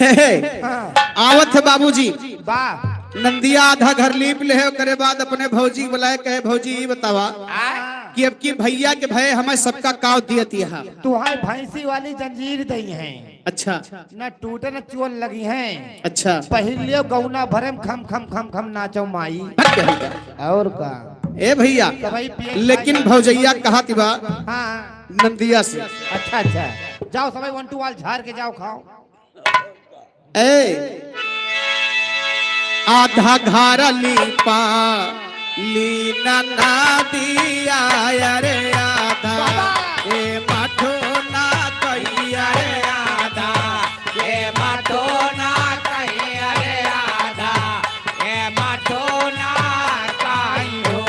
हे, हे, हाँ। आवत है बाबूजी। वाह। नंदिया आधा घर लीप लेहे, ओकरे बाद अपने भौजी के बुलाए, कहे, "भौजी, ई बतावा आ? कि अब की भैया के भय हमें सबका काव दियत यहाँ?" तू है भैंसी वाली जंजीर दई है। अच्छा। न टूटे न चुअन लगी हैं। अच्छा। पहिलियो गौना भरे में खम खम खम खम नाचो माई। हट गई का? और का? ए भैया, तो भाई पिए लेकिन खाए। भौजैया कहत बा हाँ। नंदिया से। अच्छा, अच्छा। जाओ सबै one two वाल झार के जाओ खाओ। ए, आधा घर लीपा लीना ना दिया, अरे आधा बाबा। ए मठो ना कहिया, अरे आधा ए मठो ना कहिया, अरे आधा ए मठो ना कहियो।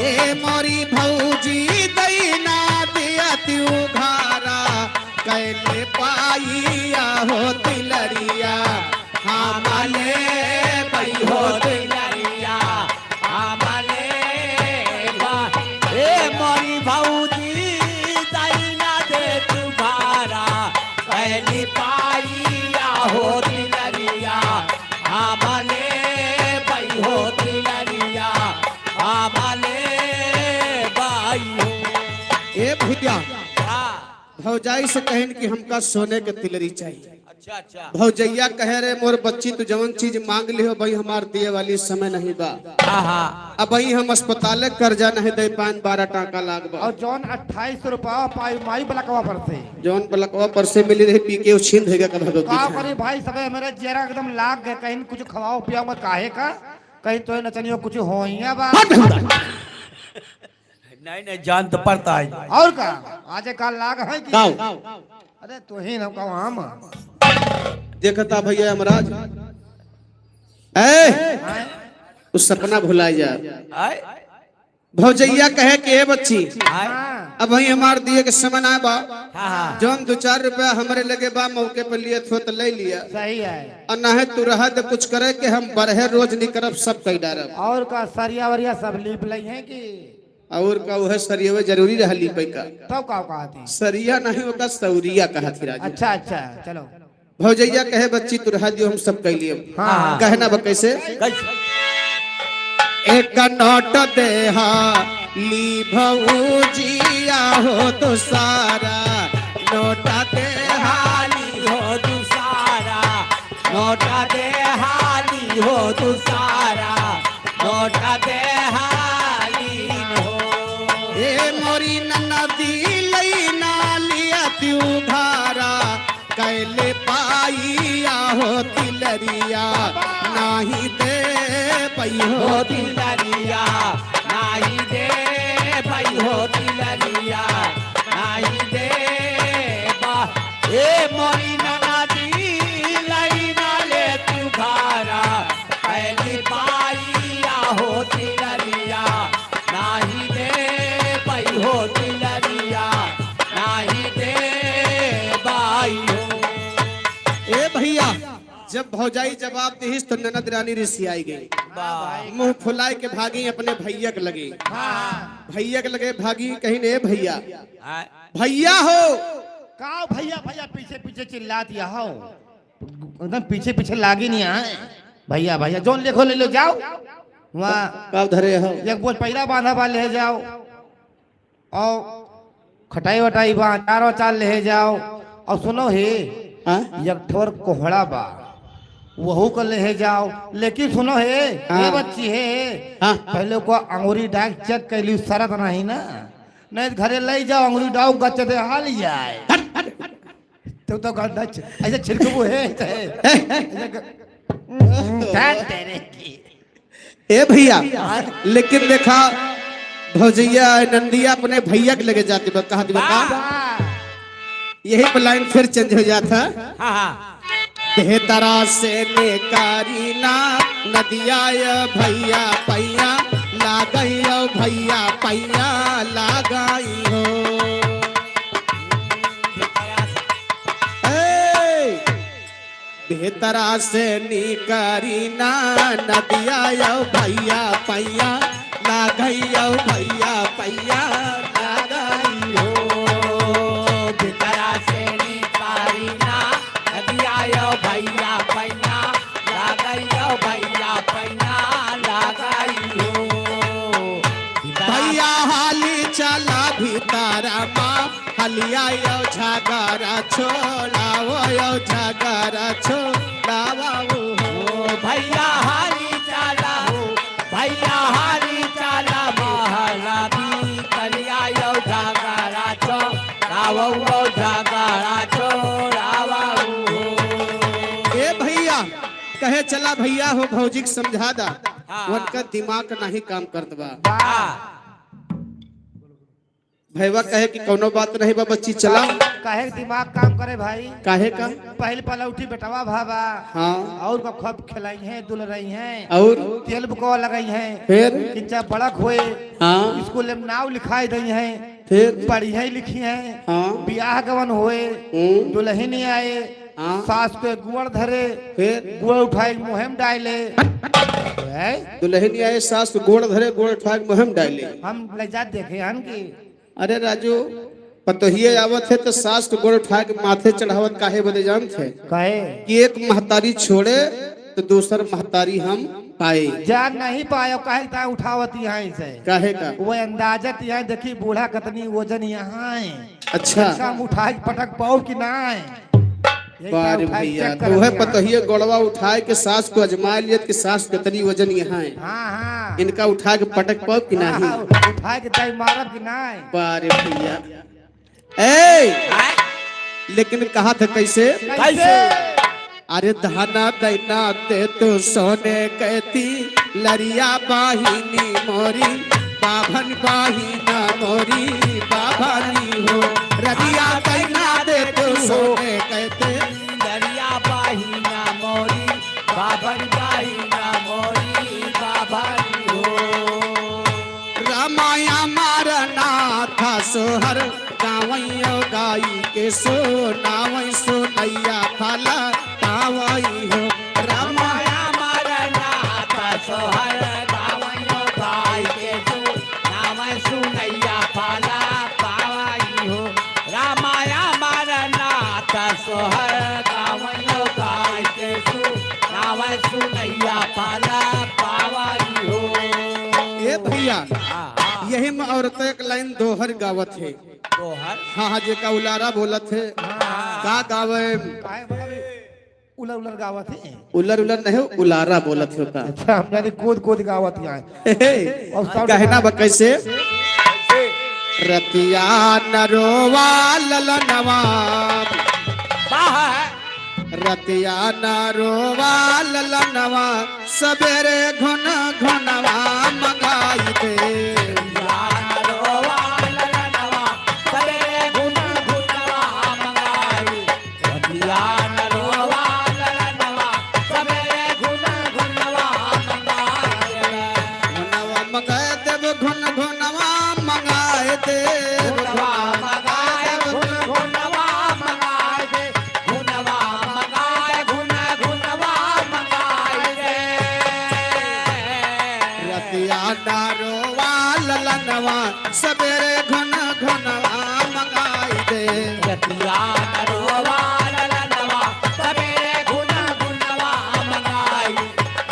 ए मोरी भौजी दैना दिया तिउ घरा कैले पाइया हो तिलरिया, हमले बई हो तिलरिया, हमले बा-, ए मोरी भौजी, जाई ना दे तू भारा, पहली पाइया हो तिलरिया, हमले बई हो तिलरिया, हमले बई हो। ए भैया, हाँ। भौजाई से कहन कि हमका सोने के तिलरी चाहिए। अच्छा, अच्छा। भौजैया कहे, "रे मोर बच्ची, तू जवन चीज मांग लिहो, भाई हमार दिए वाली समय नहीं बा।" हाँ, हाँ। अब भाई हम अस्पताले कर्जा नहीं दे पाएन, बारह टाका लाग बा। और जौन अट्ठाईस सौ रुपया पाई माई बलकवा पर से। जौन बलकवा पर से मिली रही, पी के उछीन देगा का भगवती का खाए। करी भाई, सबे हमारे जियरा एकदम लाग गए, कहीं कुछ खवाओ पियाओ मत, काहे का, कहीं तो नचनियो कुछ होइया बा। हट बेहुदा। नहीं, नहीं, जान तो पड़ता है। और का? आज का लाग है कि गाओ। अरे तू ही ना कहो हम। देखता भैया यमराज। ए, आए? उस सपना भुला जा। आए? भौजैया कहे कि ए बच्ची, आए? हाँ। अब भाई हमार दिए के समय ना बा। हाँ, हाँ। जौन दो चार रुपया हमरे लगे बा, मौके पर लिए थो तो ले लिया। सही है। और ना है तू रहा तो कुछ करे कि हम बरहे रोज नहीं करब, सब कई डारब। और का सरिया वरिया सब लीप लई है कि और का उहे सरियवे जरूरी रहा लीपे का? तब का कहत ही? सरिया नहीं, ओका सौरिया कहत ही राजू। अच्छा, अच्छा, चलो। भौजैया कहे, "बच्ची, तू रहा दियो, हम सब कइ लियो।" हाँ। कहना बा कैसे? कैसे? एक नोट देहा ली भौजिया हो दुसारा, नोट देहा ली हो दुसारा, नोट देहा ली हो दुसारा, नोट देहा ली हो। ए मोरी ननदी लई ना लिया तू भारा, कैले पाइया हो तिलरिया, नाही दे पई हो हो तिलरिया, नाही दे पई हो तिलरिया, नाही दे बा। ए मोरी ननदी लई ना ले तू भारा, कैले पाइया हो तिलरिया, नाही दे पई हो तिलरिया, नाही दे बाई हो। ए भैया, जब भौजाई जवाब दिहिस तो ननद रानी रिसियाई गई। वाह। मुंह फुलाए के भागी अपने भैया के लगे। हाँ। भैया के लगे भागी, कहिन, "ए भैया, हाँ। भैया हो।" का भैया, भैया पीछे पीछे चिल्लात या हो? एकदम पीछे पीछे लागी नहीं आए। भैया, भैया, जौन लेखो ले लो, जाओ। वहाँ का धरे हो? एक बोझ पैरा बांधा बा, ले जाओ। और खटाई वटाई बा, अचार वचार ले जाओ। और सुनो हे, हाँ? एक ठोर कोहड़ा बा, वहू को ले जाओ। लेकिन सुनो हे, हाँ। ये बच्ची हे, हाँ। पहले को अंगूरी डाक चेक कर ली, शरत नहीं ना, नहीं तो घरे ले जाओ, अंगूरी डाक गच्चे दे हाल जाए। हट, हट। तू तो गंदा छ-, ऐसे छिड़कबू है, ऐसे, ए, ऐसे ग-, हम्म, ध्यान दे रे। ए भैया, लेकिन देखा भौजैया नंदिया अपने भैया के लगे जाती बा, कहा दिबा का? वाह। यही पे लाइन फिर चेंज हो जाता। हाँ, हाँ। बेहतरा से निकारी ना नदिया, ए भैया पैया लागई, ओ भैया पैया लागई हो। ए, भीतरा से निकरी ना नदिया, यो भैया पैया लागई, यो भैया भैया लागई हो, भीतरा से निकारी ना, नदिया यो भैया पैना, लागई यो भैया पैना, लागई हो। भैया हाली चला भीतरा मा, हलिया यो झगड़ा छोड़ावो, यो झगड़ा छोड़ावो हो। भैया हाली चला हो, भैया हाली चला महला भीतरिया यो झगड़ा छोड़ावो, यो झगड़ा छोड़ावो हो। ए भैया, कहे चला भैया हो भौजी के समझा दा, हाँ। उनका दिमाग नहीं काम करत बा। हाँ। भैया कहे कि कौनो बात नहीं बा बच्ची, चला। काहे दिमाग काम करे भाई? काहे का? पहले पलौठी बेटवा भावा। हाँ। और का खूब खिलाई है, दुल रही है। और? तेल बुकवा लगाई है। फिर? किंचा बड़क होए। हाँ। स्कूल में नाव लिखाई दई है। फिर? पढ़ी है, लिखी है। हाँ। बियाह गवन होए। हम्म। दुल्हन आए। हाँ। सास पे गुड़ धरे। फिर? गुड़ उठाए मुँह में डाले। हैं? दुल्हन आए, सास पे गुड़ धरे, गुड़ उठाए मुँह में डाले। हम ले जात देखे हन कि अरे राजू, पतोहिए आवत है तो सास के गोड़ उठा के माथे चढ़ावत काहे बदे जानत है? काहे? कि एक महतारी छोड़े तो दूसर महतारी हम पाए। जा नहीं पायो, काहे ता उठावत यहाँ से? काहे का? वो अंदाजत यहाँ देखी बूढ़ा कतनी वजन यहाँ है। अच्छा। इनका हम उठा के पटक पाओ कि ना है? यही बारे उठाए भैया, चेक तो करत वह है। पतोहिए गोड़वा उठाए के सास को अजमाए लियत कि सास कितनी वजन यहाँ है। हाँ, हाँ। इनका उठा के पटक पाओ कि हाँ, नहीं? हाँ, उठा के दाई मारब कि नहीं? बारे भैया। ए! आय? लेकिन कहा था कैसे? कैसे? अरे धाना दैना दे तू सोने कहती लरिया बाहिनी मोरी, बाभन बाहिना मोरी, बाभानी हो। रतिया कैना दे तू सोने कहते। लरिया बाहिना मोरी, बाभन बाहिना मोरी, बाभानी हो। रामाया मारना था सोहर, गावैयो गाई के सुनावै सुनैया फला पावई हो। रामाया मारना था सोहर, गावैयो गाई के सुनावै सुनैया फला पावई हो। रामाया मारना था सोहर, गावैयो गाई के सुनावै सुनैया फला पावई हो। ए भैया, हाँ, हाँ। यही में औरत एक लाइन दोहर गावत है। दोहर? हाँ, हाँ, जेका उलारा बोलत है। हाँ। का गावे? काहे मतलब उलर उलर गावत है? उलर उलर नहीं, उलारा बोलत है का। अच्छा, हम जाने कूद कूद गावत यहाँ। हे, हे, और sound कहना बा कैसे? रतिया न रोवा ललनवा। वाह। रतिया न रोवा ललनवा, सबेरे घुन घुनवा मंगाई दे। रतिया न रोवा ललनवा, सबेरे घुन घुनवा मंगाई। रतिया न रोवा ललनवा, सबेरे घुन घुनवा मंगाई दे। घुनवा मंगाई देब, घुन घुनवा मंगाई देब। घुनवा मंगाई देब, घुन घुनवा मंगाई देब। घुनवा मंगाए, घुन घुनवा मंगाए रे। रतिया डारो वा ललनवा, सबेरे घुन घुनवा मंगाए दे। रतिया डारो वा ललनवा, सबेरे घुन घुनवा मंगाए।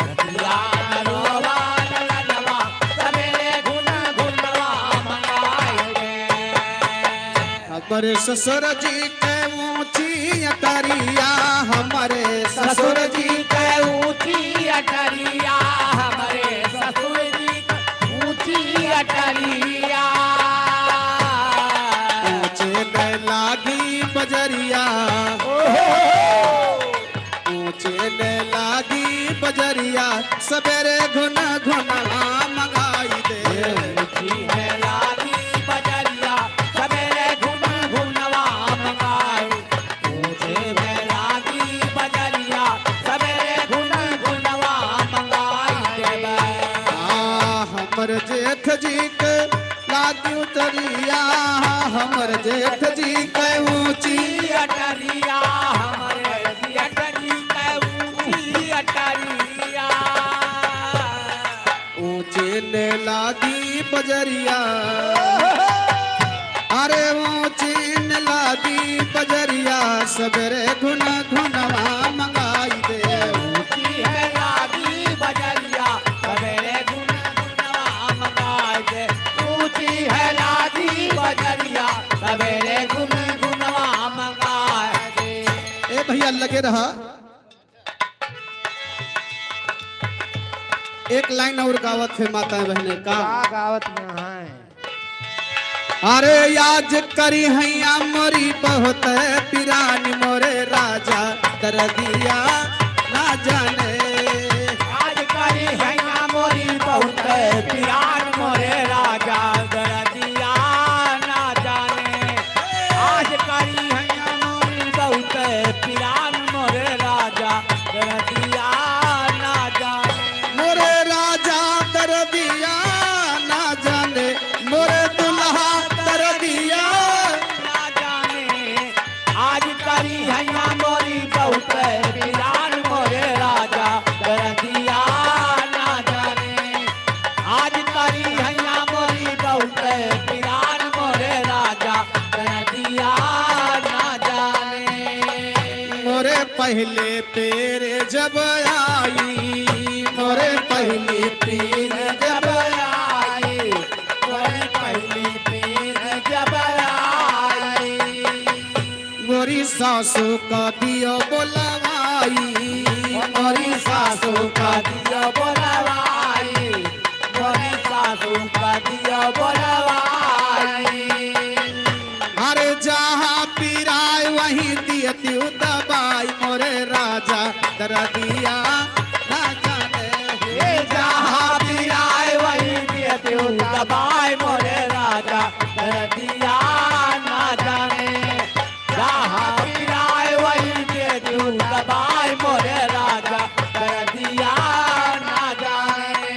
रतिया डारो वा ललनवा, सबेरे घुन घुनवा मंगाए रे। हमरे ससुर जी के ऊंची अटरिया, हमरे ससुर जी के ऊंची अटरिया, हमरे ससुर जी के ऊंची अटरिया। ऊंचे में लागी बजरिया। ओहो। ऊंचे में लागी बजरिया, सबेरे घुन घुनवा मंगाई दे। ऊंची में लागी बजरिया, सबेरे घुन घुनवा मंगाई। ऊंची में लागी बजरिया, सबेरे घुन घुनवा मंगाई देबे। आ, हमर जेठ जी के लागी उतरिया, हमर जेठ जी के ऊंची अटरिया, हमरे जेठ जी के ऊंची अटरिया। ऊंचे ने लागी बजरिया, अरे ऊँची न लादी बजरिया, सबेरे घुन घुनवा मंगाई दे। ऊँची है लादी बजरिया, सबेरे घुन घुनवा मंगाई दे। ऊँची है लादी बजरिया, सबेरे घुन घुनवा मंगाई दे। ए भैया, लगे रहा। एक लाइन और गावत है माता बहने का। का गावत में है? अरे आज करी हैया मोरी बहुत पिरान, मोरे राजा दरदिया ना जाने। आज करी हैया मोरी बहुत पिरान, मोरे राजा दरदिया ना जाने। आज करी हैया मोरी बहुत पिरान, मोरे राजा दरदिया ना जाने। मोरे राजा दरदिया ना जाने, मोरे दुल्हा दरदिया ना जाने। आज करी हैया मोरी बहुत पिरान, मोरे राजा दरदिया ना जाने। आज करी हैया मोरी बहुत पिरान, मोरे राजा दरदिया ना जाने। मोरे पहिले पीर जब आई, मोरे पहिले पीर जब आई, मोरे पहिले पीर जब आई। मोरी सासू का दियो बोलवाई, मोरी सासू का दियो बोलवाई, मोरी सासू का दियो बोलवाई। अरे जहाँ पिराए वहीं दियतिउ दबाई, मोरे राजा दरदिया ना जाने। ए जहाँ पिराए वहीं दियतिउ दबाई, मोरे राजा दरदिया ना जाने। जहाँ पिराए वहीं दियतिउ दबाई, मोरे राजा दरदिया ना जाने।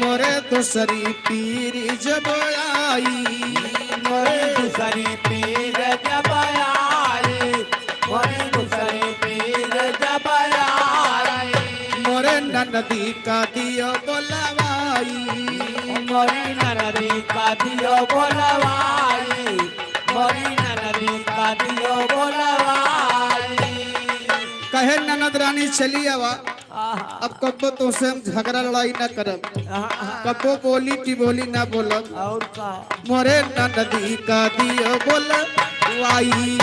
मोरे दूसरी पीर जब आई, मोरे दूसरी पीर जब आई, मोरे दूसरी पीर जब आई। मोरे ननदी का दियो बोलवाई, मोरे ननदी का दियो बोलवाई, मोरे ननदी का दियो बोलवाई। कहे ननद रानी चली आवा, आहा। अब कब्बो तोसे हम झगड़ा लड़ाई ना करब, आहा। कब्बो बोली टिबोली ना बोलब। और का? मोरे ननदी का दियो बोलवाई,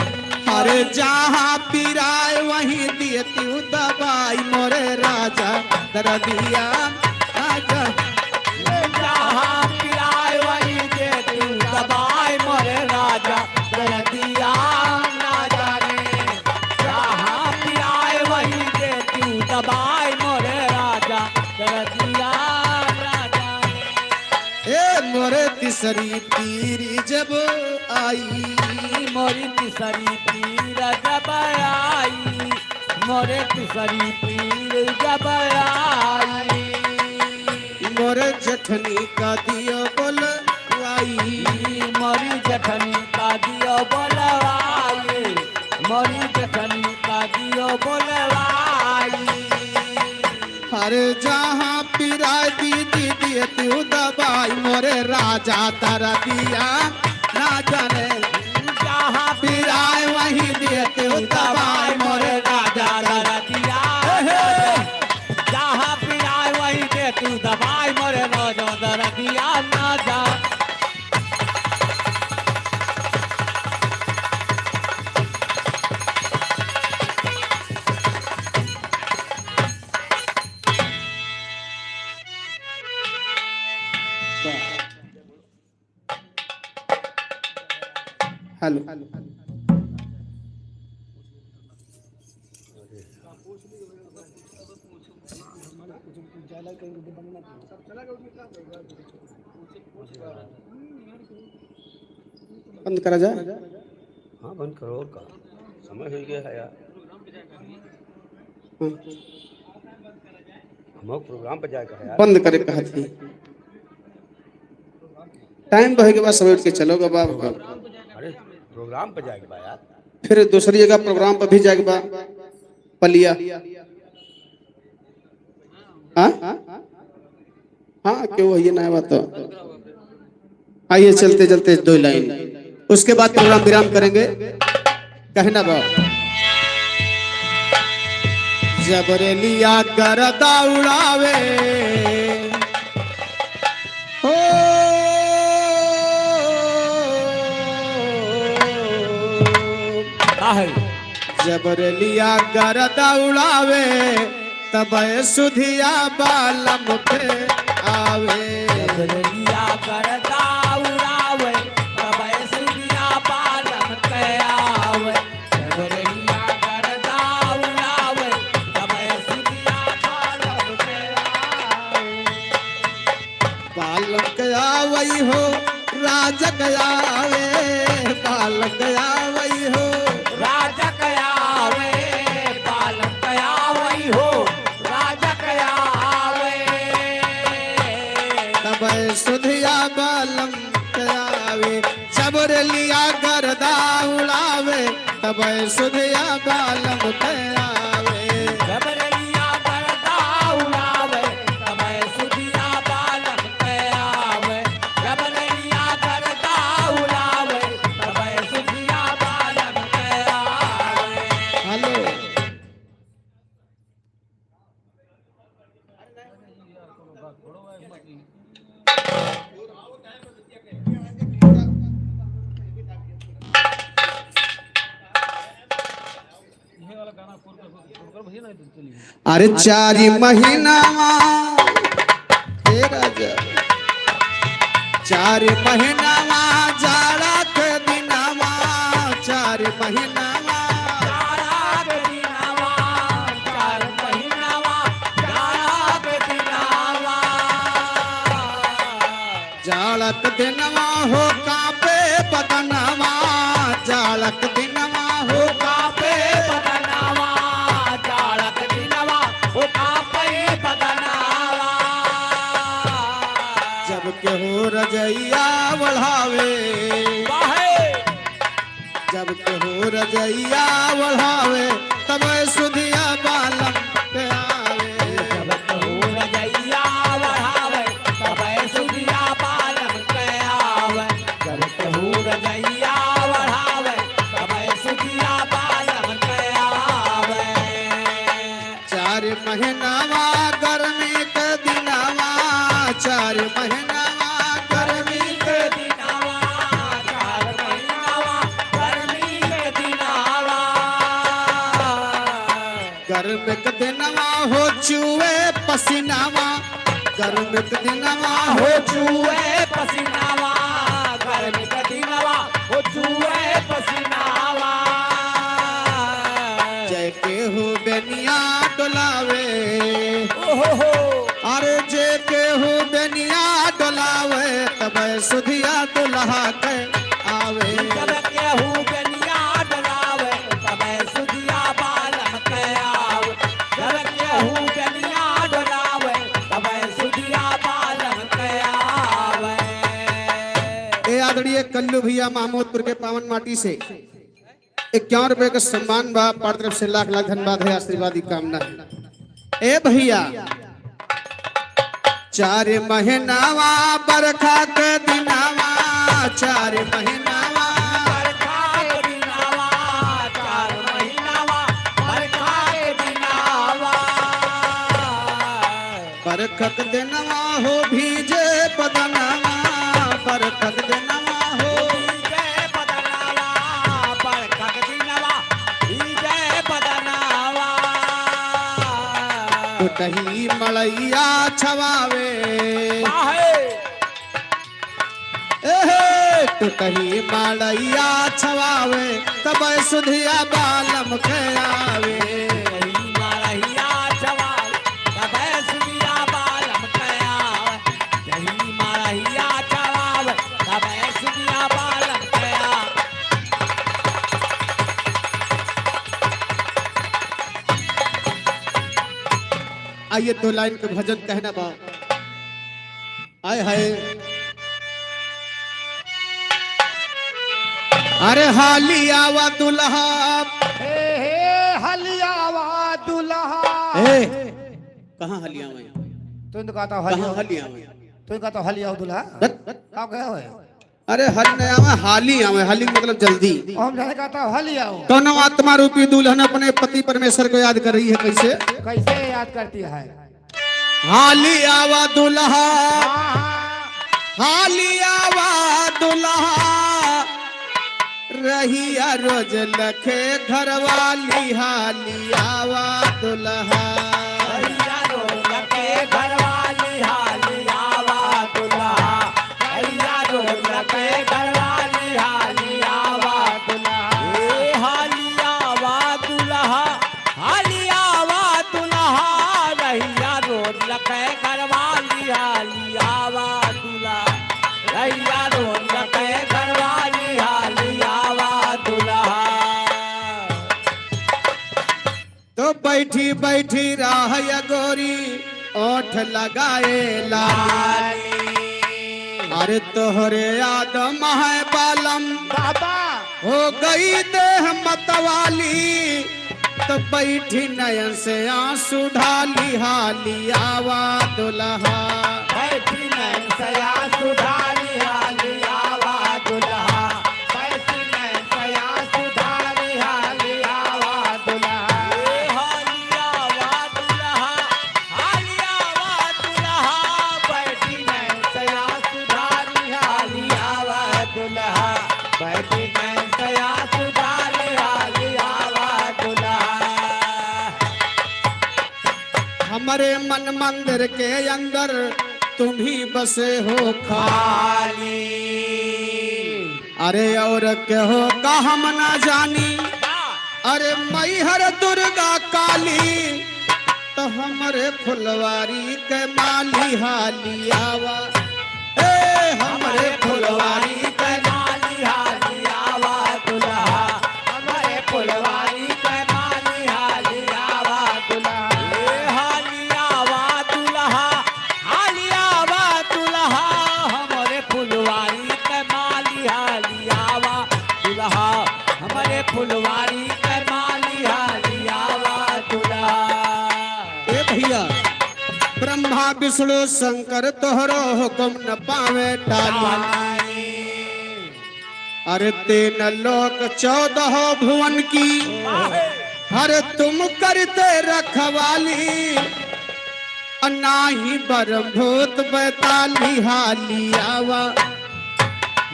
अरे जहाँ पिराए वहीं दियतिउ दबाई, मोरे राजा दरदिया ना जा। जहाँ पिराए वहीं दियतिउ दबाई, मोरे राजा दरदिया ना जाने। जहाँ पिराए वहीं दियतिउ दबाई, मोरे राजा दरदिया ना जाने। ए मोरे तीसरी पीर जब आई, मोरी तीसरी पीर जब आई, मोरे तीसरी पीर जब आई। मोरे जेठनी का दियो बोलवाई, मोरी जेठनी का दियो बोलवाई, मोरी जेठनी का दियो बोलवाई। अरे जहाँ पिराए दीदी दियतिउ दबाई, मोरे राजा दरदिया ना जाने। जहाँ पिराए वहीं दियतिउ दबाई, मोरे राजा दरदिया। हे, हे। जहाँ पिराए वहीं दियतिउ दबाई, मोरे राजा दरदिया ना जाने। हेलो। बंद करा जाए? हाँ, बंद करो, और का? समय हो गया है यार। हाँ। हम प्रोग्राम पे जाए का है यार। बंद करे कहत ही। टाइम बहे के बाद सब उठ के चलो बाबा। अरे, प्रोग्राम पे जाए के बा यार। फिर दूसरी जगह प्रोग्राम पे भी जाए के बा। पलिया। हाँ? हाँ, क्यों है ये नया बात तो? आइए, चलते चलते दो लाइन, उसके बाद प्रोग्राम विराम करेंगे। कहना बा, जब रेलिया गर्दा उड़ावे, हो, आहे। जब रेलिया गर्दा उड़ावे, तब सुधिया बालम के आवे। जब रेलिया गर्दा उड़ावे, तब सुधिया बालम के आवे। जब रेलिया गर्दा उड़ावे, तब सुधिया बालम के आवे। बालक आवई हो, राजक आवे, बालक आवई हो। राजक आवे, बालक आवई हो, राजक आवे। तब सुधिया बालम के आवे, जब रेलिया गर्दा उड़ावे, तब सुधिया बालम के आवे। जब रेलिया गर्दा उड़ावे, तब सुधिया बालम के आवे। जब रेलिया गर्दा उड़ावे, तब सुधिया बालम के आवे। हेलो। अरे चारि महीनावा, हे राजा, चारि महीनावा जाड़ा के दिनावा, चारि महीनावा। जाड़ा के दिनावा, चारि महीनावा, जाड़ा के दिनावा। जाड़क दिनवा हो कांपे बदनवा, जाड़क दिनवा हो कांपे बदनवा, जाड़क दिनवा हो कांपे बदनवा। जब केहू रजइया ओढ़ावे, वाहे। जब केहू रजइया ओढ़ावे, तब सुधिया बालम के आवे। जब केहू रजइया ओढ़ावे, तब सुधिया बालम के आवे। जब केहू रजइया ओढ़ावे, तब सुधिया बालम के आवे। चारि महीनावा गर्मी के दिनावा, चारि महीनावा गर्मी के दिनावा, चारि महीनावा गर्मी के दिनावा। गर्मी के दिनावा हो चुए पसीनावा, गर्मी के दिनावा हो चुए पसीनावा, गर्मी के दिनावा हो चुए पसीनावा। जय केहू बेनिया डोलावे। ओहो हो। अरे जे केहू बेनिया डोलावे, तब सुधिया दुल्हा के आवे। जब केहू बेनिया डोलावे, तब सुधिया बालम के आवे। जब केहू बेनिया डोलावे, तब सुधिया बालम के आवे। ए आदरणीय कल्लू भैया महमूदपुर के पावन माटी से इक्यावन रुपए का सम्मान बा, पर तरफ से लाख लाख धन्यवाद है, आशीर्वाद की कामना है। ए भैया, चारि महीनावा बरखा के दिनावा, चारि महीनावा। बरखा के दिनावा, चारि महीनावा, बरखा के दिनावा। बरखक दिनवा हो भीजे बदनवा, बरखक दिनवा हो भीजे बदनवा, बरखक दिनवा भीजे बदनवा। टुटही मड़ैया छवावे। काहे? एहे, टुटही मड़ैया छवावे, तब सुधिया बालम के आवे। टुटही मड़ैया छवावे, तब सुधिया बालम के आवे। टुटही मड़ैया छवावे, तब सुधिया बालम के आवे। आइए, दो लाइन के भजन कहना बा। हाय, हाय। अरे हाली आवा दुल्हा। हे, हे, हाली आवा दुल्हा। ए, कहाँ हाली आवा? तू तो कहता हाली कहाँ आवा। हाली आवा? तू कहता हाली आवा दुल्हा। हट। का कहे हो? अरे हल नहीं आवे, हाली आवे, हाली मतलब जल्दी। हम जाने कहता हूँ, हाली आओ। कौनो आत्मा रूपी दुल्हन अपने पति परमेश्वर को याद कर रही है, कैसे? कैसे याद करती है? हाली आवा दुल्हा, हाली आवा दुल्हा, रहिया रोज लखे घरवाली, हाली आवा दुल्हा। रहिया रोज लखे घरवाली, हाली आवा दुल्हा। रहिया रोज लखे घरवाली, हाली आवा दुल्हा। ए हाली आवा दुल्हा, हाली आवा दुल्हा, रहिया रोज लखे घरवाली, हाली आवा दुल्हा। रहिया रोज लखे घरवाली, हाली आवा दुल्हा। तो बैठी बैठी राह या गोरी, ओठ लगाए लाली। अरे तोहरे याद महै बालम, बाबा। हो गई देह मतवाली। तो बैठी नयन से आंसू ढाली, हाली आवा दुल्हा। बैठी नयन से आंसू ढाली, हाली आवा दुल्हा। बैठी नयन से आंसू ढाली, हाली आवा दुल्हा। ए हाली आवा दुल्हा, हाली आवा दुल्हा, बैठी नैन सया सुधारी, हाली आवा दुल्हा, बैठी नैन सया सुधारी, हाली आवा दुल्हा। हमरे मन मंदिर के अंदर तुम ही बसे हो खाली। अरे और केहू का हम ना जानी, अरे मैहर दुर्गा काली, तो हमरे फुलवारी के माली हाली आवा। ए, हमरे फुलवारी के माली हाली आवा दुल्हा, हमरे फुलवारी के माली हाली आवा दुल्हा। ए, हाली आवा दुल्हा, हाली आवा दुल्हा, हमरे फुलवारी के माली हाली आवा दुल्हा, हमरे फुलवारी के माली हाली आवा दुल्हा। ए भैया, ब्रह्मा विष्णु शंकर तोहरो हुकुम न पावे टाली। अरे तीन लोक चौदह भुवन की, अरे तुम करते रखवाली। अ नाही बरम भूत बैताली हाली आवा।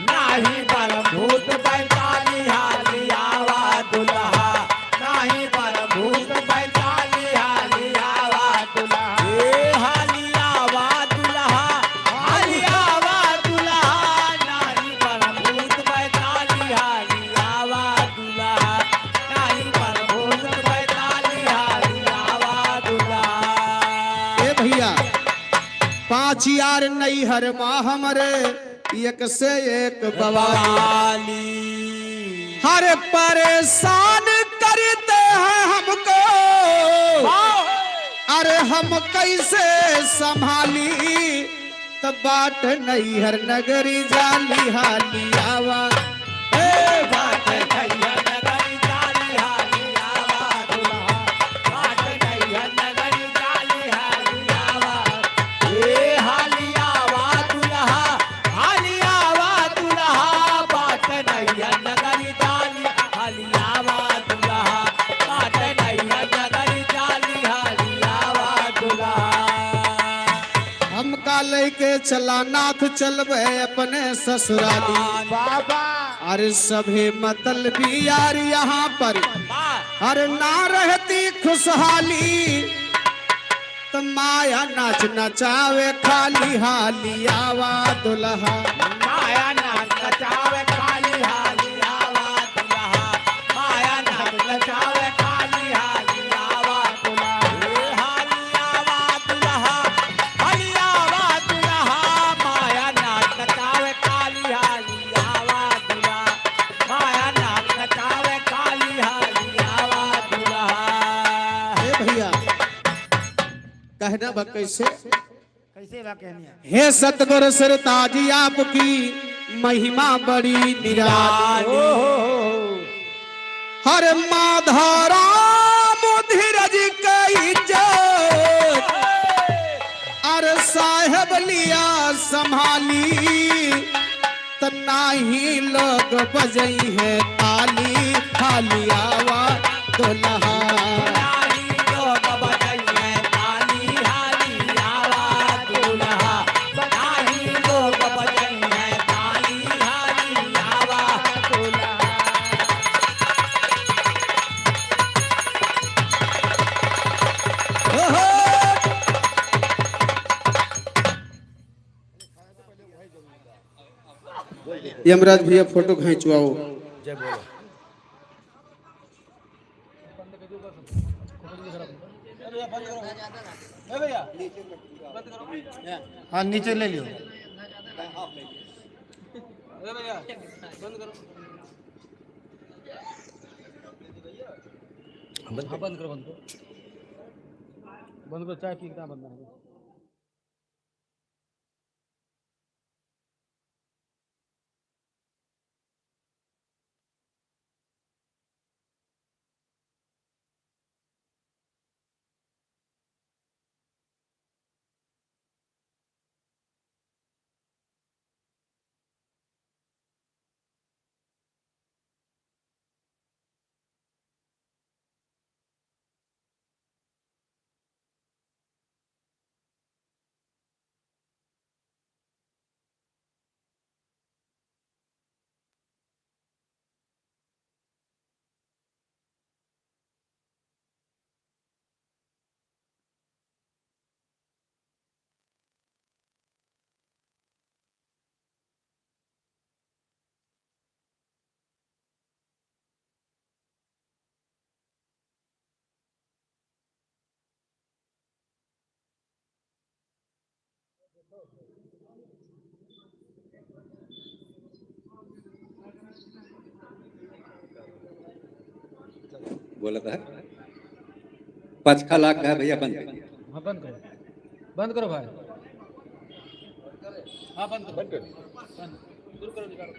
नाही बरम भूत बैताली हाली आवा दुल्हा, नाही बरम भूत बैताली हाली आवा दुल्हा। ए हाली आवा दुल्हा, हाली आवा दुल्हा, नाही बरम भूत बैताली हाली आवा दुल्हा, नाही बरम भूत बैताली हाली आवा दुल्हा। ए भैया, पाँच यार नैहर मा हमरे, एक से एक बवाली। बवाली। हर परेशान करते हैं हमको, वाह। अरे हम कैसे संभाली? त बाट नैहर नगरी जाली हाली आवा। ए बाट नैहर नगरी जाली हाली आवा दुल्हा, बाट नैहर नगरी जाली हाली आवा। ए हाली आवा दुल्हा, हाली आवा दुल्हा, बाट नैहर नगरी जाली हाली आवा दुल्हा, बाट नैहर नगरी जाली हाली आवा दुल्हा। हमका लइके चला नाथ चलबे अपने ससुराली। बाबा। अरे सभे मतलबी यार यहाँ पर, अरे ना रहती खुशहाली। त माया नाच नचावे खाली हाली आवा दुल्हा। माया नाच नचावे खाली हाली आवा दुल्हा। माया नाच नचावे खाली हाली आवा दुल्हा। ए हाली आवा दुल्हा, हाली आवा दुल्हा। माया नाच नचावे खाली हाली आवा दुल्हा। माया नाच नचावे खाली हाली आवा दुल्हा। ए भैया, कहना बा कैसे? कैसे बा कहनिया? हे सतगुरु सरताज आपकी महिमा बड़ी निराली। हर माधो राम धीरज के इज्जत, अरे साहेब लिया संभाली। नाही लोग बजइहैं ताली, हाली आवा दुलहा। नाही लोग बजइहैं ताली, हाली आवा दुलहा। नाही लोग बजइहैं ताली, हाली आवा दुलहा। ओहो! यमराज भैया फोटो खींचवाओ। जय बोलो। हाँ, नीचे ले लियो। हाँ, बंद करो, बंद करो। बंद करो, चाय पी के बंद करो। बोलत है। पचका लाग गया भैया, बंद कर। हाँ, बंद करो, बंद करो भाई। हाँ, बंद करो। बंद करो। बंद। शुरू करो, निकालो।